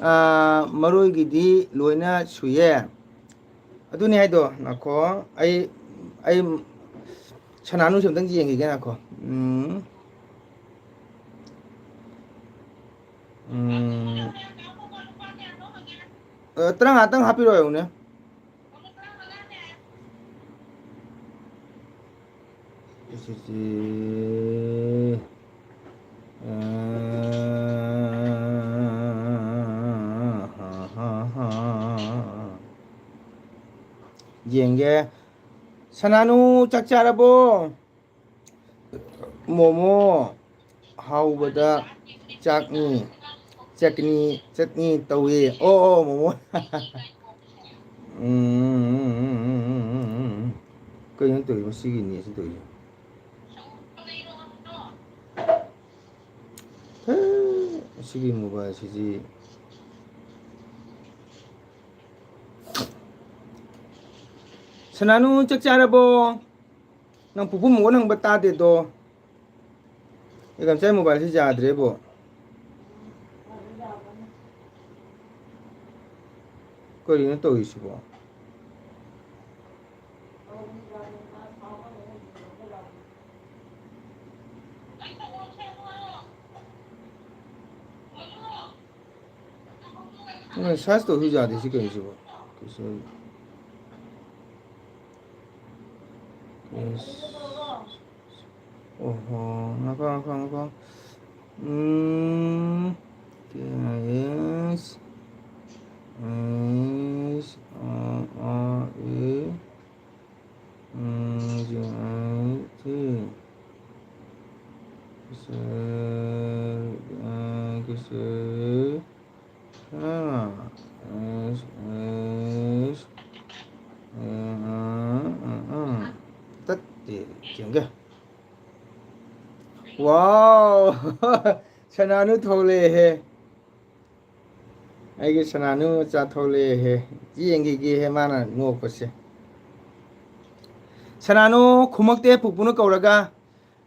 ꯑꯥ, ꯃꯔꯣꯏꯒꯤꯗꯤ ꯂꯣꯏꯅ ꯁꯨꯏꯌꯦ꯫ ꯑꯗꯨꯅꯤ ꯍꯥꯏꯗꯣ, ꯉꯥꯏꯈꯣ꯫ ꯑꯩ, ꯑꯩ ꯁꯅꯥꯅꯨꯁꯦ ꯑꯝꯇꯪ ꯌꯦꯡꯈꯤꯒꯦ, ꯉꯥꯏꯈꯣ꯫ ꯎꯝ꯫ ꯎꯝ꯫ ꯑ, ꯇꯔꯥꯃꯉꯥꯇꯪ ꯍꯥꯞꯄꯤꯔꯣ ꯌꯦꯡꯉꯨꯅꯦ꯫ ꯑꯁꯤꯁꯤ, ꯑ, ꯍꯥ, ꯍꯥ, ꯍꯥ꯫ ꯌꯦꯡꯒꯦ꯫ ꯁꯅꯥꯅꯨ, ꯆꯥꯛ ꯆꯥꯔꯕꯣ? ꯃꯣꯃꯣ ꯍꯥꯎꯕꯗ ꯆꯥꯛꯅꯤ, ꯆꯠꯅꯤ, ꯆꯠꯅꯤ ꯇꯧꯏ꯫ ꯑꯣ, ꯑꯣ, ꯃꯣꯃꯣ꯫ ꯎꯝ, ꯎꯝ, ꯎꯝ, ꯎꯝ, ꯎꯝ, ꯎꯝ, ꯎꯝ, ꯎꯝ꯫ ꯀꯩꯅꯣ ꯇꯧꯔꯤꯁꯦ? ꯃꯁꯤꯒꯤ ꯅꯦꯠꯁꯤ ꯇꯧꯔꯤꯁꯦ꯫ ꯍꯦ, ꯑꯁꯤꯒꯤ ꯃꯣꯕꯥꯏꯜꯁꯤꯗꯤ꯫ ꯁꯅꯥꯅꯨ, ꯆꯥꯛ ꯆꯥꯔꯕꯣ? ꯅꯪ ꯄꯨꯄꯨ ꯃꯪꯒꯣꯜ ꯍꯪꯕ ꯇꯥꯗꯦꯗꯣ꯫ ꯑꯦ, ꯒꯝꯆꯥꯏ ꯃꯣꯕꯥꯏꯜꯁꯤ ꯌꯥꯗ꯭ꯔꯦꯕꯣ꯫ ꯀꯔꯤꯅꯣ ꯇꯧꯔꯤꯁꯤꯕꯣ? ꯁꯔꯁ ꯇꯧꯁꯨ ꯌꯥꯗꯦ ꯁꯤ ꯀꯩꯁꯤꯕꯣ? ꯀꯩꯁꯨ-, ꯑꯣꯍꯣ, ꯉꯥꯏꯈꯣ, ꯉꯥꯏꯈꯣ, ꯉꯥꯏꯈꯣ꯫ ꯎꯝ, ꯀꯦ ꯑꯥꯏ ꯑꯦꯁ, ꯑꯦꯁ, ꯑꯥꯔ, ꯑꯥꯔ, ꯑꯦ, ꯎꯝ, ꯖꯤ ꯑꯥꯏ, ꯌꯦꯡꯒꯦ꯫ ꯋꯥꯎ! ꯁꯅꯥꯅꯨ ꯊꯣꯛꯂꯛꯑꯦꯍꯦ꯫ ꯑꯩꯒꯤ ꯁꯅꯥꯅꯨ ꯃꯆꯥ ꯊꯣꯛꯂꯛꯑꯦꯍꯦ꯫ ꯌꯦꯡꯈꯤꯒꯦꯍꯦ ꯃꯥꯅ ꯅꯣꯛꯄꯁꯦ꯫ ꯁꯅꯥꯅꯨ ꯈꯨꯃꯛꯇꯦ ꯄꯨꯄꯨꯅ ꯀꯧꯔꯒ꯫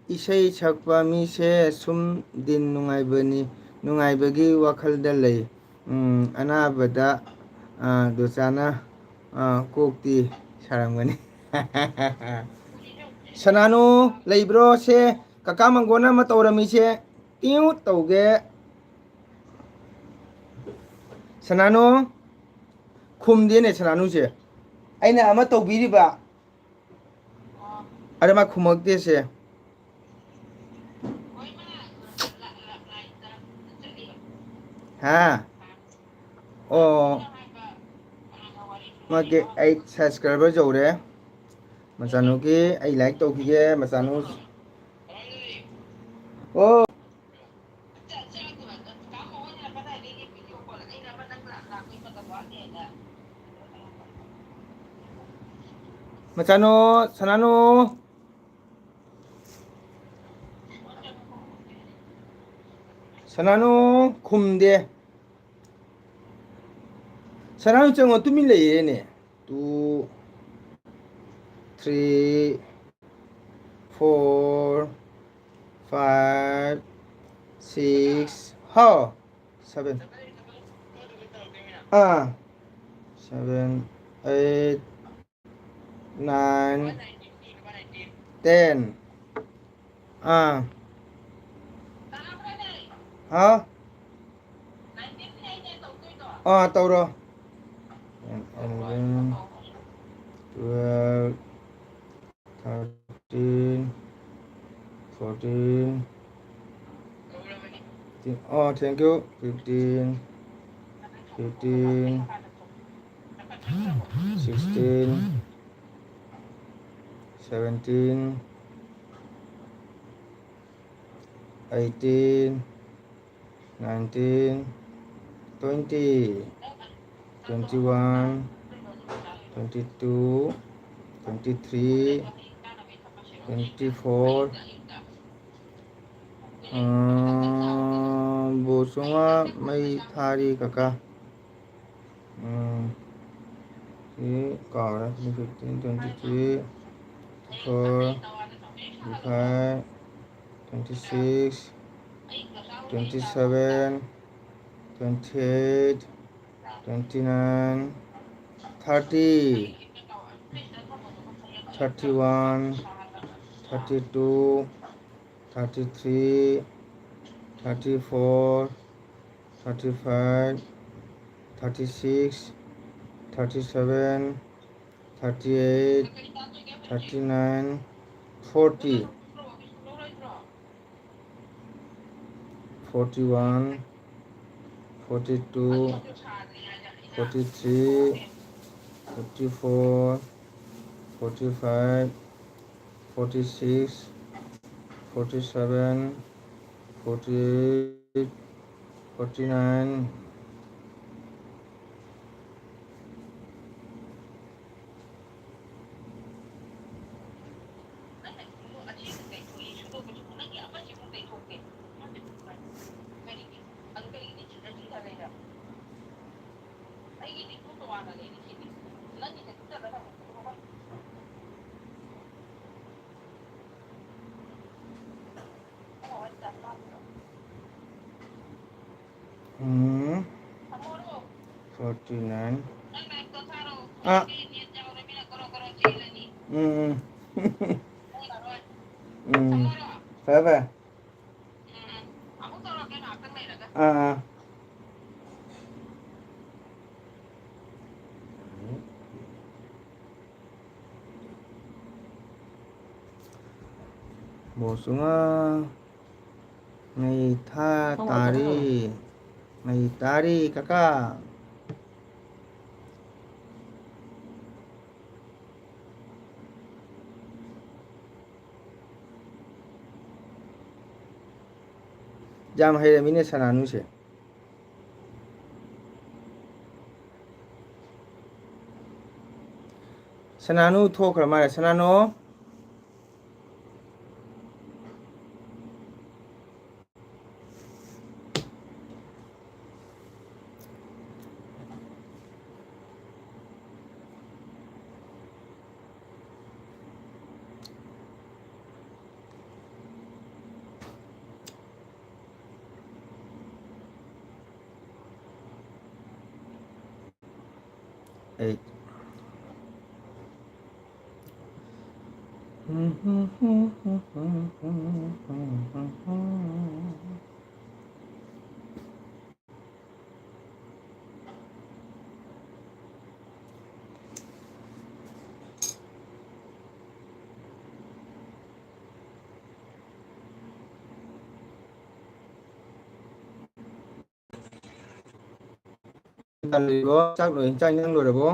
ꯏꯁꯩ ꯁꯛꯄ ꯃꯤꯁꯦ ꯁꯨꯝ ꯗꯤꯟ ꯅꯨꯡꯉꯥꯏꯕꯅꯤ, ꯅꯨꯡꯉꯥꯏꯕꯒꯤ ꯋꯥꯈꯜꯗ ꯂꯩ꯫ ꯎꯝ, ꯑꯅꯥꯕꯗ, ꯑ, ꯗꯣꯆꯥꯅ, ꯑ, ꯀꯣꯛꯇꯤ ꯁꯥꯔꯝꯒꯅꯤ꯫ ꯁꯅꯥꯅꯨ ꯂꯩꯕ꯭ꯔꯣ? ꯁꯦ ꯀꯀꯥ ꯃꯪꯒꯣꯟꯅ ꯑꯃ ꯇꯧꯔꯝꯃꯤꯁꯦ ꯇꯤꯎ ꯇꯧꯒꯦ꯫ ꯁꯅꯥꯅꯨ ꯈꯨꯝꯗꯦꯅꯦ ꯁꯅꯥꯅꯨꯁꯦ꯫ ꯑꯩꯅ ꯑꯃ ꯇꯧꯕꯤꯔꯤꯕ꯫ ꯑꯗ ꯃꯥ ꯈꯨꯝꯃꯛꯇꯦꯁꯦ꯫ ꯍꯥ? ꯑꯣ꯫ ꯃꯥꯒꯤ ꯑꯩꯠ subscriber ꯌꯧꯔꯦ꯫ ꯃꯆꯥꯅꯨꯒꯤ ꯑꯩ like ꯇꯧꯈꯤꯒꯦ, ꯃꯆꯥꯅꯨ꯫ ꯑꯣ꯫ ꯃꯆꯥꯅꯨ, ꯁꯅꯥꯅꯨ꯫ ꯁꯅꯥꯅꯨ ꯈꯨꯝꯗꯦ꯫ ꯁꯅꯥꯅꯨ ꯆꯪꯉꯣ, ꯇꯨꯃꯤꯟ ꯂꯩꯔꯦꯅꯦ꯫ Two, three, four, five, six, ꯍꯥꯎ, seven꯫ ꯑꯥ, seven, eight, nine, ten꯫ ꯑꯥ꯫ ꯍꯥꯎ? ꯑꯥ, ꯇꯧꯔꯣ꯫ Eleven, twelve, thirteen, fourteen, oh, thank you, fifteen, fifteen, sixteen, seventeen, eighteen, nineteen, twenty, twenty-one, twenty-two, twenty-three, Twenty four. ꯑꯥ, ꯕꯣꯁꯨꯉ ꯃꯩ ꯊꯥꯔꯤ ꯀꯀꯥ꯫ ꯎꯝ, ꯁꯤ ꯀꯥꯎꯔꯦ꯫ Fifteen, twenty three, twenty four, twenty five, twenty six, twenty seven, twenty eight, twenty nine, thirty, thirty one, thirty two, thirty three, thirty four, thirty five, thirty six, thirty seven, thirty eight, thirty nine, forty, forty one, forty two, forty three, forty four, forty five, forty six, forty seven, forty eight, forty nine. ꯎꯝ, forty nine. ꯑꯥ, ꯎꯝ, ꯎꯝ. ꯎꯝ, ꯐꯔꯦ, ꯐꯔꯦ. ꯑꯥ, ꯑꯥ. ꯕꯣꯁꯨꯉ ꯃꯩ ꯊꯥ ꯇꯥꯔꯤ꯫ ꯃꯩ ꯇꯥꯔꯤ, ꯀꯀꯥ꯫ ꯌꯥꯝ ꯍꯩꯔꯝꯃꯤꯅꯦ ꯁꯅꯥꯅꯨꯁꯦ꯫ ꯁꯅꯥꯅꯨ ꯊꯣꯛꯈ꯭ꯔ ꯃꯥꯜꯂꯦ꯫ ꯁꯅꯥꯅꯨ꯫ ꯑꯩ꯫ ꯇꯜꯂꯤꯕꯣ? ꯆꯥꯛ ꯂꯣꯏ-, ꯆꯥꯛ ꯏꯟꯖꯥꯡ ꯂꯣꯏꯔꯕꯣ?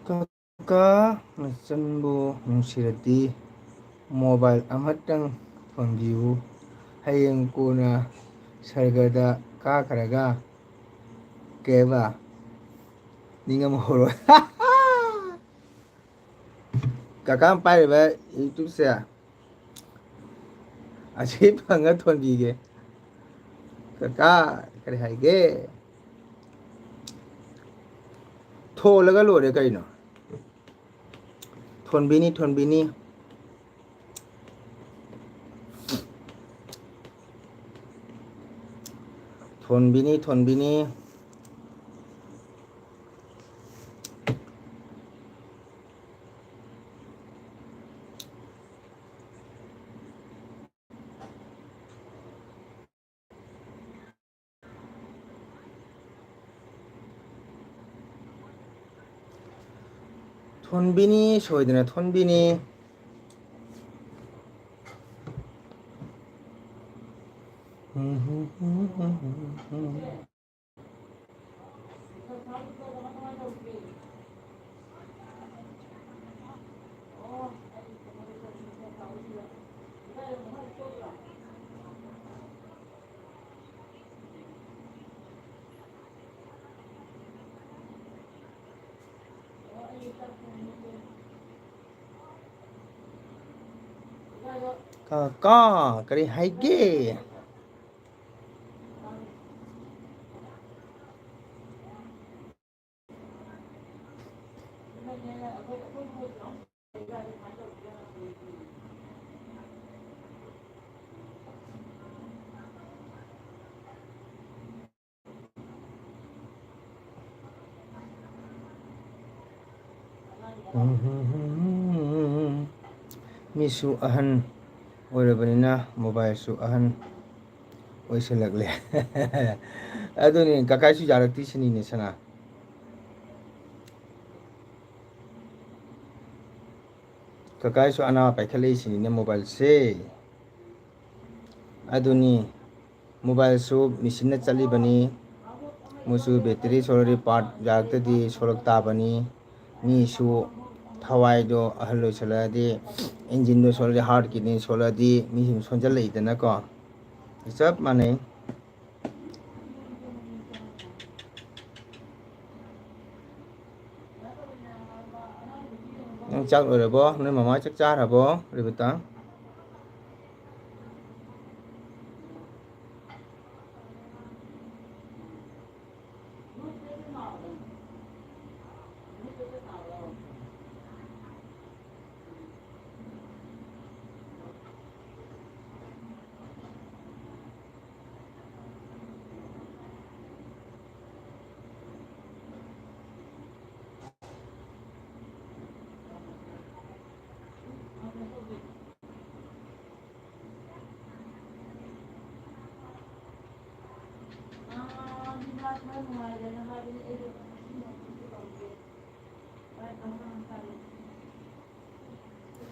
ꯀꯀꯥ ꯃꯆꯟꯕꯨ ꯅꯨꯡꯁꯤꯔꯗꯤ mobile ꯑꯃꯇꯪ ꯊꯣꯟꯕꯤꯌꯨ꯫ ꯍꯌꯦꯡ ꯀꯣꯟꯅ ꯁꯔꯒꯗ ꯀꯥꯈ꯭ꯔꯒ ꯀꯩꯕ? ꯅꯤꯡꯉꯝꯍꯧꯔꯣꯏ꯫ ꯀꯀꯥ ꯄꯥꯏꯔꯤꯕ YouTube ꯁꯦ ꯑꯁꯤ ꯐꯪꯉ ꯊꯣꯟꯕꯤꯒꯦ꯫ ꯀꯀꯥ ꯀꯔꯤ ꯍꯥꯏꯒꯦ? ꯊꯣꯜꯂꯒ ꯂꯣꯏꯔꯦ ꯀꯩꯅꯣ꯫ ꯊꯣꯟꯕꯤꯅꯤ, ꯊꯣꯟꯕꯤꯅꯤ꯫ ꯊꯣꯟꯕꯤꯅꯤ, ꯊꯣꯟꯕꯤꯅꯤ꯫ ꯊꯣꯟꯕꯤꯅꯤ, ꯁꯣꯏꯗꯅ ꯊꯣꯟꯕꯤꯅꯤ꯫ ꯀꯀꯥ, ꯀꯔꯤ ꯍꯥꯏꯒꯦ? ꯎꯝ, ꯃꯤꯁꯨ ꯑꯍꯟ ꯑꯣꯏꯔꯕꯅꯤꯅ mobileꯁꯨ ꯑꯍꯟ ꯑꯣꯏꯁꯜꯂꯛꯂꯦ꯫ ꯑꯗꯨꯅꯤ, ꯀꯀꯥꯏꯁꯨ ꯌꯥꯔꯛꯇ꯭ꯔꯤꯁꯤꯅꯤꯅꯦ, ꯁꯅꯥ꯫ ꯀꯀꯥꯏꯁꯨ ꯑꯅꯥ ꯄꯥꯏꯈꯠꯂꯛꯏꯁꯤꯅꯤꯅꯦ mobileꯁꯦ꯫ ꯑꯗꯨꯅꯤ, mobileꯁꯨ machineꯅ ꯆꯠꯂꯤꯕꯅꯤ꯫ ꯃꯣꯏꯁꯨ battery ꯁꯣꯜꯂꯗꯤ part ꯌꯥꯔꯛꯇ꯭ꯔꯗꯤ ꯁꯣꯜꯂꯛ ꯇꯥꯕꯅꯤ꯫ ꯃꯤꯁꯨ ꯊꯋꯥꯏꯗꯣ ꯑꯍꯜ ꯑꯣꯏꯁꯜꯂꯛꯑꯗꯤ, engineꯗꯣ ꯁꯣꯜꯂꯗꯤ, heart, kidney ꯁꯣꯜꯂꯛꯑꯗꯤ ꯃꯤꯁꯨ ꯁꯣꯟꯖꯜꯂꯛꯏꯗꯅꯀꯣ꯫ ꯆꯞ ꯃꯥꯟꯅꯩ꯫ ꯅꯪ ꯆꯥꯛ ꯂꯣꯏꯔꯕꯣ? ꯅꯣꯏ ꯃꯃꯥ ꯆꯥꯛ ꯆꯥꯔꯕꯣ, ꯔꯦꯕꯤꯀꯥ?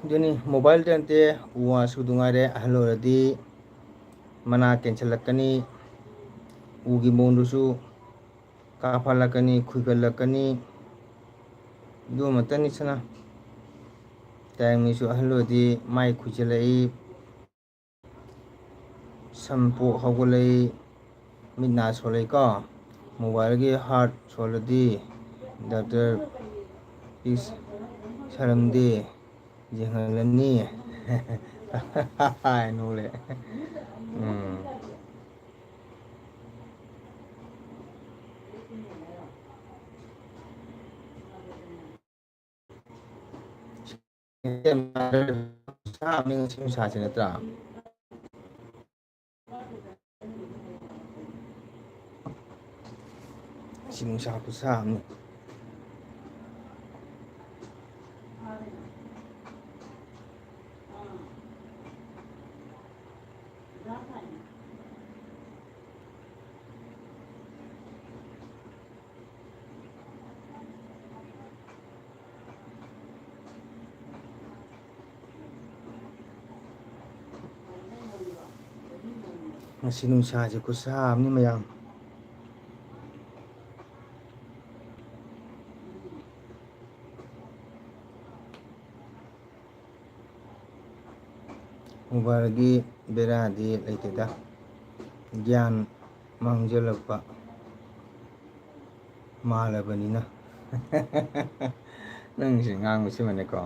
ꯑꯗꯨꯅꯤ, mobileꯗ ꯅꯠꯇꯦ, ꯎ ꯋꯥꯁꯨ ꯑꯗꯨ ꯉꯥꯏꯔꯦ, ꯑꯍꯜ ꯑꯣꯏꯔꯗꯤ ꯃꯅꯥ ꯀꯦꯟꯁꯤꯜꯂꯛꯀꯅꯤ, ꯎꯒꯤ ꯃꯑꯣꯡꯗꯨꯁꯨ ꯀꯥꯐꯠꯂꯛꯀꯅꯤ, ꯈꯨꯏꯒꯠꯂꯛꯀꯅꯤ꯫ ꯑꯗꯨꯃꯛꯇꯅꯤ ꯁꯅꯥ꯫ ꯇꯥꯏꯝꯃꯤꯁꯨ ꯑꯍꯜ ꯑꯣꯏꯗꯤ ꯃꯥꯏ ꯈꯨꯏꯖꯤꯜꯂꯛꯏ, ꯁꯝ ꯄꯣꯛ ꯍꯧꯒꯠꯂꯛꯏ, ꯃꯤꯠ ꯅꯥ ꯁꯣꯜꯂꯛꯏꯀꯣ꯫ Mobileꯒꯤ heart ꯁꯣꯜꯂꯗꯤ doctor ꯄꯤꯁ ꯁꯔꯝꯗꯤ ꯌꯦꯡꯍꯜꯂꯅꯤ꯫ ꯍꯥꯏ ꯅꯣꯛꯂꯦ꯫ ꯎꯝ꯫ ꯁꯥꯕꯅꯤ ꯉꯁꯤ ꯅꯨꯡꯁꯥꯁꯦ ꯅꯠꯇ꯭ꯔꯥ? ꯁꯤ ꯅꯨꯡꯁꯥ ꯈꯨꯠꯁꯥ ꯑꯃꯅꯤ꯫ ꯉꯁꯤ ꯅꯨꯡꯁꯥꯁꯦ ꯈꯨꯠꯁꯥ ꯑꯃꯅꯤ ꯃꯌꯥꯝ꯫ ꯃꯣꯕꯥꯏꯜꯒꯤ ꯕꯦꯔꯥꯗꯤ ꯂꯩꯇꯦꯗ, ꯒ꯭ꯌꯥꯟ ꯃꯥꯡꯖꯜꯂꯛꯄ ꯃꯥꯜꯂꯕꯅꯤꯅ꯫ ꯅꯪꯁꯦ ꯉꯥꯡꯕꯁꯤꯃꯅꯦꯀꯣ꯫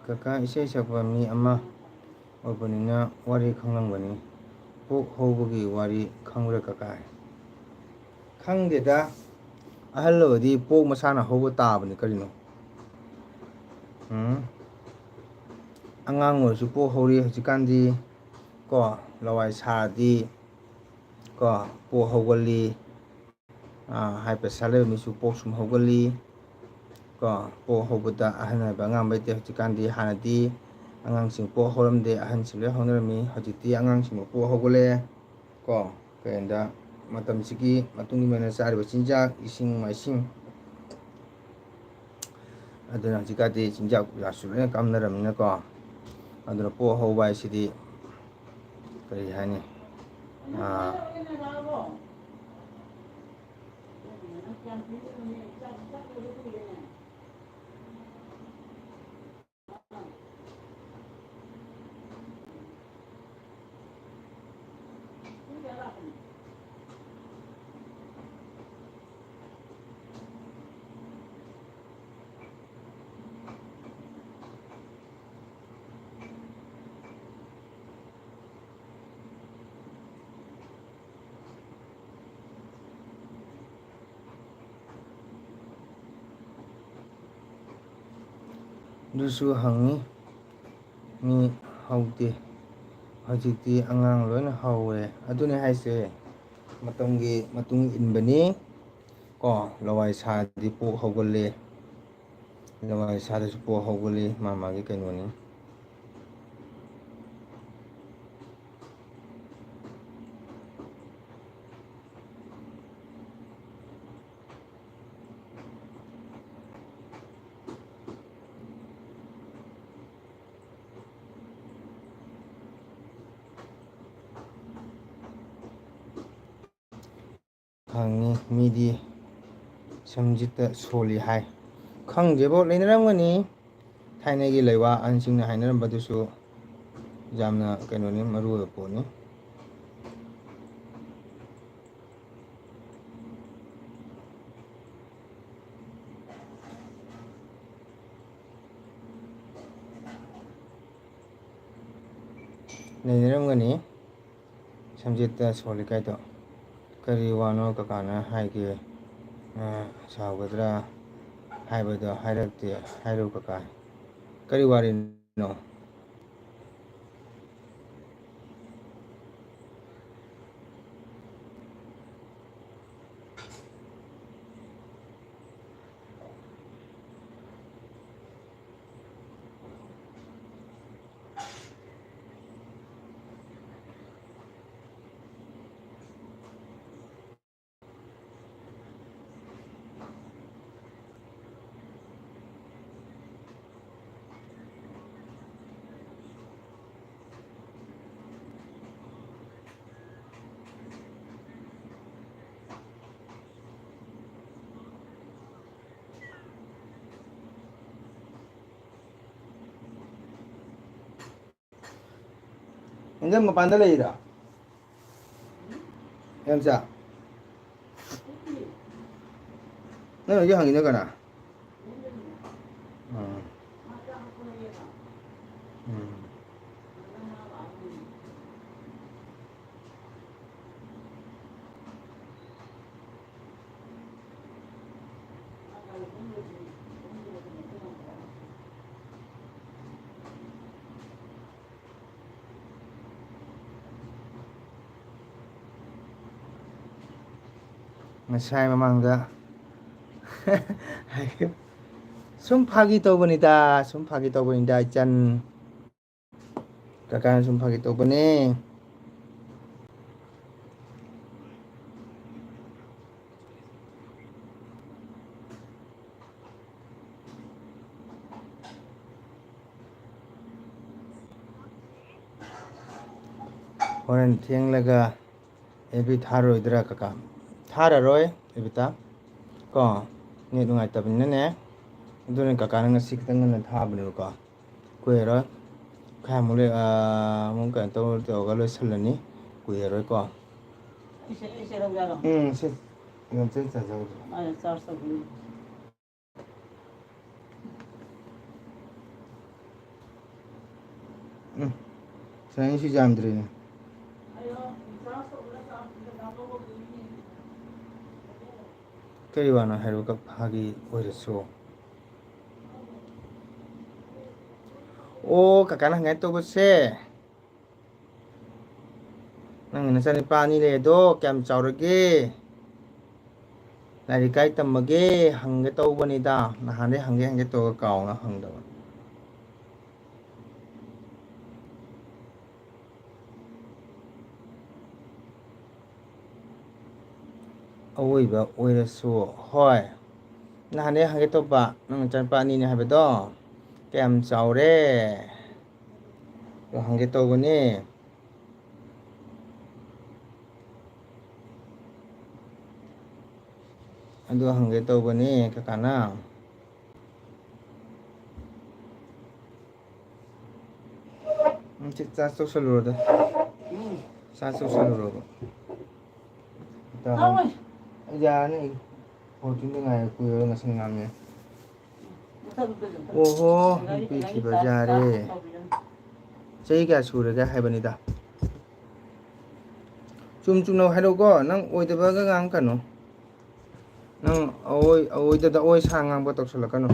ꯀꯀꯥ ꯏꯁꯩ ꯁꯛꯄ ꯃꯤ ꯑꯃ ꯑꯣꯏꯕꯅꯤꯅ ꯋꯥꯔꯤ ꯈꯪꯂꯝꯒꯅꯤ꯫ ꯄꯣꯛ ꯍꯧꯕꯒꯤ ꯋꯥꯔꯤ ꯈꯪꯕ꯭ꯔꯥ ꯀꯀꯥ? ꯈꯪꯗꯦꯗ꯫ ꯑꯍꯜ ꯑꯣꯏꯔꯗꯤ ꯄꯣꯛ ꯃꯁꯥꯅ ꯍꯧꯕ ꯇꯥꯕꯅꯤ ꯀꯔꯤꯅꯣ? ꯎꯝ? ꯑꯉꯥꯡ ꯑꯣꯏꯔꯁꯨ ꯄꯣꯛ ꯍꯧꯔꯤ ꯍꯧꯖꯤꯛꯀꯥꯟꯗꯤ꯫ ꯀꯣ, ꯂꯋꯥꯏ ꯁꯥꯔꯗꯤ ꯀꯣ, ꯄꯣꯛ ꯍꯧꯒꯜꯂꯤ꯫ ꯑꯥ, high pressure ꯂꯩꯕ ꯃꯤꯁꯨ ꯄꯣꯛ ꯁꯨꯝ ꯍꯧꯒꯜꯂꯤ꯫ ꯀꯣ, ꯄꯣꯛ ꯍꯧꯕꯗ ꯑꯍꯟ ꯑꯣꯏꯕ ꯑꯉꯥꯡ ꯂꯩꯇꯦ ꯍꯧꯖꯤꯛꯀꯥꯟꯗꯤ꯫ ꯍꯥꯟꯅꯗꯤ ꯑꯉꯥꯡꯁꯤꯡ ꯄꯣꯛ ꯍꯧꯔꯝꯗꯦ, ꯑꯍꯟꯁꯤꯡ ꯂꯣꯏ ꯍꯧꯅꯔꯝꯃꯤ꯫ ꯍꯧꯖꯤꯛꯇꯤ ꯑꯉꯥꯡꯁꯤꯡ ꯄꯣꯛ ꯍꯧꯒꯠꯂꯦ ꯀꯣ꯫ ꯀꯩꯅꯣꯗ ꯃꯇꯝꯁꯤꯒꯤ ꯃꯇꯨꯡ ꯏꯟꯅ ꯆꯥꯔꯤꯕ ꯆꯤꯟꯖꯥꯛ, ꯏꯁꯤꯡ ꯃꯥꯏꯁꯤꯡ, ꯑꯗꯨꯅ ꯍꯧꯖꯤꯛꯀꯥꯟꯗꯤ ꯆꯤꯟꯖꯥꯛ ꯀꯩꯀꯥꯁꯨ ꯂꯣꯏꯅ ꯀꯥꯞꯅꯔꯕꯅꯤꯅꯀꯣ꯫ ꯑꯗꯨꯅ ꯄꯣꯛ ꯍꯧꯕ ꯍꯥꯏꯁꯤꯗꯤ ꯀꯔꯤ ꯍꯥꯏꯅꯤ? ꯑꯥ, ꯑꯗꯨꯁꯨ ꯍꯪꯉꯤ꯫ ꯃꯤ ꯍꯧꯗꯦ꯫ ꯍꯧꯖꯤꯛꯇꯤ ꯑꯉꯥꯡ ꯂꯣꯏꯅ ꯍꯧꯔꯦ꯫ ꯑꯗꯨꯅꯦ ꯍꯥꯏꯁꯦ, ꯃꯇꯝꯒꯤ ꯃꯇꯨꯡ ꯏꯟꯕꯅꯤ ꯀꯣ꯫ ꯂꯋꯥꯏ ꯁꯥꯗꯗꯤ ꯄꯣꯛ ꯍꯧꯒꯠꯂꯦ, ꯂꯋꯥꯏ ꯁꯥꯗꯁꯨ ꯄꯣꯛ ꯍꯧꯒꯠꯂꯤ, ꯃꯥ ꯃꯥꯒꯤ ꯀꯩꯅꯣꯅꯤ꯫ ꯈꯪꯉꯤ, ꯃꯤꯗꯤ ꯁꯝꯖꯤꯠꯇ ꯁꯣꯜꯂꯤ ꯍꯥꯏ꯫ ꯈꯪꯗꯦꯕꯣ, ꯂꯩꯅꯔꯝꯒꯅꯤ꯫ ꯊꯥꯏꯅꯒꯤ ꯂꯩꯋꯥ ꯑꯍꯟꯁꯤꯡꯅ ꯍꯥꯏꯅꯔꯝꯕꯗꯨꯁꯨ ꯌꯥꯝꯅ ꯀꯩꯅꯣꯅꯤ, ꯃꯔꯨ ꯑꯣꯏꯕ ꯄꯣꯠꯅꯤ꯫ ꯂꯩꯅꯔꯝꯒꯅꯤ꯫ ꯁꯝꯖꯦꯠꯇ ꯁꯣꯜꯂꯤ ꯀꯥꯏꯗꯣ꯫ ꯀꯔꯤ ꯋꯥꯅꯣ ꯀꯀꯥꯅ ꯍꯥꯏꯒꯦ? ꯑ, ꯁꯥꯎꯒꯗ꯭ꯔꯥ ꯍꯥꯏꯕꯗꯣ ꯍꯥꯏꯔꯛꯇꯦ꯫ ꯍꯥꯏꯔꯨ ꯀꯀꯥ꯫ ꯀꯔꯤ ꯋꯥꯔꯤꯅꯣ? ꯅꯪ ꯃꯄꯥꯟꯗ ꯂꯩꯔꯤꯔꯣ? ꯌꯥꯝꯆꯥ, ꯅꯪ ꯍꯧꯖꯤꯛ ꯍꯪꯉꯤꯅ ꯀꯅꯥ? ꯎꯝ꯫ ꯎꯝ꯫ ꯉꯁꯥꯏ ꯃꯃꯥꯡꯗ ꯁꯨꯝ ꯐꯥꯒꯤ ꯇꯧꯕꯅꯤꯗ, ꯁꯨꯝ ꯐꯥꯒꯤ ꯇꯧꯕꯅꯤꯗ, ꯏꯆꯟ꯫ ꯀꯀꯥꯅ ꯁꯨꯝ ꯐꯥꯒꯤ ꯇꯧꯕꯅꯦ꯫ ꯍꯣꯔꯦꯟ ꯊꯦꯡꯂꯒ ꯑꯦꯐ ꯕꯤ ꯊꯥꯔꯣꯏꯗ꯭ꯔꯥ ꯀꯀꯥ? ꯊꯥꯔꯔꯣꯏ ꯑꯦꯐ ꯕꯤꯇ꯫ ꯀꯣ, ꯅꯦꯠ ꯅꯨꯡꯉꯥꯏꯇꯕꯅꯤꯅꯅꯦ꯫ ꯑꯗꯨꯅ ꯀꯀꯥꯅ ꯉꯁꯤ ꯈꯤꯇꯪ ꯉꯟꯅ ꯊꯥꯕꯅꯦꯕꯀꯣ꯫ ꯀꯨꯏꯔꯔꯣꯏ꯫ ꯈꯔ ꯑꯃꯨꯛ ꯂꯩ-, ꯑꯥ, ꯑꯃꯨꯛ ꯀꯩꯅꯣ ꯇꯧ-, ꯇꯧꯔꯒ ꯂꯣꯏꯁꯤꯜꯂꯅꯤ꯫ ꯀꯨꯏꯔꯔꯣꯏꯀꯣ꯫ ꯁꯤꯁꯦ, ꯁꯤꯁꯦ ꯂꯧꯖꯔꯣ꯫ ꯎꯝ, ꯁꯤ꯫ ꯌꯥꯝ ꯆꯦ ꯆꯥꯖꯧ꯫ ꯑꯥ, ꯆꯥꯔꯖ ꯇꯧꯕꯤꯌꯨ꯫ ꯎꯝ꯫ ꯁꯥꯏ, ꯁꯤ ꯌꯥꯝꯗ꯭ꯔꯦꯅꯦ꯫ ꯀꯔꯤ ꯋꯥꯅꯣ ꯍꯥꯏꯔꯣ, ꯀꯛ-, ꯐꯥꯒꯤ ꯑꯣꯏꯔꯁꯨ꯫ ꯑꯣ, ꯀꯀꯥꯅ ꯍꯪꯒꯦ ꯇꯧꯕꯁꯦ, ꯅꯪꯒꯤ ꯅꯆꯥꯅꯨꯄꯥ ꯑꯅꯤ ꯂꯩ ꯑꯗꯣ ꯀꯌꯥꯝ ꯆꯥꯎꯔꯒꯦ? ꯂꯥꯏꯔꯤꯛ ꯀꯥꯏ ꯇꯝꯃꯒꯦ ꯍꯪꯒꯦ ꯇꯧꯕꯅꯤꯗ꯫ ꯅꯍꯥꯟꯗꯩ ꯍꯪꯒꯦ ꯍꯪꯒꯦ ꯇꯧꯔꯒ ꯀꯥꯎꯅ ꯍꯪꯗꯕ꯫ ꯑꯋꯣꯏꯕ ꯑꯣꯏꯔꯁꯨ꯫ ꯍꯣꯏ꯫ ꯅꯍꯥꯟꯗꯩ ꯍꯪꯒꯦ ꯇꯧꯕ, ꯅꯪ ꯅꯆꯥꯅꯨꯄꯥ ꯑꯅꯤꯅꯦ ꯍꯥꯏꯕꯗꯣ ꯀꯌꯥꯝ ꯆꯥꯎꯔꯦ? ꯑꯗꯣ ꯍꯪꯒꯦ ꯇꯧꯕꯅꯦ꯫ ꯑꯗꯨ ꯍꯪꯒꯦ ꯇꯧꯕꯅꯦ, ꯀꯀꯥꯅ꯫ ꯎꯝ, ꯆꯥꯔꯖ ꯇꯧꯁꯜꯂꯨꯔꯣꯗ꯫ ꯆꯥꯔꯖ ꯇꯧꯁꯜꯂꯨꯔꯣꯕ꯫ ꯏꯇꯥꯎ, ꯌꯥꯔꯅꯤ ꯑꯩ꯫ ꯐꯣꯔꯇꯤꯟꯗ ꯉꯥꯏꯔꯦ, ꯀꯨꯏꯔꯔꯣꯏ ꯉꯁꯤ ꯉꯥꯡꯉꯦ꯫ ꯑꯣꯍꯣ, ꯅꯨꯄꯤ ꯊꯤꯕ ꯌꯥꯔꯦ꯫ ꯆꯍꯤ ꯀꯌꯥ ꯁꯨꯔꯒꯦ ꯍꯥꯏꯕꯅꯤꯗ꯫ ꯆꯨꯝ ꯆꯨꯝꯅ ꯍꯥꯏꯔꯛꯎꯀꯣ, ꯅꯪ ꯑꯣꯏꯗꯕꯒ ꯉꯥꯡꯉꯛꯀꯅꯨ꯫ ꯅꯪ ꯑꯑꯣꯏ-, ꯑꯑꯣꯏꯗꯗ ꯑꯑꯣꯏ ꯁꯥ ꯉꯥꯡꯕ ꯇꯧꯁꯜꯂꯛꯀꯅꯨ꯫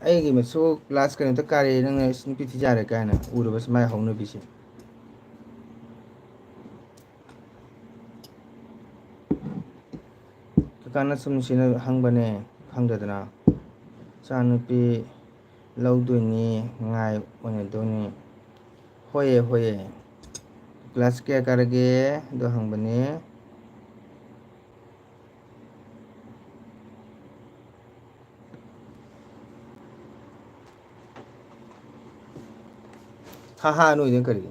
ꯑꯩꯒꯤ ꯃꯁꯨ ꯀ꯭ꯂꯥꯁ ꯀꯩꯅꯣꯗ ꯀꯥꯔꯦ, ꯅꯪꯅ ꯏꯁ ꯅꯨꯄꯤ ꯊꯤꯖꯔꯦ ꯀꯥꯏꯅ ꯎꯔꯕꯁꯨ ꯃꯥꯏ ꯍꯧꯅꯕꯤꯁꯦ꯫ ꯀꯀꯥꯅ ꯁꯨꯝ ꯅꯨꯡꯁꯤꯅ ꯍꯪꯕꯅꯦ, ꯈꯪꯗꯗꯅ꯫ ꯏꯆꯥꯅꯨꯄꯤ ꯂꯧꯗꯣꯏꯅꯤ, ꯉꯥꯏ ꯑꯣꯏꯅꯗꯣꯏꯅꯤ꯫ ꯍꯣꯏꯌꯦ, ꯍꯣꯏꯌꯦ꯫ ꯀ꯭ꯂꯥꯁ ꯀꯌꯥ ꯀꯥꯔꯒꯦ? ꯑꯗꯨ ꯍꯪꯕꯅꯦ꯫ ꯍꯥ ꯍꯥ ꯅꯣꯏꯗꯨꯅ ꯀꯔꯤꯒꯤ?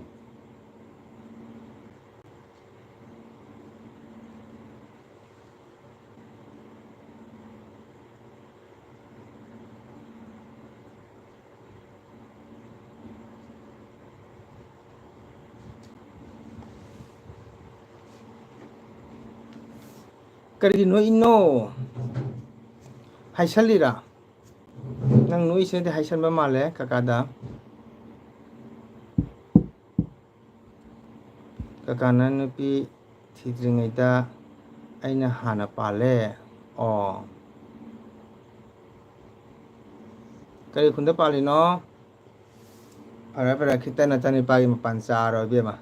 ꯀꯔꯤꯒꯤ ꯅꯣꯛꯏꯅꯣ? ꯍꯥꯏꯁꯜꯂꯤꯔꯥ? ꯅꯪ ꯅꯣꯛꯏꯁꯤꯅꯗꯤ ꯍꯥꯏꯁꯟꯕ ꯃꯥꯜꯂꯦ ꯀꯀꯥꯗ꯫ ꯀꯀꯥꯅ ꯅꯨꯄꯤ ꯊꯤꯗ꯭ꯔꯤꯉꯩꯗ ꯑꯩꯅ ꯍꯥꯟꯅ ꯄꯥꯜꯂꯦ꯫ ꯑꯣ꯫ ꯀꯔꯤ ꯈꯨꯟꯗ ꯄꯥꯜꯂꯤꯅꯣ? ꯐꯔꯦ, ꯐꯔꯦ, ꯈꯤꯇꯪ ꯅꯆꯥꯅꯤꯄꯥꯒꯤ ꯃꯄꯥꯟ ꯆꯥꯔꯣ, ꯏꯕꯦꯝꯃ꯫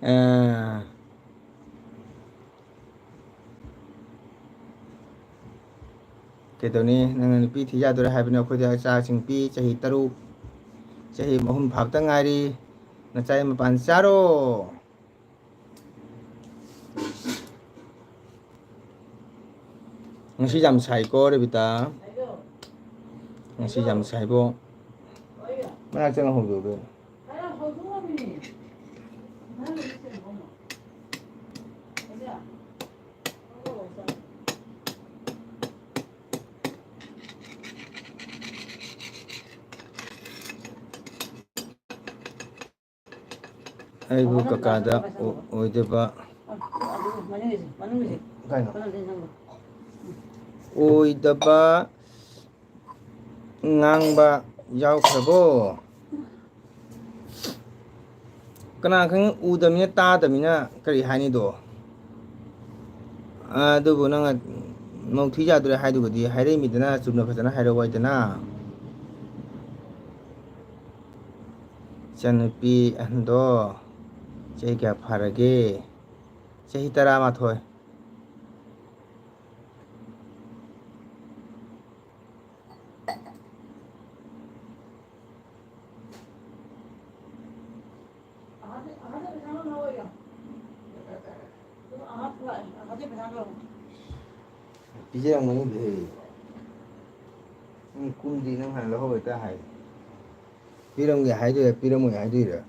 ꯑ꯫ ꯀꯩꯗꯧꯅꯤ? ꯅꯪꯅ ꯅꯨꯄꯤ ꯊꯤ ꯌꯥꯗꯣꯔꯦ ꯍꯥꯏꯕꯅꯤ꯫ ꯑꯩꯈꯣꯏꯗ ꯏꯆꯥꯁꯤꯡ ꯄꯤ, ꯆꯍꯤ ꯇꯔꯨꯛ, ꯆꯍꯤ ꯑꯍꯨꯝ ꯐꯥꯕꯇ ꯉꯥꯏꯔꯤ꯫ ꯅꯆꯥꯒꯤ ꯃꯄꯥꯟ ꯆꯥꯔꯣ꯫ ꯉꯁꯤ ꯌꯥꯝ ꯁꯥꯏꯀꯣ, ꯔꯦꯕꯤꯇꯥ꯫ ꯉꯁꯤ ꯌꯥꯝ ꯁꯥꯏꯕꯣ꯫ ꯃꯅꯥꯛ ꯆꯪꯉ ꯍꯧꯗꯣꯛꯑꯣ꯫ ꯑꯩꯕꯨ ꯀꯀꯥꯗ ꯑꯣꯏꯗꯕ, ꯀꯩꯅꯣ? ꯑꯣꯏꯗꯕ ꯉꯥꯡꯕ ꯌꯥꯎꯈ꯭ꯔꯕꯣ? ꯀꯅꯥ ꯈꯪ, ꯎꯗꯕꯅꯤꯅ, ꯇꯥꯗꯕꯅꯤꯅ ꯀꯔꯤ ꯍꯥꯏꯅꯤꯗꯣ? ꯑꯗꯨꯕꯨ ꯅꯪꯅ ꯃꯧꯊꯤ ꯌꯥꯗ꯭ꯔꯦ ꯍꯥꯏꯗꯨꯒꯗꯤ ꯍꯥꯏꯔꯛꯏꯃꯤꯗꯅ, ꯆꯨꯝꯅ ꯐꯖꯅ ꯍꯥꯏꯔꯛꯑꯣ ꯍꯥꯏꯗꯅ꯫ ꯏꯆꯟꯅꯨꯄꯤ ꯑꯍꯟꯗꯣ ꯆꯍꯤ ꯀꯌꯥ ꯐꯥꯔꯒꯦ? ꯆꯍꯤ ꯇꯔꯥꯃꯥꯊꯣꯏ꯫ ꯄꯤꯖꯔꯝꯒꯅꯤꯗꯤ꯫ ꯅꯪ ꯀꯨꯝꯗꯤ ꯅꯪ ꯍꯥꯟꯅ ꯂꯧꯍꯧꯔ ꯍꯦꯛꯇ ꯍꯥꯏ꯫ ꯄꯤꯔꯝꯒꯦ ꯍꯥꯏꯗꯣꯏꯔꯥ, ꯄꯤꯔꯝꯃꯣꯏ ꯍꯥꯏꯗꯣꯏꯔꯥ?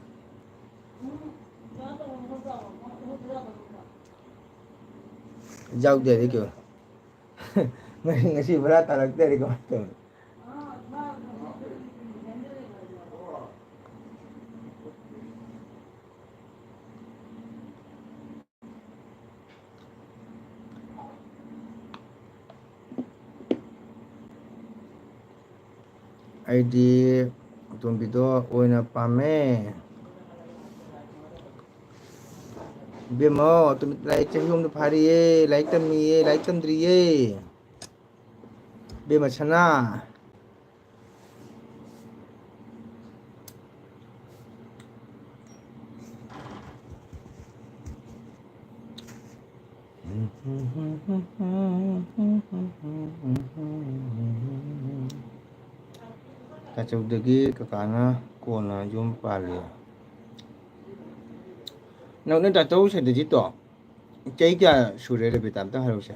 ꯌꯥꯎꯗꯦ ꯍꯥꯏꯗꯤ ꯀꯩꯅꯣ? ꯉꯁꯤ ꯚꯔꯥ ꯇꯥꯔꯛꯇꯦ ꯍꯥꯏꯗꯤ ꯀꯃꯥꯏꯅ ꯇꯧꯅꯤ? ꯑꯩꯗꯤ ꯑꯇꯣꯝꯕꯤꯗꯣ ꯑꯣꯏꯅ ꯄꯥꯝꯃꯦ꯫ ꯏꯕꯦꯝꯃ, ꯑꯇꯣꯝꯕꯤ ꯂꯥꯏꯔꯤꯛ ꯆꯍꯤ ꯑꯍꯨꯝꯗ ꯐꯥꯔꯤꯌꯦ, ꯂꯥꯏꯔꯤꯛ ꯇꯝꯃꯤꯌꯦ, ꯂꯥꯏꯔꯤꯛ ꯇꯝꯗ꯭ꯔꯤꯌꯦ꯫ ꯏꯕꯦꯝꯃ ꯁꯅꯥ꯫ ꯇꯥꯆꯧꯗꯒꯤ ꯀꯀꯥꯅ ꯀꯣꯟꯅ ꯌꯨꯝ ꯄꯥꯜꯂꯤ꯫ ꯅꯪ, ꯅꯣꯏ ꯇꯥꯆꯧ ꯁꯦꯇꯖꯤꯠꯇꯣ ꯆꯍꯤ ꯀꯌꯥ ꯁꯨꯔꯦ, ꯔꯦꯕꯤꯇꯥ? ꯑꯝꯇꯪ ꯍꯥꯏꯔꯛꯎꯁꯦ꯫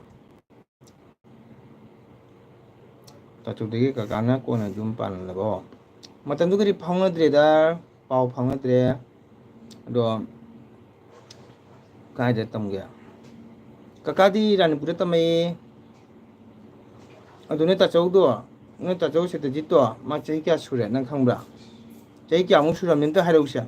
ꯇꯥꯆꯧꯗꯒꯤ ꯀꯀꯥꯅ ꯀꯣꯟꯅ ꯌꯨꯝ ꯄꯥꯜꯂꯕꯣ? ꯃꯇꯝꯗꯨꯒꯗꯤ ꯐꯥꯎꯅꯗ꯭ꯔꯦꯗ, ꯄꯥꯎ ꯐꯥꯎꯅꯗ꯭ꯔꯦ꯫ ꯑꯗꯣ ꯀꯥꯏꯗ ꯇꯝꯒꯦ? ꯀꯀꯥꯗꯤ ꯔꯥꯅꯤꯄꯨꯔꯗ ꯇꯝꯃꯛꯏ꯫ ꯑꯗꯨ ꯅꯣꯏ ꯇꯥꯆꯧꯗꯣ, ꯅꯣꯏ ꯇꯥꯆꯧ ꯁꯦꯇꯖꯤꯠꯇꯣ, ꯃꯥ ꯆꯍꯤ ꯀꯌꯥ ꯁꯨꯔꯦ ꯅꯪ ꯈꯪꯕ꯭ꯔꯥ? ꯆꯍꯤ ꯀꯌꯥꯃꯨꯛ ꯁꯨꯔꯝꯅꯤ ꯑꯝꯇ ꯍꯥꯏꯔꯛꯎꯁꯦ꯫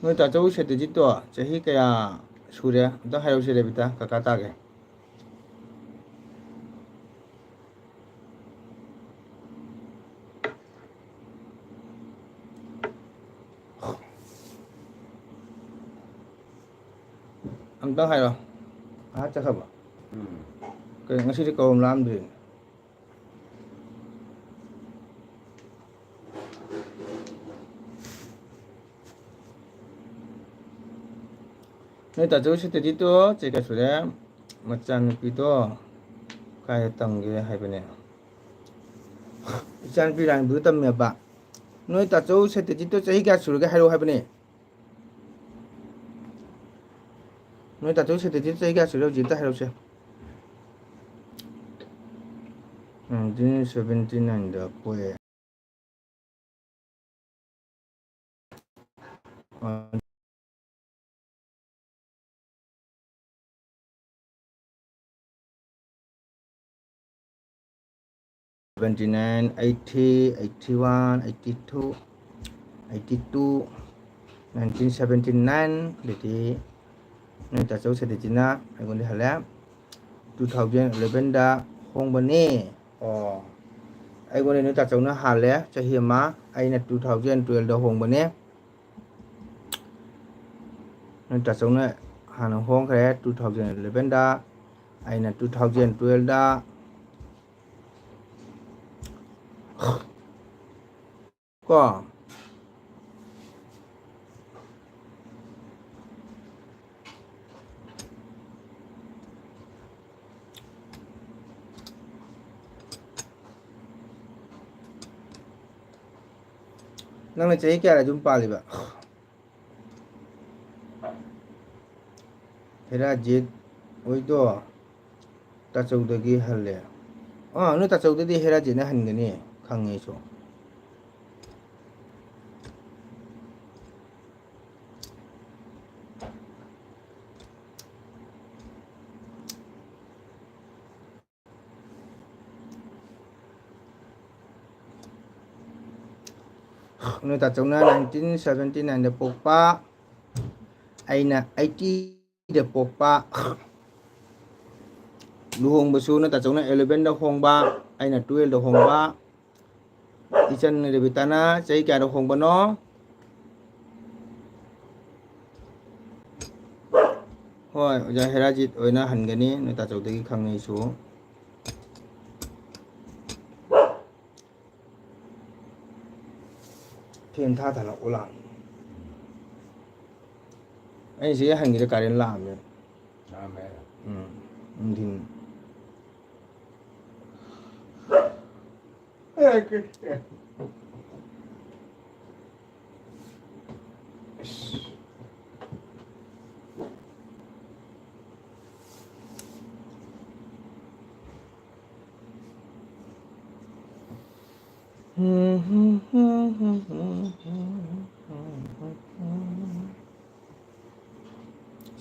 ꯅꯣꯏ ꯇꯥꯆꯧ ꯁꯦꯇꯤꯖꯤꯠꯇꯣ ꯆꯍꯤ ꯀꯌꯥ ꯁꯨꯔꯦ? ꯑꯝꯇ ꯍꯥꯏꯔꯛꯎꯁꯦ ꯔꯦꯕꯤꯇꯥ, ꯀꯀꯥ ꯇꯥꯒꯦ꯫ ꯑꯝꯇꯪ ꯍꯥꯏꯔꯣ꯫ ꯑꯥ ꯆꯠꯈ꯭ꯔꯕ? ꯎꯝ꯫ ꯀꯩ, ꯉꯁꯤꯗꯤ ꯀꯧꯔꯝ ꯂꯥꯛꯑꯝꯗ꯭ꯔꯦꯅꯦ꯫ ꯅꯣꯏ ꯇꯥꯆꯧ ꯁꯦꯇꯤꯖꯤꯠꯇꯣ ꯆꯍꯤ ꯀꯌꯥ ꯁꯨꯔꯦ? ꯃꯆꯥꯅꯨꯄꯤꯗꯣ ꯀꯥꯏꯗ ꯇꯝꯒꯦ ꯍꯥꯏꯕꯅꯦ? ꯏꯆꯥꯅꯨꯄꯤ ꯔꯥꯅꯤꯕꯨꯗ ꯇꯝꯃꯦꯕ꯫ ꯅꯣꯏ ꯇꯥꯆꯧ ꯁꯦꯇꯤꯖꯤꯠꯇꯣ ꯆꯍꯤ ꯀꯌꯥ ꯁꯨꯔꯒꯦ ꯍꯥꯏꯔꯛꯑꯣ ꯍꯥꯏꯕꯅꯦ꯫ ꯅꯣꯏ ꯇꯥꯆꯧ ꯁꯦꯇꯤꯖꯤꯠ ꯆꯍꯤ ꯀꯌꯥ ꯁꯨꯔꯦ ꯍꯧꯖꯤꯛ ꯑꯝꯇ ꯍꯥꯏꯔꯛꯎꯁꯦ꯫ Nineteen seventy nineꯗ ꯄꯣꯛꯑꯦ꯫ Seventy nine, eighty, eighty one, eighty two, eighty two, nineteen seventy nine, ꯑꯗꯩꯗꯤ ꯅꯣꯏ ꯇꯥꯆꯧ ꯁꯦꯇꯤꯖꯤꯠꯅ ꯑꯩꯉꯣꯟꯗ ꯍꯜꯂꯦ꯫ Two thousand elevenꯗ ꯍꯣꯡꯕꯅꯤ꯫ ꯑꯣ, ꯑꯩꯉꯣꯟꯗ ꯅꯣꯏ ꯇꯥꯆꯧꯅ ꯍꯥꯜꯂꯦ ꯆꯍꯤ ꯑꯃ꯫ ꯑꯩꯅ two thousand twelveꯗ ꯍꯣꯡꯕꯅꯦ꯫ ꯅꯣꯏ ꯇꯥꯆꯧꯅ ꯍꯥꯟꯅ ꯍꯣꯡꯈ꯭ꯔꯦ two thousand elevenꯗ, ꯑꯩꯅ two thousand twelveꯗ꯫ ꯀꯣ꯫ ꯅꯪꯅ ꯆꯍꯤ ꯀꯌꯥꯗ ꯌꯨꯝ ꯄꯥꯜꯂꯤꯕ? ꯍꯦꯔꯥꯖꯤꯠ ꯍꯣꯏꯗꯣ ꯇꯥꯆꯧꯗꯒꯤ ꯍꯜꯂꯦ꯫ ꯑꯥ, ꯅꯣꯏ ꯇꯥꯆꯧꯗꯗꯤ ꯍꯦꯔꯥꯖꯤꯠꯅ ꯍꯟꯒꯅꯤ, ꯈꯪꯉꯦ ꯑꯩꯁꯨ꯫ ꯅꯣꯏ ꯇꯥꯆꯧꯅ nineteen seventy nineꯗ ꯄꯣꯛꯄ, ꯑꯩꯅ ꯑꯩꯠꯇꯤꯗ ꯄꯣꯛꯄ, ꯂꯨꯍꯣꯡꯕꯁꯨ ꯅꯣꯏ ꯇꯥꯆꯧꯅ ꯑꯦꯂꯦꯚꯦꯟꯗ ꯍꯣꯡꯕ, ꯑꯩꯅ ꯇꯨꯋꯦꯜꯐꯇ ꯍꯣꯡꯕ꯫ ꯏꯆꯟ ꯔꯦꯕꯤꯇꯥꯅ ꯆꯍꯤ ꯀꯌꯥꯗ ꯍꯣꯡꯕꯅꯣ? ꯍꯣꯏ, ꯑꯣꯖꯥ ꯍꯦꯔꯥꯖꯤꯠ ꯑꯣꯏꯅ ꯍꯟꯒꯅꯤ, ꯅꯣꯏ ꯇꯥꯆꯧꯗꯒꯤ ꯈꯪꯉꯦ ꯑꯩꯁꯨ꯫ ꯐꯦꯟ ꯊꯥ ꯊꯥ ꯂꯥꯛꯑꯣ ꯂꯥꯛꯑꯣ꯫ ꯑꯩ ꯁꯤꯗ ꯍꯟꯈꯤꯗ ꯀꯥꯔꯦꯟ ꯂꯥꯛꯑꯝꯃꯦ꯫ ꯂꯥꯛꯑꯝꯃꯦ꯫ ꯎꯝ, ꯅꯨꯡꯊꯤꯟ꯫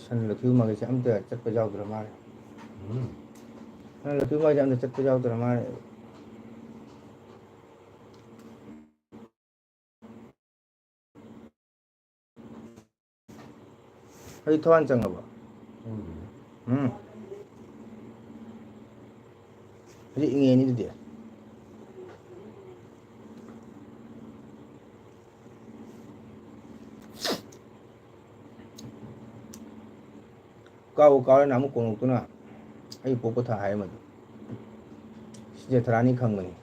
ꯁꯟ ꯂꯣꯈ꯭ꯌꯨ ꯃꯥꯒꯤꯁꯦ ꯑꯝꯇ ꯆꯠꯄ ꯌꯥꯎꯗ꯭ꯔ ꯃꯥꯜꯂꯦ꯫ ꯎꯝ꯫ ꯁꯟ ꯂꯣꯈ꯭ꯌꯨ ꯃꯥꯒꯤꯁꯦ ꯑꯝꯇ ꯆꯠꯄ ꯌꯥꯎꯗ꯭ꯔ ꯃꯥꯜꯂꯦ꯫ ꯍꯧꯖꯤꯛ ꯊꯋꯥꯟ ꯆꯪꯉꯕꯣ? ꯆꯪꯗ꯭ꯔꯤꯗ꯫ ꯎꯝ꯫ ꯍꯧꯖꯤꯛ ꯏꯪꯉꯦꯅꯤ ꯑꯗꯨꯗꯤ꯫ ꯀꯥꯎꯕꯨ ꯀꯥꯎꯔꯦ, ꯅꯍꯥꯟꯃꯨꯛ ꯀꯣꯅꯣꯛꯇꯨꯅ ꯑꯩ ꯄꯣꯛꯄ ꯊꯥ ꯍꯥꯏꯔꯝꯕꯗꯣ꯫ ꯁꯤ ꯖꯦꯊꯔꯥꯅꯤ ꯈꯪꯕꯅꯤ꯫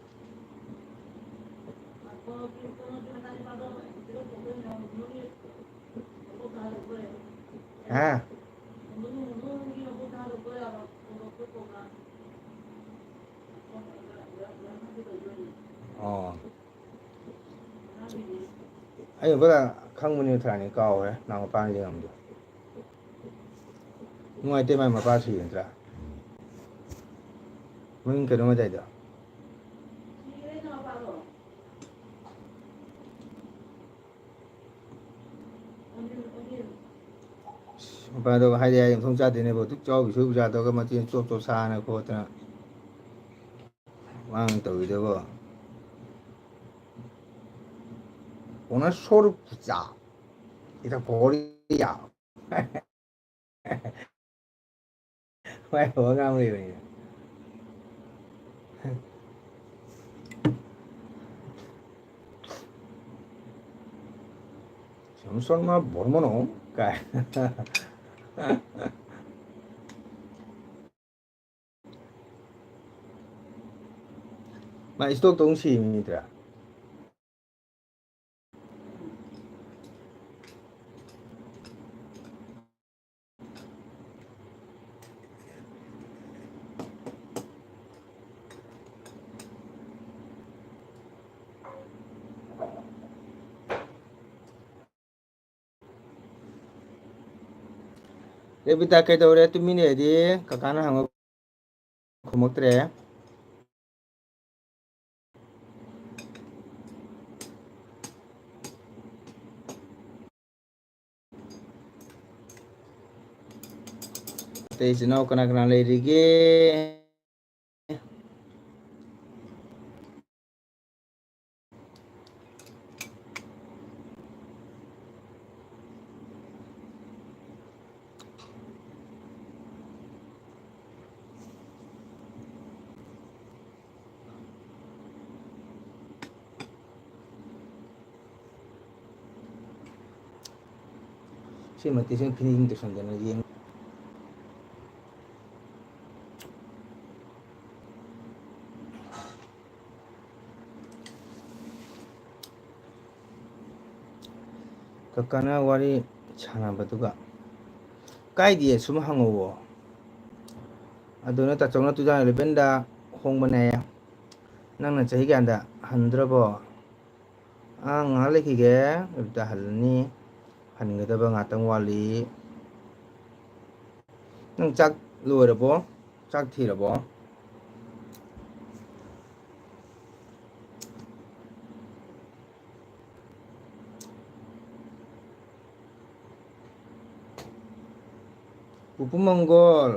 ꯍꯥ? ꯑꯣ꯫ ꯑꯩ ꯈꯔ ꯈꯪꯕꯅꯦ ꯊꯔꯥꯅꯤ, ꯀꯥꯎꯔꯦ, ꯅꯅꯥꯎ ꯃꯄꯥꯅ ꯌꯦꯡꯉꯝꯗꯦ꯫ ꯅꯨꯡꯉꯥꯏꯇꯦ, ꯃꯥꯏ ꯃꯄꯥ ꯁꯨꯏ ꯅꯠꯇ꯭ꯔꯥ? ꯃꯃꯤꯡ ꯀꯩꯅꯣ ꯑꯣꯏꯗꯥꯏꯗꯣ? ꯃꯄꯥꯗꯣ ꯍꯥꯏꯗꯤ ꯍꯥꯏ ꯌꯨꯝꯊꯣꯡ ꯆꯥꯗꯦꯅꯦꯕ, ꯑꯗꯨꯛ ꯆꯥꯎꯕꯤ ꯁꯣꯏꯕ ꯆꯥꯗꯧꯒ ꯃꯆꯤꯟ ꯆꯣꯞ ꯆꯣꯞ ꯁꯥꯅ ꯈꯣꯠꯇꯅ ꯃꯥꯅ ꯇꯧꯔꯤꯗꯨꯕꯣ꯫ ꯀꯣꯅ ꯁꯣꯔꯨ ꯄꯨꯆꯥ ꯏꯊ ꯐꯣꯔꯤꯌꯥ꯫ ꯃꯥꯏ ꯑꯐꯕ ꯉꯥꯡ ꯂꯩꯕꯅꯤꯅ꯫ ꯁ꯭ꯌꯥꯝ ꯁꯔꯃ ꯕꯔꯃꯅꯣ ꯀꯥꯏ꯫ ꯃꯥ ꯏꯁꯇꯣꯛꯇꯣ ꯑꯃꯨꯛ ꯁꯤꯃꯤꯗ꯭ꯔꯥ? ꯔꯦꯕꯤꯇꯥ ꯀꯩꯗꯧꯔꯦ? ꯇꯨꯃꯤꯟ ꯂꯩꯔꯗꯤ ꯀꯀꯥꯅ ꯍꯪꯕ ꯈꯨꯝꯃꯛꯇ꯭ꯔꯦ꯫ ꯑꯇꯩ ꯏꯆꯤꯟ ꯏꯅꯥꯎ ꯀꯅꯥ ꯀꯅꯥ ꯂꯩꯔꯤꯒꯦ? ꯁꯤ ꯃꯇꯤꯛꯁꯤꯅ finishing ꯇꯧꯁꯟꯗꯅ ꯌꯦꯡ꯫ ꯀꯀꯥꯅ ꯋꯥꯔꯤ ꯁꯥꯟꯅꯕꯗꯨꯒ ꯀꯥꯏꯗꯤꯌꯦ, ꯁꯨꯝ ꯍꯪꯉꯧꯋꯣ꯫ ꯑꯗꯨꯅ ꯇꯥꯆꯧꯅ two thousand elevenꯗ ꯍꯣꯡꯕꯅꯦ꯫ ꯅꯪꯅ ꯆꯍꯤ ꯀꯌꯥꯗ ꯍꯟꯗ꯭ꯔꯕꯣ? ꯑꯥ, ꯉꯥꯏꯍꯥꯛ ꯂꯩꯈꯤꯒꯦ꯫ ꯑꯗꯨꯗ ꯍꯜꯂꯅꯤ꯫ ꯍꯟꯒꯗꯕ ꯉꯥꯛꯇꯪ ꯋꯥꯠꯂꯤ꯫ ꯅꯪ ꯆꯥꯛ ꯂꯣꯏꯔꯕꯣ? ꯆꯥꯛ ꯊꯤꯔꯕꯣ? ꯄꯨꯄꯨ ꯃꯪꯒꯣꯜ꯫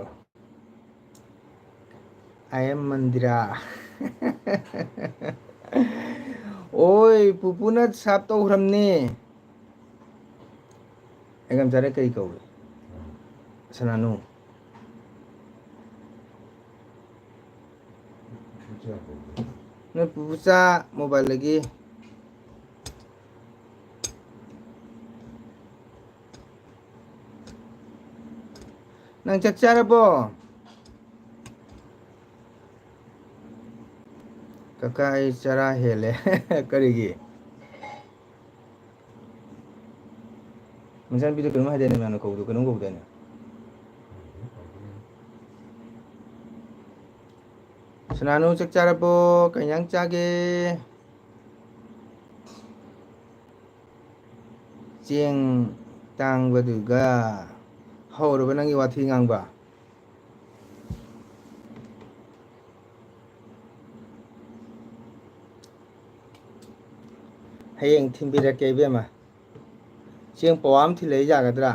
I am ꯃꯟꯗꯤꯔꯥ꯫ ꯑꯣꯏ, ꯄꯨꯄꯨꯅ ꯁꯥꯞ ꯇꯧꯈ꯭ꯔꯕꯅꯦ꯫ ꯑꯩ ꯉꯝꯖꯔꯦ, ꯀꯔꯤ ꯀꯧꯏ? ꯁꯅꯥꯅꯨ꯫ ꯅꯣꯏ ꯄꯨꯄꯨꯆꯥ ꯃꯣꯕꯥꯏꯜꯗꯒꯤ꯫ ꯅꯪ ꯆꯥꯛ ꯆꯥꯔꯕꯣ? ꯀꯀꯥ, ꯑꯩ ꯆꯔꯥ ꯍꯦꯜꯂꯦ꯫ ꯀꯔꯤꯒꯤ? ꯃꯆꯥꯅꯨꯄꯤꯗꯣ ꯀꯩꯅꯣꯝ ꯍꯥꯏꯗꯥꯏꯅꯦ, ꯃꯌꯥꯝꯅ ꯀꯧꯕꯗꯣ ꯀꯩꯅꯣꯝ ꯀꯧꯗꯥꯏꯅꯦ? ꯁꯅꯥꯅꯨ, ꯆꯥꯛ ꯆꯥꯔꯕꯣ? ꯀꯩ ꯏꯟꯖꯥꯡ ꯆꯥꯒꯦ? ꯆꯦꯡ ꯇꯥꯡꯕꯗꯨꯒ ꯍꯧꯔꯕ ꯅꯪꯒꯤ ꯋꯥꯊꯤ ꯉꯥꯡꯕ? ꯍꯌꯦꯡ ꯊꯤꯟꯕꯤꯔꯛꯀꯦ ꯏꯕꯦꯝꯃ꯫ ꯆꯦꯡ ꯄꯋꯥ ꯑꯃ ꯊꯤꯜꯂꯛꯏ ꯌꯥꯒꯗ꯭ꯔꯥ?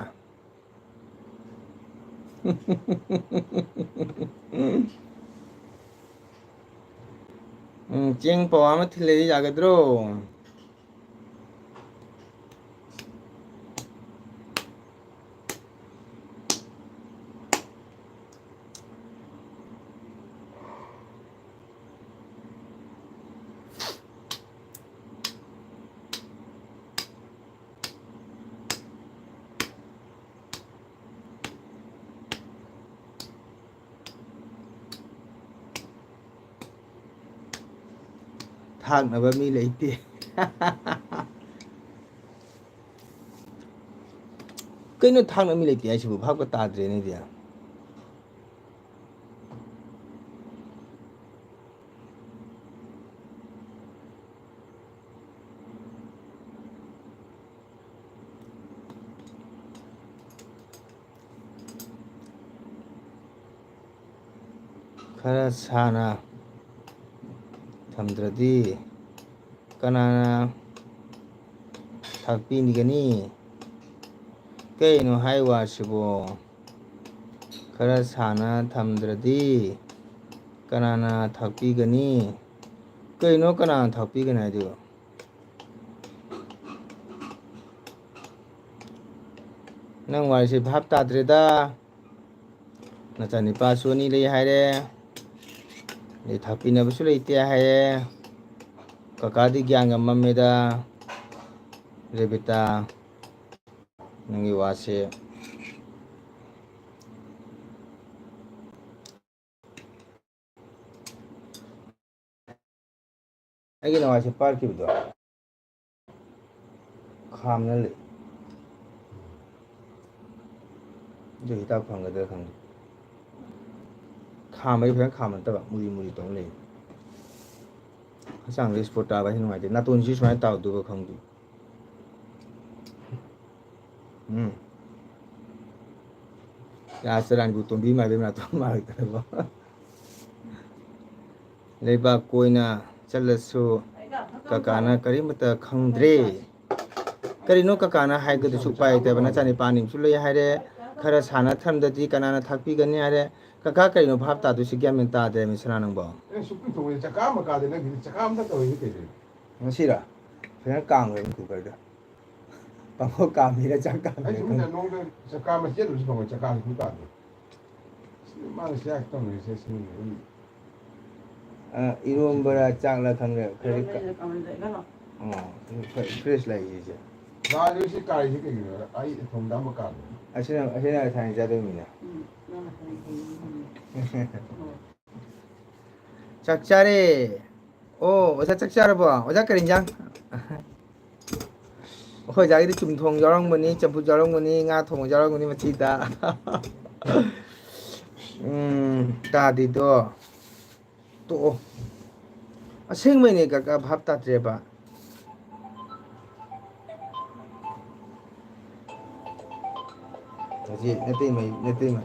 ꯎꯝ, ꯆꯦꯡ ꯄꯋꯥ ꯑꯃ ꯊꯤꯜꯂꯛꯏ ꯌꯥꯒꯗ꯭ꯔꯣ? ꯊꯥꯛꯅꯕ ꯃꯤ ꯂꯩꯇꯦ꯫ ꯀꯩꯅꯣ ꯊꯥꯛꯅꯕ ꯃꯤ ꯂꯩꯇꯦ ꯍꯥꯏꯁꯤꯕꯨ? ꯚꯥꯞꯀ ꯇꯥꯗ꯭ꯔꯦꯅꯦ ꯑꯩꯗꯤ꯫ ꯈꯔ ꯁꯥꯅ ꯊꯝꯗ꯭ꯔꯗꯤ ꯀꯅꯥꯅ ꯊꯥꯛꯄꯤꯒꯅꯤ? ꯀꯩꯅꯣ ꯍꯥꯏ ꯋꯥꯁꯤꯕꯣ? ꯈꯔ ꯁꯥꯅ ꯊꯝꯗ꯭ꯔꯗꯤ ꯀꯅꯥꯅ ꯊꯥꯛꯄꯤꯒꯅꯤ? ꯀꯩꯅꯣ ꯀꯅꯥꯅ ꯊꯥꯛꯄꯤꯒꯅꯤ ꯍꯥꯏꯗꯨꯕꯣ? ꯅꯪ ꯋꯥꯔꯤꯁꯦ ꯚꯥꯞ ꯇꯥꯗ꯭ꯔꯦꯗ꯫ ꯅꯆꯥꯅꯤꯄꯥꯁꯨ ꯑꯅꯤ ꯂꯩ ꯍꯥꯏꯔꯦ꯫ ꯑꯗꯩ ꯊꯥꯛꯄꯤꯅꯕꯁꯨ ꯂꯩꯇꯦ ꯍꯥꯏꯔꯦ꯫ ꯀꯀꯥꯗꯤ ꯒ꯭ꯌꯥꯟꯒ ꯃꯝꯃꯦꯗ꯫ ꯔꯦꯕꯤꯇꯥ, ꯅꯪꯒꯤ ꯋꯥꯁꯦ꯫ ꯑꯩꯒꯤ ꯅꯋꯥꯁꯦ ꯄꯥꯠꯈꯤꯕꯗꯣ ꯈꯥꯝꯅ ꯂꯩ꯫ ꯑꯗꯨ ꯍꯤꯗꯥꯛ ꯐꯪꯒꯗ꯭ꯔꯥ ꯈꯪꯗꯦ꯫ ꯈꯥꯝꯕꯗꯤ ꯐꯖꯅ ꯈꯥꯝꯕ ꯅꯠꯇꯕ, ꯃꯨꯔꯤ ꯃꯨꯔꯤ ꯇꯧꯔ ꯂꯩ꯫ ꯍꯛꯆꯥꯡꯗ ꯏꯁꯄꯣꯔꯠ ꯇꯥꯕ ꯍꯥꯏꯁꯤ ꯅꯨꯡꯉꯥꯏꯇꯦ꯫ ꯅꯥꯇꯣꯟꯁꯤ ꯁꯨꯃꯥꯏꯅ ꯇꯥꯎꯗꯣꯏꯕ ꯈꯪꯗꯦ꯫ ꯎꯝ꯫ ꯔꯥꯖ ꯔꯥꯅꯤꯕꯨ ꯇꯣꯝꯕꯤ ꯃꯥꯏꯕꯩ ꯃꯅꯥꯛꯇ ꯃꯥꯜꯂꯛꯇꯅꯀꯣ꯫ ꯂꯩꯕꯥꯛ ꯀꯣꯏꯅ ꯆꯠꯂꯁꯨ ꯀꯀꯥꯅ ꯀꯔꯤꯃꯠꯇ ꯈꯪꯗ꯭ꯔꯦ꯫ ꯀꯔꯤꯅꯣ ꯀꯀꯥꯅ ꯍꯥꯏꯒꯗꯕꯁꯨ ꯎꯄꯥꯏ ꯂꯩꯇꯕ, ꯅꯆꯥꯅꯤꯄꯥ ꯑꯅꯤꯁꯨ ꯂꯩ ꯍꯥꯏꯔꯦ, ꯈꯔ ꯁꯥꯟꯅ ꯊꯝꯗꯗꯤ ꯀꯅꯥꯅ ꯊꯥꯛꯄꯤꯒꯅꯤ ꯍꯥꯏꯔꯦ꯫ ꯀꯀꯥ ꯀꯔꯤꯅꯣ ꯚꯥꯞ ꯇꯥꯗꯣꯏꯁꯤ, ꯒ꯭ꯌꯥꯟ ꯃꯦꯟ ꯇꯥꯗ꯭ꯔꯦ ꯃꯤꯁꯅꯥ ꯅꯪꯕꯣ꯫ ꯑꯦ, ꯁꯨꯛ ꯀꯨꯏ ꯊꯣꯡꯉꯦ, ꯆꯀꯥ ꯑꯃ ꯀꯥꯗꯦ ꯅꯪꯒꯤꯗꯤ, ꯆꯀꯥ ꯑꯃꯇ ꯇꯧꯔꯤꯁꯦ ꯀꯩꯗꯧꯔꯤꯅꯣ? ꯉꯁꯤꯔꯣ? ꯐꯖꯅ ꯀꯥꯝꯈ꯭ꯔꯕꯅꯤ ꯀꯨꯀꯔꯗ꯫ ꯄꯥꯐꯣꯔ ꯀꯥꯝꯃꯤꯔ ꯆꯥꯛ ꯀꯥꯝꯃꯤꯔ ꯑꯩꯁꯨ ꯈꯪꯗꯦ꯫ ꯃꯤꯅ ꯅꯣꯡꯗ ꯆꯀꯥ ꯃꯆꯦꯠ ꯑꯣꯏꯔꯁꯨ ꯐꯪꯉꯣꯏ, ꯆꯀꯥꯁꯨ ꯑꯗꯨꯝ ꯀꯥꯝꯃꯤ꯫ ꯁꯤ ꯃꯥꯅ ꯁꯤ ꯌꯥꯝ ꯇꯧꯅꯔꯤꯁꯦ ꯁꯤꯅꯤ ꯑꯗꯨꯝ꯫ ꯑ, ꯏꯔꯣꯝꯕꯔꯥ ꯆꯥꯛꯂ ꯈꯪꯗꯦ, ꯈꯔꯗꯤ ꯀ-, ꯑꯣ, ꯐ꯭ꯔꯦꯁ ꯂꯥꯛꯏꯁꯦ꯫ ꯂꯥꯛꯑꯁꯨ ꯁꯤ ꯀꯥꯔꯤꯁꯦ ꯀꯩꯒꯤꯅꯣ? ꯑꯩ ꯊꯣꯡꯗ ꯑꯃ ꯀꯥꯝꯃꯤ꯫ ꯑꯁꯤꯅ, ꯑꯁꯤꯅ ꯊꯥꯡ ꯆꯥꯗꯣꯏ ꯃꯤꯅꯦ꯫ ꯆꯥꯛ ꯆꯥꯔꯦ꯫ ꯑꯣ, ꯑꯣꯖꯥ ꯆꯥꯛ ꯆꯥꯔꯕꯣ? ꯑꯣꯖꯥ ꯀꯔꯤ ꯏꯟꯖꯥꯡ? ꯑꯩꯈꯣꯏ ꯑꯣꯖꯥꯒꯤꯗꯤ ꯆꯨꯝꯊꯣꯡ ꯌꯥꯎꯔꯝꯒꯅꯤ, ꯆꯝꯐꯨꯠ ꯌꯥꯎꯔꯝꯒꯅꯤ, ꯉꯥ ꯊꯣꯡꯕ ꯌꯥꯎꯔꯝꯒꯅꯤ ꯃꯆꯤꯗ꯫ ꯎꯝ, ꯇꯥꯗꯤꯗꯣ꯫ ꯇꯣꯛꯑꯣ꯫ ꯑꯁꯦꯡꯕꯩꯅꯦ ꯀꯀꯥ, ꯚꯥꯞ ꯇꯥꯗ꯭ꯔꯦꯕ꯫ ꯍꯧꯖꯤꯛ ꯅꯇꯩꯃꯩ, ꯅꯇꯩꯃ꯫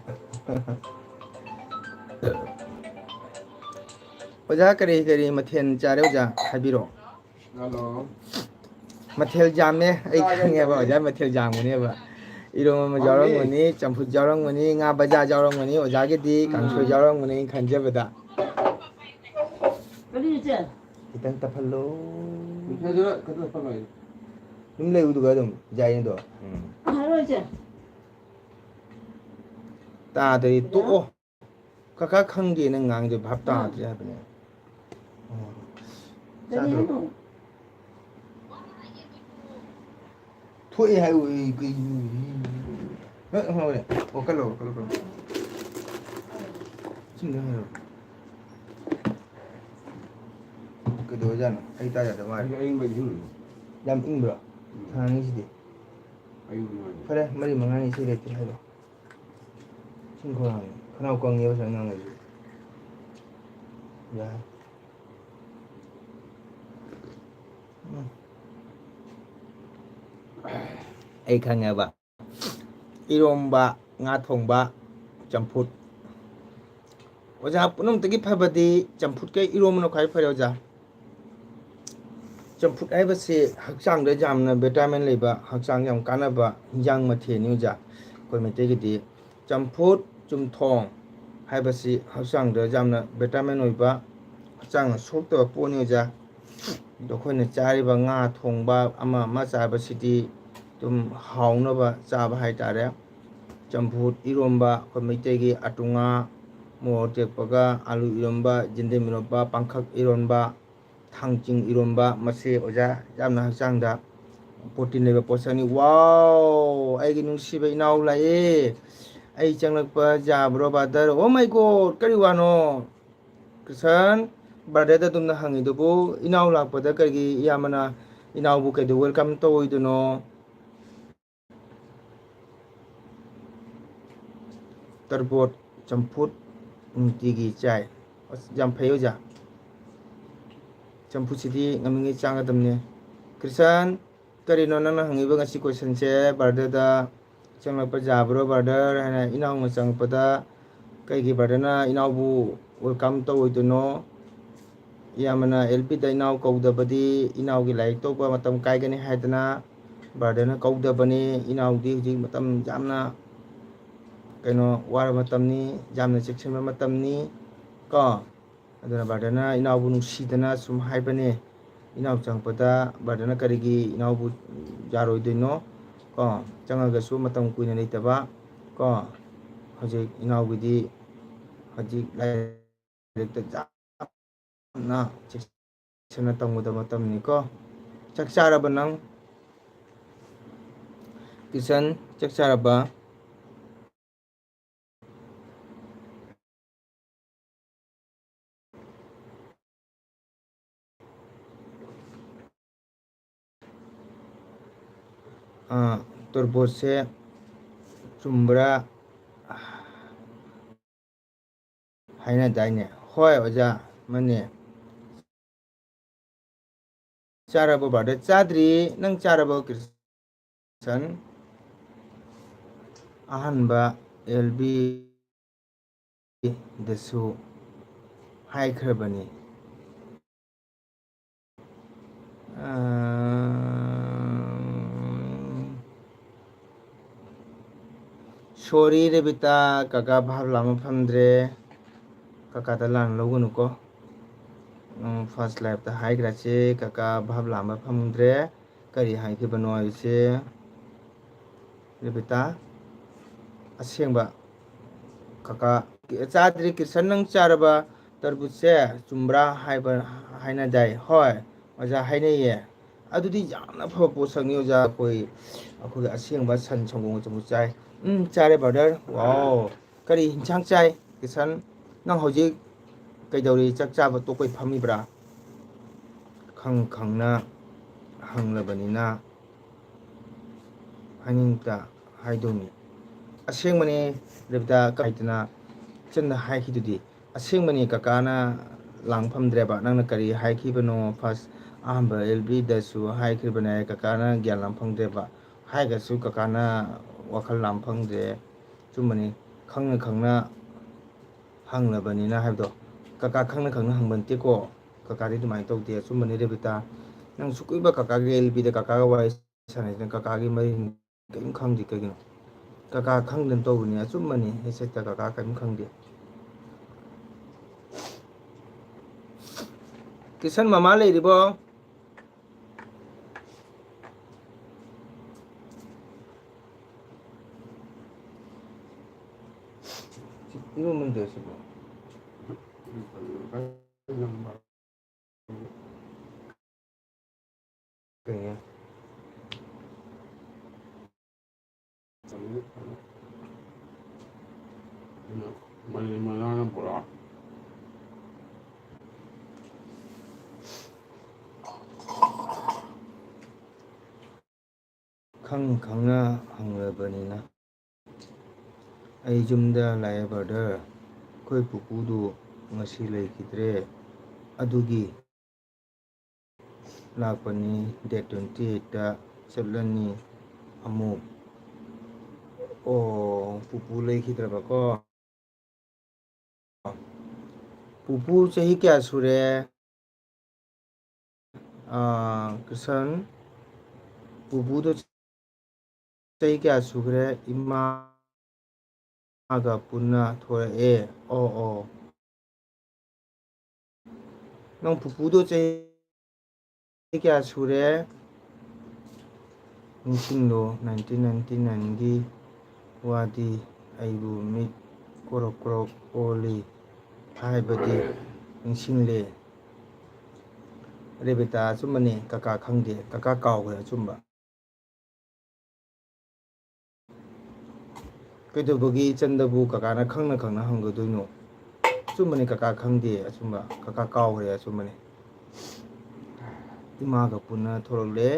ꯑꯣꯖꯥ, ꯀꯔꯤ ꯀꯔꯤ ꯃꯊꯦꯜ ꯆꯥꯔꯦ ꯑꯣꯖꯥ? ꯍꯥꯏꯕꯤꯔꯛꯑꯣ꯫ ꯍꯜꯂꯣ꯫ ꯃꯊꯦꯜ ꯌꯥꯝꯃꯦ, ꯑꯩ ꯆꯥꯔꯦ, ꯈꯪꯉꯦꯕ ꯆꯥꯔꯦ꯫ ꯑꯣꯖꯥ, ꯃꯊꯦꯜ ꯌꯥꯝꯒꯅꯦꯕ꯫ ꯏꯔꯣꯝꯕ ꯍꯥꯎꯅꯤ꯫ ꯌꯥꯎꯔꯝꯒꯅꯤ, ꯆꯝꯐꯨꯠ ꯌꯥꯎꯔꯝꯒꯅꯤ, ꯉꯥ ꯕꯖꯥ ꯌꯥꯎꯔꯝꯒꯅꯤ, ꯑꯣꯖꯥꯒꯤꯗꯤ ꯎꯝ꯫ ꯀꯥꯡꯁꯣꯏ ꯌꯥꯎꯔꯝꯒꯅꯤ ꯑꯩꯅ ꯈꯟꯖꯕꯗ꯫ ꯀꯔꯤ ꯏꯆꯦ? ꯈꯤꯇꯪ ꯇꯞꯍꯜꯂꯣ꯫ ꯃꯨꯊꯠꯂꯣ, ꯈꯤꯇꯪ ꯇꯞꯍꯜꯂꯣ꯫ ꯑꯗꯨꯝ ꯂꯩꯌꯨꯗꯨꯒ ꯑꯗꯨꯝ ꯌꯥꯏꯅꯦ ꯑꯗꯣ꯫ ꯎꯝ꯫ ꯍꯥꯏꯔꯣ ꯏꯆꯦ꯫ ꯇꯥꯗ꯭ꯔꯗꯤ ꯇꯣꯛꯑꯣ꯫ ꯀꯀꯥ ꯈꯪꯗꯦ ꯅꯪ ꯉꯥꯡꯉꯤꯗꯣ ꯚꯥꯞ ꯇꯥꯗ꯭ꯔꯦ ꯍꯥꯏꯕꯅꯦ꯫ ꯑꯣ꯫ ꯀꯔꯤ ꯆꯥꯗ꯭ꯔꯣ? ꯍꯥꯏꯅꯣ? ꯊꯣꯛꯑꯦ ꯍꯥꯏꯌꯨ, ꯑꯩ ꯀꯩꯅꯣ? ꯍꯣꯏ, ꯍꯣꯏ, ꯍꯣꯏ꯫ ꯑꯣ, ꯀꯜꯂꯣ, ꯀꯜꯂꯣ, ꯀꯜꯂꯣ꯫ ꯏꯁꯤꯡꯗ ꯍꯥꯏꯔꯣ꯫ ꯀꯩꯗꯧꯔꯖꯥꯠꯅꯣ? ꯑꯩ ꯇꯥ ꯌꯥꯗ ꯃꯥꯜꯂꯦ꯫ ꯑꯩ ꯑꯌꯤꯡꯕ ꯏꯁꯤꯡ꯫ ꯌꯥꯝ ꯏꯪꯕ꯭ꯔꯣ? ꯎꯝ꯫ ꯊꯥꯡꯉꯤꯁꯤꯗꯤ꯫ ꯑꯌꯤꯡꯕ ꯃꯥꯜꯂꯦ꯫ ꯐꯔꯦ, ꯃꯔꯤ ꯃꯉꯥꯅꯤ ꯏꯁꯩ ꯂꯩꯇꯦ ꯍꯥꯏꯔꯣ꯫ ꯏꯁꯤꯡ ꯈꯧꯔꯥꯡꯉꯦ꯫ ꯈꯅꯥꯎ ꯀꯪꯉꯦꯕ ꯁꯨꯃꯥꯏꯅ ꯉꯥꯡꯉꯁꯨ꯫ ꯌꯥꯔꯦ꯫ ꯎꯝ꯫ ꯑꯩ ꯈꯪꯉꯦꯕ꯫ ꯏꯔꯣꯝꯕ, ꯉꯥ ꯊꯣꯡꯕ, ꯆꯝꯐꯨꯠ꯫ ꯑꯣꯖꯥ, ꯄꯨꯝꯅꯃꯛꯇꯒꯤ ꯐꯕꯗꯤ ꯆꯝꯐꯨꯠꯀ ꯏꯔꯣꯝꯕꯅ ꯈ꯭ꯋꯥꯏ ꯐꯔꯦ ꯑꯣꯖꯥ꯫ ꯆꯝꯐꯨꯠ ꯍꯥꯏꯕꯁꯤ ꯍꯛꯆꯥꯡꯗ ꯌꯥꯝꯅ vitamin ꯂꯩꯕ, ꯍꯛꯆꯥꯡ ꯌꯥꯝ ꯀꯥꯟꯅꯕ ꯍꯤꯟꯖꯥꯡ ꯃꯊꯦꯜꯅꯤ ꯑꯣꯖꯥ꯫ ꯑꯩꯈꯣꯏ ꯃꯩꯇꯩꯒꯤꯗꯤ ꯆꯝꯐꯨꯠ, ꯆꯝꯊꯣꯡ ꯍꯥꯏꯕꯁꯤ ꯍꯛꯆꯥꯡꯗ ꯌꯥꯝꯅ vitamin ꯑꯣꯏꯕ, ꯍꯛꯆꯥꯡꯅ ꯁꯣꯛꯇꯕ ꯄꯣꯠꯅꯤ ꯑꯣꯖꯥ꯫ ꯑꯗꯣ ꯑꯩꯈꯣꯏꯅ ꯆꯥꯔꯤꯕ ꯉꯥ ꯊꯣꯡꯕ ꯑꯃ ꯑꯃ ꯆꯥꯕꯁꯤꯗꯤ ꯑꯗꯨꯝ ꯍꯥꯎꯅꯕ ꯆꯥꯕ ꯍꯥꯏꯇꯥꯔꯦ꯫ ꯆꯝꯐꯨꯠ, ꯏꯔꯣꯝꯕ, ꯑꯩꯈꯣꯏ ꯃꯩꯇꯩꯒꯤ ꯑꯥꯇꯨ ꯉꯥ, ꯃꯣꯔꯣꯛ ꯑꯇꯦꯛꯄꯒ, ꯑꯥꯂꯨ ꯏꯔꯣꯝꯕ, ꯌꯦꯟꯗꯦꯝ ꯏꯔꯣꯝꯕ, ꯄꯥꯡꯈꯛ ꯏꯔꯣꯝꯕ, ꯊꯥꯡꯖꯤꯡ ꯏꯔꯣꯝꯕ, ꯃꯁꯤ ꯑꯣꯖꯥ ꯌꯥꯝꯅ ꯍꯛꯆꯥꯡꯗ protein ꯂꯩꯕ ꯄꯣꯠꯁꯛꯅꯤ꯫ ꯋꯥꯎ! ꯑꯩꯒꯤ ꯅꯨꯡꯁꯤꯕ ꯏꯅꯥꯎ ꯂꯥꯛꯑꯦ꯫ ꯑꯩ ꯆꯪꯂꯛꯄ ꯌꯥꯕ꯭ꯔꯣ brother? Oh my God! ꯀꯔꯤ ꯋꯥꯅꯣ? ꯀ꯭ꯔꯤꯁꯟ, brotherꯗ ꯑꯗꯨꯝꯅ ꯍꯪꯉꯤꯗꯨꯕꯨ, ꯏꯅꯥꯎ ꯂꯥꯛꯄꯗ ꯀꯔꯤꯒꯤ ꯏꯌꯥꯝꯕꯅ ꯏꯅꯥꯎꯕꯨ ꯀꯩꯗꯧ welcome ꯇꯧꯔꯣꯏꯗꯣꯏꯅꯣ? ꯇꯔꯕꯣꯠ ꯆꯝꯐꯨꯠ ꯅꯨꯡꯇꯤꯒꯤ ꯆꯥꯏ꯫ ꯑꯁ, ꯌꯥꯝ ꯐꯩ ꯑꯣꯖꯥ꯫ ꯆꯝꯐꯨꯠꯁꯤꯗꯤ ꯉꯝꯃꯤꯉꯩ ꯆꯥꯒꯗꯕꯅꯦ꯫ ꯀ꯭ꯔꯤꯁꯟ, ꯀꯔꯤꯅꯣ ꯅꯪꯅ ꯍꯪꯉꯤꯕ ꯉꯁꯤ questionꯁꯦ? Brotherꯗ ꯆꯪꯂꯛꯄ ꯌꯥꯕ꯭ꯔꯣ brother? ꯍꯥꯏꯅ ꯏꯅꯥꯎꯅ ꯆꯪꯉꯛꯄꯗ ꯀꯩꯒꯤ brotherꯅ ꯏꯅꯥꯎꯕꯨ welcome ꯇꯧꯔꯣꯏꯗꯣꯏꯅꯣ? ꯏꯌꯥꯝꯕꯅ ꯑꯦꯜ ꯄꯤꯗ ꯏꯅꯥꯎ ꯀꯧꯗꯕꯗꯤ ꯏꯅꯥꯎꯒꯤ ꯂꯥꯏꯔꯤꯛ ꯇꯧꯕ ꯃꯇꯝ ꯀꯥꯏꯒꯅꯤ ꯍꯥꯏꯗꯅ brotherꯅ ꯀꯧꯗꯕꯅꯤ꯫ ꯏꯅꯥꯎꯗꯤ ꯍꯧꯖꯤꯛ ꯃꯇꯝ ꯌꯥꯝꯅ ꯀꯩꯅꯣ ꯋꯥꯔꯕ ꯃꯇꯝꯅꯤ, ꯌꯥꯝꯅ ꯆꯦꯛꯁꯤꯟꯕ ꯃꯇꯝꯅꯤ ꯀꯣ꯫ ꯑꯗꯨꯅ brotherꯅ ꯏꯅꯥꯎꯕꯨ ꯅꯨꯡꯁꯤꯗꯅ ꯁꯨꯝ ꯍꯥꯏꯕꯅꯦ꯫ ꯏꯅꯥꯎ ꯆꯪꯉꯛꯄꯗ brotherꯅ ꯀꯔꯤꯒꯤ ꯏꯅꯥꯎꯕꯨ ꯌꯥꯔꯣꯏꯗꯣꯏꯅꯣ ꯀꯣ? ꯆꯪꯉꯒꯁꯨ ꯃꯇꯝ ꯀꯨꯏꯅ ꯂꯩꯇꯕ ꯀꯣ꯫ ꯍꯧꯖꯤꯛ ꯏꯅꯥꯎꯒꯤꯗꯤ ꯍꯧꯖꯤꯛ ꯂꯥꯏꯔꯤꯛꯇ ꯌꯥꯝꯅ ꯆꯦꯛꯁꯤꯟꯅ ꯇꯝꯒꯗꯕ ꯃꯇꯝꯅꯤꯀꯣ꯫ ꯆꯥꯛ ꯆꯥꯔꯕ ꯅꯪ? ꯀꯤꯁꯟ, ꯆꯥꯛ ꯆꯥꯔꯕ? ꯑꯥ, ꯇꯣꯔꯕꯣꯠꯁꯦ ꯆꯨꯝꯕ꯭ꯔꯥ ꯍꯥꯏꯅꯗꯥꯏꯅꯦ? ꯍꯣꯏ ꯑꯣꯖꯥ, ꯃꯥꯅꯦ꯫ ꯆꯥꯔꯕꯣ brother? ꯆꯥꯗ꯭ꯔꯤ꯫ ꯅꯪ ꯆꯥꯔꯕꯣ ꯀ꯭ꯔꯤꯁꯟ? ꯑꯍꯥꯟꯕ ꯑꯦꯜ ꯕꯤꯗꯁꯨ ꯍꯥꯏꯈ꯭ꯔꯕꯅꯤ꯫ ꯑꯥ, sorry ꯔꯦꯕꯤꯇꯥ, ꯀꯀꯥ ꯚꯥꯞ ꯂꯥꯝꯕ ꯐꯝꯗ꯭ꯔꯦ꯫ ꯀꯀꯥꯗ ꯂꯥꯟꯅ ꯂꯧꯒꯅꯨꯀꯣ꯫ ꯎꯝ, first liveꯇ ꯍꯥꯏꯈ꯭ꯔꯁꯦ, ꯀꯀꯥ ꯚꯥꯞ ꯂꯥꯝꯕ ꯐꯝꯗ꯭ꯔꯦ꯫ ꯀꯔꯤ ꯍꯥꯏꯈꯤꯕꯅꯣ ꯍꯥꯏꯕꯁꯦ, ꯔꯦꯕꯤꯇꯥ, ꯑꯁꯦꯡꯕ ꯀꯀꯥ, ꯆꯥꯗ꯭ꯔꯤ꯫ ꯀ꯭ꯔꯤꯁꯟ, ꯅꯪ ꯆꯥꯔꯕ? ꯇꯔꯕꯨꯖꯁꯦ ꯆꯨꯝꯕ꯭ꯔꯥ ꯍꯥꯏꯕ, ꯍꯥꯏꯅꯗꯥꯏ? ꯍꯣꯏ ꯑꯣꯖꯥ, ꯍꯥꯏꯅꯩꯌꯦ꯫ ꯑꯗꯨꯗꯤ ꯌꯥꯝꯅ ꯐꯕ ꯄꯣꯠꯁꯛꯅꯤ ꯑꯣꯖꯥ꯫ ꯑꯩꯈꯣꯏ, ꯑꯩꯈꯣꯏꯒꯤ ꯑꯁꯦꯡꯕ ꯁꯟ ꯁꯪꯒꯣꯝ ꯑꯆꯨꯝꯕ ꯆꯥꯏ꯫ ꯎꯝ, ꯆꯥꯔꯦ brother꯫ Wow꯫ ꯀꯔꯤ ꯏꯟꯁꯥꯡ ꯆꯥꯏ ꯀꯤꯁꯟ? ꯅꯪ ꯍꯧꯖꯤꯛ ꯀꯩꯗꯧꯔꯤ? ꯆꯥꯛ ꯆꯥꯕ ꯇꯣꯛꯄꯩ ꯐꯝꯃꯤꯕ꯭ꯔꯥ? ꯈꯪ ꯈꯪꯅ ꯍꯪꯂꯕꯅꯤꯅ ꯍꯥꯏꯅꯤꯡꯇ ꯍꯥꯏꯗꯧꯅꯤ꯫ ꯑꯁꯦꯡꯕꯅꯦ ꯔꯦꯕꯤꯇꯥ, ꯀꯥꯏꯗꯅ ꯏꯆꯟꯅ ꯍꯥꯏꯈꯤꯗꯨꯗꯤ꯫ ꯑꯁꯦꯡꯕꯅꯤ ꯀꯀꯥꯅ ꯂꯥꯡ ꯐꯝꯗ꯭ꯔꯦꯕ꯫ ꯅꯪꯅ ꯀꯔꯤ ꯍꯥꯏꯈꯤꯕꯅꯣ? First ꯑꯍꯥꯟꯕ ꯑꯦꯜ ꯕꯤꯗꯁꯨ ꯍꯥꯏꯈ꯭ꯔꯤꯕꯅꯦ, ꯀꯀꯥꯅ ꯒ꯭ꯌꯥꯟ ꯂꯥꯡ ꯐꯪꯗ꯭ꯔꯦꯕ꯫ ꯍꯥꯏꯒꯁꯨ ꯀꯀꯥꯅ ꯋꯥꯈꯜ ꯂꯥꯡ ꯐꯪꯗ꯭ꯔꯦ꯫ ꯑꯆꯨꯝꯕꯅꯤ, ꯈꯪꯅ ꯈꯪꯅ ꯍꯪꯂꯕꯅꯤꯅ ꯍꯥꯏꯕꯗꯣ꯫ ꯀꯀꯥ ꯈꯪꯅ ꯈꯪꯅ ꯍꯪꯕ ꯅꯠꯇꯦꯀꯣ꯫ ꯀꯀꯥꯗꯤ ꯑꯗꯨꯃꯥꯏꯅ ꯇꯧꯗꯦ꯫ ꯑꯆꯨꯝꯕꯅꯤ ꯔꯦꯕꯤꯇꯥ꯫ ꯅꯪ ꯁꯨ ꯀꯨꯏꯕ ꯀꯀꯥꯒꯤ ꯑꯦꯜ ꯕꯤꯗ ꯀꯀꯥꯒ ꯋꯥꯔꯤ ꯁꯥꯟꯅꯩꯁꯤꯅ ꯀꯀꯥꯒꯤ ꯃꯔꯤ ꯀꯔꯤꯝ ꯈꯪꯗꯦ꯫ ꯀꯩꯒꯤꯅꯣ? ꯀꯀꯥ ꯈꯪꯗꯅ ꯇꯧꯕꯅꯤ꯫ ꯑꯆꯨꯝꯕꯅꯤ꯫ ꯍꯦ ꯁꯦꯠꯇ ꯀꯀꯥ ꯀꯔꯤꯝ ꯈꯪꯗꯦ꯫ ꯀꯤꯁꯟ ꯃꯃꯥ ꯂꯩꯔꯤꯕꯣ? ꯏꯔꯣꯟꯕ ꯅꯠꯇ꯭ꯔꯣ ꯁꯤꯕꯣ? ꯀꯩꯅꯣ? ꯃꯥꯏꯔꯦꯟ ꯃꯅꯥꯅ ꯄꯨꯔꯥ꯫ ꯈꯪ ꯈꯪꯅ ꯍꯪꯂꯕꯅꯤꯅ꯫ ꯑꯩ ꯌꯨꯝꯗ ꯂꯥꯛꯑꯦ brother꯫ ꯑꯩꯈꯣꯏ ꯄꯨꯄꯨꯗꯨ ꯉꯁꯤ ꯂꯩꯈꯤꯗ꯭ꯔꯦ꯫ ꯑꯗꯨꯒꯤ ꯂꯥꯛꯄꯅꯤ꯫ Date twenty eight ꯇ ꯆꯠꯂꯅꯤ ꯑꯃꯨꯛ꯫ ꯑꯣ, ꯄꯨꯄꯨ ꯂꯩꯈꯤꯗ꯭ꯔꯕꯀꯣ꯫ ꯄꯨꯄꯨ ꯆꯍꯤ ꯀꯌꯥ ꯁꯨꯔꯦ? ꯑꯥ, ꯀ꯭ꯔꯤꯁꯟ, ꯄꯨꯄꯨꯗꯣ ꯆꯍꯤ ꯀꯌꯥ ꯁꯨꯈ꯭ꯔꯦ? ꯏꯃꯥꯒ ꯄꯨꯟꯅ ꯊꯣꯔꯛꯑꯦ꯫ ꯑꯣ, ꯑꯣ꯫ ꯅꯪ ꯄꯨꯄꯨꯗꯣ ꯆꯍꯤ ꯀꯌꯥ ꯁꯨꯔꯦ? ꯅꯤꯡꯁꯤꯡꯂꯣ, nineteen ninety nine ꯒꯤ ꯋꯥꯗꯤ꯫ ꯑꯩꯕꯨ ꯃꯤꯠ ꯀ꯭ꯔꯣꯛ ꯀ꯭ꯔꯣꯛ ꯑꯣꯜꯂꯤ ꯍꯥꯏꯕꯗꯤ ꯅꯤꯡꯁꯤꯡꯂꯦ꯫ ꯔꯦꯕꯤꯇꯥ, ꯑꯆꯨꯝꯕꯅꯦ, ꯀꯀꯥ ꯈꯪꯗꯦ, ꯀꯀꯥ ꯀꯥꯎꯈ꯭ꯔꯦ ꯑꯆꯨꯝꯕ꯫ ꯀꯩꯗꯧꯕꯒꯤ ꯏꯆꯟꯗꯕꯨ ꯀꯀꯥꯅ ꯈꯪꯅ ꯈꯪꯅ ꯍꯪꯒꯗꯣꯏꯅꯣ? ꯑꯆꯨꯝꯕꯅꯤ, ꯀꯀꯥ ꯈꯪꯗꯦ ꯑꯆꯨꯝꯕ, ꯀꯀꯥ ꯀꯥꯎꯈ꯭ꯔꯦ ꯑꯆꯨꯝꯕꯅꯤ꯫ ꯏꯃꯥꯒ ꯄꯨꯟꯅ ꯊꯣꯔꯛꯂꯦ꯫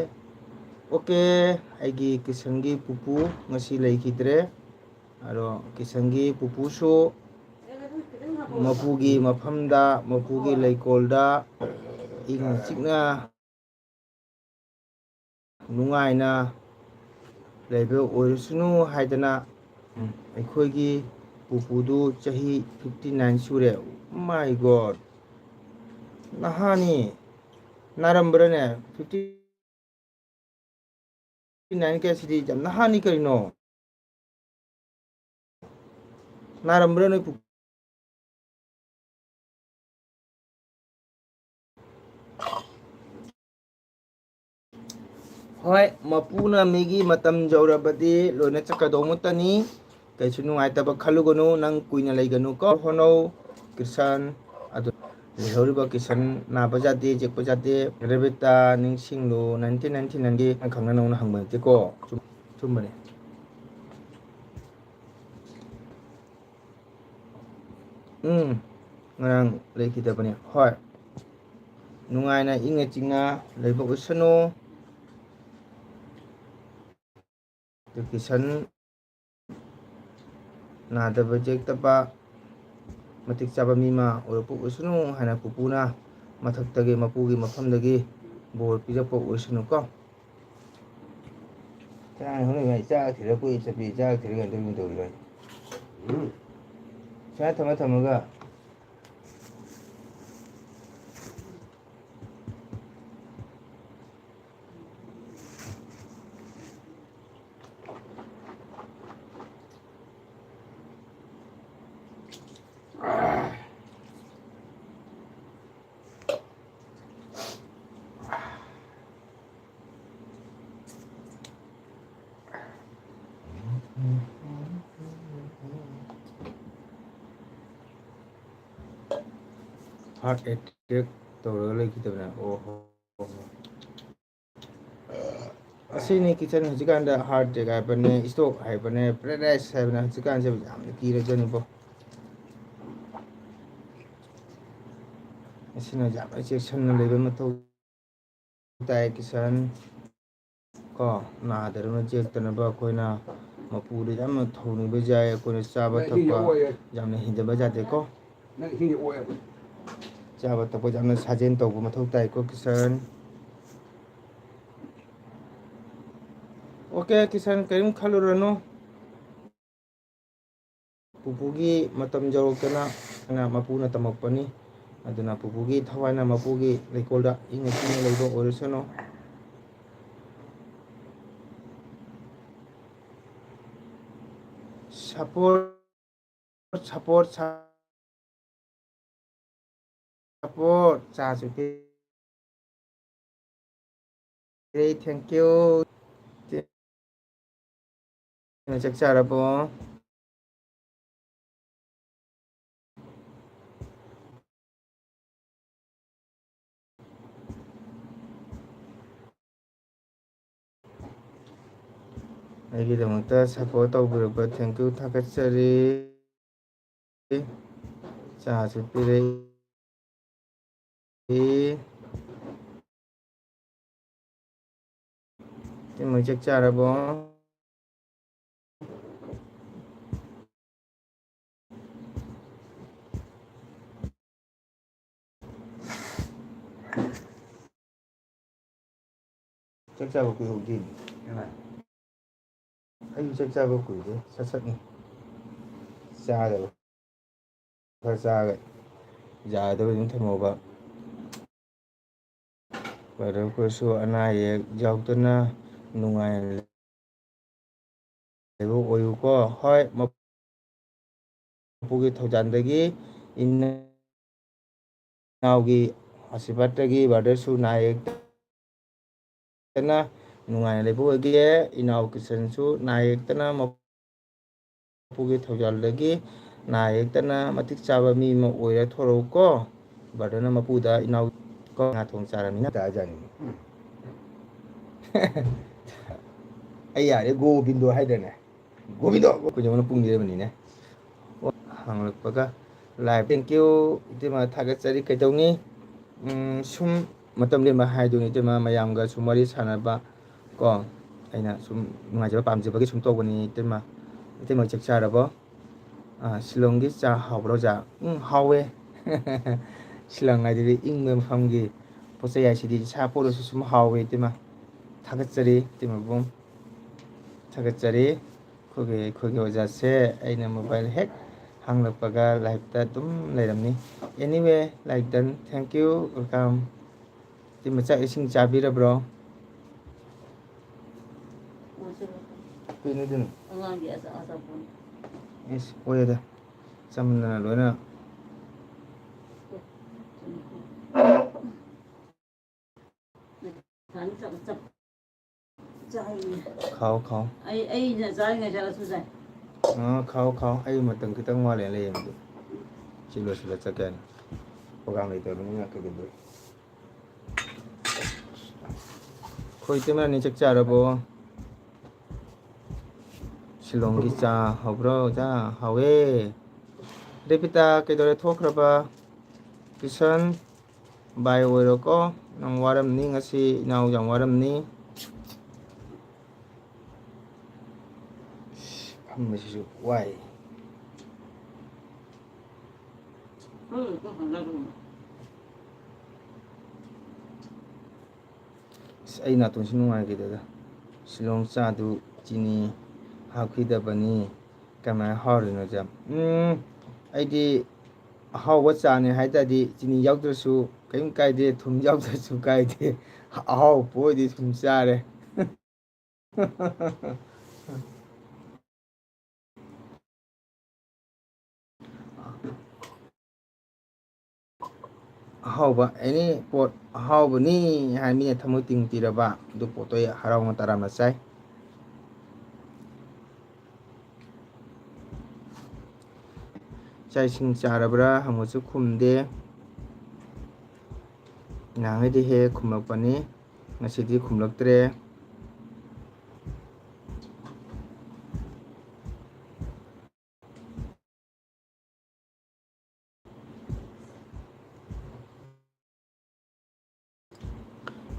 Okay, ꯑꯩꯒꯤ ꯀꯤꯁꯟꯒꯤ ꯄꯨꯄꯨ ꯉꯁꯤ ꯂꯩꯈꯤꯗ꯭ꯔꯦ꯫ ꯑꯗꯣ ꯀꯤꯁꯟꯒꯤ ꯄꯨꯄꯨꯁꯨ ꯃꯄꯨꯒꯤ ꯃꯐꯝꯗ, ꯃꯄꯨꯒꯤ ꯂꯩꯀꯣꯜꯗ ꯏꯪꯅ ꯆꯤꯛꯅ ꯅꯨꯡꯉꯥꯏꯅ ꯂꯩꯕ ꯑꯣꯏꯔꯁꯅꯨ ꯍꯥꯏꯗꯅ, ꯎꯝ, ꯑꯩꯈꯣꯏꯒꯤ ꯄꯨꯄꯨꯗꯨ ꯆꯍꯤ fifty nine ꯁꯨꯔꯦ꯫ My God! ꯅꯍꯥꯅꯤ꯫ ꯅꯥꯔꯝꯕ꯭ꯔꯅꯦ? Fifty nine ꯀꯥꯏꯁꯤꯗꯤ ꯌꯥꯝ ꯅꯍꯥꯅꯤ ꯀꯔꯤꯅꯣ? ꯅꯥꯔꯝꯕ꯭ꯔꯥ ꯅꯣꯏ ꯄꯨ-, ꯍꯣꯏ, ꯃꯄꯨꯅ ꯃꯤꯒꯤ ꯃꯇꯝ ꯌꯧꯔꯕꯗꯤ ꯂꯣꯏꯅ ꯆꯠꯀꯗꯧ ꯉꯥꯛꯇꯅꯤ꯫ ꯀꯩꯁꯨ ꯅꯨꯡꯉꯥꯏꯇꯕ ꯈꯜꯂꯨꯒꯅꯨ, ꯅꯪ ꯀꯨꯏꯅ ꯂꯩꯒꯅꯨꯀꯣ꯫ ꯍꯣꯠꯅꯧ ꯀ꯭ꯔꯤꯁꯟ꯫ ꯑꯗꯨ ꯂꯩꯍꯧꯔꯤꯕ ꯀ꯭ꯔꯤꯁꯟ ꯅꯥꯕ ꯌꯥꯗꯦ, ꯌꯦꯛꯄ ꯌꯥꯗꯦ꯫ ꯔꯦꯕꯤꯇꯥ ꯅꯤꯡꯁꯤꯡꯂꯨ, nineteen ninety nineꯒꯤ ꯅꯪ ꯈꯪꯅ ꯅꯪꯅ ꯍꯪꯕ ꯅꯠꯇꯦꯀꯣ꯫ ꯆꯨꯝ-, ꯆꯨꯝꯕꯅꯦ꯫ ꯎꯝ, ꯉꯔꯥꯡ ꯂꯩꯈꯤꯗꯕꯅꯦ꯫ ꯍꯣꯏ꯫ ꯅꯨꯡꯉꯥꯏꯅ ꯏꯪꯅ ꯆꯤꯛꯅ ꯂꯩꯕ ꯑꯣꯏꯁꯅꯨ꯫ ꯀ꯭ꯔꯤꯁꯟ ꯅꯥꯗꯕ ꯌꯦꯛꯇꯕ ꯃꯇꯤꯛ ꯆꯥꯕ ꯃꯤ ꯑꯃ ꯑꯣꯏꯔꯛꯄ ꯑꯣꯏꯁꯅꯨ ꯍꯥꯏꯅ ꯄꯨꯄꯨꯅ ꯃꯊꯛꯇꯒꯤ, ꯃꯄꯨꯒꯤ ꯃꯐꯝꯗꯒꯤ ꯕꯣꯔ ꯄꯤꯔꯛꯄ ꯑꯣꯏꯁꯅꯨꯀꯣ꯫ ꯀꯅꯥꯅ ꯈꯪꯅꯤ ꯚꯥꯏ, ꯆꯥꯛ ꯊꯤꯔ ꯀꯣꯏ ꯆꯠꯄꯤ, ꯆꯥꯛ ꯊꯤꯔ ꯀꯩꯅꯣ ꯇꯧꯕꯤ ꯇꯧꯔꯤ ꯚꯥꯏ꯫ ꯎꯝ꯫ ꯁꯨꯃꯥꯏꯅ ꯊꯝꯃ ꯊꯝꯃꯒ꯫ Heart attack ꯇꯧꯔꯒ ꯂꯩꯈꯤꯗꯕꯅꯦ꯫ ꯑꯣ ꯍꯣ ꯍꯣ꯫ ꯑꯁꯤꯅꯤ ꯀꯤꯆꯟ ꯍꯧꯖꯤꯛꯀꯥꯟꯗ heart attack ꯍꯥꯏꯕꯅꯦ, stroke ꯍꯥꯏꯕꯅꯦ, paralysis ꯍꯥꯏꯕꯅꯦ, ꯍꯧꯖꯤꯛꯀꯥꯟꯁꯦ ꯌꯥꯝꯅ ꯀꯤꯔꯖꯥꯠꯅꯤꯀꯣ꯫ ꯑꯁꯤꯅ ꯌꯥꯝꯅ ꯆꯦꯛꯁꯤꯟꯅ ꯂꯩꯕ ꯃꯊꯧ ꯇꯥꯏ ꯀꯤꯁꯟ꯫ ꯀꯣ, ꯅꯥꯗꯅꯕ ꯆꯦꯛꯇꯅꯕ ꯑꯩꯈꯣꯏꯅ ꯃꯄꯨꯗ ꯌꯥꯝꯅ ꯊꯧꯅꯤꯡꯕ ꯌꯥꯏ꯫ ꯑꯩꯈꯣꯏꯅ ꯆꯥꯕ ꯊꯛꯄ ꯌꯥꯝꯅ ꯍꯦꯟꯖꯕ ꯌꯥꯗꯦꯀꯣ꯫ ꯅꯪ ꯏꯁꯤꯡꯁꯦ ꯑꯣꯛꯑꯦꯕ꯫ ꯆꯥꯕ ꯊꯛꯄ ꯌꯥꯝꯅ ꯁꯥꯖꯦꯟ ꯇꯧꯕ ꯃꯊꯧ ꯇꯥꯏꯀꯣ ꯀꯤꯁꯟ꯫ ꯑꯣꯀꯦ ꯀꯤꯁꯟ, ꯀꯔꯤꯝ ꯈꯜꯂꯨꯔꯅꯨ꯫ ꯄꯨꯄꯨꯒꯤ ꯃꯇꯝ ꯌꯧꯔꯛꯇꯅ ꯑꯩꯅ ꯃꯄꯨꯅ ꯇꯝꯃꯛꯄꯅꯤ꯫ ꯑꯗꯨꯅ ꯄꯨꯄꯨꯒꯤ ꯊꯋꯥꯏꯅ ꯃꯄꯨꯒꯤ ꯂꯩꯀꯣꯜꯗ ꯏꯪꯅ ꯆꯤꯛꯅ ꯂꯩꯕ ꯑꯣꯏꯔꯁꯅꯨ꯫ Support, support, support ꯆꯥꯁꯨ ꯄꯤ꯫ Thank you꯫ ꯆꯥꯛ ꯆꯥꯔꯕꯣ? ꯑꯩꯒꯤꯗꯃꯛꯇ support ꯇꯧꯕꯤꯔꯛꯄ thank you ꯊꯥꯒꯠꯆꯔꯤ꯫ ꯆꯥꯁꯨ ꯄꯤꯔꯛꯏ꯫ ꯏꯇꯩꯃ ꯆꯥꯛ ꯆꯥꯔꯕꯣ? ꯆꯥꯛ ꯆꯥꯕ ꯀꯨꯏꯍꯧꯗꯦ꯫ ꯑꯩꯁꯨ ꯆꯥꯛ ꯆꯥꯕ ꯀꯨꯏꯗꯦ꯫ ꯁꯠ ꯁꯠꯅꯤ ꯆꯥꯗꯕ꯫ ꯈꯔ ꯆꯥꯔꯒ ꯌꯥꯗꯕ ꯑꯗꯨꯝ ꯊꯝꯍꯧꯕ꯫ ꯕ꯭ꯔꯗꯔ ꯈꯣꯏꯁꯨ ꯑꯅꯥ ꯑꯌꯦꯛ ꯌꯥꯎꯗꯅ ꯅꯨꯡꯉꯥꯏꯅ ꯂꯩꯕ ꯑꯣꯏꯌꯨꯀꯣ꯫ ꯍꯣꯏ, ꯃꯄꯨꯒꯤ ꯊꯧꯖꯥꯜꯗꯒꯤ, ꯏꯅꯥꯎꯒꯤ ꯑꯁꯤꯔꯕꯥꯗꯇꯒꯤ ꯕ꯭ꯔꯗꯔꯁꯨ ꯅꯥ ꯌꯦꯛꯇꯅ ꯅꯨꯡꯉꯥꯏꯅ ꯂꯩꯕ ꯑꯣꯏꯒꯦ꯫ ꯏꯅꯥꯎ ꯀꯤꯁꯟꯁꯨ ꯅꯥ ꯌꯦꯛꯇꯅ ꯃꯄꯨꯒꯤ ꯊꯧꯖꯥꯜꯗꯒꯤ ꯅꯥ ꯌꯦꯛꯇꯅ ꯃꯇꯤꯛ ꯆꯥꯕ ꯃꯤ ꯑꯃ ꯑꯣꯏꯔ ꯊꯣꯔꯛꯎꯀꯣ꯫ ꯕ꯭ꯔꯗꯔꯅ ꯃꯄꯨꯗ ꯏꯅꯥꯎ ꯀꯣ ꯉꯥ ꯊꯣꯡ ꯆꯥꯔꯃꯤꯅ ꯇꯥꯖꯥꯅꯤ꯫ ꯑꯩ ꯌꯥꯔꯦ, ꯒꯣꯕꯤꯟꯗꯣ ꯍꯥꯏꯗ꯭ꯔꯅꯦ? ꯒꯣꯕꯤꯟꯗꯣ! ꯑꯩꯈꯣꯏ ꯅꯄꯨꯡꯗꯤ ꯂꯩꯕꯅꯤꯅꯦ꯫ ꯑꯣ, ꯍꯥꯡꯂꯛꯄꯒ live꯫ Thank you, ꯏꯇꯩꯃ, ꯊꯥꯒꯠꯆꯔꯤ꯫ ꯀꯩꯗꯧꯅꯤ? ꯎꯝ, ꯁꯨꯝ ꯃꯇꯝ ꯂꯦꯟꯕ ꯍꯥꯏꯗꯨꯅꯤ, ꯏꯇꯩꯃ, ꯃꯌꯥꯝꯒ ꯁꯨꯝ ꯋꯥꯔꯤ ꯁꯥꯟꯅꯕ ꯀꯣ꯫ ꯑꯩꯅ ꯁꯨꯝ ꯅꯨꯡꯉꯥꯏꯖꯕ, ꯄꯥꯝꯖꯕꯒꯤ ꯁꯨꯝ ꯇꯧꯕꯅꯤ, ꯏꯇꯩꯃ꯫ ꯏꯇꯩꯃ, ꯆꯥꯛ ꯆꯥꯔꯕꯣ? ꯑꯥ, ꯁꯤꯂꯣꯡꯒꯤ ꯆꯥ ꯍꯥꯎꯕ꯭ꯔꯣ, ꯑꯣꯖꯥ? ꯎꯝ, ꯍꯥꯎꯋꯦ꯫ ꯁꯤꯂꯣꯡ ꯍꯥꯏꯗꯨꯗꯤ ꯏꯪꯕ ꯃꯐꯝꯒꯤ ꯄꯣꯠ ꯆꯩ ꯍꯥꯏꯁꯤꯗꯤ ꯏꯁꯥ ꯄꯣꯠ ꯑꯣꯏꯔꯁꯨ ꯁꯨꯝ ꯍꯥꯎꯋꯦ, ꯏꯇꯩꯃ꯫ ꯊꯥꯒꯠꯆꯔꯤ, ꯏꯇꯩꯃꯕꯨ꯫ ꯊꯥꯒꯠꯆꯔꯤ꯫ ꯑꯩꯈꯣꯏꯒꯤ, ꯑꯩꯈꯣꯏꯒꯤ ꯑꯣꯖꯥꯁꯦ ꯑꯩꯅ mobile ꯍꯦꯛ ꯍꯥꯡꯂꯛꯄꯒ liveꯇ ꯑꯗꯨꯝ ꯂꯩꯔꯝꯃꯤ꯫ Anyway, like done. Thank you. Welcome. ꯏꯇꯩꯃ, ꯆꯥꯛ ꯏꯁꯤꯡ ꯆꯥꯕꯤꯔꯕ꯭ꯔꯣ? ꯀꯩꯅꯣ ꯑꯗꯨꯅ? ꯑꯉꯥꯡꯒꯤ ꯑꯆꯥ-, ꯑꯆꯥꯄꯣꯠ꯫ ꯏꯁ, ꯑꯣꯏꯔꯦꯗ꯫ ꯆꯝꯅ ꯂꯣꯏꯅ꯫ ꯈꯥꯎ, ꯈꯥꯎ꯫ ꯑꯩ, ꯑꯩꯅ ꯆꯥꯔꯤꯉꯩ ꯆꯠꯂꯁꯨ ꯌꯥꯏ꯫ ꯑꯥ, ꯈꯥꯎ, ꯈꯥꯎ꯫ ꯑꯩ ꯃꯇꯝ ꯈꯤꯇꯪ ꯋꯥꯠꯂꯦ ꯂꯩꯌꯦ ꯑꯗꯨ꯫ ꯁꯤ ꯂꯣꯏꯁꯤꯜꯂ ꯆꯠꯀꯦ ꯍꯥꯏꯅ꯫ Program ꯂꯩꯇꯕꯅꯤꯅ ꯀꯩꯗꯧꯗꯣꯏ? ꯑꯩꯈꯣꯏ ꯏꯇꯩꯃ ꯑꯅꯤ ꯆꯥꯛ ꯆꯥꯔꯕꯣ? ꯁꯤꯂꯣꯡꯒꯤ ꯆꯥ ꯍꯥꯎꯕ꯭ꯔꯣ? ꯆꯥ ꯍꯥꯎꯋꯦ꯫ ꯔꯦꯄꯤꯇꯥ ꯀꯩꯗꯧꯔꯦ, ꯊꯣꯛꯈ꯭ꯔꯕ? ꯀꯤꯁꯟ, ꯕꯥꯏ ꯑꯣꯏꯔꯣꯀꯣ꯫ ꯅꯪ ꯋꯥꯔꯝꯅꯤ ꯉꯁꯤ, ꯏꯅꯥꯎ ꯌꯥꯝ ꯋꯥꯔꯝꯅꯤ꯫ ꯐꯝꯕꯁꯤꯁꯨ ꯋꯥꯏ꯫ ꯑꯁ, ꯑꯩ ꯅꯥꯇꯣꯟꯁꯤ ꯅꯨꯡꯉꯥꯏꯈꯤꯗꯦꯗ꯫ ꯁꯤꯂꯣꯡ ꯆꯥꯗꯨ ꯆꯤꯅꯤ ꯍꯥꯞꯈꯤꯗꯕꯅꯤ꯫ ꯀꯃꯥꯏꯅ ꯍꯥꯎꯔꯤꯅꯣ ꯖꯥꯝ? ꯎꯝ, ꯑꯩꯗꯤ ꯑꯍꯥꯎꯕ ꯆꯥꯅꯤ ꯍꯥꯏ ꯇꯥꯔꯗꯤ ꯆꯤꯅꯤ ꯌꯥꯎꯗ꯭ꯔꯁꯨ ꯀꯔꯤꯝ ꯀꯥꯏꯗꯦ, ꯊꯨꯝ ꯌꯥꯎꯗ꯭ꯔꯁꯨ ꯀꯥꯏꯗꯦ꯫ ꯑꯍꯥꯎꯕ ꯄꯣꯠ ꯑꯣꯏꯗꯤ ꯁꯨꯝ ꯆꯥꯔꯦ꯫ ꯑꯍꯥꯎꯕ, ꯑꯦꯅꯤ ꯄꯣꯠ ꯑꯍꯥꯎꯕꯅꯤ ꯍꯥꯏ ꯃꯤꯅ ꯊꯃꯣꯏ ꯇꯤꯡ ꯇꯤꯔꯕ ꯑꯗꯨ ꯄꯣꯠꯇꯣ ꯑꯩ ꯍꯔꯥꯎꯅ ꯇꯔꯥꯝꯅ ꯆꯥꯏ꯫ ꯆꯥꯛ ꯏꯁꯤꯡ ꯆꯥꯔꯕ꯭ꯔꯥ ꯍꯪꯕꯁꯨ ꯈꯨꯝꯗꯦ꯫ ꯅꯍꯥꯟꯈꯩꯗꯤ ꯍꯦꯛ ꯍꯦꯛ ꯈꯨꯝꯂꯛꯄꯅꯤ, ꯉꯁꯤꯗꯤ ꯈꯨꯝꯂꯛꯇ꯭ꯔꯦ꯫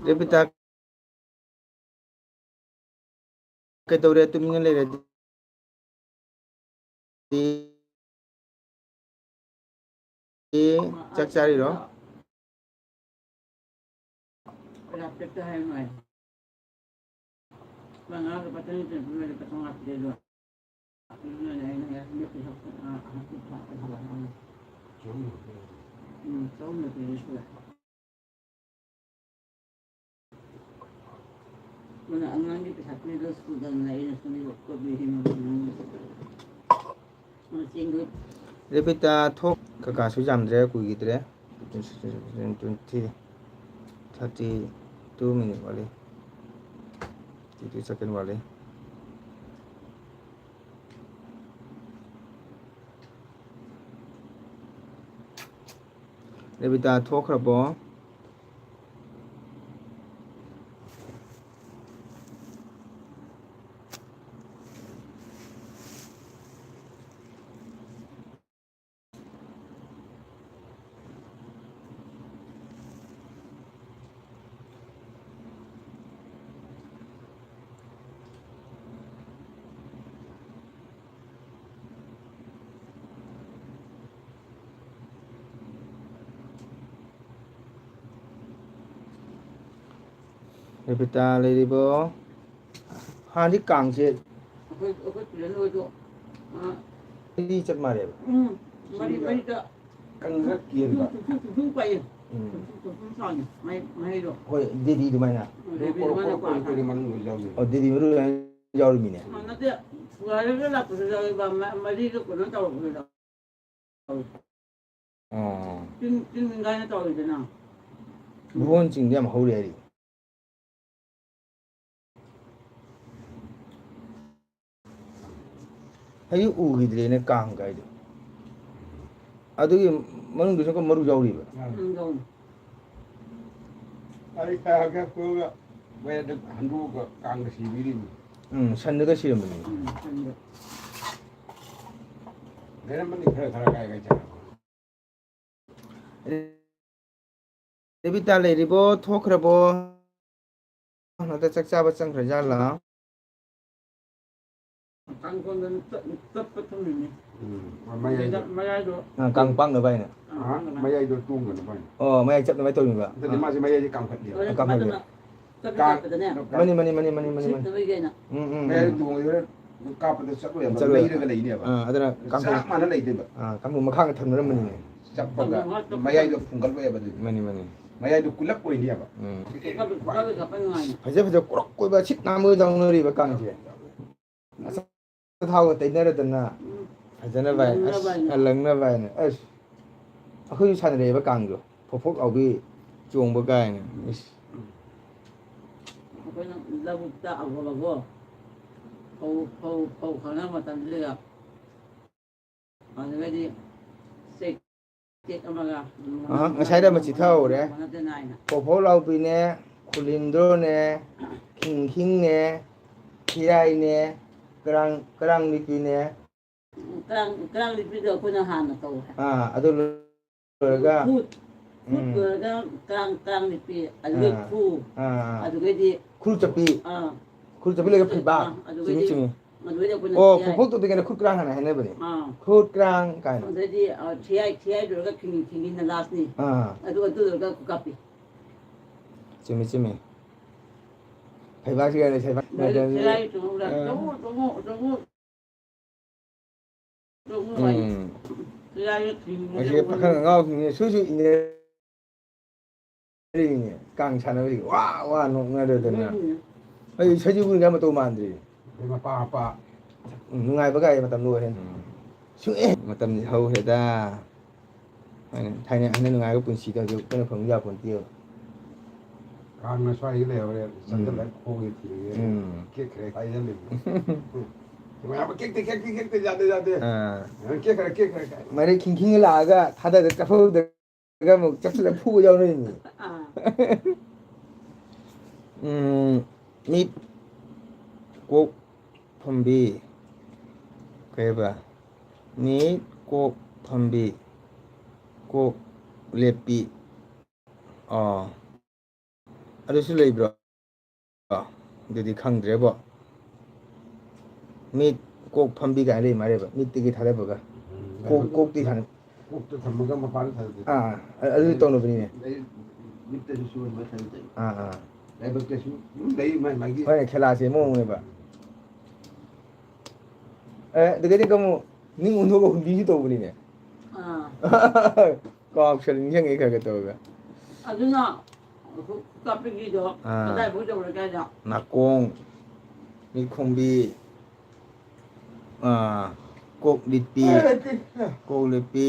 ꯔꯦꯕꯤꯇꯥ, ꯀꯩꯗꯧꯔꯦ ꯇꯨꯃꯤꯟꯅ ꯂꯩꯔꯗꯤ? ꯆꯥꯛ ꯆꯥꯔꯤꯔꯣ? ꯃꯉꯥꯒ ꯄꯥꯊꯪ ꯄꯤꯔꯛꯄ ꯂꯣꯏꯔꯦ, ꯄꯥꯊꯪ ꯍꯥꯞꯄꯗꯤ ꯑꯗꯣ꯫ ꯑꯗꯨꯅꯅꯦ ꯑꯩꯅ ꯍꯥꯏꯁꯦ, ꯃꯦꯠꯄ ꯍꯥꯞꯄ, ꯑꯥ, ꯍꯥꯞꯄ ꯍꯥꯞꯄ ꯍꯥꯞꯄ꯫ ꯎꯝ, ꯆꯍꯨꯝ ꯅꯠꯇꯦ, ꯁꯨꯔꯦ꯫ ꯑꯗꯨꯅ ꯑꯉꯥꯡꯒꯤ ꯄꯩꯁꯥ ꯄꯤꯔꯒ ꯁ꯭ꯀꯨꯜꯗ ꯂꯥꯛꯑꯦꯅ ꯁꯨꯝ ꯌꯣꯛꯄ ꯕꯤꯍꯤꯡ ꯑꯃ ꯉꯥꯡꯕ꯫ ꯔꯦꯕꯤꯇꯥ ꯊꯣꯛ꯫ ꯀꯀꯥꯁꯨ ꯌꯥꯝꯗ꯭ꯔꯦ, ꯀꯨꯏꯈꯤꯗ꯭ꯔꯦ꯫ Twenty, thirty two minute ꯋꯥꯠꯂꯤ꯫ Thirty two second ꯋꯥꯠꯂꯤ꯫ ꯔꯦꯕꯤꯇꯥ ꯊꯣꯛꯈ꯭ꯔꯕꯣ? ꯔꯦꯕꯤꯇꯥ ꯂꯩꯔꯤꯕꯣ? ꯍꯥꯟꯅꯗꯤ ꯀꯥꯡꯁꯦ ꯑꯩꯈꯣꯏ, ꯑꯩꯈꯣꯏ ꯄꯨꯂꯞ ꯂꯣꯏꯗꯣ, ꯑ, ꯑꯅꯤ ꯆꯠ ꯃꯥꯜꯂꯦꯕ꯫ ꯎꯝ, ꯃꯔꯤ, ꯃꯔꯤꯗ ꯀꯪꯒ ꯀꯦꯟꯕ꯫ ꯇꯨꯝꯁꯨ, ꯇꯨꯝꯁꯨ, ꯇꯨꯝꯁꯨ ꯄꯥꯏꯌꯦ꯫ ꯎꯝ꯫ ꯇꯨꯝꯁꯨ, ꯇꯨꯝꯁꯨ ꯆꯥꯎꯅ ꯃꯍꯩ-, ꯃꯍꯩꯗꯣ꯫ ꯍꯣꯏ, ꯗꯦꯗꯤꯗꯨꯃꯥꯏꯅ꯫ ꯎꯝ, ꯗꯦꯗꯤ ꯀꯣꯔꯣ, ꯀꯣꯔꯣ, ꯃꯥꯅ ꯀꯣꯔꯣ, ꯀꯣꯔꯣ ꯃꯅꯨꯡꯗ ꯌꯥꯎꯔꯤ꯫ ꯑꯣ, ꯗꯦꯗꯤ ꯃꯔꯨ ꯌꯥꯎꯔꯤꯃꯤꯅꯦ꯫ ꯃꯥ ꯅꯠꯇꯦ, ꯄꯨꯍꯥꯔꯒ ꯂꯥꯛꯄꯁꯨ ꯌꯥꯎꯋꯦꯕ, ꯃ-, ꯃꯔꯤꯗ ꯀꯩꯅꯣ ꯇꯧꯔꯛꯄꯗꯨꯗ꯫ ꯑꯣ꯫ ꯇꯤꯟ, ꯇꯤꯟ ꯅꯤꯡꯒꯥꯏꯅ ꯇꯧꯔꯤꯗꯅ꯫ ꯂꯨꯍꯣꯟ ꯆꯤꯡꯗꯤ ꯌꯥꯝ ꯍꯧꯔꯤ ꯍꯥꯏꯔꯤ꯫ ꯑꯩ ꯎꯈꯤꯗ꯭ꯔꯦꯅꯦ ꯀꯥꯡ ꯀꯥꯏꯗꯣ꯫ ꯑꯗꯨꯒꯤ ꯃꯅꯨꯡꯗꯨꯁꯨ ꯑꯃꯨꯛꯀ ꯃꯔꯨ ꯌꯥꯎꯔꯤꯕ꯫ ꯎꯝ, ꯌꯥꯎꯔꯤ꯫ ꯑꯩ ꯀꯥꯒꯦ ꯀꯣꯏꯔꯒ ꯃꯌꯥꯏꯗ ꯍꯟꯗꯣꯛꯑꯒ ꯀꯥꯡꯒ ꯁꯤꯕꯤꯔꯤꯅꯤ꯫ ꯎꯝ, ꯁꯟꯗꯒ ꯁꯤꯔꯝꯕꯅꯤ꯫ ꯎꯝ, ꯁꯟꯗ꯫ ꯂꯩꯔꯝꯕꯅꯤ ꯈꯔ ꯈꯔ ꯀꯥꯏ ꯀꯥꯏ ꯆꯠꯈ꯭ꯔꯕ꯫ ꯔꯦꯕꯤꯇꯥ ꯂꯩꯔꯤꯕꯣ? ꯊꯣꯛꯈ꯭ꯔꯕꯣ? ꯅꯠꯇ꯭ꯔ ꯆꯥꯛ ꯆꯥꯕ ꯆꯪꯈ꯭ꯔꯖꯥꯠꯂꯥ? ꯀꯥꯡ ꯀꯣꯟꯗꯅ ꯆꯠ-, ꯆꯠꯄ ꯊꯝꯃꯤꯅꯤ꯫ ꯎꯝ, ꯃꯌꯥꯏꯗ꯫ ꯃꯌꯥꯏꯗꯣ꯫ ꯑ, ꯀꯥꯡ ꯄꯥꯛꯅꯕ ꯍꯥꯏꯅ꯫ ꯑ, ꯑ, ꯄꯥꯛꯅꯕ꯫ ꯃꯌꯥꯏꯗꯣ ꯇꯣꯡꯗꯅꯕ ꯍꯥꯏꯅ꯫ ꯑꯣ, ꯃꯌꯥꯏ ꯆꯠꯅꯕ ꯇꯧꯔꯤꯕ꯫ ꯅꯠꯇꯦ, ꯑ꯫ ꯃꯥꯁꯦ ꯃꯌꯥꯏꯁꯦ ꯀꯥꯡꯈꯠꯂꯦꯕ꯫ ꯍꯣꯏ, ꯑ, ꯀꯥꯡꯈꯠꯂꯦ꯫ ꯃꯥꯅ ꯀꯥꯡ-, ꯆꯠꯄꯗꯅꯦ꯫ ꯃꯥꯅꯤ, ꯃꯥꯅꯤ, ꯃꯥꯅꯤ, ꯃꯥꯅꯤ, ꯃꯥꯅꯤ, ꯃꯥꯅꯤ꯫ ꯁꯤꯠꯅꯕꯒꯤ ꯍꯥꯏꯅ꯫ ꯎꯝ, ꯎꯝ, ꯃꯌꯥꯏꯗ ꯎꯝ꯫ ꯇꯣꯡꯉꯒ ꯀꯥꯞꯄꯗ ꯆꯠꯂꯣꯏ ꯍꯥꯏꯕ, ꯆꯠꯂꯣꯏ ꯍꯥꯏꯕ꯫ ꯂꯩꯔꯒ ꯂꯩꯅꯦꯕ꯫ ꯑ, ꯑꯗꯨꯅ ꯆꯞ ꯀꯥꯡꯈꯠ-, ꯃꯥꯟꯅ ꯂꯩꯗꯣꯏꯕ꯫ ꯑ, ꯀꯥꯡꯈꯠ ꯃꯈꯥꯒ ꯊꯝꯅꯔꯝꯕꯅꯤꯅꯦ꯫ ꯆꯞꯄꯒ ꯃꯌꯥꯏꯗꯣ ꯐꯨꯡꯒꯠꯂꯣꯏ ꯍꯥꯏꯕ ꯑꯗꯨꯗꯤ꯫ ꯃꯥꯅꯤ, ꯃꯥꯅꯤ꯫ ꯃꯌꯥꯏꯗꯣ ꯀꯨꯜꯂꯞ ꯑꯣꯏꯅꯦꯕ꯫ ꯎꯝ꯫ ꯐꯖ ꯐꯖ ꯀ꯭ꯔꯣꯛ ꯀꯣꯏꯕ ꯁꯤꯠ ꯅꯥꯟꯕꯒ ꯇꯧꯅꯔꯤꯕ ꯀꯥꯡꯁꯦ꯫ ꯑꯆꯥꯊꯥꯎꯒ ꯇꯩꯅꯔꯗꯅ ꯎꯝ꯫ ꯐꯖꯅꯕ ꯍꯥꯏꯅ, ꯑꯁ, ꯂꯪꯅꯕ ꯍꯥꯏꯅ꯫ ꯑ, ꯂꯪꯅꯕ ꯍꯥꯏꯅ꯫ ꯑꯁ, ꯑꯩꯈꯣꯏꯁꯨ ꯁꯥꯟꯅꯔꯛꯑꯦꯕ ꯀꯥꯡꯗꯣ꯫ ꯐꯣꯛ ꯐꯣꯛ ꯂꯥꯎꯕꯤ ꯆꯣꯡꯕ ꯀꯥꯏꯅ꯫ ꯏꯁ꯫ ꯑꯩꯈꯣꯏꯅ ꯂꯧꯕꯨꯛꯇ ꯑꯒꯣ ꯑꯒꯣ ꯐꯧ, ꯐꯧ, ꯐꯧ ꯈꯪꯅꯕ ꯃꯇꯝꯗꯨꯗ ꯑꯗꯨꯒꯗꯤ ꯆꯦꯛ ꯇꯦꯛ ꯑꯃꯒ ꯑꯍ, ꯉꯁꯥꯏꯗ ꯑꯃ ꯆꯤꯊꯍꯧꯔꯦ꯫ ꯅꯠꯇꯦ ꯅꯥꯏꯅ꯫ ꯐꯣꯐꯣ ꯂꯥꯎꯕꯤꯅꯦ, ꯈꯨꯂꯤꯟꯗ꯭ꯔꯣꯅꯦ, ꯈꯤꯡꯈꯤꯡꯅꯦ, ꯈꯤꯔꯥꯏꯅꯦ, ꯀꯔꯥꯡ, ꯀꯔꯥꯡ ꯅꯤꯄꯤꯅꯦ꯫ ꯀꯔꯥꯡ, ꯀꯔꯥꯡ ꯅꯤꯄꯤꯗꯣ ꯑꯩꯈꯣꯏꯅ ꯍꯥꯟꯅ ꯇꯧꯔꯦ꯫ ꯑꯥ, ꯑꯗꯨ ꯂꯣꯏꯔꯒ, ꯈꯨꯠ, ꯈꯨꯠ ꯎꯝ꯫ ꯂꯣꯏꯔꯒ ꯀꯔꯥꯡ, ꯀꯔꯥꯡ ꯅꯤꯄꯤ, ꯑꯗꯨꯒ ꯑꯥ, ꯈꯨ, ꯑꯥ, ꯑꯥ꯫ ꯑꯗꯨꯒꯩꯗꯤ ꯈꯨꯔꯨ ꯆꯞꯄꯤ꯫ ꯑꯥ꯫ ꯈꯨꯔꯨ ꯆꯞꯄꯤ ꯂꯩꯒ ꯐꯩꯕꯥꯛ꯫ ꯑꯥ, ꯑꯗꯨꯒꯩꯗꯤ, ꯆꯨꯝꯃꯤ, ꯆꯨꯝꯃꯤ꯫ ꯑꯗꯨꯒꯩꯗꯤ ꯑꯩꯈꯣꯏꯅ ꯑꯣ, ꯊꯤꯌꯥꯏ꯫ ꯐꯣꯐꯣꯛ ꯇꯧꯗ꯭ꯔꯤꯉꯩꯗ ꯈꯨꯠ ꯀ꯭ꯔꯥꯡ ꯍꯥꯏꯅ ꯍꯥꯏꯅꯕꯅꯦ꯫ ꯑꯥ꯫ ꯈꯨꯠ ꯀ꯭ꯔꯥꯡ ꯀꯥꯏꯅ꯫ ꯑꯗꯩꯗꯤ, ꯑ, ꯊꯤꯌꯥꯏ, ꯊꯤꯌꯥꯏ ꯂꯣꯏꯔꯒ ꯈꯤꯡꯉꯤ, ꯈꯤꯡꯉꯤꯅ lastꯅꯤ꯫ ꯑꯥ꯫ ꯑꯗꯨ, ꯑꯗꯨ ꯂꯣꯏꯔꯒ ꯈꯨꯀꯥꯞꯄꯤ꯫ ꯆꯨꯝꯃꯤ, ꯆꯨꯝꯃꯤ꯫ ꯐꯩꯕꯥꯛꯁꯤꯒ ꯂꯩꯁꯥꯕꯤ ꯃꯇꯝꯁꯤ꯫ ꯎꯝ꯫ ꯑꯁꯤ ꯄꯥꯈꯪ ꯑꯉꯥꯎꯁꯤꯡꯁꯦ ꯁꯨꯏ ꯁꯨꯏ ꯏꯟꯅꯔꯤꯅꯦ꯫ ꯀꯥꯡ ꯁꯥꯟꯅꯕꯁꯤꯒ ꯋꯥ ꯋꯥ ꯅꯣꯛꯅꯗꯗꯅ꯫ ꯑꯩ ꯁꯖꯤꯕꯨ ꯃꯇꯧ ꯃꯥꯟꯗ꯭ꯔꯤ꯫ ꯃꯄꯥ ꯃꯄꯥ꯫ ꯎꯝ, ꯅꯨꯡꯉꯥꯏꯕ ꯀꯥꯏ ꯃꯇꯝꯗꯣ ꯑꯣꯏꯔꯦ꯫ ꯎꯝ꯫ ꯁꯨꯡꯑꯦ꯫ ꯃꯇꯝꯁꯦ ꯍꯧꯈ꯭ꯔꯦꯗ꯫ ꯊꯥꯏꯅ, ꯊꯥꯏꯅ ꯍꯟꯗꯛ ꯅꯨꯡꯉꯥꯏꯕ ꯄꯨꯟꯁꯤꯗꯣ ꯍꯧꯖꯤꯛ ꯑꯩꯈꯣꯏꯅ ꯐꯪꯕ ꯌꯥꯄꯣꯟꯇꯦꯕ꯫ ꯀꯥꯡꯅ ꯁ꯭ꯋꯥꯏꯗ ꯂꯩꯍꯧꯔꯦ, ꯎꯝ꯫ ꯆꯪꯁꯤꯜꯂꯒ ꯈꯣꯡꯒꯦ ꯊꯤꯔꯒꯦ꯫ ꯎꯝ꯫ ꯀꯦꯛꯈ꯭ꯔꯦ ꯍꯥꯏꯖꯜꯂꯤꯅꯦ꯫ ꯃꯌꯥꯝ ꯀꯦꯛꯇꯦ, ꯀꯦꯛꯇꯦ, ꯀꯦꯛꯇꯦ, ꯌꯥꯗꯦ, ꯌꯥꯗꯦ꯫ ꯑꯥ꯫ ꯀꯦꯛꯈ꯭ꯔꯦ, ꯀꯦꯛꯈ꯭ꯔꯦ ꯀꯥꯏ꯫ ꯃꯔꯩ ꯈꯤꯡꯈꯤꯡ ꯂꯥꯛꯑꯒ ꯊꯥꯗꯔ ꯆꯠꯍꯧꯗ꯭ꯔꯒ ꯑꯃꯨꯛ ꯆꯞꯁꯤꯜꯂ ꯐꯨꯕ ꯌꯥꯎꯅꯔꯤꯅꯤ꯫ ꯑꯥ꯫ ꯎꯝ, ꯃꯤꯠ ꯀꯣꯛ ꯐꯝꯕꯤ꯫ ꯀꯩꯕ? ꯃꯤꯠ ꯀꯣꯛ ꯐꯝꯕꯤ꯫ ꯀꯣꯛ ꯂꯦꯞꯄꯤ꯫ ꯑꯣ꯫ ꯑꯗꯨꯁꯨ ꯂꯩꯕ꯭ꯔꯣ? ꯑꯗꯨꯗꯤ ꯈꯪꯗ꯭ꯔꯦꯕꯣ꯫ ꯃꯤꯠ ꯀꯣꯛ ꯐꯝꯕꯤ ꯀꯥꯏꯅ ꯂꯩ ꯃꯥꯜꯂꯦꯕ꯫ ꯃꯤꯠꯇꯒꯤ ꯊꯥꯗꯕꯒ꯫ ꯎꯝ, ꯀꯣꯛ, ꯂꯥꯏꯕꯛ ꯀꯣꯛꯇꯤ ꯊꯥꯗ-, ꯀꯣꯛꯇ ꯊꯝꯃꯒ ꯃꯄꯥꯟꯗ ꯊꯥꯗꯕꯗꯣ꯫ ꯑꯥ, ꯑ-, ꯑꯗꯨ ꯇꯧꯅꯕꯅꯤꯅꯦ꯫ ꯂꯩ-, ꯃꯤꯠꯇꯁꯨ ꯆꯨꯍꯟꯕ ꯊꯥꯗꯕ꯫ ꯑꯥ, ꯑꯥ꯫ ꯂꯥꯏꯕꯛꯇꯁꯨ ꯑꯗꯨꯝ ꯂꯩ ꯃꯥꯏ ꯃꯥꯒꯤ꯫ ꯍꯣꯏꯅꯦ, ꯈꯦꯂꯥꯁꯦ ꯃꯑꯣꯡꯅꯦꯕ꯫ ꯑꯦ, ꯑꯗꯨꯗꯒꯤꯗꯤ ꯑꯃꯨꯛ ꯅꯤꯡ ꯑꯣꯟꯊꯣꯛꯑ ꯍꯨꯟꯕꯤꯁꯨ ꯇꯧꯕꯅꯤꯅꯦ꯫ ꯑꯥ꯫ ꯀꯥꯎꯁꯜ ꯅꯤꯡꯁꯤꯡꯉꯦ ꯈꯔ ꯈꯔ ꯇꯧꯔꯒ꯫ ꯑꯗꯨꯅ ꯀꯥꯞꯄꯤꯒꯤꯗꯣ ꯑꯥ꯫ ꯀꯗꯥꯏꯐꯥꯎ ꯌꯧꯔꯒꯦ ꯍꯥꯏꯗꯣ? ꯅꯥꯀꯣꯡ, ꯃꯤꯠꯈꯣꯡꯕꯤ, ꯑꯥ, ꯀꯣꯛ ꯂꯤꯠꯄꯤ, ꯀꯣꯛ ꯂꯤꯠꯄꯤ,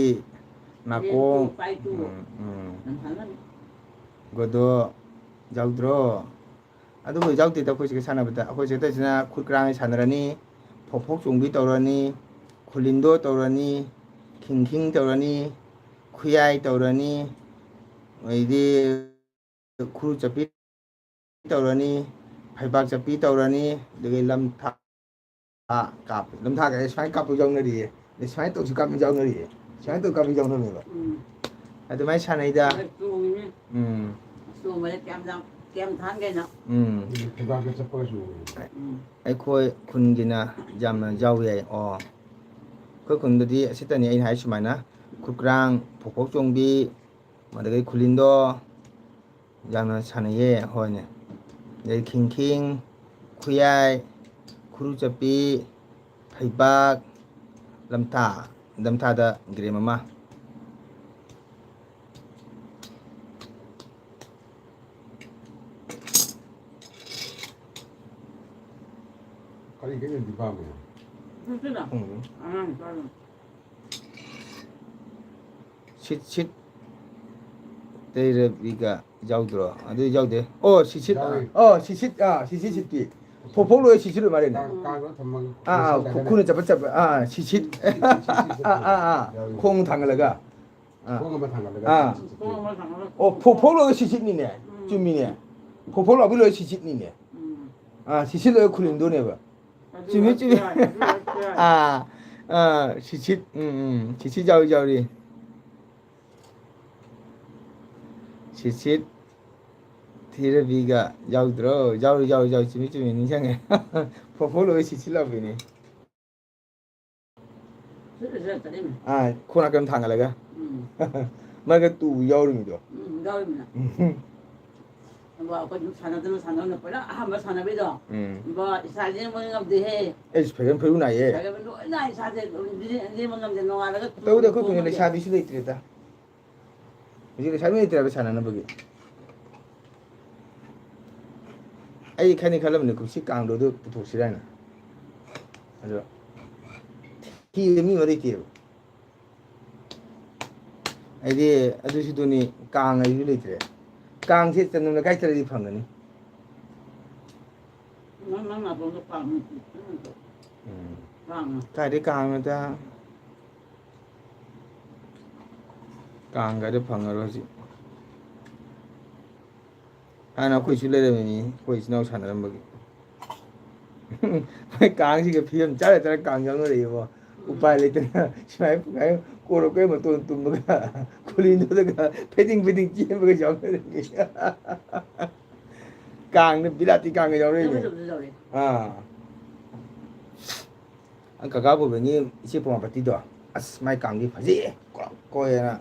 ꯅꯥꯀꯣꯡ, ꯄꯥꯏꯇꯨ꯫ ꯎꯝ, ꯎꯝ꯫ ꯌꯥꯝ ꯁꯥꯟꯅꯕꯅꯤ꯫ ꯒꯣꯗꯣ ꯌꯥꯎꯗ꯭ꯔꯣ? ꯑꯗꯨꯕꯨ ꯌꯥꯎꯗꯦꯗ ꯑꯩꯈꯣꯏ ꯆꯦꯒ ꯁꯥꯟꯅꯕꯗ꯫ ꯑꯩꯈꯣꯏ ꯆꯦ ꯇꯧꯔꯤꯁꯤꯅ ꯈꯨꯠ ꯀ꯭ꯔꯥꯡ ꯁꯥꯟꯅꯔꯅꯤ, ꯐꯣꯛ ꯐꯣꯛ ꯆꯣꯡꯕꯤ ꯇꯧꯔꯅꯤ, ꯈꯨꯂꯤꯟꯗꯣ ꯇꯧꯔꯅꯤ, ꯈꯤꯡ ꯈꯤꯡ ꯇꯧꯔꯅꯤ, ꯈꯨꯌꯥꯏ ꯇꯧꯔꯅꯤ, ꯑꯗꯩꯗꯤ ꯈꯨꯔꯨ ꯆꯞꯄꯤ ꯇꯧꯔꯅꯤ, ꯐꯩꯕꯥꯛ ꯆꯞꯄꯤ ꯇꯧꯔꯅꯤ, ꯑꯗꯨꯗꯒꯤ ꯂꯝ ꯊꯥ ꯀꯥꯞꯄꯤ꯫ ꯂꯝ ꯊꯥ ꯀꯥꯏꯁꯦ ꯁꯨꯃꯥꯏꯅ ꯀꯥꯞꯄ ꯌꯥꯎꯅꯔꯤꯌꯦ, ꯑꯗꯩ ꯁꯨꯃꯥꯏꯅ ꯇꯧꯁꯨ ꯀꯥꯞꯄ ꯌꯥꯎꯅꯔꯤꯌꯦ, ꯁꯨꯃꯥꯏꯅ ꯇꯧ ꯀꯥꯞꯄ ꯌꯥꯎꯅꯕꯅꯦꯕ꯫ ꯎꯝ꯫ ꯑꯗꯨꯃꯥꯏꯅ ꯁꯥꯟꯅꯩꯗ꯫ ꯍꯣꯏ, ꯆꯣꯡꯉꯤꯅꯦ꯫ ꯎꯝ꯫ ꯆꯣꯡꯕꯁꯦ ꯀꯌꯥꯝ ꯌꯥꯝ, ꯀꯌꯥꯝ ꯊꯥꯡꯒꯦꯅ꯫ ꯎꯝ꯫ ꯐꯩꯕꯥꯛꯇ ꯆꯠꯄꯒ ꯆꯣꯡꯉꯤ꯫ ꯎꯝ꯫ ꯑꯩꯈꯣꯏ ꯈꯨꯟꯒꯤꯅ ꯌꯥꯝꯅ ꯌꯥꯎ ꯌꯥꯏ꯫ ꯑꯣ꯫ ꯑꯩꯈꯣꯏ ꯈꯨꯟꯗꯗꯤ ꯑꯁꯤꯇꯅꯤ ꯑꯩꯅ ꯍꯥꯏ ꯁꯨꯃꯥꯏꯅ ꯈꯨꯠꯀ꯭ꯔꯥꯡ, ꯐꯣꯛꯐꯣꯛ ꯆꯣꯡꯕꯤ, ꯑꯗꯒꯤ ꯈꯨꯂꯤꯟꯗꯣ ꯌꯥꯝꯅ ꯁꯥꯟꯅꯩꯌꯦ꯫ ꯍꯣꯏꯅꯦ꯫ ꯑꯗꯩ ꯈꯤꯡꯈꯤꯡ, ꯈꯨꯌꯥꯏ, ꯈꯨꯔꯨ ꯆꯞꯄꯤ, ꯐꯩꯕꯥꯛ, ꯂꯝꯊꯥ, ꯂꯝꯊꯥꯗ ꯒ꯭ꯔꯦꯝ ꯑꯃ꯫ ꯀꯔꯤ ꯀꯩꯅꯣꯗꯤ ꯄꯥꯝꯃꯦ? ꯑꯗꯨꯅ ꯎꯝ꯫ ꯑꯉꯥꯡ ꯆꯥꯔꯣ꯫ ꯁꯤꯠ ꯁꯤꯠ ꯇꯩꯔꯕꯤꯒ ꯌꯥꯎꯗ꯭ꯔꯣ? ꯑꯗꯨ ꯌꯥꯎꯗꯦ꯫ ꯑꯣ, ꯁꯤꯠ ꯁꯤꯠ꯫ ꯌꯥꯎꯋꯦ꯫ ꯑꯣ, ꯁꯤꯠ ꯁꯤꯠ, ꯑꯥ, ꯁꯤꯠ ꯁꯤꯠ ꯁꯤꯠꯄꯤ꯫ ꯐꯣꯛ ꯐꯣꯛ ꯂꯣꯏ ꯁꯤꯠ ꯁꯤꯠ ꯑꯣꯏ ꯃꯥꯜꯂꯦꯅꯦ꯫ ꯀꯥꯡ-, ꯀꯥꯡꯗ ꯊꯝꯃꯒ ꯑꯥ, ꯑꯥ, ꯂꯣꯏꯁꯤꯜꯂꯒꯅꯦ꯫ ꯈꯨꯅ ꯆꯄꯠ ꯆꯄꯠ, ꯑꯥ, ꯁꯤꯠ ꯁꯤꯠ꯫ ꯁꯤꯠ ꯁꯤꯠ, ꯁꯤꯠ ꯁꯤꯠ꯫ ꯑꯥ, ꯑꯥ, ꯑꯥ꯫ ꯌꯥꯎꯋꯦ꯫ ꯈꯣꯡ ꯊꯥꯡꯒꯠꯂꯒ꯫ ꯑꯥ꯫ ꯈꯣꯡ ꯑꯃ ꯊꯥꯡꯒꯠꯂꯒ ꯑꯥ꯫ ꯁꯤꯠ ꯁꯤꯠ꯫ ꯑꯣ, ꯐꯣꯛ ꯐꯣꯛ ꯂꯣꯏ ꯁꯤꯠ ꯁꯤꯠꯅꯤꯅꯦ꯫ ꯎꯝ꯫ ꯆꯨꯝꯃꯤꯅꯦ꯫ ꯐꯣꯛ ꯐꯣꯛ ꯂꯥꯎꯕꯤ ꯂꯣꯏ ꯁꯤꯠ ꯁꯤꯠꯅꯤꯅꯦ꯫ ꯎꯝ꯫ ꯑꯥ, ꯁꯤꯠ ꯁꯤꯠ ꯂꯣꯏ ꯈꯨꯂꯤꯡꯗꯣꯏꯅꯦꯕ꯫ ꯑꯗꯨ ꯆꯨꯝꯃꯤ, ꯆꯨꯝꯃꯤ꯫ ꯌꯥꯏ, ꯑꯗꯨ ꯌꯥꯏ꯫ ꯑꯥ, ꯑꯥ, ꯁꯤꯠ ꯁꯤꯠ, ꯎꯝ, ꯎꯝ, ꯁꯤꯠ ꯁꯤꯠ ꯌꯥꯎꯔꯤ, ꯌꯥꯎꯔꯤ꯫ ꯁꯤꯠ ꯁꯤꯠ ꯊꯤꯔꯕꯤꯒ ꯌꯥꯎꯗ꯭ꯔꯣ? ꯌꯥꯎꯔꯤ, ꯌꯥꯎꯔꯤ, ꯌꯥꯎꯔꯤ, ꯆꯨꯝꯃꯤ, ꯆꯨꯝꯃꯤ, ꯅꯤꯡꯁꯤꯡꯉꯦ꯫ ꯐꯣꯛ ꯐꯣꯛ ꯂꯣꯏ ꯁꯤꯠ ꯁꯤꯠ ꯂꯥꯎꯕꯤꯅꯤ꯫ ꯁꯤꯠ ꯁꯤꯠ ꯆꯠꯂꯤꯃꯤ꯫ ꯑꯥ, ꯈꯣꯡ ꯅꯥꯀꯟ ꯊꯥꯡꯒꯠꯂꯒ꯫ ꯎꯝ꯫ ꯃꯔꯛꯇ ꯇꯨ ꯌꯥꯎꯔꯤꯃꯤꯗꯣ꯫ ꯎꯝ, ꯌꯥꯎꯔꯤꯃꯤꯅ꯫ ꯎꯝ꯫ ꯑꯗꯣ ꯑꯩꯈꯣꯏ ꯑꯗꯨꯝ ꯁꯥꯟꯅꯗꯅ ꯁꯥꯟꯅꯕꯅ ꯄꯨꯔꯥ ꯑꯍꯥꯟꯕ ꯁꯥꯟꯅꯕꯩꯗꯣ꯫ ꯎꯝ꯫ ꯏꯕꯣ, ꯏꯁꯥ ꯂꯦꯡꯕ ꯉꯝꯗꯦꯍꯦ꯫ ꯑꯩꯁ ꯐꯖꯅ ꯐꯩꯔꯨ ꯅꯥꯏꯌꯦ꯫ ꯐꯩꯒꯟ ꯂꯣꯏ ꯅꯥꯏ ꯏꯁꯥꯁꯦ, ꯑꯗꯨꯝ ꯂꯦꯡ-, ꯂꯦꯡꯕ ꯉꯝꯗꯦ, ꯅꯣꯡꯉꯥꯜꯂꯒ ꯇꯨ-, ꯇꯧꯗꯦ, ꯑꯩꯈꯣꯏ ꯇꯨ ꯈꯨꯟꯗ ꯉꯝꯗꯦ꯫ ꯂꯩꯁꯥꯕꯤꯁꯨ ꯂꯩꯇ꯭ꯔꯦꯗ꯫ ꯍꯧꯖꯤꯛ ꯂꯩꯁꯥꯕꯤ ꯂꯩꯇ꯭ꯔꯦꯕ ꯁꯥꯟꯅꯅꯕꯒꯤ꯫ ꯑꯩ ꯈꯟꯗꯤ ꯈꯜꯂꯝꯕꯅꯤ ꯀꯨꯝꯁꯤ ꯀꯥꯡꯗꯣ ꯑꯗꯨ ꯄꯨꯊꯣꯛꯁꯤꯔꯥ ꯍꯥꯏꯅ꯫ ꯑꯗꯣ ꯊꯤꯕ ꯃꯤ ꯑꯃ ꯂꯩꯇꯦꯕ꯫ ꯑꯩꯗꯤ ꯑꯗꯨꯁꯨ ꯑꯗꯨꯅꯤ, ꯀꯥꯡ ꯍꯥꯏꯁꯨ ꯂꯩꯇ꯭ꯔꯦ꯫ ꯀꯥꯡꯁꯦ ꯆꯅꯝ ꯂꯩꯀꯥꯏ ꯆꯠꯂꯗꯤ ꯐꯪꯒꯅꯤ꯫ ꯅꯪ, ꯅꯪ ꯅꯥꯇꯣꯟꯗꯣ ꯄꯥꯛꯅ ꯎꯝ꯫ ꯀꯥꯡꯅ꯫ ꯀꯥꯏꯗꯩ ꯀꯥꯡꯅꯣꯗ? ꯀꯥꯡꯒꯗꯣ ꯐꯪꯉꯔꯣꯏ ꯍꯧꯖꯤꯛ꯫ ꯍꯥꯟꯅ ꯑꯩꯈꯣꯏꯁꯨ ꯂꯩꯔꯝꯃꯤꯅꯤ, ꯑꯩꯈꯣꯏ ꯏꯆꯤꯟ ꯏꯅꯥꯎ ꯁꯥꯟꯅꯔꯝꯕꯒꯤ꯫ ꯃꯣꯏ ꯀꯥꯡꯁꯤꯒ ꯐꯤꯕꯝ ꯆꯥꯔ ꯆꯥꯔ ꯀꯥꯡ ꯌꯥꯎꯅꯔꯛꯏꯕꯣ꯫ ꯎꯄꯥꯏ ꯂꯩꯇꯅ ꯁꯨꯃꯥꯏꯅ ꯄꯨꯡꯈꯥꯏ ꯀꯣꯔꯣꯛ ꯀꯣꯏ ꯃꯇꯣꯟ ꯇꯨꯝꯃꯒ ꯈꯨꯂꯤꯗꯨꯗꯒ ꯐꯩꯗꯤꯡ ꯐꯩꯗꯤꯡ ꯆꯦꯟꯕꯒ ꯌꯥꯎꯅꯔꯛꯏ꯫ ꯀꯥꯡꯅ ꯕꯤꯂꯥꯇꯤ ꯀꯥꯡꯒ ꯌꯥꯎꯔꯛꯏꯅꯦ꯫ ꯌꯥꯎꯔꯛꯑꯦ, ꯌꯥꯎꯔꯛꯑꯦ꯫ ꯑꯥ꯫ ꯑ, ꯀꯀꯥ ꯕꯣꯕꯦꯟꯒꯤ ꯏꯆꯦ ꯄ꯭ꯔꯃꯥꯄꯇꯤꯗꯣ, ꯑꯁ, ꯃꯥꯏ ꯀꯥꯡꯗꯤ ꯐꯖꯩꯌꯦ, ꯀꯣꯏ ꯀꯣꯏꯅ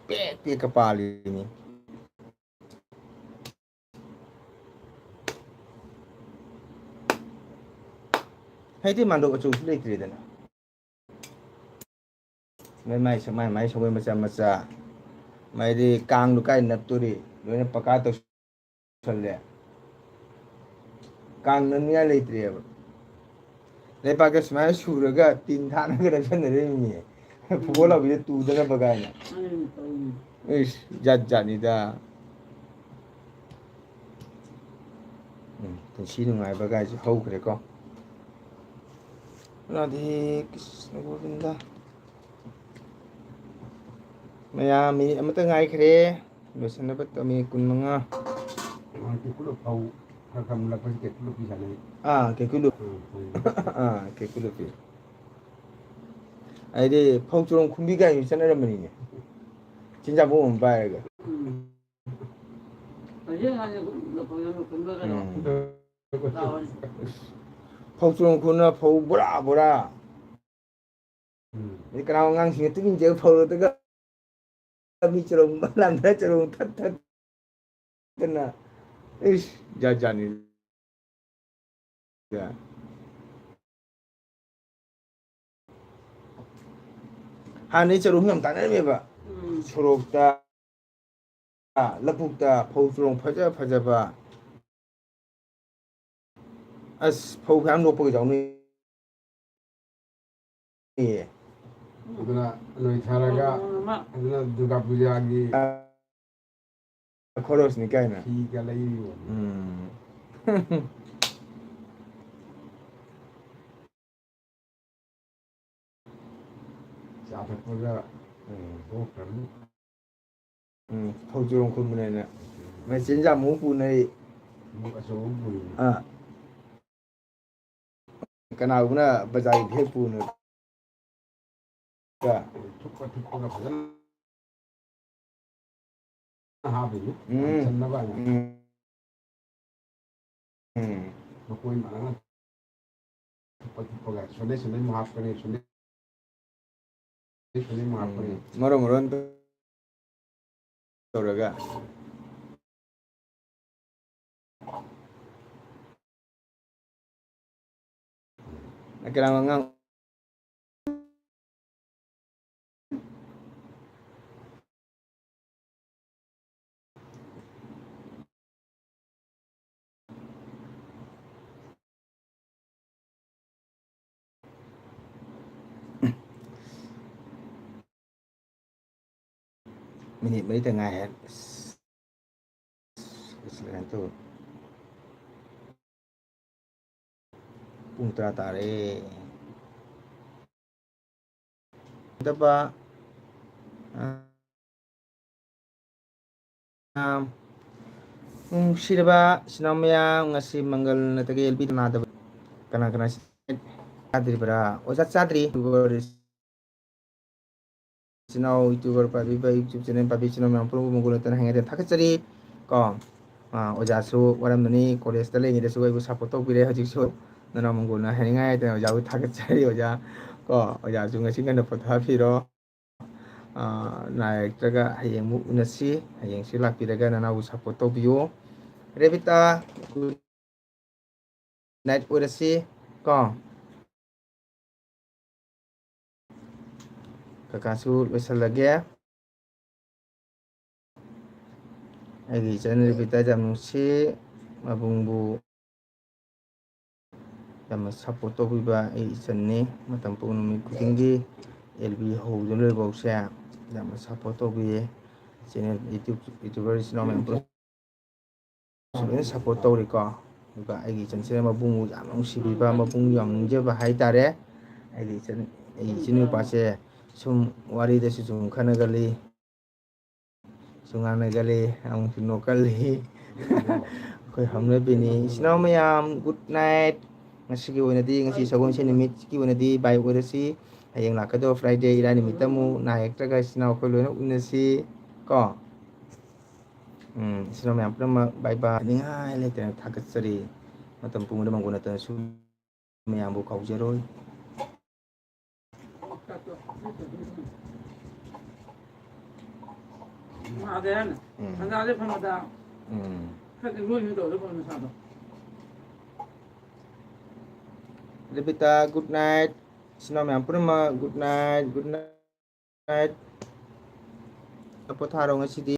ꯄꯦꯛ ꯄꯦꯛꯀ ꯄꯥꯜꯂꯤꯅꯤ꯫ ꯍꯥꯏꯗꯤ ꯃꯥꯟꯗꯣꯞ ꯑꯆꯧꯕꯁꯨ ꯂꯩꯇ꯭ꯔꯦꯗꯅ꯫ ꯃꯥꯏ ꯃꯥꯏ ꯁ-, ꯃꯥꯏ ꯃꯥꯏ ꯁꯒꯣꯜ ꯃꯆꯥ ꯃꯆꯥ꯫ ꯃꯥꯏꯗꯤ ꯀꯥꯡꯗꯣ ꯀꯥꯏ ꯅꯞꯇꯣꯔꯤ? ꯂꯣꯏꯅ ꯄꯀꯥ ꯇꯧꯁꯜꯂꯦ꯫ ꯀꯥꯡ ꯅꯞꯅꯤꯡꯉꯥꯏ ꯂꯩꯇ꯭ꯔꯦꯕ꯫ ꯂꯩꯄꯥꯛꯇ ꯁꯨꯃꯥꯏꯅ ꯁꯨꯔꯒ ꯇꯤꯟ ꯊꯥꯅꯒ ꯅꯞꯁꯟꯅꯔꯤꯕꯅꯤ꯫ ꯐꯨꯠꯕꯣꯜ ꯂꯥꯎꯕꯤꯗ ꯇꯨꯗꯅꯕ ꯀꯥꯏꯅ꯫ ꯎꯝ, ꯎꯝ꯫ ꯏꯁ, ꯖꯥꯠ ꯖꯥꯠꯅꯤꯗ꯫ ꯎꯝ, ꯄꯨꯟꯁꯤ ꯅꯨꯡꯉꯥꯏꯕ ꯀꯥꯏꯁꯦ ꯍꯧꯈ꯭ꯔꯦꯀꯣ꯫ ꯔꯥꯙꯦ ꯀ꯭ꯔꯤꯁꯅ ꯒꯣꯕꯤꯟꯗ꯫ ꯃꯌꯥꯝ ꯃꯤꯅꯤꯠ ꯑꯃꯇ ꯉꯥꯏꯈ꯭ꯔꯦ꯫ ꯂꯣꯏꯁꯤꯟꯅꯕ ꯇꯝꯃꯤ ꯀꯨꯟꯃꯉꯥ꯫ ꯀꯦꯀꯨ ꯂꯨꯞ ꯐꯧ ꯈꯔ ꯈꯔ ꯃꯨꯜꯂꯛꯄꯁꯤ ꯀꯦꯀꯨ ꯂꯨꯞꯄꯤ ꯁꯥꯟꯅꯩ꯫ ꯑꯥ, ꯀꯦꯀꯨ ꯂꯨꯞ꯫ ꯎꯝ, ꯎꯝ꯫ ꯑꯥ, ꯀꯦꯀꯨ ꯂꯨꯞꯄꯤ꯫ ꯍꯥꯏꯗꯤ ꯐꯧ ꯆꯔꯣꯡ ꯈꯨꯟꯕꯤ ꯀꯥꯏꯅ ꯆꯠꯅꯔꯝꯕꯅꯤꯅꯦ꯫ ꯆꯤꯟꯖꯥꯛ ꯄꯣꯝ ꯑꯃ ꯄꯥꯏꯔꯒ꯫ ꯎꯝ꯫ ꯍꯧꯖꯤꯛ ꯍꯥꯟꯅ ꯐꯧ ꯆꯔꯣꯡ ꯈꯨꯟꯕ ꯀꯩꯅꯣ꯫ ꯎꯝ꯫ ꯆꯥꯎꯔꯦ꯫ ꯐꯧ ꯆꯔꯣꯡ ꯈꯨꯟꯅ ꯐꯧ ꯕꯣꯔꯥ ꯕꯣꯔꯥ꯫ ꯎꯝ꯫ ꯑꯗꯩ ꯀꯅꯥꯒꯨꯝꯕ ꯑꯉꯥꯡꯁꯤꯡꯅ ꯇꯨꯃꯤꯟ ꯆꯦꯟ ꯐꯧꯔꯗꯒ ꯃꯤ ꯆꯔꯣꯡ ꯂꯥꯟꯗ꯭ꯔ ꯆꯔꯣꯡ ꯊꯠ ꯊꯠꯇꯅ꯫ ꯏꯁ, ꯖꯥꯠ ꯖꯥꯠꯅꯤ꯫ ꯍꯥꯟꯅꯗꯤ ꯆꯔꯣꯡ ꯌꯥꯝ ꯇꯥꯟꯅꯔꯝꯃꯦꯕ꯫ ꯎꯝ꯫ ꯁꯣꯔꯣꯛꯇ, ꯂꯧꯕꯨꯛꯇ ꯐꯧ ꯆꯔꯣꯡ ꯐꯖ ꯐꯖꯕ꯫ ꯑꯁ, ꯐꯧ ꯐꯅꯌꯥꯝ ꯂꯣꯛꯄꯒ ꯌꯥꯎꯅꯩꯌꯦ꯫ ꯑꯗꯨꯅ ꯅꯣꯏ ꯊꯥꯔꯒ, ꯎꯝ, ꯎꯝ, ꯎꯝ꯫ ꯑꯗꯨꯅ ꯗꯨꯔꯒꯥ ꯄꯨꯖꯥꯒꯤ ꯈꯣꯔꯣꯁꯅꯤ ꯀꯥꯏꯅ꯫ ꯐꯤꯒ ꯂꯩꯔꯤꯕꯅꯤ꯫ ꯎꯝ꯫ ꯆꯥ ꯊꯛꯄꯒ ꯎꯝ꯫ ꯊꯣꯛꯈ꯭ꯔꯅꯤ꯫ ꯎꯝ, ꯐꯧ ꯆꯔꯣꯡ ꯈꯨꯟꯕꯅꯦꯅ꯫ ꯃꯦꯆꯤꯟꯁꯦ ꯑꯃꯨꯛ ꯄꯨꯅꯩ꯫ ꯑꯃꯨꯛ ꯑꯆꯧꯕ ꯑꯃ ꯄꯨꯅꯩ꯫ ꯑꯥ꯫ ꯀꯅꯥꯒꯨꯝꯕꯅ ꯕꯖꯥꯔꯒꯤ ꯍꯦꯛ ꯄꯨꯅ꯫ ꯊꯨꯞꯄ ꯊꯨꯞꯄꯒ ꯐꯖꯅ ꯍꯥꯞꯄꯤꯅꯤ꯫ ꯎꯝ꯫ ꯆꯟꯅꯕ ꯍꯥꯏꯅ꯫ ꯎꯝ꯫ ꯎꯝ꯫ ꯃꯈꯣꯏ ꯃꯥꯟꯅꯅ ꯊꯨꯞꯄ ꯊꯨꯞꯄꯒ ꯁꯣꯟꯗꯩ ꯁꯣꯟꯗꯩ ꯑꯃꯨꯛ ꯍꯥꯞꯀꯅꯤ, ꯁꯣꯟꯗꯩ ꯁꯣꯟꯗꯩ ꯑꯃꯨꯛ ꯍꯥꯞꯀꯅꯤ꯫ ꯎꯝ꯫ ꯃꯔꯣꯟ ꯃꯔꯣꯟ ꯇꯧꯔꯒ꯫ ꯀꯅꯥꯅꯣ ꯑꯉꯥꯡ? ꯃꯤꯅꯤꯠ ꯃꯔꯤꯇ ꯉꯥꯏꯔꯦ꯫ ꯑꯁ, ꯑꯁ, ꯀꯩꯅꯣ ꯇꯧ꯫ ꯄꯨꯡ ꯇꯔꯥ ꯇꯥꯔꯦ꯫ ꯅꯠꯇꯕ, ꯑ, ꯑ, ꯅꯨꯡꯁꯤꯔꯕ ꯏꯆꯤꯟ ꯏꯅꯥꯎ ꯃꯌꯥꯝ, ꯉꯁꯤ ꯃꯪꯒꯜ ꯅꯠꯇ꯭ꯔꯒ ꯑꯦꯜ ꯕꯤ ꯅꯥꯗꯕ ꯀꯅꯥ ꯀꯅꯥ ꯆꯥꯗ꯭ꯔꯤꯕ꯭ꯔꯥ? ꯑꯣꯖꯥ ꯆꯥꯗ꯭ꯔꯤ꯫ ꯏꯆꯤꯟ ꯏꯅꯥꯎ YouTuber ꯄꯥꯏꯕꯤꯕ, YouTube channel ꯄꯥꯏꯕꯤ ꯏꯆꯤꯟ ꯏꯅꯥꯎ ꯃꯌꯥꯝ ꯄꯨꯝꯅꯃꯛꯄꯨ ꯃꯪꯒꯣꯜ ꯅꯠꯇꯅ ꯍꯥꯏꯅꯤꯡꯉꯥꯏ ꯊꯥꯒꯠꯆꯔꯤ꯫ ꯀꯣ, ꯑ, ꯑꯣꯖꯥꯁꯨ ꯋꯥꯔꯝꯃꯅꯤ, ꯀꯣꯂꯦꯖꯇ ꯂꯩꯔꯤꯉꯩꯗꯁꯨ ꯑꯩꯕꯨ support ꯇꯧꯕꯤꯔꯦ, ꯍꯧꯖꯤꯛꯁꯨ ꯅꯅꯥꯎ ꯃꯪꯒꯣꯜꯅ ꯍꯥꯏꯅꯤꯡꯉꯥꯏ ꯍꯥꯏꯗꯅ ꯑꯣꯖꯥꯕꯨ ꯊꯥꯒꯠꯆꯔꯤ ꯑꯣꯖꯥ꯫ ꯀꯣ, ꯑꯣꯖꯥꯁꯨ ꯉꯁꯤ ꯉꯟꯅ ꯄꯣꯊꯥꯕꯤꯔꯣ꯫ ꯑ, ꯅꯥꯏꯔꯛꯇ꯭ꯔꯒ ꯍꯌꯦꯡ ꯑꯃꯨꯛ ꯎꯅꯁꯤ꯫ ꯍꯌꯦꯡꯁꯨ ꯂꯥꯛꯄꯤꯔꯒ ꯅꯅꯥꯎꯕꯨ support ꯇꯧꯕꯤꯌꯨ꯫ ꯔꯦꯕꯤꯇꯥ, good night ꯑꯣꯏꯔꯁꯤ꯫ ꯀꯣ꯫ ꯀꯀꯥꯁꯨ ꯂꯣꯏꯁꯤꯜꯂꯒꯦ꯫ ꯑꯩꯒꯤ ꯏꯆꯟ ꯔꯦꯕꯤꯇꯥ ꯌꯥꯝ ꯅꯨꯡꯁꯤ꯫ ꯃꯕꯨꯡꯕꯨ ꯌꯥꯝꯅ support ꯇꯧꯕꯤꯕ ꯑꯩ ꯏꯆꯟꯅꯤ꯫ ꯃꯇꯝ ꯄꯨꯝꯅꯃꯛ ꯈꯨꯗꯤꯡꯒꯤ ꯑꯦꯜ ꯕꯤ ꯍꯧꯕꯗ ꯂꯣꯏꯐꯥꯎꯁꯦ ꯌꯥꯝꯅ support ꯇꯧꯕꯤꯌꯦ꯫ Channel, YouTube, YouTuber ꯏꯆꯤꯟ ꯏꯅꯥꯎ ꯃꯌꯥꯝ ꯄꯨꯂꯞ ꯂꯣꯏꯅ support ꯇꯧꯔꯤꯀꯣ꯫ ꯑꯗꯨꯒ ꯑꯩꯒꯤ ꯏꯆꯟꯁꯤꯅ ꯃꯕꯨꯡꯕꯨ ꯌꯥꯝ ꯅꯨꯡꯁꯤꯕꯤꯕ, ꯃꯕꯨꯡ ꯌꯥꯝ ꯅꯤꯡꯖꯕ ꯍꯥꯏꯇꯥꯔꯦ꯫ ꯑꯩꯒꯤ ꯏꯆꯟ, ꯑꯩꯒꯤ ꯏꯆꯤꯟ ꯅꯨꯄꯥꯁꯦ ꯁꯨꯝ ꯋꯥꯔꯤꯗꯁꯨ ꯁꯨꯝ ꯈꯟꯅꯒꯜꯂꯤ, ꯁꯨꯝ ꯉꯥꯡꯅꯒꯜꯂꯤ, ꯑꯃꯨꯛꯁꯨ ꯅꯣꯛꯀꯜꯂꯤ꯫ ꯑꯩꯈꯣꯏ ꯍꯧꯅꯕꯤꯅꯤ꯫ ꯏꯆꯤꯟ ꯏꯅꯥꯎ ꯃꯌꯥꯝ, good night꯫ ꯉꯁꯤꯒꯤ ꯑꯣꯏꯅꯗꯤ, ꯉꯁꯤ ꯁꯒꯣꯜꯁꯦꯟ ꯅꯨꯃꯤꯠꯀꯤ ꯑꯣꯏꯅꯗꯤ bye ꯑꯣꯏꯔꯁꯤ꯫ ꯍꯌꯦꯡ ꯂꯥꯛꯀꯗꯧꯕ Friday, ꯏꯔꯥꯏ ꯅꯨꯃꯤꯠꯇ ꯑꯃꯨꯛ ꯅꯥꯏꯔꯛꯇ꯭ꯔꯒ ꯏꯆꯤꯟ ꯏꯅꯥꯎ ꯑꯩꯈꯣꯏ ꯂꯣꯏꯅ ꯎꯅꯁꯤ ꯀꯣ꯫ ꯎꯝ, ꯏꯆꯤꯟ ꯏꯅꯥꯎ ꯃꯌꯥꯝ ꯄꯨꯝꯅꯃꯛ bye bye꯫ ꯍꯥꯏꯅꯤꯡꯉꯥꯏ ꯂꯩꯇꯅ ꯊꯥꯒꯠꯆꯔꯤ꯫ ꯃꯇꯝ ꯄꯨꯝꯕꯗ ꯃꯪꯒꯣꯜ ꯅꯠꯇꯅꯁꯨ ꯃꯌꯥꯝꯕꯨ ꯀꯥꯎꯖꯔꯣꯏ꯫ ꯎꯝ꯫ ꯎꯝ꯫ ꯔꯦꯕꯤꯇꯥ, good night꯫ ꯏꯆꯤꯟ ꯏꯅꯥꯎ ꯃꯌꯥꯝ ꯄꯨꯝꯅꯃꯛ, good night, good night꯫ ꯄꯣꯊꯥꯔꯣ ꯉꯁꯤꯗꯤ꯫